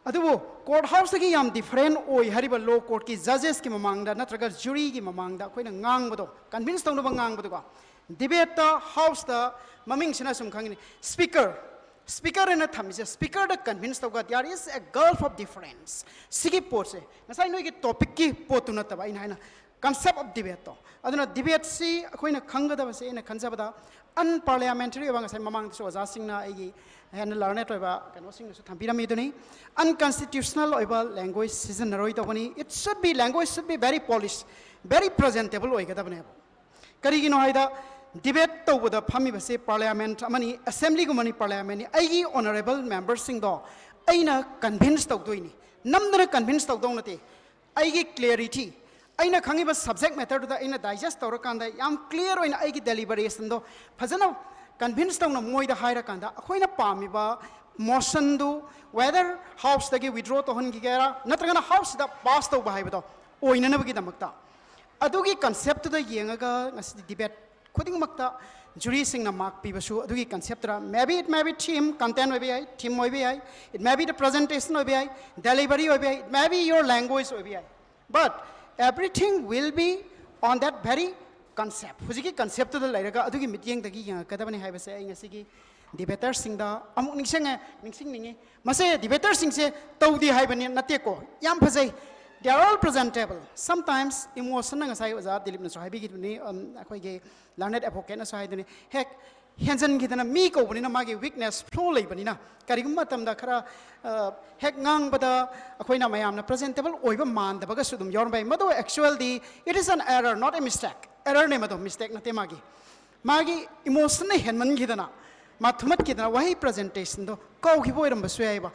ꯑꯗꯨꯕꯨ court houseꯇꯒꯤ ꯌꯥꯝ different ꯑꯣꯏ ꯍꯥꯏꯔꯤꯕ law courtꯀꯤ judgesꯀꯤ ꯃꯃꯥꯡꯗ ꯅꯠꯇ꯭ꯔꯒ juryꯒꯤ ꯃꯃꯥꯡꯗ ꯑꯩꯈꯣꯏꯅ ꯉꯥꯡꯕꯗꯣ, convince ꯇꯧꯅꯕ ꯉꯥꯡꯕꯗꯨꯀꯣ꯫ Debateꯇ houseꯇ ꯃꯃꯤꯡꯁꯤꯅ ꯁꯨꯝ ꯈꯪꯉꯤꯅꯤ, speaker, speaker ꯍꯥꯏꯅ ꯊꯝꯃꯤꯁꯦ, speakerꯗ convince ꯇꯧꯕ, there is a gulf of difference꯫ ꯁꯤꯒꯤ ꯄꯣꯠꯁꯦ ꯉꯁꯥꯏ ꯅꯣꯏꯒꯤ topicꯀꯤ ꯄꯣꯠꯇꯨ ꯅꯠꯇꯕ ꯑꯩꯅ ꯍꯥꯏꯅ concept of debateꯇꯣ꯫ ꯑꯗꯨꯅ debateꯁꯤ ꯑꯩꯈꯣꯏꯅ ꯈꯪꯒꯗꯕꯁꯦ, ꯑꯩꯅ ꯈꯟꯖꯕꯗ unparliamentary ꯑꯣꯏꯕ, ꯉꯁꯥꯏ ꯃꯃꯥꯡꯗꯁꯨ ꯑꯣꯖꯥꯁꯤꯡꯅ ꯑꯩꯒꯤ ꯍꯦꯟꯅ learned ꯑꯣꯏꯕ ꯀꯩꯅꯣꯁꯤꯡꯅꯁꯨ ꯊꯝꯕꯤꯔꯝꯃꯤꯗꯨꯅꯤ, unconstitutional ꯑꯣꯏꯕ language ꯁꯤꯖꯤꯟꯅꯔꯣꯏꯗꯧꯕꯅꯤ꯫ It should be, language should be very polished, very presentable ꯑꯣꯏꯒꯗꯕꯅꯦꯕ꯫ ꯀꯔꯤꯒꯤꯅꯣ ꯍꯥꯏꯗ, debate ꯇꯧꯕꯗ ꯐꯝꯃꯤꯕꯁꯦ parliament ꯑꯃꯅꯤ, assemblyꯒꯨꯝꯕꯅꯤ, parliamentꯅꯤ꯫ ꯑꯩꯒꯤ honourable memberꯁꯤꯡꯗꯣ ꯑꯩꯅ convince ꯇꯧꯗꯣꯏꯅꯤ, ꯅꯝꯗꯅ convince ꯇꯧꯗꯧ ꯅꯠꯇꯦ꯫ ꯑꯩꯒꯤ clarity, ꯑꯩꯅ ꯈꯪꯉꯤꯕ subject matterꯗꯨꯗ ꯑꯩꯅ digest ꯇꯧꯔꯀꯥꯟꯗ ꯌꯥꯝ clear ꯑꯣꯏꯅ ꯑꯩꯒꯤ deliberationꯗꯣ ꯐꯖꯅ convince ꯇꯧꯅ ꯃꯣꯏꯗ ꯍꯥꯏꯔꯀꯥꯟꯗ ꯑꯩꯈꯣꯏꯅ ꯄꯥꯝꯃꯤꯕ motionꯗꯨ whether houseꯇꯒꯤ withdraw ꯇꯧꯍꯟꯈꯤꯒꯦꯔꯥ ꯅꯠꯇ꯭ꯔꯒꯅ houseꯁꯤꯗ pass ꯇꯧꯕ ꯍꯥꯏꯕꯗꯣ ꯑꯣꯏꯅꯅꯕꯒꯤꯗꯃꯛꯇ, ꯑꯗꯨꯒꯤ conceptꯇꯨꯗ ꯌꯦꯡꯉꯒ ꯉꯁꯤꯗꯤ debate ꯈꯨꯗꯤꯡꯃꯛꯇ ꯖꯨꯔꯤꯁꯤꯡꯅ ꯃꯥꯔꯛ ꯄꯤꯕꯁꯨ ꯑꯗꯨꯒꯤ ꯀꯟꯁꯦꯞꯇꯔ, maybe it may be theme, content ꯑꯣꯏꯕ ꯌꯥꯏ, theme ꯑꯣꯏꯕ ꯌꯥꯏ, it may be the presentation ꯑꯣꯏꯕ ꯌꯥꯏ, delivery ꯑꯣꯏꯕ ꯌꯥꯏ, it may be your language ꯑꯣꯏꯕ ꯌꯥꯏ, but everything will be on that very concept. ꯍꯧꯖꯤꯛꯀꯤ ꯀꯟꯁꯦꯞꯇꯨꯗ ꯂꯩꯔꯒ ꯑꯗꯨꯒꯤ ꯃꯤꯠꯌꯦꯡꯗꯒꯤ ꯌꯦꯡꯉꯛꯀꯗꯕꯅꯤ ꯍꯥꯏꯕꯁꯦ ꯑꯩ ꯉꯁꯤꯒꯤ ꯗꯤꯕꯦꯇꯔꯁꯤꯡꯗ ꯑꯃꯨꯛ ꯅꯤꯡꯁꯤꯡꯉꯦ, ꯅꯤꯡꯁꯤꯡꯅꯤꯡꯉꯤ꯫ ꯃꯁꯦ ꯗꯤꯕꯦꯇꯔꯁꯤꯡꯁꯦ ꯇꯧꯗꯦ ꯍꯥꯏꯕꯅꯤ ꯅꯠꯇꯦꯀꯣ, ꯌꯥꯝ ꯐꯖꯩ, they are all presentable. Sometimes emotionꯅ, ꯉꯁꯥꯏ ꯑꯣꯖꯥ ꯗꯤꯂꯤꯞꯅꯁꯨ ꯍꯥꯏꯕꯤꯈꯤꯕꯅꯤ, ꯑꯩꯈꯣꯏꯒꯤ learned advocateꯅꯁꯨ ꯍꯥꯏꯗꯨꯅꯤ, ꯍꯦꯛ ꯍꯦꯟꯖꯟꯈꯤꯗꯅ, ꯃꯤ ꯀꯧꯕꯅꯤꯅ ꯃꯥꯒꯤ weakness, flaw ꯂꯩꯕꯅꯤꯅ ꯀꯔꯤꯒꯨꯝꯕ ꯃꯇꯝꯗ ꯈꯔ ꯍꯦꯛ ꯉꯥꯡꯕꯗ ꯑꯩꯈꯣꯏꯅ ꯃꯌꯥꯝꯅ presentable ꯑꯣꯏꯕ ꯃꯥꯟꯗꯕꯒꯁꯨ ꯑꯗꯨꯝ ꯌꯥꯎꯔꯝꯕ ꯌꯥꯏ꯫ ꯃꯗꯨ actuallyꯗꯤ it is an error, not a mistake. Errorꯅꯦ ꯃꯗꯨ, mistake ꯅꯠꯇꯦ꯫ ꯃꯥꯒꯤ ꯃꯥꯒꯤ emotionꯅ ꯍꯦꯟꯃꯟꯈꯤꯗꯅ, ꯃꯥ ꯊꯨꯝꯍꯠꯈꯤꯗꯅ ꯋꯥꯍꯩ presentationꯗꯣ ꯀꯧꯈꯤꯕ ꯑꯣꯏꯔꯝꯕꯁꯨ ꯌꯥꯏꯑꯕ꯫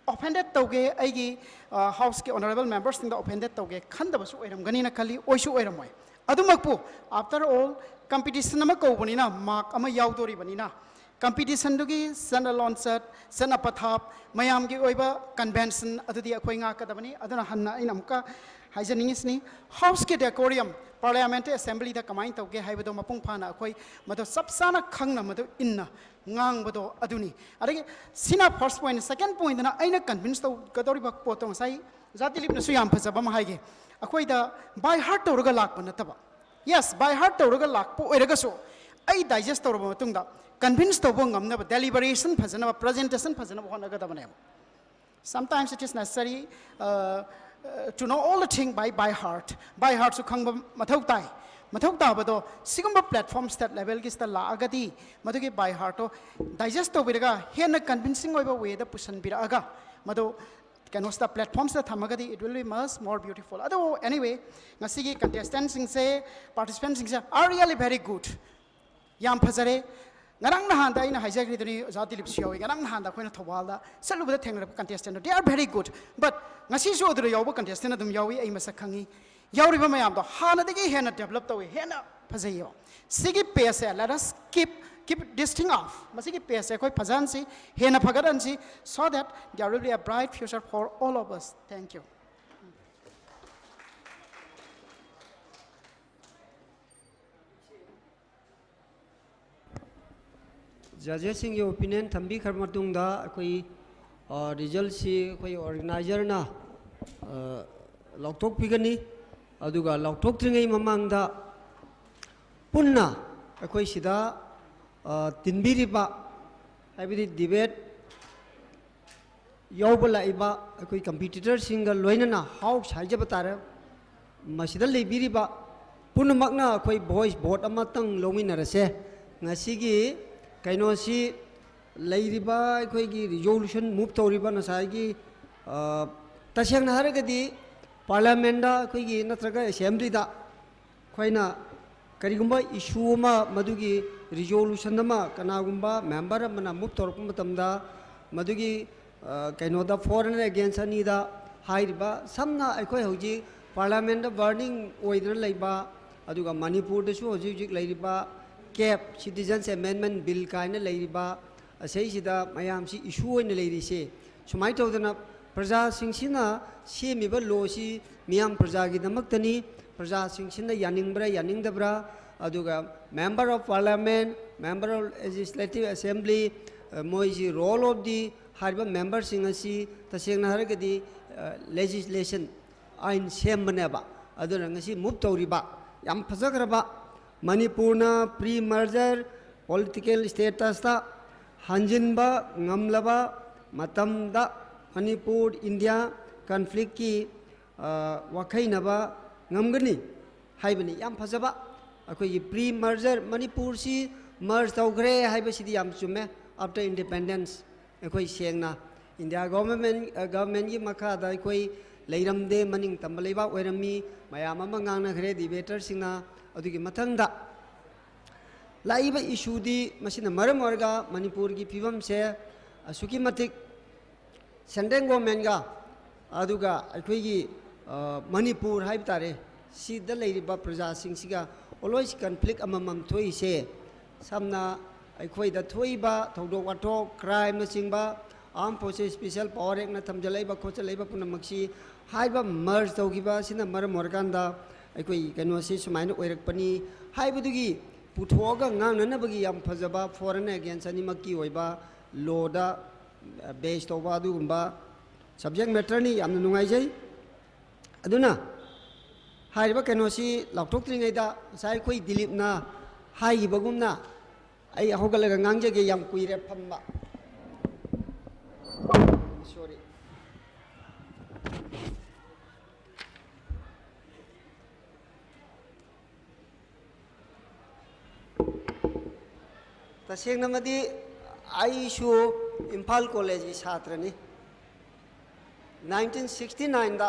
Offended ꯇꯧꯒꯦ, ꯑꯩꯒꯤ Houseꯀꯤ honourable memberꯁꯤꯡꯗ offended ꯇꯧꯒꯦ ꯈꯟꯗꯕꯁꯨ ꯑꯣꯏꯔꯝꯒꯅꯤꯅ ꯈꯜꯂꯤ, ꯑꯣꯏꯁꯨ ꯑꯣꯏꯔꯝꯃꯣꯏ꯫ ꯑꯗꯨꯃꯛꯄꯨ, after all, competition ꯑꯃ ꯀꯧꯕꯅꯤꯅ, ꯃꯥꯔꯛ ꯑꯃ ꯌꯥꯎꯗꯣꯔꯤꯕꯅꯤꯅ, competitionꯗꯨꯒꯤ ꯆꯠꯅ ꯂꯣꯟꯆꯠ, ꯆꯠꯅ ꯄꯊꯥꯞ, ꯃꯌꯥꯝꯒꯤ ꯑꯣꯏꯕ convention ꯑꯗꯨꯗꯤ ꯑꯩꯈꯣꯏ ꯉꯥꯛꯀꯗꯕꯅꯤ꯫ ꯑꯗꯨꯅ ꯍꯟꯅ ꯑꯩꯅ ꯑꯃꯨꯛꯀ ꯍꯥꯏꯖꯅꯤꯡꯉꯤꯁꯤꯅꯤ, Houseꯀꯤ decorum, parliamentary assemblyꯗ ꯀꯃꯥꯏꯅ ꯇꯧꯒꯦ ꯍꯥꯏꯕꯗꯣ ꯃꯄꯨꯡ ꯐꯥꯅ ꯑꯩꯈꯣꯏ ꯃꯗꯨ ꯆꯞ ꯆꯥꯅ ꯈꯪꯅ ꯃꯗꯨ ꯏꯟꯅ ꯉꯥꯡꯕꯗꯣ ꯑꯗꯨꯅꯤ꯫ ꯑꯗꯒꯤ ꯁꯤꯅ first pointꯅꯤ꯫ Second pointꯅ ꯑꯩꯅ convince ꯇꯧꯒꯗꯧꯔꯤꯕ ꯄꯣꯠꯇꯣ ꯉꯁꯥꯏ ꯑꯣꯖꯥ ꯗꯤꯂꯤꯞꯅꯁꯨ ꯌꯥꯝ ꯐꯖꯕ ꯑꯃ ꯍꯥꯏꯒꯦ, ꯑꯩꯈꯣꯏꯗ by heart ꯇꯧꯔꯒ ꯂꯥꯛꯄ ꯅꯠꯇꯕ, yes, by heart ꯇꯧꯔꯒ ꯂꯥꯛꯄ ꯑꯣꯏꯔꯒꯁꯨ ꯑꯩ digest ꯇꯧꯔꯕ ꯃꯇꯨꯡꯗ convince ꯇꯧꯕ ꯉꯝꯅꯕ, deliberation ꯐꯖꯅꯕ, presentation ꯐꯖꯅꯕ ꯍꯣꯠꯅꯒꯗꯕꯅꯦꯕ꯫ Sometimes it is necessary uh, uh, to know all the thing by, by heart. By heartꯁꯨ ꯈꯪꯕ ꯃꯊꯧ ꯇꯥꯏ꯫ ꯃꯊꯧ ꯇꯥꯕꯗꯣ ꯁꯤꯒꯨꯝꯕ platform, state levelꯒꯤꯁꯤꯗ ꯂꯥꯛꯑꯒꯗꯤ ꯃꯗꯨꯒꯤ by heartꯇꯣ digest ꯇꯧꯕꯤꯔꯒ ꯍꯦꯟꯅ convincing ꯑꯣꯏꯕ wayꯗ ꯄꯨꯁꯤꯟꯕꯤꯔꯛꯑꯒ ꯃꯗꯨ ꯀꯩꯅꯣꯁꯤꯗ, platformꯁꯤꯗ ꯊꯝꯃꯒꯗꯤ it will be much more beautiful. ꯑꯗꯨꯕꯨ anyway, ꯉꯁꯤꯒꯤ contestantꯁꯤꯡꯁꯦ, participantꯁꯤꯡꯁꯦ are really very good. ꯌꯥꯝ ꯐꯖꯔꯦ꯫ ꯉꯔꯥꯡ ꯅꯍꯥꯟꯗ ꯑꯩꯅ ꯍꯥꯏꯖꯈ꯭ꯔꯤꯗꯨꯅꯤ, ꯑꯣꯖꯥ ꯗꯤꯂꯤꯞꯁꯨ ꯌꯥꯎꯏ꯫ ꯉꯔꯥꯡ ꯅꯍꯥꯟꯗ ꯑꯩꯈꯣꯏꯅ ꯊꯧꯕꯥꯜꯗ ꯆꯠꯂꯨꯕꯗ ꯊꯦꯡꯅꯔꯛꯄ contestant, they are very good. But ꯉꯁꯤꯁꯨ ꯑꯗꯨꯗ ꯌꯥꯎꯕ contestant ꯑꯗꯨꯝ ꯌꯥꯎꯏ, ꯑꯩ ꯃꯁꯛ ꯈꯪꯉꯤ꯫ ꯌꯥꯎꯔꯤꯕ ꯃꯌꯥꯝꯗꯣ ꯍꯥꯟꯅꯗꯒꯤ ꯍꯦꯟꯅ develop ꯇꯧꯏ, ꯍꯦꯟꯅ ꯐꯖꯩꯌꯦꯕ꯫ ꯁꯤꯒꯤ pageꯁꯦ, let us keep, keep this thing up. ꯃꯁꯤꯒꯤ pageꯁꯦ ꯑꯩꯈꯣꯏ ꯐꯖꯍꯟꯁꯤ, ꯍꯦꯟꯅ ꯐꯒꯠꯍꯟꯁꯤ, so that there will be a bright future for all of us. Thank you. ꯖꯖꯦꯁꯁꯤꯡꯒꯤ ꯑꯣꯄꯤꯅꯤꯌꯟ ꯊꯝꯕꯤꯈ꯭ꯔ ꯃꯇꯨꯡꯗ ꯑꯩꯈꯣꯏ, ꯑ, ꯔꯤꯖꯜꯁꯤ ꯑꯩꯈꯣꯏ ꯑꯣꯔꯒꯅꯥꯏꯖꯔꯅ, ꯑ, ꯂꯥꯎꯊꯣꯛꯄꯤꯒꯅꯤ꯫ ꯑꯗꯨꯒ ꯂꯥꯎꯊꯣꯛꯇ꯭ꯔꯤꯉꯩ ꯃꯃꯥꯡꯗ ꯄꯨꯟꯅ ꯑꯩꯈꯣꯏ ꯁꯤꯗ, ꯑ, ꯇꯤꯟꯕꯤꯔꯤꯕ, ꯍꯥꯏꯕꯗꯤ ꯗꯤꯕꯦꯠ ꯌꯥꯎꯕ ꯂꯥꯛꯏꯕ ꯑꯩꯈꯣꯏ ꯀꯝꯄꯤꯇꯤꯇꯔꯁꯤꯡꯒ ꯂꯣꯏꯅꯅ ꯍꯥꯎꯁ ꯍꯥꯏꯖꯕ ꯇꯥꯔꯦ, ꯃꯁꯤꯗ ꯂꯩꯕꯤꯔꯤꯕ ꯄꯨꯝꯅꯃꯛꯅ ꯑꯩꯈꯣꯏ ꯚꯣꯏꯁ ꯚꯣꯠ ꯑꯃꯇꯪ ꯂꯧꯃꯤꯟꯅꯔꯁꯦ꯫ ꯉꯁꯤꯒꯤ ꯀꯩꯅꯣꯁꯤ ꯂꯩꯔꯤꯕ ꯑꯩꯈꯣꯏꯒꯤ ꯔꯤꯖꯣꯂꯨꯁꯟ ꯃꯨꯚ ꯇꯧꯔꯤꯕ ꯉꯁꯥꯏꯒꯤ, ꯑ, ꯇꯁꯦꯡꯅ ꯍꯥꯏꯔꯒꯗꯤ ꯄꯥꯔꯂꯤꯌꯥꯃꯦꯟꯗ ꯑꯩꯈꯣꯏꯒꯤ ꯅꯠꯇ꯭ꯔꯒ ꯑꯦꯁꯦꯝꯕ꯭ꯂꯤꯗ ꯑꯩꯈꯣꯏꯅ ꯀꯔꯤꯒꯨꯝꯕ ꯏꯁꯨ ꯑꯃ, ꯃꯗꯨꯒꯤ ꯔꯤꯖꯣꯂꯨꯁꯟ ꯑꯃ ꯀꯅꯥꯒꯨꯝꯕ ꯃꯦꯝꯕꯔ ꯑꯃꯅ ꯃꯨꯚ ꯇꯧꯔꯛꯄ ꯃꯇꯝꯗ ꯃꯗꯨꯒꯤ, ꯑ, ꯀꯩꯅꯣꯗ for and against ꯑꯅꯤꯗ ꯍꯥꯏꯔꯤꯕ, ꯁꯝꯅ ꯑꯩꯈꯣꯏ ꯍꯧꯖꯤꯛ ꯄꯥꯔꯂꯤꯌꯥꯃꯦꯟꯗ ꯕꯔꯅꯤꯡ ꯑꯣꯏꯗꯅ ꯂꯩꯕ, ꯑꯗꯨꯒ ꯃꯅꯤꯄꯨꯔꯗꯁꯨ ꯍꯧꯖꯤꯛ ꯍꯧꯖꯤꯛ ꯂꯩꯔꯤꯕ ꯀꯦꯞ, Citizens Amendment Bill ꯀꯥꯏꯅ ꯂꯩꯔꯤꯕ, ꯑꯁꯤꯁꯤꯗ ꯃꯌꯥꯝꯁꯤ ꯏꯁꯨ ꯑꯣꯏꯅ ꯂꯩꯔꯤꯁꯦ꯫ ꯁꯨꯃꯥꯏꯅ ꯇꯧꯗꯅ ꯄ꯭ꯔꯖꯥꯁꯤꯡꯁꯤꯅ ꯁꯦꯝꯃꯤꯕ ꯂꯣꯁꯤ ꯃꯤꯌꯥꯝ ꯄ꯭ꯔꯖꯥꯒꯤꯗꯃꯛꯇꯅꯤ, ꯄ꯭ꯔꯖꯥꯁꯤꯡꯁꯤꯅ ꯌꯥꯅꯤꯡꯕ꯭ꯔꯥ ꯌꯥꯅꯤꯡꯗꯕ꯭ꯔꯥ, ꯑꯗꯨꯒ Member of Parliament, Member of Legislative Assembly, ꯑ, ꯃꯣꯏꯁꯤ role of the ꯍꯥꯏꯔꯤꯕ ꯃꯦꯝꯕꯔꯁꯤꯡ ꯑꯁꯤ ꯇꯁꯦꯡꯅ ꯍꯥꯏꯔꯒꯗꯤ, ꯑ, ꯂꯦꯖꯤꯁꯂꯦꯁꯟ, ꯑꯥꯏꯟ ꯁꯦꯝꯕꯅꯦꯕ꯫ ꯑꯗꯨꯅ ꯉꯁꯤ ꯃꯨꯚ ꯇꯧꯔꯤꯕ ꯌꯥꯝ ꯐꯖꯈ꯭ꯔꯕ ꯃꯅꯤꯄꯨꯔꯅ ꯄ꯭ꯔꯤ ꯃꯔꯖꯔ ꯄꯣꯂꯤꯇꯤꯀꯦꯜ ꯁ꯭ꯇꯦꯇꯁꯇ ꯍꯟꯖꯤꯟꯕ ꯉꯝꯂꯕ ꯃꯇꯝꯗ ꯃꯅꯤꯄꯨꯔ ꯏꯟꯗꯤꯌꯥ ꯀꯟꯐ꯭ꯂꯤꯛꯀꯤ, ꯑ, ꯋꯥꯈꯩꯅꯕ ꯉꯝꯒꯅꯤ ꯍꯥꯏꯕꯅꯤ꯫ ꯌꯥꯝ ꯐꯖꯕ ꯑꯩꯈꯣꯏꯒꯤ ꯄ꯭ꯔꯤ ꯃꯔꯖꯔ, ꯃꯅꯤꯄꯨꯔꯁꯤ ꯃꯔꯖ ꯇꯧꯈ꯭ꯔꯦ ꯍꯥꯏꯕꯁꯤꯗꯤ ꯌꯥꯝ ꯆꯨꯝꯃꯦ꯫ After independence ꯑꯩꯈꯣꯏ ꯁꯦꯡꯅ ꯏꯟꯗꯤꯌꯥ ꯒꯣꯚꯔꯟꯃꯦꯟ, ꯑ, ꯒꯣꯚꯔꯟꯃꯦꯟꯒꯤ ꯃꯈꯥꯗ ꯑꯩꯈꯣꯏ ꯂꯩꯔꯝꯗꯦ, ꯃꯅꯤꯡ ꯇꯝꯕ ꯂꯩꯕꯥꯛ ꯑꯣꯏꯔꯝꯃꯤ, ꯃꯌꯥꯝ ꯑꯃ ꯉꯥꯡꯅꯈ꯭ꯔꯦ ꯗꯤꯕꯦꯇꯔꯁꯤꯡꯅ꯫ ꯑꯗꯨꯒꯤ ꯃꯊꯪꯗ ꯂꯥꯛꯏꯕ ꯏꯁꯨꯗꯤ ꯃꯁꯤꯅ ꯃꯔꯝ ꯑꯣꯏꯔꯒ ꯃꯅꯤꯄꯨꯔꯒꯤ ꯐꯤꯕꯝꯁꯦ ꯑꯁꯨꯛꯀꯤ ꯃꯇꯤꯛ ꯁꯦꯟꯇ꯭ꯔꯦꯜ ꯒꯣꯚꯔꯟꯃꯦꯟꯒ ꯑꯗꯨꯒ ꯑꯩꯈꯣꯏꯒꯤ, ꯑ, ꯃꯅꯤꯄꯨꯔ ꯍꯥꯏꯕ ꯇꯥꯔꯦ, ꯁꯤꯗ ꯂꯩꯔꯤꯕ ꯄ꯭ꯔꯖꯥꯁꯤꯡꯁꯤꯒ always conflict ꯑꯃꯃꯝ ꯊꯣꯛꯏꯁꯦ꯫ ꯁꯝꯅ ꯑꯩꯈꯣꯏꯗ ꯊꯣꯛꯏꯕ ꯊꯧꯗꯣꯛ ꯋꯥꯊꯣꯛ, ꯀ꯭ꯔꯥꯏꯝꯅꯆꯤꯡꯕ, Armed Forces Special Power Actꯅ ꯊꯝꯖꯤꯜꯂꯛꯏꯕ ꯈꯣꯠꯆꯜꯂꯛꯏꯕ ꯄꯨꯝꯅꯃꯛꯁꯤ ꯍꯥꯏꯔꯤꯕ ꯃꯔꯖ ꯇꯧꯈꯤꯕ ꯑꯁꯤꯅ ꯃꯔꯝ ꯑꯣꯏꯔꯀꯥꯟꯗ ꯑꯩꯈꯣꯏ ꯀꯩꯅꯣꯁꯤ ꯁꯨꯃꯥꯏꯅ ꯑꯣꯏꯔꯛꯄꯅꯤ ꯍꯥꯏꯕꯗꯨꯒꯤ ꯄꯨꯊꯣꯛꯑꯒ ꯉꯥꯡꯅꯅꯕꯒꯤ ꯌꯥꯝ ꯐꯖꯕ, for and against ꯑꯅꯤꯃꯛꯀꯤ ꯑꯣꯏꯕ, ꯂꯣꯗ ꯕꯦꯁ ꯇꯧꯕ ꯑꯗꯨꯒꯨꯝꯕ ꯁꯕꯖꯦꯛ ꯃꯦꯇꯔꯅꯤ꯫ ꯌꯥꯝꯅ ꯅꯨꯡꯉꯥꯏꯖꯩ꯫ ꯑꯗꯨꯅ ꯍꯥꯏꯔꯤꯕ ꯀꯩꯅꯣꯁꯤ ꯂꯥꯎꯊꯣꯛꯇ꯭ꯔꯤꯉꯩꯗ, ꯉꯁꯥꯏ ꯑꯩꯈꯣꯏ ꯗꯤꯂꯤꯞꯅ ꯍꯥꯏꯈꯤꯕꯒꯨꯝꯅ, ꯑꯩ ꯍꯧꯒꯠꯂꯒ ꯉꯥꯡꯖꯒꯦ꯫ ꯌꯥꯝ ꯀꯨꯏꯔꯦ ꯐꯝꯕ꯫ Sorry꯫ ꯇꯁꯦꯡꯅꯃꯗꯤ ꯑꯩꯁꯨ ꯏꯝꯐꯥꯜ ꯀꯣꯂꯦꯖꯀꯤ ꯁꯥꯇ꯭ꯔꯅꯤ꯫ ꯅꯥꯏꯟꯇꯤꯟ ꯁꯤꯛꯁꯇꯤ ꯅꯥꯏꯟꯗ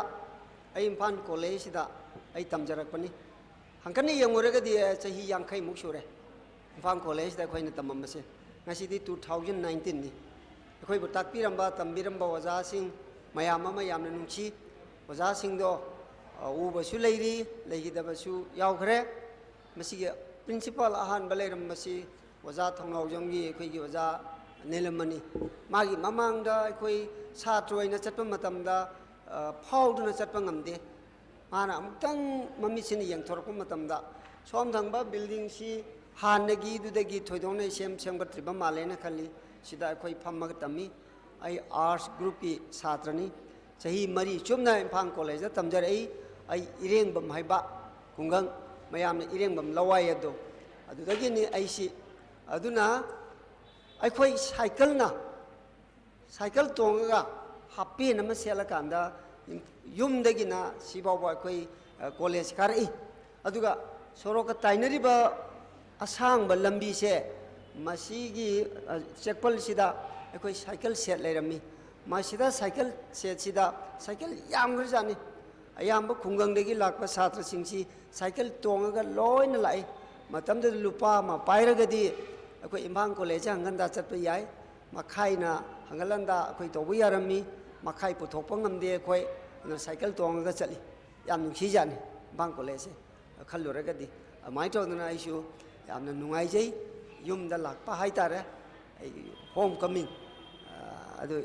ꯑꯩ ꯏꯝꯐꯥꯜ ꯀꯣꯂꯦꯖꯁꯤꯗ ꯑꯩ ꯇꯝꯖꯔꯛꯄꯅꯤ꯫ ꯍꯪꯀꯠꯅ ꯌꯦꯡꯉꯨꯔꯒꯗꯤ, ꯑꯦ, ꯆꯍꯤ ꯌꯥꯡꯈꯩꯃꯨꯛ ꯁꯨꯔꯦ ꯏꯝꯐꯥꯜ ꯀꯣꯂꯦꯖꯁꯤꯗ ꯑꯩꯈꯣꯏꯅ ꯇꯝꯃꯝꯕꯁꯦ꯫ ꯉꯁꯤꯗꯤ ꯇꯨ ꯊꯥꯎꯖꯟ ꯅꯥꯏꯟꯇꯤꯟꯅꯤ꯫ ꯑꯩꯈꯣꯏꯕꯨ ꯇꯥꯛꯄꯤꯔꯝꯕ, ꯇꯝꯕꯤꯔꯝꯕ ꯑꯣꯖꯥꯁꯤꯡ ꯃꯌꯥꯝ ꯑꯃ ꯌꯥꯝꯅ ꯅꯨꯡꯁꯤ꯫ ꯑꯣꯖꯥꯁꯤꯡꯗꯣ, ꯑ, ꯎꯕꯁꯨ ꯂꯩꯔꯤ, ꯂꯩꯈꯤꯗꯕꯁꯨ ꯌꯥꯎꯈ꯭ꯔꯦ꯫ ꯃꯁꯤꯒꯤ ꯄ꯭ꯔꯤꯟꯁꯤꯄꯥꯜ ꯑꯍꯥꯟꯕ ꯂꯩꯔꯝꯕꯁꯤ ꯑꯣꯖꯥ ꯊꯧꯅꯥꯎꯖꯝꯒꯤ, ꯑꯩꯈꯣꯏꯒꯤ ꯑꯣꯖꯥ ꯅꯤꯂꯃꯅꯤ꯫ ꯃꯥꯒꯤ ꯃꯃꯥꯡꯗ ꯑꯩꯈꯣꯏ ꯁꯥꯇ꯭ꯔ ꯑꯣꯏꯅ ꯆꯠꯄ ꯃꯇꯝꯗ, ꯑ, ꯐꯥꯎꯗꯨꯅ ꯆꯠꯄ ꯉꯝꯗꯦ꯫ ꯃꯥꯅ ꯑꯃꯨꯛꯇꯪ ꯃꯃꯤꯠꯁꯤꯅ ꯌꯦꯡꯊꯣꯔꯛꯄ ꯃꯇꯝꯗ, ꯁꯣꯝ ꯊꯪꯕ ꯕꯤꯜꯗꯤꯡꯁꯤ ꯍꯥꯟꯅꯒꯤꯗꯨꯗꯒꯤ ꯊꯣꯏꯗꯣꯛꯅ ꯁꯦꯝ, ꯁꯦꯝꯒꯠꯇ꯭ꯔꯤꯕ ꯃꯥꯜꯂꯦꯅ ꯈꯜꯂꯤ꯫ ꯁꯤꯗ ꯑꯩꯈꯣꯏ ꯐꯝꯃꯒ ꯇꯝꯃꯤ꯫ ꯑꯩ ꯑꯥꯔꯠꯁ ꯒ꯭ꯔꯨꯞꯀꯤ ꯁꯥꯇ꯭ꯔꯅꯤ꯫ ꯆꯍꯤ ꯃꯔꯤ ꯆꯨꯞꯅ ꯏꯝꯐꯥꯜ ꯀꯣꯂꯦꯖꯇ ꯇꯝꯖꯔꯛꯏ꯫ ꯑꯩ ꯏꯔꯦꯡꯕꯝ ꯍꯥꯏꯕ ꯈꯨꯡꯒꯪ, ꯃꯌꯥꯝꯅ ꯏꯔꯦꯡꯕꯝ ꯂꯋꯥꯏ ꯑꯗꯣ, ꯑꯗꯨꯗꯒꯤꯅꯤ ꯑꯩꯁꯤ꯫ ꯑꯗꯨꯅ ꯑꯩꯈꯣꯏ ꯁꯥꯏꯀꯜꯅ, ꯁꯥꯏꯀꯜ ꯇꯣꯡꯉꯒ ꯍꯥꯞꯄꯦꯟ ꯑꯃ ꯁꯦꯠꯂꯀꯥꯟꯗ ꯌꯨꯝꯗꯒꯤꯅ ꯁꯤꯐꯥꯎꯕ ꯑꯩꯈꯣꯏ, ꯑ, ꯀꯣꯂꯦꯖ ꯀꯥꯔꯛꯏ꯫ ꯑꯗꯨꯒ ꯁꯣꯔꯣꯛꯀ ꯇꯥꯏꯅꯔꯤꯕ ꯑꯁꯥꯡꯕ ꯂꯝꯕꯤꯁꯦ, ꯃꯁꯤꯒꯤ, ꯑ, ꯆꯦꯛꯄꯜꯁꯤꯗ ꯑꯩꯈꯣꯏ ꯁꯥꯏꯀꯜ ꯁꯦꯠ ꯂꯩꯔꯝꯃꯤ꯫ ꯃꯁꯤꯗ ꯁꯥꯏꯀꯜ ꯁꯦꯠꯁꯤꯗ ꯁꯥꯏꯀꯜ ꯌꯥꯝꯈ꯭ꯔꯖꯥꯠꯅꯤ꯫ ꯑꯌꯥꯝꯕ ꯈꯨꯡꯒꯪꯗꯒꯤ ꯂꯥꯛꯄ ꯁꯥꯇ꯭ꯔꯁꯤꯡꯁꯤ ꯁꯥꯏꯀꯜ ꯇꯣꯡꯉꯒ ꯂꯣꯏꯅ ꯂꯥꯛꯏ꯫ ꯃꯇꯝꯗꯨꯗ ꯂꯨꯄꯥ ꯑꯃ ꯄꯥꯏꯔꯒꯗꯤ ꯑꯩꯈꯣꯏ ꯏꯝꯐꯥꯜ ꯀꯣꯂꯦꯖꯁꯦ ꯍꯪꯒꯟꯗ ꯆꯠꯄ ꯌꯥꯏ꯫ ꯃꯈꯥꯏꯅ ꯍꯪꯒꯠ ꯍꯟꯗ ꯑꯩꯈꯣꯏ ꯇꯧꯕ ꯌꯥꯔꯝꯃꯤ꯫ ꯃꯈꯥꯏ ꯄꯨꯊꯣꯛꯄ ꯉꯝꯗꯦ ꯑꯩꯈꯣꯏ꯫ ꯑꯗꯨꯅ ꯁꯥꯏꯀꯜ ꯇꯣꯡꯉꯒ ꯆꯠꯂꯤ꯫ ꯌꯥꯝ ꯅꯨꯡꯁꯤꯖꯥꯠꯅꯤ ꯏꯝꯐꯥꯜ ꯀꯣꯂꯦꯖꯁꯦ ꯈꯜꯂꯨꯔꯒꯗꯤ꯫ ꯑꯗꯨꯃꯥꯏꯅ ꯇꯧꯗꯅ ꯑꯩꯁꯨ ꯌꯥꯝꯅ ꯅꯨꯡꯉꯥꯏꯖꯩ꯫ ꯌꯨꯝꯗ ꯂꯥꯛꯄ ꯍꯥꯏꯇꯥꯔꯦ, ꯑꯩꯒꯤ ꯍꯣꯝ ꯀꯃꯤꯡ꯫ ꯑꯗꯨ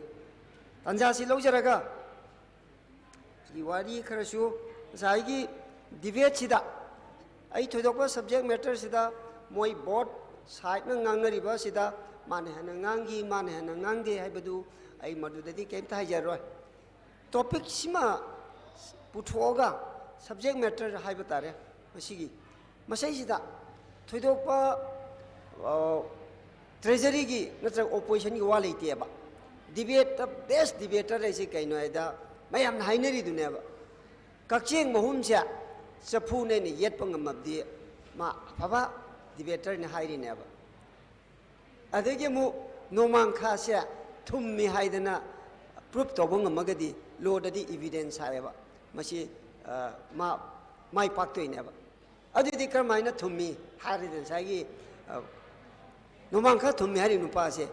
ꯇꯥꯟꯖꯥꯁꯤ ꯂꯧꯖꯔꯒ ꯑꯩꯒꯤ ꯋꯥꯔꯤ ꯈꯔꯁꯨ ꯉꯁꯥꯏꯒꯤ ꯗꯤꯕꯦꯠꯁꯤꯗ ꯑꯩ ꯊꯣꯏꯗꯣꯛꯄ ꯁꯕꯖꯦꯛ ꯃꯦꯇꯔꯁꯤꯗ ꯃꯣꯏ ꯕꯣꯠ ꯁꯥꯏꯠꯅ ꯉꯥꯡꯅꯔꯤꯕ ꯑꯁꯤꯗ ꯃꯥꯅ ꯍꯦꯟꯅ ꯉꯥꯡꯈꯤ, ꯃꯥꯅ ꯍꯦꯟꯅ ꯉꯥꯡꯗꯦ ꯍꯥꯏꯕꯗꯨ ꯑꯩ ꯃꯗꯨꯗꯗꯤ ꯀꯩꯝꯇ ꯍꯥꯏꯖꯔꯣꯏ꯫ ꯇꯣꯄꯤꯛꯁꯤꯃ ꯄꯨꯊꯣꯛꯑꯒ, ꯁꯕꯖꯦꯛ ꯃꯦꯇꯔ ꯍꯥꯏꯕ ꯇꯥꯔꯦ ꯃꯁꯤꯒꯤ, ꯃꯁꯤꯁꯤꯗ ꯊꯣꯏꯗꯣꯛꯄ ꯇ꯭ꯔꯦꯖꯔꯤꯒꯤ ꯅꯠꯇ꯭ꯔꯒ ꯑꯣꯄꯣꯖꯤꯁꯟꯒꯤ ꯋꯥ ꯂꯩꯇꯦꯕ꯫ ꯗꯤꯕꯦꯠꯇ ꯕꯦꯁ ꯗꯤꯕꯦꯇꯔ ꯍꯥꯏꯁꯦ ꯀꯩꯅꯣ ꯍꯥꯏꯗ ꯃꯌꯥꯝꯅ ꯍꯥꯏꯅꯔꯤꯗꯨꯅꯦꯕ꯫ ꯀꯛꯆꯦꯡ ꯃꯍꯨꯝꯁꯦ ꯆꯐꯨꯅ ꯑꯩꯅ ꯌꯦꯠꯄ ꯉꯝꯃꯕꯗꯤ ꯃꯥ ꯑꯐꯕ ꯗꯤꯕꯦꯇꯔꯅꯤ ꯍꯥꯏꯔꯤꯅꯦꯕ꯫ ꯑꯗꯒꯤ ꯑꯃꯨꯛ ꯅꯣꯡꯃꯥꯡꯈꯥꯁꯦ ꯊꯨꯝꯃꯤ ꯍꯥꯏꯗꯅ ꯄ꯭ꯔꯨꯞ ꯇꯧꯕ ꯉꯝꯃꯒꯗꯤ ꯂꯣꯗꯗꯤ ꯏꯕꯤꯗꯦꯟꯁ ꯍꯥꯏꯌꯦꯕ, ꯃꯁꯤ ꯃꯥ ꯃꯥꯏ ꯄꯥꯛꯇꯣꯏꯅꯦꯕ꯫ ꯑꯗꯨꯗꯤ ꯀꯔꯝꯍꯥꯏꯅ ꯊꯨꯝꯃꯤ ꯍꯥꯏꯔꯗꯤ ꯉꯁꯥꯏꯒꯤ ꯅꯣꯡꯃꯥꯡꯈꯥ ꯊꯨꯝꯃꯤ ꯍꯥꯏꯔꯤ ꯅꯨꯄꯥꯁꯦ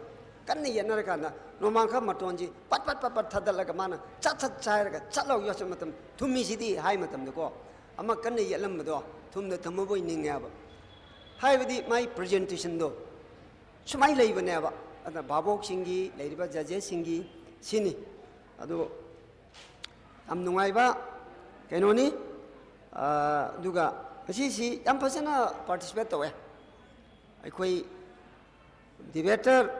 ꯀꯟꯅ ꯌꯦꯠꯅꯔꯀꯥꯟꯗ ꯅꯣꯡꯃꯥꯡꯈꯥ ꯃꯇꯣꯟꯁꯤ ꯄꯠ ꯄꯠ ꯄꯠ ꯄꯠ ꯊꯥꯗꯠꯂꯒ ꯃꯥꯅ ꯆꯠ ꯆꯠ ꯆꯥꯏꯔꯒ ꯆꯠ ꯂꯥꯎ ꯌꯣꯠꯁꯤꯟꯕ ꯃꯇꯝ ꯊꯨꯝꯃꯤꯁꯤꯗꯤ ꯍꯥꯏ ꯃꯇꯝꯗꯀꯣ, ꯑꯃ ꯀꯟꯅ ꯌꯦꯠꯂꯝꯕꯗꯣ ꯊꯨꯝꯗ ꯊꯨꯝꯃꯕꯣꯏ ꯅꯤꯡꯉꯦꯕ꯫ ꯍꯥꯏꯕꯗꯤ ꯃꯥꯏ ꯄ꯭ꯔꯖꯦꯟꯇꯦꯁꯟꯗꯣ ꯁꯨꯃꯥꯏꯅ ꯂꯩꯕꯅꯦꯕ꯫ ꯑꯗꯨꯅ ꯚꯥꯕꯣꯛꯁꯤꯡꯒꯤ, ꯂꯩꯔꯤꯕ ꯖꯖꯦꯁꯁꯤꯡꯒꯤ ꯁꯤꯅꯤ꯫ ꯑꯗꯨ ꯌꯥꯝ ꯅꯨꯡꯉꯥꯏꯕ ꯀꯩꯅꯣꯅꯤ꯫ ꯑꯗꯨꯒ ꯉꯁꯤꯁꯤ ꯌꯥꯝ ꯐꯖꯅ ꯄꯥꯔꯇꯤꯁꯤꯄꯦꯠ ꯇꯧꯋꯦ꯫ ꯑꯩꯈꯣꯏ ꯗꯤꯕꯦꯇꯔ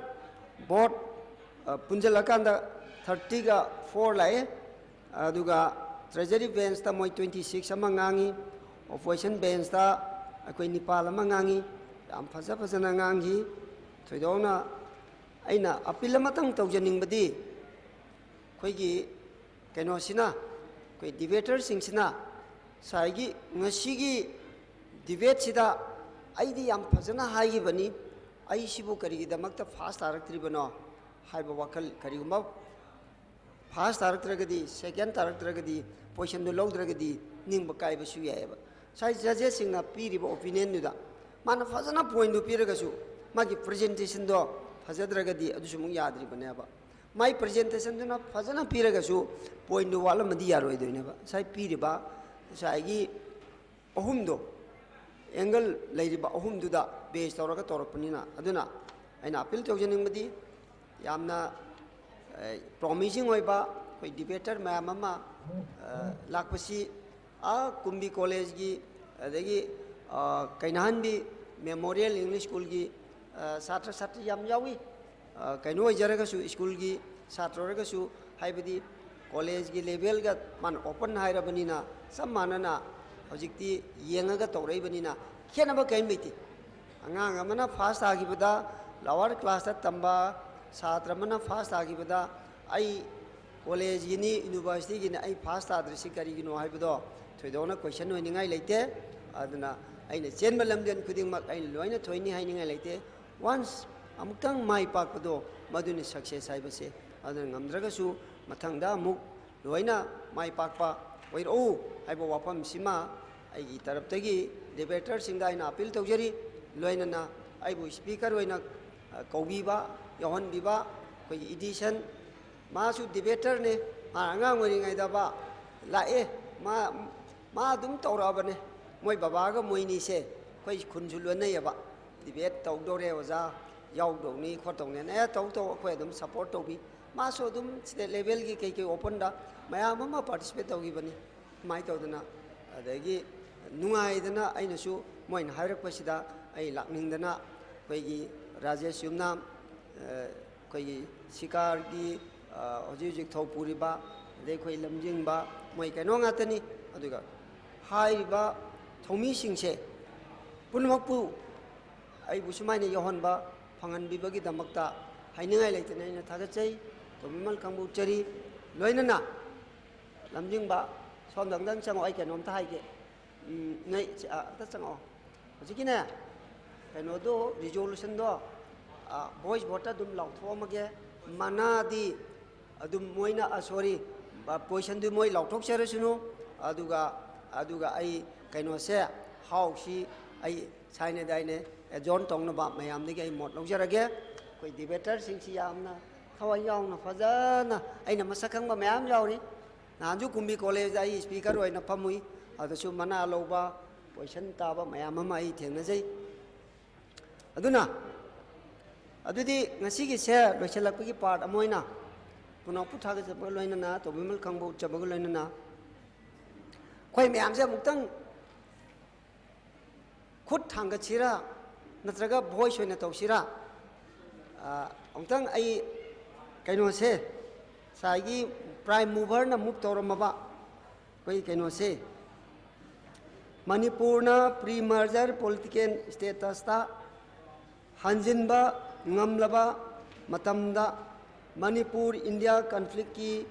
ꯕꯣꯠ ꯄꯨꯟꯁꯤꯜꯂꯀꯥꯟꯗ ꯊꯥꯔꯇꯤꯒ ꯐꯣꯔ ꯂꯥꯛꯑꯦ꯫ ꯑꯗꯨꯒ ꯇ꯭ꯔꯦꯖꯔꯤ ꯕꯦꯟꯁꯇ ꯃꯣꯏ ꯇ꯭ꯋꯦꯟꯇꯤ ꯁꯤꯛꯁ ꯑꯃ ꯉꯥꯡꯉꯤ, ꯑꯣꯄꯣꯖꯤꯁꯟ ꯕꯦꯟꯁꯇ ꯑꯩꯈꯣꯏ ꯅꯤꯄꯥꯜ ꯑꯃ ꯉꯥꯡꯉꯤ꯫ ꯌꯥꯝ ꯐꯖ ꯐꯖꯅ ꯉꯥꯡꯈꯤ꯫ ꯊꯣꯏꯗꯣꯛꯅ ꯑꯩꯅ ꯑꯄꯤꯜ ꯑꯃꯇꯪ ꯇꯧꯖꯅꯤꯡꯕꯗꯤ, ꯑꯩꯈꯣꯏꯒꯤ ꯀꯩꯅꯣꯁꯤꯅ, ꯑꯩꯈꯣꯏ ꯗꯤꯕꯦꯇꯔꯁꯤꯡꯁꯤꯅ ꯉꯁꯥꯏꯒꯤ ꯉꯁꯤꯒꯤ ꯗꯤꯕꯦꯠꯁꯤꯗ ꯑꯩꯗꯤ ꯌꯥꯝ ꯐꯖꯅ ꯍꯥꯏꯈꯤꯕꯅꯤ, ꯑꯩꯁꯤꯕꯨ ꯀꯔꯤꯒꯤꯗꯃꯛꯇ ꯐꯥꯁ ꯇꯥꯔꯛꯇ꯭ꯔꯤꯕꯅꯣ ꯍꯥꯏꯕ ꯋꯥꯈꯜ, ꯀꯔꯤꯒꯨꯝꯕ ꯐꯥꯁ ꯇꯥꯔꯛꯇ꯭ꯔꯒꯗꯤ, ꯁꯦꯀꯦꯟ ꯇꯥꯔꯛꯇ꯭ꯔꯒꯗꯤ, ꯄꯣꯖꯤꯁꯟꯗꯨ ꯂꯧꯗ꯭ꯔꯒꯗꯤ ꯅꯤꯡꯕ ꯀꯥꯏꯕꯁꯨ ꯌꯥꯏꯑꯕ꯫ ꯉꯁꯥꯏ ꯖꯖꯦꯁꯁꯤꯡꯅ ꯄꯤꯔꯤꯕ ꯑꯣꯄꯤꯅꯤꯌꯟꯗꯨꯗ ꯃꯥꯅ ꯐꯖꯅ ꯄꯣꯏꯟꯗꯨ ꯄꯤꯔꯒꯁꯨ ꯃꯥꯒꯤ ꯄ꯭ꯔꯖꯦꯟꯇꯦꯁꯟꯗꯣ ꯐꯖꯗ꯭ꯔꯒꯗꯤ ꯑꯗꯨꯁꯨ ꯑꯃꯨꯛ ꯌꯥꯗ꯭ꯔꯤꯕꯅꯦꯕ꯫ ꯃꯥꯏ ꯄ꯭ꯔꯖꯦꯟꯇꯦꯁꯟꯗꯨꯅ ꯐꯖꯅ ꯄꯤꯔꯒꯁꯨ ꯄꯣꯏꯟꯗꯨ ꯋꯥꯠꯂꯝꯃꯗꯤ ꯌꯥꯔꯣꯏꯗꯣꯏꯅꯦꯕ꯫ ꯉꯁꯥꯏ ꯄꯤꯔꯤꯕ ꯉꯁꯥꯏꯒꯤ ꯑꯍꯨꯝꯗꯣ, ꯑꯦꯡꯒꯜ ꯂꯩꯔꯤꯕ ꯑꯍꯨꯝꯗꯨꯗ ꯕꯦꯖ ꯇꯧꯔꯒ ꯇꯧꯔꯛꯄꯅꯤꯅ꯫ ꯑꯗꯨꯅ ꯑꯩꯅ ꯑꯄꯤꯜ ꯇꯧꯖꯅꯤꯡꯕꯗꯤ ꯌꯥꯝꯅ ꯄ꯭ꯔꯣꯃꯤꯁꯤꯡ ꯑꯣꯏꯕ ꯑꯩꯈꯣꯏ ꯗꯤꯕꯦꯇꯔ ꯃꯌꯥꯝ ꯑꯃ ꯂꯥꯛꯄꯁꯤ, ꯑꯥ ꯀꯨꯝꯕꯤ ꯀꯣꯂꯦꯖꯀꯤ, ꯑꯗꯒꯤ ꯀꯩꯅꯥꯍꯟꯕꯤ ꯃꯦꯃꯣꯔꯤꯌꯦꯜ ꯏꯪꯂꯤꯁ ꯁ꯭ꯀꯨꯜꯒꯤ, ꯑ, ꯁꯥꯇ꯭ꯔ ꯁꯥꯇ꯭ꯔꯤ ꯌꯥꯝ ꯌꯥꯎꯏ꯫ ꯑ, ꯀꯩꯅꯣ ꯑꯣꯏꯖꯔꯒꯁꯨ, ꯁ꯭ꯀꯨꯜꯒꯤ ꯁꯥꯇ꯭ꯔ ꯑꯣꯏꯔꯒꯁꯨ, ꯍꯥꯏꯕꯗꯤ ꯀꯣꯂꯦꯖꯀꯤ ꯂꯦꯚꯦꯜꯒ ꯃꯥꯅ ꯑꯣꯄꯟ ꯍꯥꯏꯔꯕꯅꯤꯅ, ꯆꯞ ꯃꯥꯟꯅꯅ ꯍꯧꯖꯤꯛꯇꯤ ꯌꯦꯡꯉꯒ ꯇꯧꯔꯛꯏꯕꯅꯤꯅ ꯈꯦꯠꯅꯕ ꯀꯔꯤꯝ ꯂꯩꯇꯦ꯫ ꯑꯉꯥꯡ ꯑꯃꯅ ꯐꯥꯁ ꯇꯥꯈꯤꯕꯗ, ꯂꯋꯥꯔ ꯀ꯭ꯂꯥꯁꯇ ꯇꯝꯕ ꯁꯥꯇ꯭ꯔ ꯑꯃꯅ ꯐꯥꯁ ꯇꯥꯈꯤꯕꯗ, ꯑꯩ ꯀꯣꯂꯦꯖꯀꯤꯅꯤ, ꯌꯨꯅꯤꯚꯔꯁꯤꯇꯤꯒꯤꯅꯤ, ꯑꯩ ꯐꯥꯁ ꯇꯥꯗ꯭ꯔꯤꯁꯤ ꯀꯔꯤꯒꯤꯅꯣ ꯍꯥꯏꯕꯗꯣ ꯊꯣꯏꯗꯣꯛꯅ ꯀꯣꯏꯁꯟ ꯑꯣꯏꯅꯤꯡꯉꯥꯏ ꯂꯩꯇꯦ꯫ ꯑꯗꯨꯅ ꯑꯩꯅ ꯆꯦꯟꯕ ꯂꯝꯖꯦꯟ ꯈꯨꯗꯤꯡꯃꯛ ꯑꯩꯅ ꯂꯣꯏꯅ ꯊꯣꯏꯅꯤ ꯍꯥꯏꯅꯤꯡꯉꯥꯏ ꯂꯩꯇꯦ꯫ ꯋꯥꯟꯁ ꯑꯃꯨꯛꯇꯪ ꯃꯥꯏ ꯄꯥꯛꯄꯗꯣ, ꯃꯗꯨꯅꯤ ꯁꯛꯁꯦꯁ ꯍꯥꯏꯕꯁꯦ꯫ ꯑꯗꯨꯅ ꯉꯝꯗ꯭ꯔꯒꯁꯨ ꯃꯊꯪꯗ ꯑꯃꯨꯛ ꯂꯣꯏꯅ ꯃꯥꯏ ꯄꯥꯛꯄ ꯑꯣꯏꯔꯛꯎ ꯍꯥꯏꯕ ꯋꯥꯐꯝꯁꯤꯃ ꯑꯩꯒꯤ ꯇꯔꯞꯇꯒꯤ ꯗꯤꯕꯦꯇꯔꯁꯤꯡꯗ ꯑꯩꯅ ꯑꯄꯤꯜ ꯇꯧꯖꯔꯤ꯫ ꯂꯣꯏꯅꯅ ꯑꯩꯕꯨ ꯁ꯭ꯄꯤꯀꯔ ꯑꯣꯏꯅ, ꯑ, ꯀꯧꯕꯤꯕ, ꯌꯥꯎꯍꯟꯕꯤꯕ, ꯑꯩꯈꯣꯏꯒꯤ ꯏꯗꯤꯁꯟ, ꯃꯥꯁꯨ ꯗꯤꯕꯦꯇꯔꯅꯦ꯫ ꯃꯥ ꯑꯉꯥꯡ ꯑꯣꯏꯔꯤꯉꯩꯗ ꯃꯥ ꯂꯥꯛꯑꯦ꯫ ꯃꯥ, ꯃꯥ ꯑꯗꯨꯝ ꯇꯧꯔꯛꯑꯕꯅꯦ꯫ ꯃꯣꯏ ꯕꯕꯥꯒ ꯃꯣꯏꯅꯤꯁꯦ ꯑꯩꯈꯣꯏ ꯈꯨꯟꯁꯨ ꯂꯣꯟꯅꯩꯌꯦꯕ꯫ "ꯗꯤꯕꯦꯠ ꯇꯧꯗꯧꯔꯦ ꯑꯣꯖꯥ, ꯌꯥꯎꯗꯧꯅꯤ ꯈꯣꯠꯇꯧꯅꯤ"꯫ "ꯑꯦ, ꯇꯧ ꯇꯧ, ꯑꯩꯈꯣꯏ ꯑꯗꯨꯝ ꯁꯞꯄꯣꯔꯠ ꯇꯧꯕꯤ"꯫ ꯃꯥꯁꯨ ꯑꯗꯨꯝ ꯁ꯭ꯇꯦꯠ ꯂꯦꯚꯦꯜꯒꯤ ꯀꯩꯀꯩ ꯑꯣꯄꯟꯗ ꯃꯌꯥꯝ ꯑꯃ ꯄꯥꯔꯇꯤꯁꯤꯄꯦꯠ ꯇꯧꯈꯤꯕꯅꯤ꯫ ꯑꯗꯨꯃꯥꯏꯅ ꯇꯧꯗꯅ, ꯑꯗꯒꯤ ꯅꯨꯡꯉꯥꯏꯗꯅ ꯑꯩꯅꯁꯨ ꯃꯣꯏꯅ ꯍꯥꯏꯔꯛꯄꯁꯤꯗ ꯑꯩ ꯂꯥꯛꯅꯤꯡꯗꯅ ꯑꯩꯈꯣꯏꯒꯤ ꯔꯥꯖꯦꯁ ꯌꯨꯝꯅꯥꯝ, ꯑ, ꯑꯩꯈꯣꯏꯒꯤ ꯁꯤꯀꯥꯔꯒꯤ, ꯑ, ꯍꯧꯖꯤꯛ ꯍꯧꯖꯤꯛ ꯊꯧ ꯄꯨꯔꯤꯕ, ꯑꯗꯩ ꯑꯩꯈꯣꯏ ꯂꯝꯖꯤꯡꯕ, ꯃꯣꯏ ꯀꯩꯅꯣ ꯉꯥꯛꯇꯅꯤ꯫ ꯑꯗꯨꯒ ꯍꯥꯏꯔꯤꯕ ꯊꯧꯃꯤꯁꯤꯡꯁꯦ ꯄꯨꯝꯅꯃꯛꯄꯨ ꯑꯩꯕꯨ ꯁꯨꯃꯥꯏꯅ ꯌꯥꯎꯍꯟꯕ ꯐꯪꯍꯟꯕꯤꯕꯒꯤꯗꯃꯛꯇ ꯍꯥꯏꯅꯤꯡꯉꯥꯏ ꯂꯩꯇꯅ ꯑꯩꯅ ꯊꯥꯒꯠꯆꯩ꯫ ꯇꯣꯝꯕꯤꯃꯜ ꯈꯪꯕꯣꯛꯆꯔꯤ꯫ ꯂꯣꯏꯅꯅ ꯂꯝꯖꯤꯡꯕ, ꯁꯣꯝꯗ ꯑꯝꯇꯪ ꯆꯪꯉꯛꯑꯣ, ꯑꯩ ꯀꯩꯅꯣꯝꯇ ꯍꯥꯏꯒꯦ꯫ ꯎꯝ, ꯅꯣꯏ, ꯑ, ꯑꯝꯇ ꯆꯪꯉꯛꯑꯣ꯫ ꯍꯧꯖꯤꯛꯀꯤꯅꯦ, ꯀꯩꯅꯣꯗꯣ, ꯔꯤꯖꯣꯂꯨꯁꯟꯗꯣ, ꯑ, ꯚꯣꯏꯁ ꯚꯣꯠꯇ ꯑꯗꯨꯝ ꯂꯥꯎꯊꯣꯛꯑꯝꯃꯒꯦ꯫ ꯃꯅꯥꯗꯤ ꯑꯗꯨꯝ ꯃꯣꯏꯅ, ꯑ, ꯁꯣꯔꯤ, ꯑ, ꯄꯣꯖꯤꯁꯟꯗꯨ ꯃꯣꯏ ꯂꯥꯎꯊꯣꯛꯆꯔꯁꯅꯨ꯫ ꯑꯗꯨꯒ, ꯑꯗꯨꯒ ꯑꯩ ꯀꯩꯅꯣꯁꯦ, ꯍꯥꯎꯁꯤ ꯑꯩ ꯁꯥꯏꯅꯗꯥꯏꯅꯦ, ꯑꯦꯖꯣꯔꯟ ꯇꯧꯅꯕ ꯃꯌꯥꯝꯗꯒꯤ ꯑꯩ ꯃꯣꯠ ꯂꯧꯖꯔꯒꯦ꯫ ꯑꯩꯈꯣꯏ ꯗꯤꯕꯦꯇꯔꯁꯤꯡꯁꯤ ꯌꯥꯝꯅ ꯊꯋꯥꯏ ꯌꯥꯎꯅ ꯐꯖꯅ, ꯑꯩꯅ ꯃꯁꯛ ꯈꯪꯕ ꯃꯌꯥꯝ ꯌꯥꯎꯔꯤ꯫ ꯅꯍꯥꯟꯁꯨ ꯀꯨꯝꯕꯤ ꯀꯣꯂꯦꯖꯇ ꯑꯩ ꯁ꯭ꯄꯤꯀꯔ ꯑꯣꯏꯅ ꯐꯝꯃꯨꯏ꯫ ꯑꯗꯨꯁꯨ ꯃꯅꯥ ꯂꯧꯕ, ꯄꯣꯖꯤꯁꯟ ꯇꯥꯕ ꯃꯌꯥꯝ ꯑꯃ ꯑꯩ ꯊꯦꯡꯅꯖꯩ꯫ ꯑꯗꯨꯅ, ꯑꯗꯨꯗꯤ ꯉꯁꯤꯒꯤꯁꯦ ꯂꯣꯏꯁꯤꯜꯂꯛꯄꯒꯤ ꯄꯥꯔꯠ ꯑꯃ ꯑꯣꯏꯅ ꯄꯨꯅꯥꯎꯄꯨ ꯊꯥꯒꯠꯆꯕꯒ ꯂꯣꯏꯅꯅ, ꯇꯣꯝꯕꯤꯃꯜ ꯈꯪꯕ ꯎꯠꯆꯕꯒ ꯂꯣꯏꯅꯅ, ꯑꯩꯈꯣꯏ ꯃꯌꯥꯝꯁꯦ ꯑꯃꯨꯛꯇꯪ ꯈꯨꯠ ꯊꯥꯡꯒꯠꯁꯤꯔꯥ, ꯅꯠꯇ꯭ꯔꯒ ꯚꯣꯏꯁ ꯑꯣꯏꯅ ꯇꯧꯁꯤꯔꯥ? ꯑ, ꯑꯃꯨꯛꯇꯪ ꯑꯩ ꯀꯩꯅꯣꯁꯦ, ꯉꯁꯥꯏꯒꯤ ꯄ꯭ꯔꯥꯏꯝ ꯃꯨꯚꯔꯅ ꯃꯨꯚ ꯇꯧꯔꯝꯃꯕ ꯑꯩꯈꯣꯏ ꯀꯩꯅꯣꯁꯦ, ꯃꯅꯤꯄꯨꯔꯅ ꯄ꯭ꯔꯤ ꯃꯔꯖꯔ ꯄꯣꯂꯤꯇꯤꯀꯦꯜ ꯁ꯭ꯇꯦꯇꯁꯇ ꯍꯟꯖꯤꯟꯕ ꯉꯝꯂꯕ ꯃꯇꯝꯗ ꯃꯅꯤꯄꯨꯔ ꯏꯟꯗꯤꯌꯥ ꯀꯟꯐ꯭ꯂꯤꯛꯀꯤ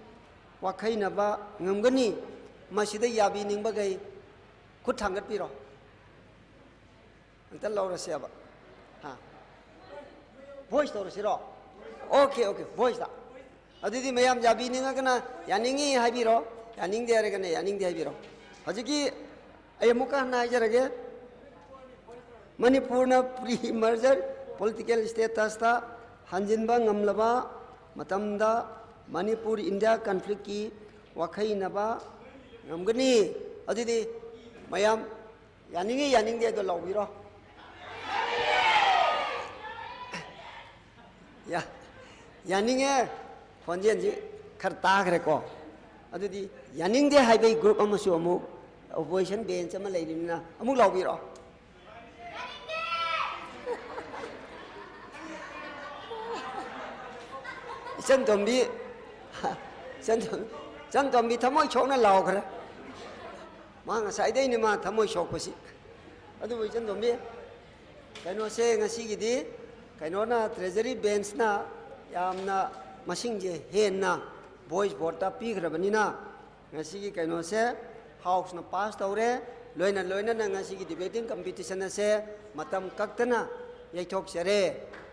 ꯋꯥꯈꯩꯅꯕ ꯉꯝꯒꯅꯤ꯫ ꯃꯁꯤꯗ ꯌꯥꯕꯤꯅꯤꯡꯕꯈꯩ ꯈꯨꯠ ꯊꯥꯡꯒꯠꯄꯤꯔꯣ꯫ ꯑꯝꯇ ꯂꯧꯔꯁꯦꯕ꯫ ꯍꯥ? ꯚꯣꯏꯁ ꯇꯧꯔꯁꯤꯔꯣ? ꯑꯣꯀꯦ, ꯑꯣꯀꯦ, ꯚꯣꯏꯁꯇ꯫ ꯑꯗꯨꯗꯤ ꯃꯌꯥꯝ ꯌꯥꯕꯤꯅꯤꯡꯉꯒꯅ ꯌꯥꯅꯤꯡꯉꯤ ꯍꯥꯏꯕꯤꯔꯣ, ꯌꯥꯅꯤꯡꯗꯦ ꯍꯥꯏꯔꯒꯅ ꯌꯥꯅꯤꯡꯗꯦ ꯍꯥꯏꯕꯤꯔꯣ꯫ ꯍꯧꯖꯤꯛꯀꯤ ꯑꯩ ꯑꯃꯨꯛꯀ ꯍꯟꯅ ꯍꯥꯏꯖꯔꯒꯦ, ꯃꯅꯤꯄꯨꯔꯅ ꯄ꯭ꯔꯤ ꯃꯔꯖꯔ ꯄꯣꯂꯤꯇꯤꯀꯦꯜ ꯁ꯭ꯇꯦꯇꯁꯇ ꯍꯟꯖꯤꯟꯕ ꯉꯝꯂꯕ ꯃꯇꯝꯗ ꯃꯅꯤꯄꯨꯔ ꯏꯟꯗꯤꯌꯥ ꯀꯟꯐ꯭ꯂꯤꯛꯀꯤ ꯋꯥꯈꯩꯅꯕ ꯉꯝꯒꯅꯤ꯫ ꯑꯗꯨꯗꯤ ꯃꯌꯥꯝ ꯌꯥꯅꯤꯡꯉꯤ ꯌꯥꯅꯤꯡꯗꯦ ꯑꯗꯣ ꯂꯥꯎꯕꯤꯔꯣ꯫ ꯌꯥ-, ꯌꯥꯅꯤꯡꯉꯦ꯫ ꯈꯣꯟꯖꯦꯜꯁꯤ ꯈꯔ ꯇꯥꯈ꯭ꯔꯦꯀꯣ꯫ ꯑꯗꯨꯗꯤ ꯌꯥꯅꯤꯡꯗꯦ ꯍꯥꯏꯕꯒꯤ ꯒ꯭ꯔꯨꯞ ꯑꯃꯁꯨ ꯑꯃꯨꯛ, ꯑꯣꯄꯣꯖꯤꯁꯟ ꯕꯦꯟꯆ ꯑꯃ ꯂꯩꯔꯤꯕꯅꯤꯅ ꯑꯃꯨꯛ ꯂꯥꯎꯕꯤꯔꯣ꯫ ꯏꯆꯟ ꯇꯣꯝꯕꯤ, ꯏꯆꯟ ꯇꯣꯝ-, ꯏꯆꯟ ꯇꯣꯝꯕꯤ ꯊꯃꯣꯏ ꯁꯣꯛꯅ ꯂꯥꯎꯈ꯭ꯔꯦ꯫ ꯃꯥ ꯉꯁꯥꯏꯗꯩꯅꯦ ꯃꯥ ꯊꯃꯣꯏ ꯁꯣꯛꯄꯁꯤ꯫ ꯑꯗꯨꯕꯨ ꯏꯆꯟ ꯇꯣꯝꯕꯤ, ꯀꯩꯅꯣꯁꯦ ꯉꯁꯤꯒꯤꯗꯤ ꯀꯩꯅꯣꯅ, ꯇ꯭ꯔꯦꯖꯔꯤ ꯕꯦꯟꯁꯅ ꯌꯥꯝꯅ ꯃꯁꯤꯡꯁꯦ ꯍꯦꯟꯅ ꯚꯣꯏꯁ ꯚꯣꯠꯇ ꯄꯤꯈ꯭ꯔꯕꯅꯤꯅ, ꯉꯁꯤꯒꯤ ꯀꯩꯅꯣꯁꯦ ꯍꯥꯎꯁꯅ ꯄꯥꯁ ꯇꯧꯔꯦ꯫ ꯂꯣꯏꯅ ꯂꯣꯏꯅꯅ ꯉꯁꯤꯒꯤ ꯗꯤꯕꯦꯇꯤꯡ ꯀꯝꯄꯤꯇꯤꯁꯟ ꯑꯁꯦ ꯃꯇꯝ ꯀꯛꯇꯅ ꯌꯩꯊꯣꯛꯆꯔꯦ꯫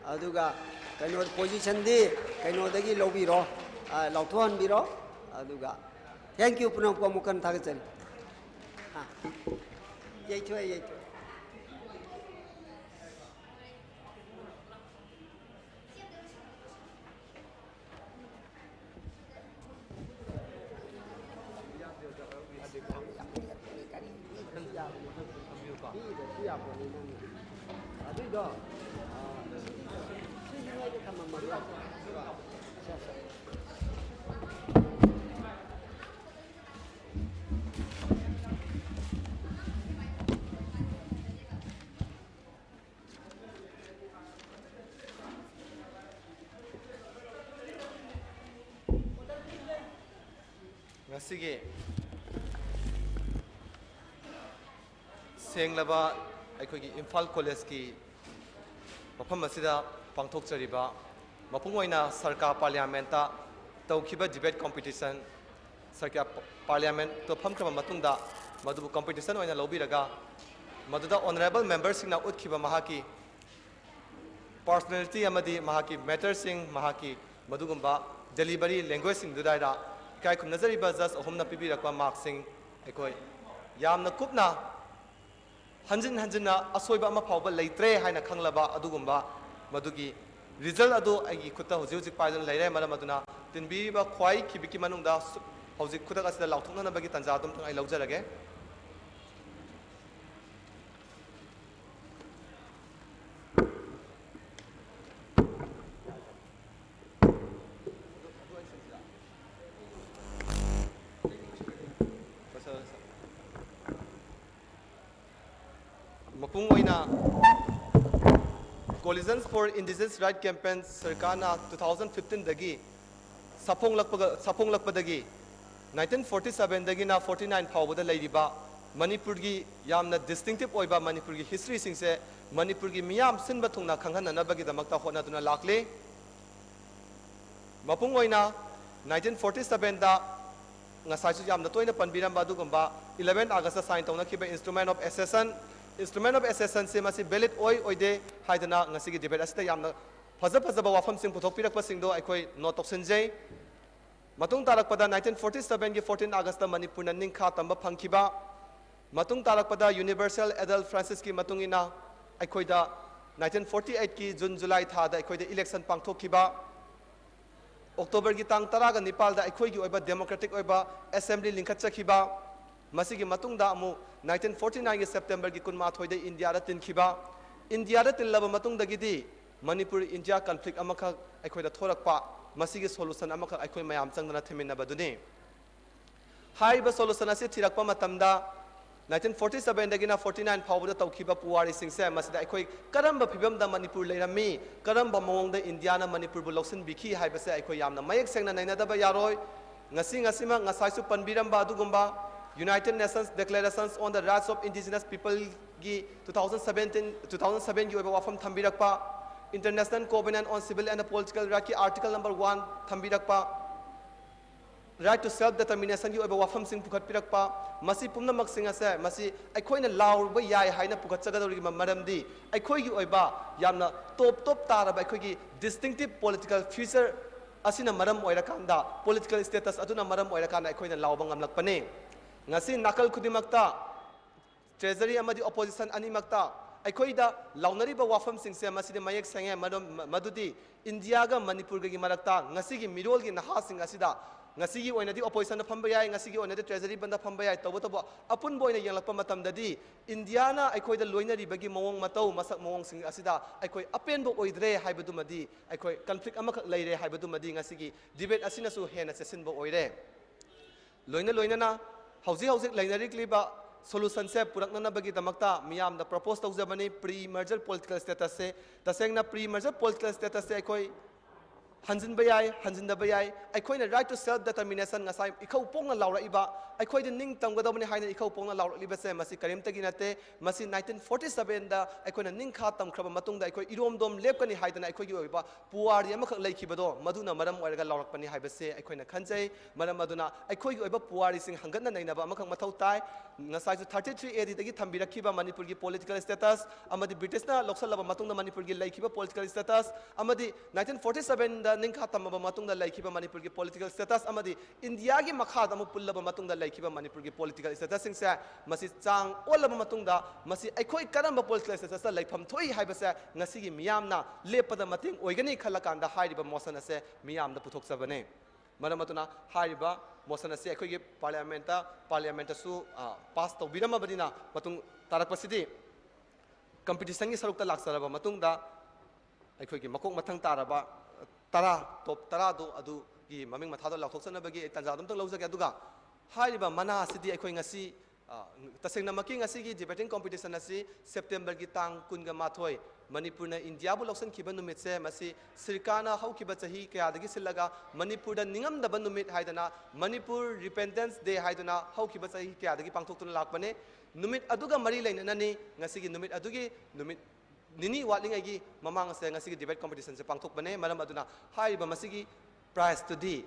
ꯑꯗꯨꯒ ꯀꯩꯅꯣ, ꯄꯣꯖꯤꯁꯟꯗꯤ ꯀꯩꯅꯣꯗꯒꯤ ꯂꯧꯕꯤꯔꯣ, ꯑ, ꯂꯧꯊꯣꯛꯍꯟꯕꯤꯔꯣ꯫ ꯑꯗꯨꯒ thank you ꯄꯨꯝꯅꯃꯛꯄꯨ ꯑꯃꯨꯛ ꯍꯟꯅ ꯊꯥꯒꯠꯆꯔꯤ꯫ ꯑ, ꯌꯩꯊꯣꯛꯑꯦ, ꯌꯩꯊꯣꯛꯑꯦ꯫ ꯑꯗꯨꯏꯗꯣ, ꯑ, ꯁꯤꯒꯤ ꯅꯣꯏꯗ ꯊꯝꯃꯝꯃꯒꯦ꯫ ꯁꯦ, ꯁꯦ꯫ ꯁꯤꯒꯤ ꯁꯦꯡꯂꯕ ꯑꯩꯈꯣꯏꯒꯤ ꯏꯝꯐꯥꯜ ꯀꯣꯂꯦꯖꯀꯤ ꯃꯐꯝ ꯑꯁꯤꯗ ꯄꯥꯡꯊꯣꯛꯆꯔꯤꯕ, ꯃꯄꯨꯡ ꯑꯣꯏꯅ ꯁꯔꯀꯥꯔ ꯄꯥꯔꯂꯤꯌꯥꯃꯦꯟꯇ ꯇꯧꯈꯤꯕ ꯗꯤꯕꯦꯠ ꯀꯣꯝꯄꯤꯇꯤꯁꯟ, ꯁꯔꯀꯥꯔ ꯄꯥꯔꯂꯤꯌꯥꯃꯦꯟꯇꯣ ꯐꯝꯈ꯭ꯔꯕ ꯃꯇꯨꯡꯗ ꯃꯗꯨꯕꯨ ꯀꯣꯝꯄꯤꯇꯤꯁꯟ ꯑꯣꯏꯅ ꯂꯧꯕꯤꯔꯒ, ꯃꯗꯨꯗ ꯑꯣꯅꯔꯦꯕꯜ ꯃꯦꯝꯕꯔꯁꯤꯡꯅ ꯎꯠꯈꯤꯕ ꯃꯍꯥꯛꯀꯤ ꯄꯔꯁꯣꯅꯦꯂꯤꯇꯤ ꯑꯃꯗꯤ ꯃꯍꯥꯛꯀꯤ ꯃꯦꯇꯔꯁꯤꯡ, ꯃꯍꯥꯛꯀꯤ ꯃꯗꯨꯒꯨꯝꯕ ꯗꯦꯂꯤꯚꯔꯤ ꯂꯦꯡꯒ꯭ꯋꯦꯖꯁꯤꯡꯗꯨꯗ ꯏꯀꯥꯏ ꯈꯨꯝꯅꯖꯔꯤꯕ ꯖꯖ ꯑꯍꯨꯝꯅ ꯄꯤꯕꯤꯔꯛꯄ ꯃꯥꯔꯛꯁꯤꯡ ꯑꯩꯈꯣꯏ ꯌꯥꯝꯅ ꯀꯨꯞꯅ ꯍꯟꯖꯤꯟ ꯍꯟꯖꯤꯟꯅ ꯑꯁꯣꯏꯕ ꯑꯃ ꯐꯥꯎꯕ ꯂꯩꯇ꯭ꯔꯦ ꯍꯥꯏꯅ ꯈꯪꯂꯕ ꯑꯗꯨꯒꯨꯝꯕ ꯃꯗꯨꯒꯤ ꯔꯤꯖꯜ ꯑꯗꯨ ꯑꯩꯒꯤ ꯈꯨꯠꯇ ꯍꯧꯖꯤꯛ ꯍꯧꯖꯤꯛ ꯄꯥꯏꯗꯨꯅ ꯂꯩꯔꯦ꯫ ꯃꯔꯝ ꯑꯗꯨꯅ ꯇꯤꯟꯕꯤꯔꯤꯕ ꯈ꯭ꯋꯥꯏ ꯈꯤꯕꯤꯛꯀꯤ ꯃꯅꯨꯡꯗ ꯁꯨ-, ꯍꯧꯖꯤꯛ ꯈꯨꯗꯛ ꯑꯁꯤꯗ ꯂꯥꯎꯊꯣꯛꯅꯅꯕꯒꯤ ꯇꯥꯟꯖꯥ ꯑꯗꯨꯝꯇꯪ ꯑꯩ ꯂꯧꯖꯔꯒꯦ꯫ ꯃꯄꯨꯡ ꯑꯣꯏꯅ Coalition for Indigenous Right Campaign ꯁꯔꯀꯥꯔꯅ two thousand fifteen ꯗꯒꯤ ꯁꯥꯐꯣꯡꯂꯛꯄꯒ-, ꯁꯥꯐꯣꯡꯂꯛꯄꯗꯒꯤ nineteen forty seven ꯗꯒꯤꯅ forty nine ꯐꯥꯎꯕꯗ ꯂꯩꯔꯤꯕ ꯃꯅꯤꯄꯨꯔꯒꯤ ꯌꯥꯝꯅ ꯗꯤꯁꯇꯤꯡꯇꯤꯞ ꯑꯣꯏꯕ ꯃꯅꯤꯄꯨꯔꯒꯤ ꯍꯤꯁꯇ꯭ꯔꯤꯁꯤꯡꯁꯦ ꯃꯅꯤꯄꯨꯔꯒꯤ ꯃꯤꯌꯥꯝ ꯁꯤꯟꯕ ꯊꯨꯡꯅ ꯈꯪꯍꯟꯅꯅꯕꯒꯤꯗꯃꯛꯇ ꯍꯣꯠꯅꯗꯨꯅ ꯂꯥꯛꯂꯤ꯫ ꯃꯄꯨꯡ ꯑꯣꯏꯅ nineteen forty seven ꯗ ꯉꯁꯥꯏꯁꯨ ꯌꯥꯝꯅ ꯇꯣꯏꯅ ꯄꯟꯕꯤꯔꯝꯕ ꯑꯗꯨꯒꯨꯝꯕ eleven August ꯇ sign ꯇꯧꯅꯈꯤꯕ Instrument of Accession, Instrument of Accession ꯁꯦ ꯃꯁꯤ valid ꯑꯣꯏ ꯑꯣꯏꯗꯦ ꯍꯥꯏꯗꯅ ꯉꯁꯤꯒꯤ debate ꯑꯁꯤꯗ ꯌꯥꯝꯅ ꯐꯖ ꯐꯖꯕ ꯋꯥꯐꯝꯁꯤꯡ ꯄꯨꯊꯣꯛꯄꯤꯔꯛꯄꯁꯤꯡꯗꯣ ꯑꯩꯈꯣꯏ note ꯇꯧꯁꯤꯟꯖꯩ꯫ ꯃꯇꯨꯡ ꯇꯥꯔꯛꯄꯗ nineteen forty seven ꯒꯤ fourteen August ꯇ ꯃꯅꯤꯄꯨꯔꯅ ꯅꯤꯡꯈꯥ ꯇꯝꯕ ꯐꯪꯈꯤꯕ, ꯃꯇꯨꯡ ꯇꯥꯔꯛꯄꯗ Universal Adult Franchise ꯀꯤ ꯃꯇꯨꯡ ꯏꯟꯅ ꯑꯩꯈꯣꯏꯗ nineteen forty eight ꯀꯤ June July ꯊꯥꯗ ꯑꯩꯈꯣꯏꯗ election ꯄꯥꯡꯊꯣꯛꯈꯤꯕ, October ꯒꯤ ꯇꯥꯡ ꯇꯔꯥꯒ ꯅꯤꯄꯥꯜꯗ ꯑꯩꯈꯣꯏꯒꯤ ꯑꯣꯏꯕ democratic ꯑꯣꯏꯕ assembly ꯂꯤꯡꯈꯠꯆꯈꯤꯕ, ꯃꯁꯤꯒꯤ ꯃꯇꯨꯡꯗ ꯑꯃꯨꯛ nineteen forty nine ꯒꯤ September ꯒꯤ ꯀꯨꯟꯃꯥꯊꯣꯏꯗ ꯏꯟꯗꯤꯌꯥꯗ ꯇꯤꯟꯈꯤꯕ, ꯏꯟꯗꯤꯌꯥꯗ ꯇꯤꯜꯂꯕ ꯃꯇꯨꯡꯗꯒꯤꯗꯤ ꯃꯅꯤꯄꯨꯔ ꯏꯟꯗꯤꯌꯥ conflict ꯑꯃꯈꯛ ꯑꯩꯈꯣꯏꯗ ꯊꯣꯔꯛꯄ, ꯃꯁꯤꯒꯤ solution ꯑꯃꯈꯛ ꯑꯩꯈꯣꯏ ꯃꯌꯥꯝ ꯆꯪꯗꯅ ꯊꯤꯃꯤꯟꯅꯕꯗꯨꯅꯤ꯫ ꯍꯥꯏꯔꯤꯕ solution ꯑꯁꯤ ꯊꯤꯔꯛꯄ ꯃꯇꯝꯗ nineteen forty seven ꯗꯒꯤꯅ forty nine ꯐꯥꯎꯕꯗ ꯇꯧꯈꯤꯕ ꯄꯨꯋꯥꯔꯤꯁꯤꯡꯁꯦ, ꯃꯁꯤꯗ ꯑꯩꯈꯣꯏ ꯀꯔꯝꯕ ꯐꯤꯕꯝꯗ ꯃꯅꯤꯄꯨꯔ ꯂꯩꯔꯝꯃꯤ, ꯀꯔꯝꯕ ꯃꯑꯣꯡꯗ ꯏꯟꯗꯤꯌꯥꯅ ꯃꯅꯤꯄꯨꯔꯕꯨ ꯂꯧꯁꯤꯟꯕꯤꯈꯤ ꯍꯥꯏꯕꯁꯦ ꯑꯩꯈꯣꯏ ꯌꯥꯝꯅ ꯃꯌꯦꯛ ꯁꯦꯡꯅ ꯅꯩꯅꯗꯕ ꯌꯥꯔꯣꯏ꯫ ꯉꯁꯤ ꯉꯁꯤꯃꯛ ꯉꯁꯥꯏꯁꯨ ꯄꯟꯕꯤꯔꯝꯕ ꯑꯗꯨꯒꯨꯝꯕ United Nations Declarations on the Rights of Indigenous Peopleꯒꯤ two thousand seventeen, two thousand sevenꯒꯤ ꯑꯣꯏꯕ ꯋꯥꯐꯝ ꯊꯝꯕꯤꯔꯛꯄ, International Covenant on Civil and Political Rightꯀꯤ Article number one ꯊꯝꯕꯤꯔꯛꯄ, Right to Self Determinationꯒꯤ ꯑꯣꯏꯕ ꯋꯥꯐꯝꯁꯤꯡ ꯄꯨꯈꯠꯄꯤꯔꯛꯄ, ꯃꯁꯤ ꯄꯨꯝꯅꯃꯛꯁꯤꯡ ꯑꯁꯦ ꯃꯁꯤ ꯑꯩꯈꯣꯏꯅ ꯂꯥꯎꯔꯨꯕ ꯌꯥꯏ ꯍꯥꯏꯅ ꯄꯨꯈꯠꯆꯒꯗꯧꯔꯤꯕ ꯃꯔꯝꯗꯤ ꯑꯩꯈꯣꯏꯒꯤ ꯑꯣꯏꯕ ꯌꯥꯝꯅ top top ꯇꯥꯔꯕ ꯑꯩꯈꯣꯏꯒꯤ distinctive political feature ꯑꯁꯤꯅ ꯃꯔꯝ ꯑꯣꯏꯔꯀꯥꯟꯗ, political status ꯑꯗꯨꯅ ꯃꯔꯝ ꯑꯣꯏꯔꯀꯥꯟꯗ ꯑꯩꯈꯣꯏꯅ ꯂꯥꯎꯕ ꯉꯝꯂꯛꯄꯅꯤ꯫ ꯉꯁꯤ ꯅꯥꯀꯜ ꯈꯨꯗꯤꯡꯃꯛꯇ, Treasury ꯑꯃꯗꯤ Opposition ꯑꯅꯤꯃꯛꯇ ꯑꯩꯈꯣꯏꯗ ꯂꯥꯎꯅꯔꯤꯕ ꯋꯥꯐꯝꯁꯤꯡꯁꯦ ꯃꯁꯤꯗꯤ ꯃꯌꯦꯛ ꯁꯦꯡꯉꯦ, ꯃꯔꯝ ꯃꯗꯨꯗꯤ ꯏꯟꯗꯤꯌꯥꯒ ꯃꯅꯤꯄꯨꯔꯒꯒꯤ ꯃꯔꯛꯇ ꯉꯁꯤꯒꯤ ꯃꯤꯔꯣꯜꯒꯤ ꯅꯍꯥꯁꯤꯡ ꯑꯁꯤꯗ, ꯉꯁꯤꯒꯤ ꯑꯣꯏꯅꯗꯤ Oppositionꯗ ꯐꯝꯕ ꯌꯥꯏ, ꯉꯁꯤꯒꯤ ꯑꯣꯏꯅꯗꯤ Treasury ꯕꯟꯗ ꯐꯝꯕ ꯌꯥꯏ, ꯇꯧꯕꯇꯕꯨ ꯑꯄꯨꯟꯕ ꯑꯣꯏꯅ ꯌꯦꯡꯂꯛꯄ ꯃꯇꯝꯗꯗꯤ ꯏꯟꯗꯤꯌꯥꯅ ꯑꯩꯈꯣꯏꯗ ꯂꯣꯏꯅꯔꯤꯕꯒꯤ ꯃꯑꯣꯡ ꯃꯇꯧ, ꯃꯁꯛ ꯃꯑꯣꯡꯁꯤꯡ ꯑꯁꯤꯗ ꯑꯩꯈꯣꯏ ꯑꯄꯦꯟꯕ ꯑꯣꯏꯗ꯭ꯔꯦ ꯍꯥꯏꯕꯗꯨꯃꯗꯤ, ꯑꯩꯈꯣꯏ conflict ꯑꯃꯈꯛ ꯂꯩꯔꯦ ꯍꯥꯏꯕꯗꯨꯃꯗꯤ ꯉꯁꯤꯒꯤ debate ꯑꯁꯤꯅꯁꯨ ꯍꯦꯟꯅ ꯆꯦꯠꯁꯤꯟꯕ ꯑꯣꯏꯔꯦ꯫ ꯂꯣꯏꯅ ꯂꯣꯏꯅꯅ ꯍꯧꯖꯤꯛ ꯍꯧꯖꯤꯛ ꯂꯩꯅꯔꯤꯛꯂꯤꯕ solutionꯁꯦ ꯄꯨꯔꯛꯅꯅꯕꯒꯤꯗꯃꯛꯇ ꯃꯤꯌꯥꯝꯗ propose ꯇꯧꯖꯕꯅꯤ, pre-merger political statusꯁꯦ꯫ ꯇꯁꯦꯡꯅ pre-merger political statusꯁꯦ ꯑꯩꯈꯣꯏ ꯍꯟꯖꯤꯟꯕ ꯌꯥꯏ, ꯍꯟꯖꯤꯟꯗꯕ ꯌꯥꯏ꯫ ꯑꯩꯈꯣꯏꯅ right to self determination ꯉꯁꯥꯏ ꯏꯈꯧ ꯄꯣꯡꯅ ꯂꯥꯎꯔꯛꯏꯕ, ꯑꯩꯈꯣꯏꯗꯤ ꯅꯤꯡ ꯇꯝꯒꯗꯕꯅꯤ ꯍꯥꯏꯅ ꯏꯈꯧ ꯄꯣꯡꯅ ꯂꯥꯎꯔꯛꯂꯤꯕꯁꯦ ꯃꯁꯤ ꯀꯔꯤꯝꯇꯒꯤ ꯅꯠꯇꯦ꯫ ꯃꯁꯤ nineteen forty sevenꯗ ꯑꯩꯈꯣꯏꯅ ꯅꯤꯡꯈꯥ ꯇꯝꯈ꯭ꯔꯕ ꯃꯇꯨꯡꯗ ꯑꯩꯈꯣꯏ ꯏꯔꯣꯝꯗꯣꯝ ꯂꯦꯞꯀꯅꯤ ꯍꯥꯏꯗꯅ ꯑꯩꯈꯣꯏꯒꯤ ꯑꯣꯏꯕ ꯄꯨꯋꯥꯔꯤ ꯑꯃꯈꯛ ꯂꯩꯈꯤꯕꯗꯣ, ꯃꯗꯨꯅ ꯃꯔꯝ ꯑꯣꯏꯔꯒ ꯂꯥꯎꯔꯛꯄꯅꯤ ꯍꯥꯏꯕꯁꯦ ꯑꯩꯈꯣꯏꯅ ꯈꯟꯖꯩ꯫ ꯃꯔꯝ ꯑꯗꯨꯅ ꯑꯩꯈꯣꯏꯒꯤ ꯑꯣꯏꯕ ꯄꯨꯋꯥꯔꯤꯁꯤꯡ ꯍꯟꯒꯠꯅ ꯅꯩꯅꯕ ꯑꯃꯈꯛ ꯃꯊꯧ ꯇꯥꯏ꯫ ꯉꯁꯥꯏꯁꯨ thirty three ADꯗꯒꯤ ꯊꯝꯕꯤꯔꯛꯈꯤꯕ ꯃꯅꯤꯄꯨꯔꯒꯤ political status ꯑꯃꯗꯤ Britishꯅ ꯂꯧꯁꯜꯂꯕ ꯃꯇꯨꯡꯗ ꯃꯅꯤꯄꯨꯔꯒꯤ ꯂꯩꯈꯤꯕ political status ꯑꯃꯗꯤ nineteen forty sevenꯗ ꯅꯤꯡꯈꯥ ꯇꯝꯃꯕ ꯃꯇꯨꯡꯗ ꯂꯩꯈꯤꯕ ꯃꯅꯤꯄꯨꯔꯒꯤ political status ꯑꯃꯗꯤ ꯏꯟꯗꯤꯌꯥꯒꯤ ꯃꯈꯥꯗ ꯑꯃꯨꯛ ꯄꯨꯜꯂꯕ ꯃꯇꯨꯡꯗ ꯂꯩꯈꯤꯕ ꯃꯅꯤꯄꯨꯔꯒꯤ political statusꯁꯤꯡꯁꯦ ꯃꯁꯤ ꯆꯥꯡ ꯑꯣꯜꯂꯕ ꯃꯇꯨꯡꯗ ꯃꯁꯤ ꯑꯩꯈꯣꯏ ꯀꯔꯝꯕ political statusꯇ ꯂꯩꯐꯝ ꯊꯣꯛꯏ ꯍꯥꯏꯕꯁꯦ ꯉꯁꯤꯒꯤ ꯃꯤꯌꯥꯝꯅ ꯂꯦꯞꯄꯗ ꯃꯇꯦꯡ ꯑꯣꯏꯒꯅꯤ ꯈꯜꯂꯀꯥꯟꯗ ꯍꯥꯏꯔꯤꯕ motion ꯑꯁꯦ ꯃꯤꯌꯥꯝꯗ ꯄꯨꯊꯣꯛꯆꯕꯅꯦ꯫ ꯃꯔꯝ ꯑꯗꯨꯅ ꯍꯥꯏꯔꯤꯕ motion ꯑꯁꯤ ꯑꯩꯈꯣꯏꯒꯤ parliamentꯇ, parliamentꯇꯁꯨ, ꯑ, pass ꯇꯧꯕꯤꯔꯝꯃꯕꯅꯤꯅ ꯃꯇꯨꯡ ꯇꯥꯔꯛꯄꯁꯤꯗꯤ competitionꯒꯤ ꯁꯔꯨꯛꯇ ꯂꯥꯛꯆꯔꯕ ꯃꯇꯨꯡꯗ ꯑꯩꯈꯣꯏꯒꯤ ꯃꯀꯣꯛ ꯃꯊꯪ ꯇꯥꯔꯕ ꯇꯔꯥ, top ꯇꯔꯥꯗꯣ ꯑꯗꯨꯒꯤ ꯃꯃꯤꯡ ꯃꯊꯥꯗꯣ ꯂꯥꯎꯊꯣꯛꯆꯅꯕꯒꯤ ꯑꯩ ꯇꯥꯟꯖꯥꯗꯣ ꯑꯝꯇꯪ ꯂꯧꯖꯒꯦ꯫ ꯑꯗꯨꯒ ꯍꯥꯏꯔꯤꯕ ꯃꯅꯥ ꯑꯁꯤꯗꯤ ꯑꯩꯈꯣꯏ ꯉꯁꯤ, ꯑ, ꯇꯁꯦꯡꯅꯃꯛꯀꯤ ꯉꯁꯤꯒꯤ debating competition ꯑꯁꯤ Septemberꯒꯤ ꯇꯥꯡ ꯀꯨꯟꯒ ꯃꯥꯊꯣꯏ, ꯃꯅꯤꯄꯨꯔꯅ ꯏꯟꯗꯤꯌꯥꯕꯨ ꯂꯧꯁꯤꯟꯈꯤꯕ ꯅꯨꯃꯤꯠꯁꯦ, ꯃꯁꯤ ꯁꯔꯀꯥꯔꯅ ꯍꯧꯈꯤꯕ ꯆꯍꯤ ꯀꯌꯥꯗꯒꯤ ꯁꯤꯜꯂꯒ ꯃꯅꯤꯄꯨꯔꯗ ꯅꯤꯡꯉꯝꯗꯕ ꯅꯨꯃꯤꯠ ꯍꯥꯏꯗꯅ, ꯃꯅꯤꯄꯨꯔ ꯔꯤꯄꯦꯟꯇꯦꯟꯁ ꯗꯦ ꯍꯥꯏꯗꯨꯅ ꯍꯧꯈꯤꯕ ꯆꯍꯤ ꯀꯌꯥꯗꯒꯤ ꯄꯥꯡꯊꯣꯛꯇꯨꯅ ꯂꯥꯛꯄꯅꯦ꯫ ꯅꯨꯃꯤꯠ ꯑꯗꯨꯒ ꯃꯔꯤ ꯂꯩꯅꯅꯅꯤ ꯉꯁꯤꯒꯤ ꯅꯨꯃꯤꯠ ꯑꯗꯨꯒꯤ ꯅꯨꯃꯤꯠ ꯅꯤꯅꯤ ꯋꯥꯠꯂꯤꯉꯩꯒꯤ ꯃꯃꯥꯡ ꯑꯁꯦ ꯉꯁꯤꯒꯤ ꯗꯤꯕꯦꯠ ꯀꯣꯝꯄꯤꯇꯤꯁꯟꯁꯦ ꯄꯥꯡꯊꯣꯛꯄꯅꯦ꯫ ꯃꯔꯝ ꯑꯗꯨꯅ ꯍꯥꯏꯔꯤꯕ ꯃꯁꯤꯒꯤ ꯄ꯭ꯔꯥꯏꯖꯇꯨꯗꯤ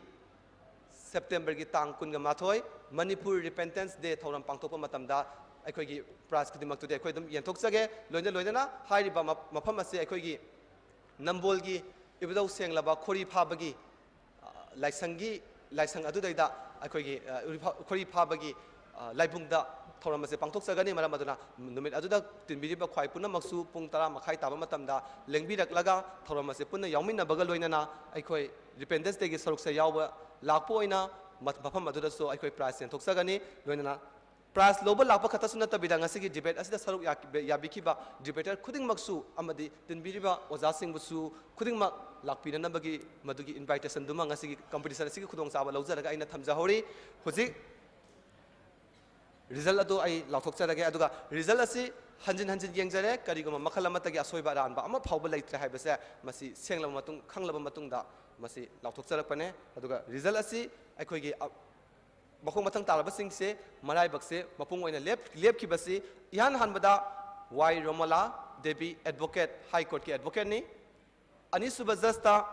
ꯁꯦꯞꯇꯦꯝꯕꯔꯒꯤ ꯇꯥꯡ ꯀꯨꯟꯒ ꯃꯥꯊꯣꯏ, ꯃꯅꯤꯄꯨꯔ ꯔꯤꯄꯦꯟꯇꯦꯟꯁ ꯗꯦ ꯊꯧꯔꯝ ꯄꯥꯡꯊꯣꯛꯄ ꯃꯇꯝꯗ ꯑꯩꯈꯣꯏꯒꯤ ꯄ꯭ꯔꯥꯏꯖ ꯈꯨꯗꯤꯡꯃꯛꯇꯨꯗꯤ ꯑꯩꯈꯣꯏ ꯑꯗꯨꯝ ꯌꯦꯟꯊꯣꯛꯆꯒꯦ꯫ ꯂꯣꯏꯅ ꯂꯣꯏꯅꯅ ꯍꯥꯏꯔꯤꯕ ꯃ-, ꯃꯐꯝ ꯑꯁꯤ ꯑꯩꯈꯣꯏꯒꯤ ꯅꯝꯕꯣꯜꯒꯤ ꯏꯕꯨꯙꯧ ꯁꯦꯡꯂꯕ ꯈꯣꯔꯤ ꯐꯥꯕꯒꯤ, ꯑ, ꯂꯥꯏꯁꯪꯒꯤ, ꯂꯥꯏꯁꯪ ꯑꯗꯨꯗꯩꯗ ꯑꯩꯈꯣꯏꯒꯤ, ꯑ, ꯎꯔꯤ ꯐꯥ-, ꯈꯣꯔꯤ ꯐꯥꯕꯒꯤ, ꯑ, ꯂꯥꯏꯕꯨꯡꯗ ꯊꯧꯔꯝ ꯑꯁꯤ ꯄꯥꯡꯊꯣꯛꯆꯒꯅꯤ꯫ ꯃꯔꯝ ꯑꯗꯨꯅ ꯅꯨꯃꯤꯠ ꯑꯗꯨꯗ ꯇꯤꯟꯕꯤꯔꯤꯕ ꯈ꯭ꯋꯥꯏ ꯄꯨꯝꯅꯃꯛꯁꯨ ꯄꯨꯡ ꯇꯔꯥ ꯃꯈꯥꯏ ꯇꯥꯕ ꯃꯇꯝꯗ ꯂꯦꯡꯕꯤꯔꯛꯂꯒ ꯊꯧꯔꯝ ꯑꯁꯤ ꯄꯨꯟꯅ ꯌꯥꯎꯃꯤꯟꯅꯕꯒ ꯂꯣꯏꯅꯅ ꯑꯩꯈꯣꯏ ꯔꯤꯄꯦꯟꯇꯦꯟꯁ ꯗꯦꯒꯤ ꯁꯔꯨꯛꯁꯦ ꯌꯥꯎꯕ ꯂꯥꯛꯄ ꯑꯣꯏꯅ ꯃ-, ꯃꯐꯝ ꯑꯗꯨꯗꯁꯨ ꯑꯩꯈꯣꯏ ꯄ꯭ꯔꯥꯏꯖ ꯌꯦꯟꯊꯣꯛꯆꯒꯅꯤ꯫ ꯂꯣꯏꯅꯅ ꯄ꯭ꯔꯥꯏꯖ ꯂꯧꯕ ꯂꯥꯛꯄ ꯈꯛꯇꯁꯨ ꯅꯠꯇꯕꯤꯗ ꯉꯁꯤꯒꯤ ꯗꯤꯕꯦꯠ ꯑꯁꯤꯗ ꯁꯔꯨꯛ ꯌꯥ-, ꯌꯥꯕꯤꯈꯤꯕ ꯗꯤꯕꯦꯇꯔ ꯈꯨꯗꯤꯡꯃꯛꯁꯨ ꯑꯃꯗꯤ ꯇꯤꯟꯕꯤꯔꯤꯕ ꯑꯣꯖꯥꯁꯤꯡꯕꯨꯁꯨ ꯈꯨꯗꯤꯡꯃꯛ ꯂꯥꯛꯄꯤꯅꯅꯕꯒꯤ ꯃꯗꯨꯒꯤ ꯏꯟꯚꯥꯏꯇꯦꯁꯟꯗꯨꯃ ꯉꯁꯤꯒꯤ ꯀꯝꯄꯤꯇꯤꯁꯟ ꯑꯁꯤꯒꯤ ꯈꯨꯗꯣꯡꯆꯥꯕ ꯂꯧꯖꯔꯒ ꯑꯩꯅ ꯊꯝꯖꯍꯧꯔꯤ꯫ ꯍꯧꯖꯤꯛ ꯔꯤꯖꯜ ꯑꯗꯨ ꯑꯩ ꯂꯥꯎꯊꯣꯛꯆꯔꯒꯦ꯫ ꯑꯗꯨꯒ ꯔꯤꯖꯜ ꯑꯁꯤ ꯍꯟꯖꯤꯟ ꯍꯟꯖꯤꯟ ꯌꯦꯡꯖꯔꯦ, ꯀꯔꯤꯒꯨꯝꯕ ꯃꯈꯜ ꯑꯃꯠꯇꯒꯤ ꯑꯁꯣꯏꯕ ꯑꯔꯥꯟꯕ ꯑꯃ ꯐꯥꯎꯕ ꯂꯩꯇ꯭ꯔꯦ ꯍꯥꯏꯕꯁꯦ ꯃꯁꯤ ꯁꯦꯡꯂꯕ ꯃꯇꯨꯡ, ꯈꯪꯂꯕ ꯃꯇꯨꯡꯗ ꯃꯁꯤ ꯂꯥꯎꯊꯣꯛꯆꯔꯛꯄꯅꯦ꯫ ꯑꯗꯨꯒ ꯔꯤꯖꯜ ꯑꯁꯤ ꯑꯩꯈꯣꯏꯒꯤ, ꯑ, ꯃꯈꯣꯡ ꯃꯊꯪ ꯇꯥꯔꯕꯁꯤꯡꯁꯦ ꯃꯔꯥꯏꯕꯛꯁꯦ ꯃꯄꯨꯡ ꯑꯣꯏꯅ ꯂꯦꯞ-, ꯂꯦꯞꯈꯤꯕꯁꯤ ꯏꯍꯥꯟ ꯍꯥꯟꯕꯗ ꯋꯥꯏ ꯔꯣꯃꯣꯂꯥ ꯗꯦꯕꯤ, ꯑꯦꯗꯚꯣꯀꯦꯠ, ꯍꯥꯏ ꯀꯣꯔꯠꯀꯤ ꯑꯦꯗꯚꯣꯀꯦꯠꯅꯤ꯫ ꯑꯅꯤꯁꯨꯕ ꯖꯁꯇ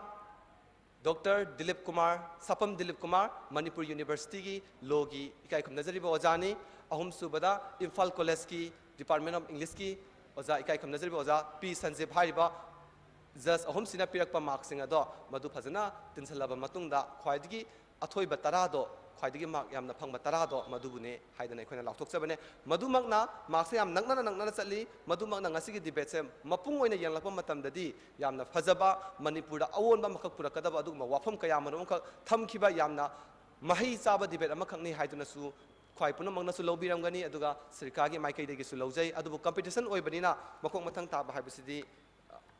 ꯗꯣꯛꯇꯔ ꯗꯤꯂꯤꯞ ꯀꯨꯃꯥꯔ, ꯁꯥꯄꯝ ꯗꯤꯂꯤꯞ ꯀꯨꯃꯥꯔ, ꯃꯅꯤꯄꯨꯔ ꯌꯨꯅꯤꯚꯔꯁꯤꯇꯤꯒꯤ ꯂꯣꯒꯤ ꯏꯀꯥꯏ ꯈꯨꯝꯅꯖꯔꯤꯕ ꯑꯣꯖꯥꯅꯤ꯫ ꯑꯍꯨꯝꯁꯨꯕꯗ ꯏꯝꯐꯥꯜ ꯀꯣꯂꯦꯖꯀꯤ ꯗꯤꯄꯥꯔꯠꯃꯦꯟ ꯑꯣꯐ ꯏꯪꯂꯤꯁꯀꯤ ꯑꯣꯖꯥ, ꯏꯀꯥꯏ ꯈꯨꯝꯅꯖꯔꯤꯕ ꯑꯣꯖꯥ ꯄꯤ ꯁꯟꯖꯤꯞ ꯍꯥꯏꯔꯤꯕ ꯖꯁ ꯑꯍꯨꯝꯁꯤꯅ ꯄꯤꯔꯛꯄ ꯃꯥꯔꯛꯁꯤꯡ ꯑꯗꯣ ꯃꯗꯨ ꯐꯖꯅ ꯇꯤꯟꯁꯤꯜꯂꯕ ꯃꯇꯨꯡꯗ ꯈ꯭ꯋꯥꯏꯗꯒꯤ ꯑꯊꯣꯏꯕ ꯇꯔꯥꯗꯣ, ꯈ꯭ꯋꯥꯏꯗꯒꯤ ꯃꯥꯔꯛ ꯌꯥꯝꯅ ꯐꯪꯕ ꯇꯔꯥꯗꯣ ꯃꯗꯨꯕꯨꯅꯦ ꯍꯥꯏꯗꯅ ꯑꯩꯈꯣꯏꯅ ꯂꯥꯎꯊꯣꯛꯆꯕꯅꯦ꯫ ꯃꯗꯨꯃꯛꯅ ꯃꯥꯔꯛꯁꯦ ꯌꯥꯝ ꯅꯛꯅꯅ ꯅꯛꯅꯅ ꯆꯠꯂꯤ꯫ ꯃꯗꯨꯃꯛꯅ ꯉꯁꯤꯒꯤ ꯗꯤꯕꯦꯠꯁꯦ ꯃꯄꯨꯡ ꯑꯣꯏꯅ ꯌꯦꯡꯂꯛꯄ ꯃꯇꯝꯗꯗꯤ ꯌꯥꯝꯅ ꯐꯖꯕ, ꯃꯅꯤꯄꯨꯔꯗ ꯑꯑꯣꯟꯕ ꯑꯃꯈꯛ ꯄꯨꯔꯛꯀꯗꯕ ꯑꯗꯨꯒꯨꯝꯕ ꯋꯥꯐꯝ ꯀꯌꯥ ꯃꯔꯨꯝ ꯑꯃꯈꯛ ꯊꯝꯈꯤꯕ ꯌꯥꯝꯅ ꯃꯍꯩ ꯆꯥꯕ ꯗꯤꯕꯦꯠ ꯑꯃꯈꯛꯅꯤ ꯍꯥꯏꯗꯨꯅꯁꯨ ꯈ꯭ꯋꯥꯏ ꯄꯨꯝꯅꯃꯛꯅꯁꯨ ꯂꯧꯕꯤꯔꯝꯒꯅꯤ꯫ ꯑꯗꯨꯒ ꯁꯔꯀꯥꯔꯒꯤ ꯃꯥꯏꯀꯩꯗꯒꯤꯁꯨ ꯂꯧꯖꯩ꯫ ꯑꯗꯨꯕꯨ ꯀꯝꯄꯤꯇꯤꯁꯟ ꯑꯣꯏꯕꯅꯤꯅ ꯃꯈꯣꯡ ꯃꯊꯪ ꯇꯥꯕ ꯍꯥꯏꯕꯁꯤꯗꯤ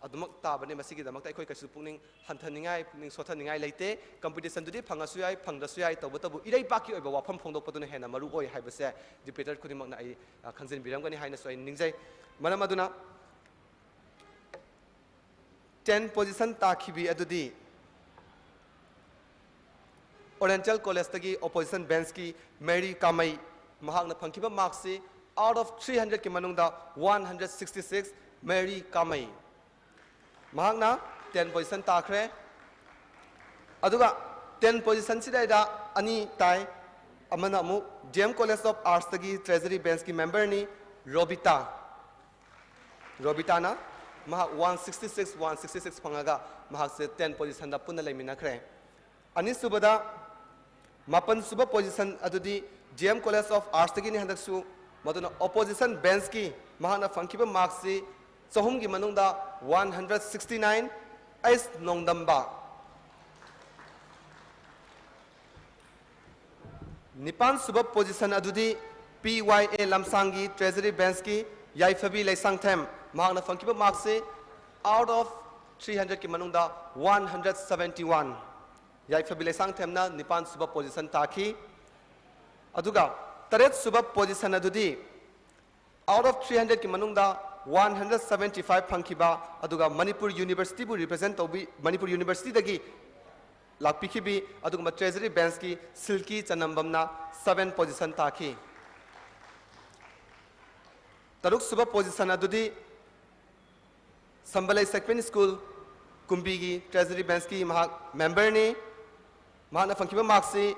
ꯑꯗꯨꯃꯛ ꯇꯥꯕꯅꯤ꯫ ꯃꯁꯤꯒꯤꯗꯃꯛꯇ ꯑꯩꯈꯣꯏ ꯀꯩꯁꯨ ꯄꯨꯛꯅꯤꯡ ꯍꯟꯊꯅꯤꯡꯉꯥꯏ, ꯄꯨꯛꯅꯤꯡ ꯁꯣꯠꯊꯅꯤꯡꯉꯥꯏ ꯂꯩꯇꯦ꯫ ꯀꯝꯄꯤꯇꯤꯁꯟꯗꯨꯗꯤ ꯐꯪꯉꯁꯨ ꯌꯥꯏ, ꯐꯪꯗ꯭ꯔꯁꯨ ꯌꯥꯏ, ꯇꯧꯕꯇꯕꯨ ꯏꯔꯩꯄꯥꯛꯀꯤ ꯑꯣꯏꯕ ꯋꯥꯐꯝ ꯐꯣꯡꯗꯣꯛꯄꯗꯨꯅ ꯍꯦꯟꯅ ꯃꯔꯨ ꯑꯣꯏ ꯍꯥꯏꯕꯁꯦ ꯗꯤꯕꯦꯇꯔ ꯈꯨꯗꯤꯡꯃꯛꯅ ꯑꯩ, ꯑ, ꯈꯪꯖꯤꯟꯕꯤꯔꯝꯒꯅꯤ ꯍꯥꯏꯅꯁꯨ ꯑꯩ ꯅꯤꯡꯖꯩ꯫ ꯃꯔꯝ ꯑꯗꯨꯅ ten position ꯇꯥꯈꯤꯕꯤ ꯑꯗꯨꯗꯤ Oriental College ꯇꯒꯤ opposition bench ꯀꯤ ꯃꯦꯔꯤ ꯀꯥꯃꯩ, ꯃꯍꯥꯛꯅ ꯐꯪꯈꯤꯕ mark ꯁꯤ out of three hundred ꯀꯤ ꯃꯅꯨꯡꯗ one hundred sixty six, Mary ꯀꯥꯃꯩ꯫ ꯃꯍꯥꯛꯅ ten position ꯇꯥꯈ꯭ꯔꯦ꯫ ꯑꯗꯨꯒ ten position ꯁꯤꯗꯩꯗ ꯑꯅꯤ ꯇꯥꯏ꯫ ꯑꯃꯅ ꯑꯃꯨꯛ D M College of Arts ꯇꯒꯤ Treasury bench ꯀꯤ member ꯅꯤ, ꯔꯣꯕꯤꯇꯥ꯫ ꯔꯣꯕꯤꯇꯥꯅ ꯃꯍꯥꯛ one sixty six, one sixty six ꯐꯪꯉꯒ ꯃꯍꯥꯛꯁꯦ ten position ꯗ ꯄꯨꯟꯅ ꯂꯩꯃꯤꯟꯅꯈ꯭ꯔꯦ꯫ ꯑꯅꯤꯁꯨꯕꯗ ꯃꯥꯄꯟ ꯁꯨꯕ position ꯑꯗꯨꯗꯤ D M College of Arts ꯇꯒꯤꯅꯤ ꯍꯟꯗꯛꯁꯨ, ꯃꯗꯨꯅ opposition bench ꯀꯤ ꯃꯍꯥꯛꯅ ꯐꯪꯈꯤꯕ mark ꯁꯤ ꯆꯍꯨꯝꯒꯤ ꯃꯅꯨꯡꯗ one hundred sixty nine, ꯑꯩꯁ ꯅꯣꯡꯗꯝꯕ꯫ ꯅꯤꯄꯥꯟ ꯁꯨꯕ position ꯑꯗꯨꯗꯤ P Y A ꯂꯝꯁꯥꯡꯒꯤ Treasury bench ꯀꯤ ꯌꯥꯏꯐꯕꯤ ꯂꯩꯁꯥꯡꯊꯦꯝ, ꯃꯍꯥꯛꯅ ꯐꯪꯈꯤꯕ mark ꯁꯤ out of three hundred ꯀꯤ ꯃꯅꯨꯡꯗ one hundred seventy one꯫ ꯌꯥꯏꯐꯕꯤ ꯂꯩꯁꯥꯡꯊꯦꯝꯅ ꯅꯤꯄꯥꯟ ꯁꯨꯕ position ꯇꯥꯈꯤ꯫ ꯑꯗꯨꯒ ꯇꯔꯦꯠ ꯁꯨꯕ position ꯑꯗꯨꯗꯤ out of three hundred ꯀꯤ ꯃꯅꯨꯡꯗ one hundred seventy five ꯐꯪꯈꯤꯕ, ꯑꯗꯨꯒ ꯃꯅꯤꯄꯨꯔ University ꯕꯨ represent ꯇꯧꯕꯤ, ꯃꯅꯤꯄꯨꯔ University ꯗꯒꯤ ꯂꯥꯛꯄꯤꯈꯤꯕꯤ, ꯑꯗꯨꯒꯨꯝꯕ Treasury bench ꯀꯤ ꯁꯤꯜꯀꯤ ꯆꯅꯝꯕꯝꯅ seven position ꯇꯥꯈꯤ꯫ ꯇꯔꯨꯛ ꯁꯨꯕ position ꯑꯗꯨꯗꯤ ꯁꯝꯕꯂꯩ Sacred School ꯀꯨꯝꯕꯤꯒꯤ Treasury bench ꯀꯤ ꯃꯍꯥꯛ member ꯅꯤ꯫ ꯃꯍꯥꯛꯅ ꯐꯪꯈꯤꯕ mark ꯁꯤ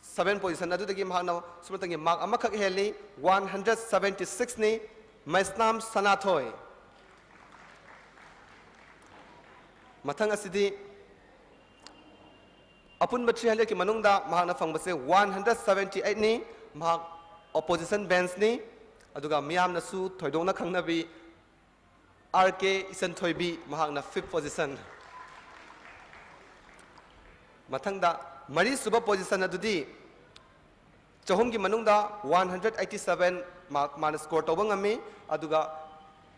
seven position ꯑꯗꯨꯗꯒꯤ ꯃꯍꯥꯛꯅ ꯁꯨꯞꯅꯇꯪꯒꯤ mark ꯑꯃꯈꯛ ꯍꯦꯜꯂꯤ, one hundred seventy six ꯅꯤ, ꯃꯩꯁꯅꯥꯝ ꯁꯅꯥꯊꯣꯏ꯫ ꯃꯊꯪ ꯑꯁꯤꯗꯤ ꯑꯄꯨꯟꯕ three hundred ꯀꯤ ꯃꯅꯨꯡꯗ ꯃꯍꯥꯛꯅ ꯐꯪꯕꯁꯦ one hundred seventy eight ꯅꯤ, ꯃꯍꯥꯛ opposition bench ꯅꯤ, ꯑꯗꯨꯒ ꯃꯤꯌꯥꯝꯅꯁꯨ ꯊꯣꯏꯗꯣꯛꯅ ꯈꯪꯅꯕꯤ R K ꯏꯆꯟꯊꯣꯏꯕꯤ, ꯃꯍꯥꯛꯅ fifth position꯫ ꯃꯊꯪꯗ ꯃꯔꯤꯁꯨꯕ position ꯑꯗꯨꯗꯤ ꯆꯍꯨꯝꯒꯤ ꯃꯅꯨꯡꯗ one hundred eighty seven mark ꯃꯥꯅ score ꯇꯧꯕ ꯉꯝꯃꯤ, ꯑꯗꯨꯒ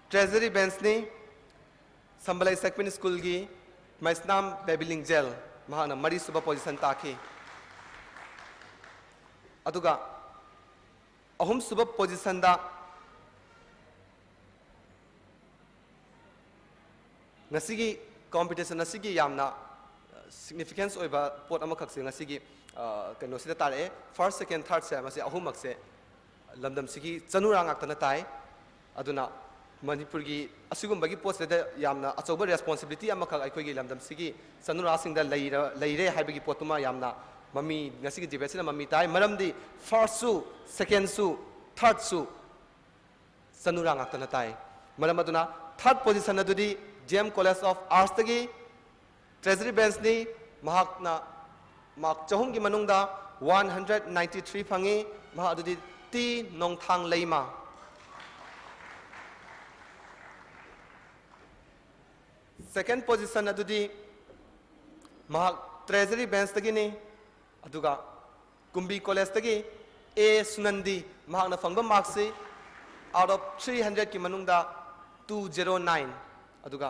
Treasury bench ꯅꯤ, ꯁꯝꯕꯂꯩ Sacred School ꯒꯤ ꯃꯩꯁꯅꯥꯝ ꯕꯦꯕꯤ ꯂꯤꯡꯖꯦꯜ, ꯃꯍꯥꯛꯅ ꯃꯔꯤꯁꯨꯕ position ꯇꯥꯈꯤ꯫ ꯑꯗꯨꯒ ꯑꯍꯨꯝꯁꯨꯕ position ꯗ ꯉꯁꯤꯒꯤ ꯀꯣꯝꯄꯤꯇꯤꯁꯟ ꯑꯁꯤꯒꯤ ꯌꯥꯝꯅ ꯁꯤꯒꯅꯤꯐꯤꯀꯦꯟꯁ ꯑꯣꯏꯕ ꯄꯣꯠ ꯑꯃꯈꯛꯁꯦ ꯉꯁꯤꯒꯤ ꯑ, ꯀꯩꯅꯣꯁꯤꯗ ꯇꯥꯔꯛꯑꯦ꯫ ꯐꯥꯔꯁ, ꯁꯦꯀꯦꯟ, ꯊꯥꯔꯠꯁꯦ ꯃꯁꯤ ꯑꯍꯨꯝꯃꯛꯁꯦ ꯂꯝꯗꯝꯁꯤꯒꯤ ꯆꯅꯨꯔꯥ ꯉꯥꯛꯇꯅ ꯇꯥꯏ꯫ ꯑꯗꯨꯅ ꯃꯅꯤꯄꯨꯔꯒꯤ ꯑꯁꯤꯒꯨꯝꯕꯒꯤ ꯄꯣꯠꯁꯤꯗ ꯌꯥꯝꯅ ꯑꯆꯧꯕ ꯔꯦꯁꯄꯣꯟꯁꯤꯕꯤꯂꯤꯇꯤ ꯑꯃꯈꯛ ꯑꯩꯈꯣꯏꯒꯤ ꯂꯝꯗꯝꯁꯤꯒꯤ ꯆꯅꯨꯔꯥꯁꯤꯡꯗ ꯂꯩꯔ-, ꯂꯩꯔꯦ ꯍꯥꯏꯕꯒꯤ ꯄꯣꯠꯇꯨꯃ ꯌꯥꯝꯅ ꯃꯃꯤ, ꯉꯁꯤꯒꯤ ꯗꯤꯕꯦꯠꯁꯤꯅ ꯃꯃꯤ ꯇꯥꯏ꯫ ꯃꯔꯝꯗꯤ ꯐꯥꯔꯁꯁꯨ, ꯁꯦꯀꯦꯟꯁꯨ, ꯊꯥꯔꯠꯁꯨ ꯆꯅꯨꯔꯥ ꯉꯥꯛꯇꯅ ꯇꯥꯏ꯫ ꯃꯔꯝ ꯑꯗꯨꯅ ꯊꯥꯔꯠ ꯄꯣꯖꯤꯁꯟ ꯑꯗꯨꯗꯤ ꯗꯤ ꯑꯦꯝ ꯀꯣꯂꯦꯖ ꯑꯣꯐ ꯑꯥꯔꯠꯁꯇꯒꯤ ꯇ꯭ꯔꯦꯖꯔꯤ ꯕꯦꯟꯁꯅꯤ꯫ ꯃꯍꯥꯛꯅ ꯃꯥꯔꯛ ꯆꯍꯨꯝꯒꯤ ꯃꯅꯨꯡꯗ ꯋꯥꯟ ꯍꯟꯗ꯭ꯔꯦꯠ ꯅꯥꯏꯟꯇꯤ ꯊ꯭ꯔꯤ ꯐꯪꯉꯤ꯫ ꯃꯍꯥꯛ ꯑꯗꯨꯗꯤ ꯇꯤ ꯅꯣꯡꯊꯥꯡ ꯂꯩꯃ꯫ ꯁꯦꯀꯦꯟ ꯄꯣꯖꯤꯁꯟ ꯑꯗꯨꯗꯤ ꯃꯍꯥꯛ ꯇ꯭ꯔꯦꯖꯔꯤ ꯕꯦꯟꯁꯇꯒꯤꯅꯤ꯫ ꯑꯗꯨꯒ ꯀꯨꯝꯕꯤ ꯀꯣꯂꯦꯖꯇꯒꯤ ꯑꯦ ꯁꯨꯅꯟꯗꯤ, ꯃꯍꯥꯛꯅ ꯐꯪꯕ ꯃꯥꯔꯛꯁꯤ ꯑꯥꯎꯠ ꯑꯣꯐ ꯊ꯭ꯔꯤ ꯍꯟꯗ꯭ꯔꯦꯠꯀꯤ ꯃꯅꯨꯡꯗ ꯇꯨ ꯖꯦꯔꯣ ꯅꯥꯏꯟ꯫ ꯑꯗꯨꯒ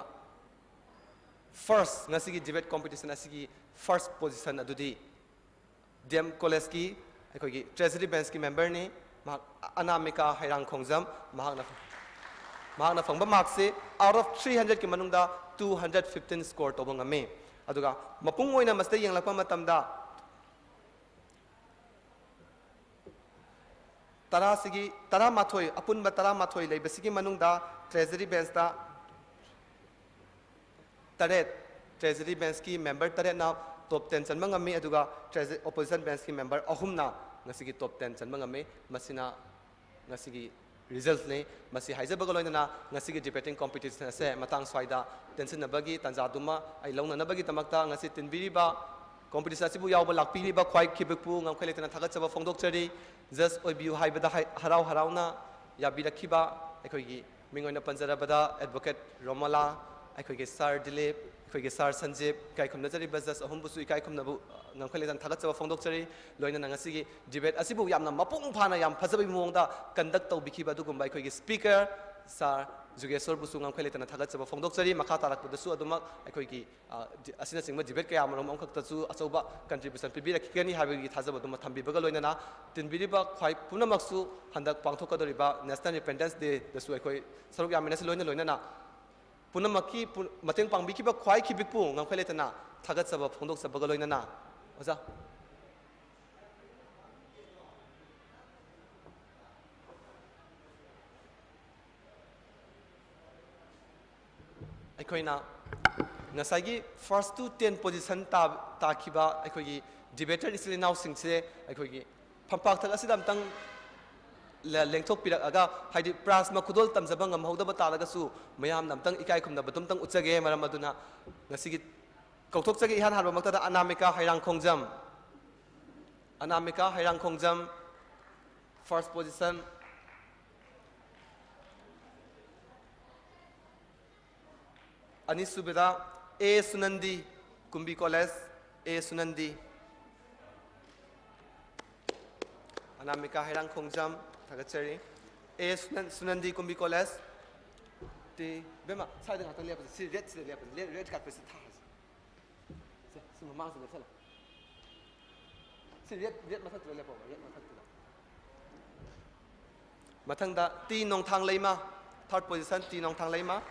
ꯐꯥꯔꯁ, ꯉꯁꯤꯒꯤ ꯗꯤꯕꯦꯠ ꯀꯣꯝꯄꯤꯇꯤꯁꯟ ꯑꯁꯤꯒꯤ ꯐꯥꯔꯁ ꯄꯣꯖꯤꯁꯟ ꯑꯗꯨꯗꯤ ꯗꯤ ꯑꯦꯝ ꯀꯣꯂꯦꯖꯀꯤ ꯑꯩꯈꯣꯏꯒꯤ ꯇ꯭ꯔꯦꯖꯔꯤ ꯕꯦꯟꯁꯀꯤ ꯃꯦꯝꯕꯔꯅꯤ꯫ ꯃꯍꯥꯛ ꯑꯅꯥꯃꯤꯀꯥ ꯍꯩꯔꯥꯡꯈꯣꯡꯖꯝ꯫ ꯃꯍꯥꯛꯅ, ꯃꯍꯥꯛꯅ ꯐꯪꯕ ꯃꯥꯔꯛꯁꯤ ꯑꯥꯎꯠ ꯑꯣꯐ ꯊ꯭ꯔꯤ ꯍꯟꯗ꯭ꯔꯦꯠꯀꯤ ꯃꯅꯨꯡꯗ ꯇꯨ ꯍꯟꯗ꯭ꯔꯦꯠ ꯐꯤꯐꯇꯤꯟ ꯁ꯭ꯀꯣꯔ ꯇꯧꯕ ꯉꯝꯃꯤ꯫ ꯑꯗꯨꯒ ꯃꯄꯨꯡ ꯑꯣꯏꯅ ꯃꯁꯤꯗ ꯌꯦꯡꯂꯛꯄ ꯃꯇꯝꯗ ꯇꯔꯥꯁꯤꯒꯤ, ꯇꯔꯥꯃꯥꯊꯣꯏ, ꯑꯄꯨꯟꯕ ꯇꯔꯥꯃꯥꯊꯣꯏ ꯂꯩꯕꯁꯤꯒꯤ ꯃꯅꯨꯡꯗ ꯇ꯭ꯔꯦꯖꯔꯤ ꯕꯦꯟꯁꯇ ꯇꯔꯦꯠ, ꯇ꯭ꯔꯦꯖꯔꯤ ꯕꯦꯟꯁꯀꯤ ꯃꯦꯝꯕꯔ ꯇꯔꯦꯠꯅ ꯇꯣꯞ ꯇꯦꯟ ꯆꯟꯕ ꯉꯝꯃꯤ, ꯑꯗꯨꯒ ꯇ꯭ꯔꯦꯖ-, ꯑꯣꯄꯣꯖꯤꯁꯟ ꯕꯦꯟꯁꯀꯤ ꯃꯦꯝꯕꯔ ꯑꯍꯨꯝꯅ ꯉꯁꯤꯒꯤ ꯇꯣꯞ ꯇꯦꯟ ꯆꯟꯕ ꯉꯝꯃꯤ꯫ ꯃꯁꯤꯅ ꯉꯁꯤꯒꯤ ꯔꯤꯖꯜꯠꯅꯤ꯫ ꯃꯁꯤ ꯍꯥꯏꯖꯕꯒ ꯂꯣꯏꯅꯅ ꯉꯁꯤꯒꯤ ꯗꯤꯕꯦꯇꯤꯡ ꯀꯣꯝꯄꯤꯇꯤꯁꯟ ꯑꯁꯦ ꯃꯇꯥꯡ ꯁ꯭ꯋꯥꯏꯗ ꯇꯦꯟꯁꯤꯟꯅꯕꯒꯤ ꯇꯥꯟꯖꯥꯗꯨꯃ ꯑꯩ ꯂꯧꯅꯅꯕꯒꯤꯗꯃꯛꯇ ꯉꯁꯤ ꯇꯤꯟꯕꯤꯔꯤꯕ ꯀꯣꯝꯄꯤꯇꯤꯁꯟ ꯑꯁꯤꯕꯨ ꯌꯥꯎꯕ ꯂꯥꯛꯄꯤꯔꯤꯕ ꯈ꯭ꯋꯥꯏ ꯈꯤꯕꯤꯛꯄꯨ ꯉꯝꯈꯩ ꯂꯩꯇꯅ ꯊꯥꯒꯠꯆꯕ ꯐꯣꯡꯗꯣꯛꯆꯔꯤ꯫ ꯖꯁ ꯑꯣꯏꯕꯤꯌꯨ ꯍꯥꯏꯕꯗ ꯍꯥꯏ-, ꯍꯔꯥꯎ ꯍꯔꯥꯎꯅ ꯌꯥꯕꯤꯔꯛꯈꯤꯕ ꯑꯩꯈꯣꯏꯒꯤ ꯃꯤꯡ ꯑꯣꯏꯅ ꯄꯟꯖꯔꯕꯗ ꯑꯦꯗꯚꯣꯀꯦꯠ ꯔꯣꯃꯣꯂꯥ, ꯑꯩꯈꯣꯏꯒꯤ ꯁꯥꯔ ꯗꯤꯂꯤꯞ, ꯑꯩꯈꯣꯏꯒꯤ ꯁꯥꯔ ꯁꯟꯖꯤꯞ, ꯏꯀꯥꯏ ꯈꯨꯝꯅꯖꯔꯤꯕ ꯖꯁ ꯑꯍꯨꯝꯕꯨꯁꯨ ꯏꯀꯥꯏ ꯈꯨꯝꯅꯕ, ꯑ, ꯉꯝꯈꯩ ꯂꯩꯇꯅ ꯊꯥꯒꯠꯆꯕ ꯐꯣꯡꯗꯣꯛꯆꯔꯤ꯫ ꯂꯣꯏꯅꯅ ꯉꯁꯤꯒꯤ ꯗꯤꯕꯦꯠ ꯑꯁꯤꯕꯨ ꯌꯥꯝꯅ ꯃꯄꯨꯡ ꯐꯥꯅ ꯌꯥꯝ ꯐꯖꯕꯒꯤ ꯃꯑꯣꯡꯗ ꯀꯟꯗꯛ ꯇꯧꯕꯤꯈꯤꯕ ꯑꯗꯨꯒꯨꯝꯕ ꯑꯩꯈꯣꯏꯒꯤ ꯁ꯭ꯄꯤꯀꯔ ꯁꯥꯔ ꯖꯨꯒꯦꯁꯣꯔꯕꯨꯁꯨ ꯉꯝꯈꯩ ꯂꯩꯇꯅ ꯊꯥꯒꯠꯆꯕ ꯐꯣꯡꯗꯣꯛꯆꯔꯤ꯫ ꯃꯈꯥ ꯇꯥꯔꯛꯄꯗꯁꯨ ꯑꯗꯨꯃꯛ ꯑꯩꯈꯣꯏꯒꯤ, ꯑ, ꯗꯤ-, ꯑꯁꯤꯅꯆꯤꯡꯕ ꯗꯤꯕꯦꯠ ꯀꯌꯥꯃꯔꯨꯝ ꯑꯃꯈꯛꯇꯁꯨ ꯑꯆꯧꯕ ꯀꯟꯇ꯭ꯔꯤꯕ꯭ꯌꯨꯁꯟ ꯄꯤꯕꯤꯔꯛꯈꯤꯒꯅꯤ ꯍꯥꯏꯕꯒꯤ ꯊꯥꯖꯕ ꯑꯗꯨꯃ ꯊꯝꯕꯤꯕꯒ ꯂꯣꯏꯅꯅ ꯇꯤꯟꯕꯤꯔꯤꯕ ꯈ꯭ꯋꯥꯏ ꯄꯨꯝꯅꯃꯛꯁꯨ ꯍꯟꯗꯛ ꯄꯥꯡꯊꯣꯛꯀꯗꯧꯔꯤꯕ ꯅꯦꯁꯅꯦꯜ ꯏꯟꯗꯤꯄꯦꯟꯗꯦꯟꯁ ꯗꯦꯗꯁꯨ ꯑꯩꯈꯣꯏ ꯁꯔꯨꯛ ꯌꯥꯃꯤꯟꯅꯁꯤ꯫ ꯂꯣꯏꯅ ꯂꯣꯏꯅꯅ ꯄꯨꯝꯅꯃꯛꯀꯤ ꯄꯨ- ꯃꯇꯦꯡ ꯄꯥꯡꯕꯤꯈꯤꯕ ꯈ꯭ꯋꯥꯏ ꯈꯤꯕꯤꯛꯄꯨ ꯉꯝꯈꯩ ꯂꯩꯇꯅ ꯊꯥꯒꯠꯆꯕ ꯐꯣꯡꯗꯣꯛꯆꯕꯒ ꯂꯣꯏꯅꯅ, ꯑꯣꯖꯥ, ꯑꯩꯈꯣꯏꯅ ꯉꯁꯥꯏꯒꯤ first to ten position ꯇꯥ- ꯇꯥꯈꯤꯕ ꯑꯩꯈꯣꯏꯒꯤ debater ꯏꯆꯤꯜ ꯏꯅꯥꯎꯁꯤꯡꯁꯦ ꯑꯩꯈꯣꯏꯒꯤ ꯐꯝꯄꯥꯛꯊꯛ ꯑꯁꯤꯗ ꯑꯝꯇꯪ ꯂꯦꯡꯊꯣꯛꯄꯤꯔꯛꯑꯒ, ꯍꯥꯏꯗꯤ prize ꯃꯈꯨꯗꯣꯜ ꯇꯝꯖꯕ ꯉꯝꯍꯧꯗꯕ ꯇꯥꯔꯒꯁꯨ, ꯃꯌꯥꯝꯅ ꯑꯝꯇꯪ ꯏꯀꯥꯏ ꯈꯨꯝꯅꯕꯗꯨ ꯑꯝꯇꯪ ꯎꯠꯆꯒꯦ꯫ ꯃꯔꯝ ꯑꯗꯨꯅ ꯉꯁꯤꯒꯤ ꯀꯧꯊꯣꯛꯆꯒꯦ ꯏꯍꯥꯟ ꯍꯥꯟꯕꯃꯛꯇꯗ ꯑꯅꯥꯃꯤꯀꯥ ꯍꯩꯔꯥꯡꯈꯣꯡꯖꯝ꯫ ꯑꯅꯥꯃꯤꯀꯥ ꯍꯩꯔꯥꯡꯈꯣꯡꯖꯝ, first position꯫ ꯑꯅꯤꯁꯨꯕꯗ ꯑꯦ ꯁꯨꯅꯟꯗꯤ, ꯀꯨꯝꯕꯤ ꯀꯣꯂꯦꯖ, ꯑꯦ ꯁꯨꯅꯟꯗꯤ꯫ ꯑꯅꯥꯃꯤꯀꯥ ꯍꯩꯔꯥꯡꯈꯣꯡꯖꯝ, ꯊꯥꯒꯠꯆꯔꯤ꯫ ꯑꯦ ꯁꯨꯅꯟ- ꯁꯨꯅꯟꯗꯤ, ꯀꯨꯝꯕꯤ ꯀꯣꯂꯦꯖ꯫ ꯇꯤ, ꯕꯦꯝꯃ, ꯁ꯭ꯋꯥꯏꯗ ꯉꯥꯛꯇꯪ ꯂꯦꯞꯄꯁꯦ꯫ ꯁꯤ red ꯁꯤꯗ ꯂꯦꯞꯄꯁꯦ꯫ Red, red carpet ꯁꯤ ꯊꯥꯔꯁꯦ꯫ ꯁꯦ, ꯁꯤ ꯃꯃꯥꯡꯁꯤꯗ ꯂꯦꯞꯁꯜꯂꯣ꯫ ꯁꯤ red, red ꯃꯊꯛꯇꯨꯗ ꯂꯦꯞꯄꯣꯕ, red ꯃꯊꯛꯇꯨꯗ꯫ ꯃꯊꯪꯗ ꯇꯤ ꯅꯣꯡꯊꯥꯡ ꯂꯩꯃ, third position, ꯇꯤ ꯅꯣꯡꯊꯥꯡ ꯂꯩꯃ꯫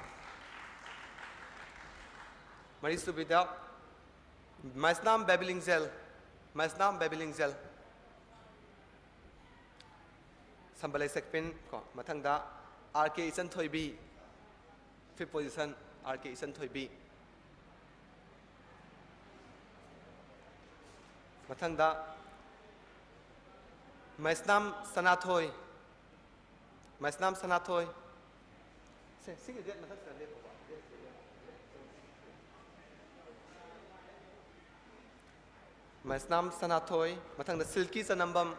ꯃꯔꯤꯁꯨꯕꯤꯗ ꯃꯥꯏꯁꯅꯥꯝ ꯕꯦꯕꯤꯂꯤꯡꯖꯦꯜ, ꯃꯥꯏꯁꯅꯥꯝ ꯕꯦꯕꯤꯂꯤꯡꯖꯦꯜ꯫ ꯁꯝꯕꯂꯩ ꯁꯦꯛꯄꯤꯟ ꯀꯣ꯫ ꯃꯊꯪꯗ ꯑꯥꯔ ꯀꯦ ꯏꯆꯟꯊꯣꯏꯕꯤ, fifth position, ꯑꯥꯔ ꯀꯦ ꯏꯆꯟꯊꯣꯏꯕꯤ꯫ ꯃꯊꯪꯗ ꯃꯩꯁꯅꯥꯝ ꯁꯅꯥꯊꯣꯏ, ꯃꯩꯁꯅꯥꯝ ꯁꯅꯥꯊꯣꯏ꯫ ꯁꯦ, ꯁꯤꯒꯤ red ꯃꯊꯛꯁꯤꯗ ꯂꯦꯞꯄꯨꯀꯣ꯫ ꯃꯩꯁꯅꯥꯝ ꯁꯅꯥꯊꯣꯏ, ꯃꯊꯪꯗ ꯁꯤꯜꯀꯤ ꯆꯅꯝꯕꯝ,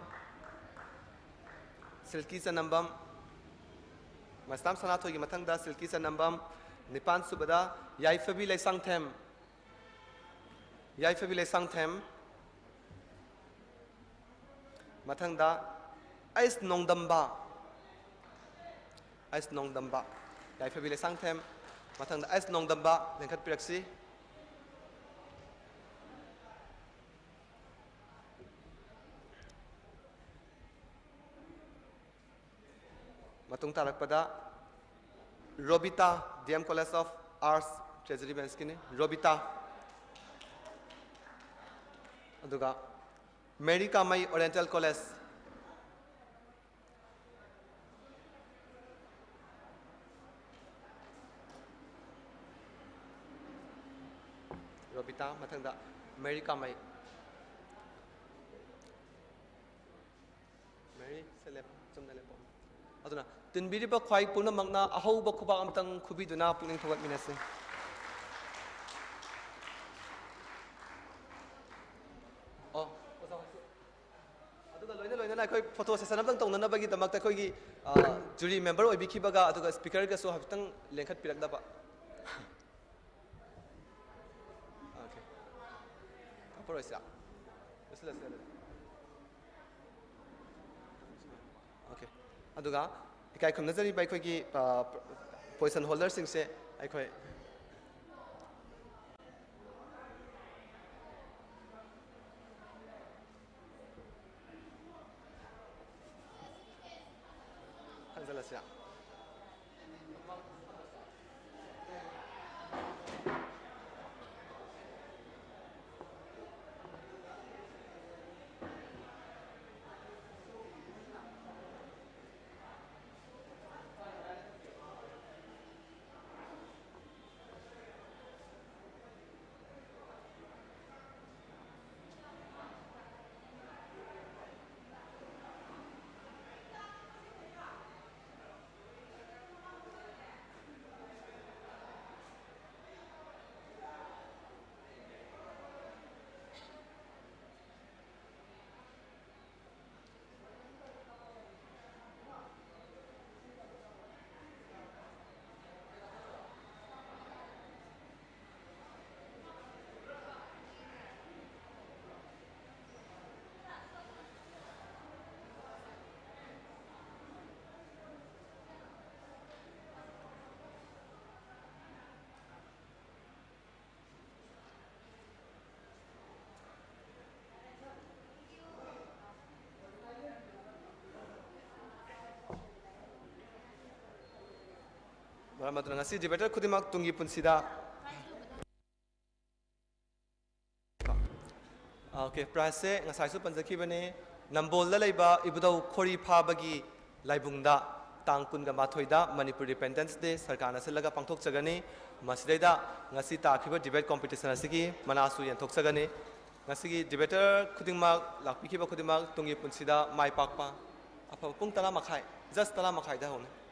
ꯁꯤꯜꯀꯤ ꯆꯅꯝꯕꯝ, ꯃꯩꯁꯅꯥꯝ ꯁꯅꯥꯊꯣꯏꯒꯤ ꯃꯊꯪꯗ ꯁꯤꯜꯀꯤ ꯆꯅꯝꯕꯝ꯫ ꯅꯤꯄꯥꯟ ꯁꯨꯕꯗ ꯌꯥꯏꯐꯕꯤ ꯂꯩꯁꯥꯡꯊꯦꯝ, ꯌꯥꯏꯐꯕꯤ ꯂꯩꯁꯥꯡꯊꯦꯝ꯫ ꯃꯊꯪꯗ ꯑꯩꯁ ꯅꯣꯡꯗꯝꯕ, ꯑꯩꯁ ꯅꯣꯡꯗꯝꯕ, ꯌꯥꯏꯐꯕꯤ ꯂꯩꯁꯥꯡꯊꯦꯝ꯫ ꯃꯊꯪꯗ ꯑꯩꯁ ꯅꯣꯡꯗꯝꯕ ꯂꯦꯡꯈꯠꯄꯤꯔꯛꯁꯤ꯫ ꯃꯇꯨꯡ ꯇꯥꯔꯛꯄꯗ Robita, D M College of Arts, Treasury Bench ꯀꯤꯅꯤ, ꯔꯣꯕꯤꯇꯥ꯫ ꯑꯗꯨꯒ ꯃꯦꯔꯤ ꯀꯥꯃꯩ, Oriental College꯫ ꯔꯣꯕꯤꯇꯥ, ꯃꯊꯪꯗ ꯃꯦꯔꯤ ꯀꯥꯃꯩ꯫ ꯃꯦꯔꯤ, ꯁꯦ ꯂꯦꯞ-, ꯆꯨꯝꯅ ꯂꯦꯞꯄꯣ꯫ ꯑꯗꯨꯅ, ꯇꯤꯟꯕꯤꯔꯤꯕ ꯈ꯭ꯋꯥꯏ ꯄꯨꯝꯅꯃꯛꯅ ꯑꯍꯧꯕ ꯈꯨꯕꯥꯛ ꯑꯝꯇꯪ ꯈꯨꯕꯤꯗꯨꯅ ꯄꯨꯛꯅꯤꯡ ꯊꯧꯒꯠꯃꯤꯟꯅꯁꯤ꯫ ꯑꯣ, ꯑꯣꯖꯥ ꯍꯣꯏꯁꯨ꯫ ꯑꯗꯨꯒ ꯂꯣꯏꯅ ꯂꯣꯏꯅꯅ ꯑꯩꯈꯣꯏ photo session ꯑꯝꯇꯪ ꯇꯧꯅꯅꯕꯒꯤꯗꯃꯛꯇ ꯑꯩꯈꯣꯏꯒꯤ, ꯑ, jury member ꯑꯣꯏꯕꯤꯈꯤꯕꯒ ꯑꯗꯨꯒ speaker ꯒꯁꯨ ꯍꯥꯏꯐꯦꯠꯇꯪ ꯂꯦꯡꯈꯠꯄꯤꯔꯛꯅꯕ꯫ Okay. ꯀꯥꯞꯄꯔꯣꯏꯁꯤꯔꯥ? ꯂꯣꯏꯁꯤꯜꯂꯁꯤꯔꯥ ꯑꯗꯨꯗꯤ? Okay. ꯑꯗꯨꯒ ꯏꯀꯥꯏ ꯈꯨꯝꯅꯖꯔꯤꯕ ꯑꯩꯈꯣꯏꯒꯤ, ꯑ, position holder ꯁꯤꯡꯁꯦ ꯑꯩꯈꯣꯏ ꯊꯥꯡꯖꯜꯂꯁꯤꯔꯥ? ꯃꯔꯝ ꯑꯗꯨꯅ ꯉꯁꯤ debater ꯈꯨꯗꯤꯡꯃꯛ ꯇꯨꯡꯒꯤ ꯄꯨꯟꯁꯤꯗ, okay, prizeꯁꯦ ꯉꯁꯥꯏꯁꯨ ꯄꯟꯖꯈꯤꯕꯅꯦ, ꯅꯝꯕꯣꯜꯗ ꯂꯩꯕ ꯏꯕꯨꯙꯧ ꯈꯣꯔꯤ ꯐꯥꯕꯒꯤ ꯂꯥꯏꯕꯨꯡꯗ ꯇꯥꯡ ꯀꯨꯟꯒ ꯃꯥꯊꯣꯏꯗ ꯃꯅꯤꯄꯨꯔ Repentance Day ꯁꯔꯀꯥꯔꯅ ꯁꯤꯜꯂꯒ ꯄꯥꯡꯊꯣꯛꯆꯒꯅꯤ꯫ ꯃꯁꯤꯗꯩꯗ ꯉꯁꯤ ꯇꯥꯈꯤꯕ debate competition ꯑꯁꯤꯒꯤ ꯃꯅꯥꯁꯨ ꯌꯦꯟꯊꯣꯛꯆꯒꯅꯤ꯫ ꯉꯁꯤꯒꯤ debater ꯈꯨꯗꯤꯡꯃꯛ, ꯂꯥꯛꯄꯤꯈꯤꯕ ꯈꯨꯗꯤꯡꯃꯛ ꯇꯨꯡꯒꯤ ꯄꯨꯟꯁꯤꯗ ꯃꯥꯏ ꯄꯥꯛꯄ, ꯑꯐꯕ꯫ ꯄꯨꯡ ꯇꯔꯥ ꯃꯈꯥꯏ, just ꯇꯔꯥ ꯃꯈꯥꯏꯗ ꯍꯧꯅꯤ꯫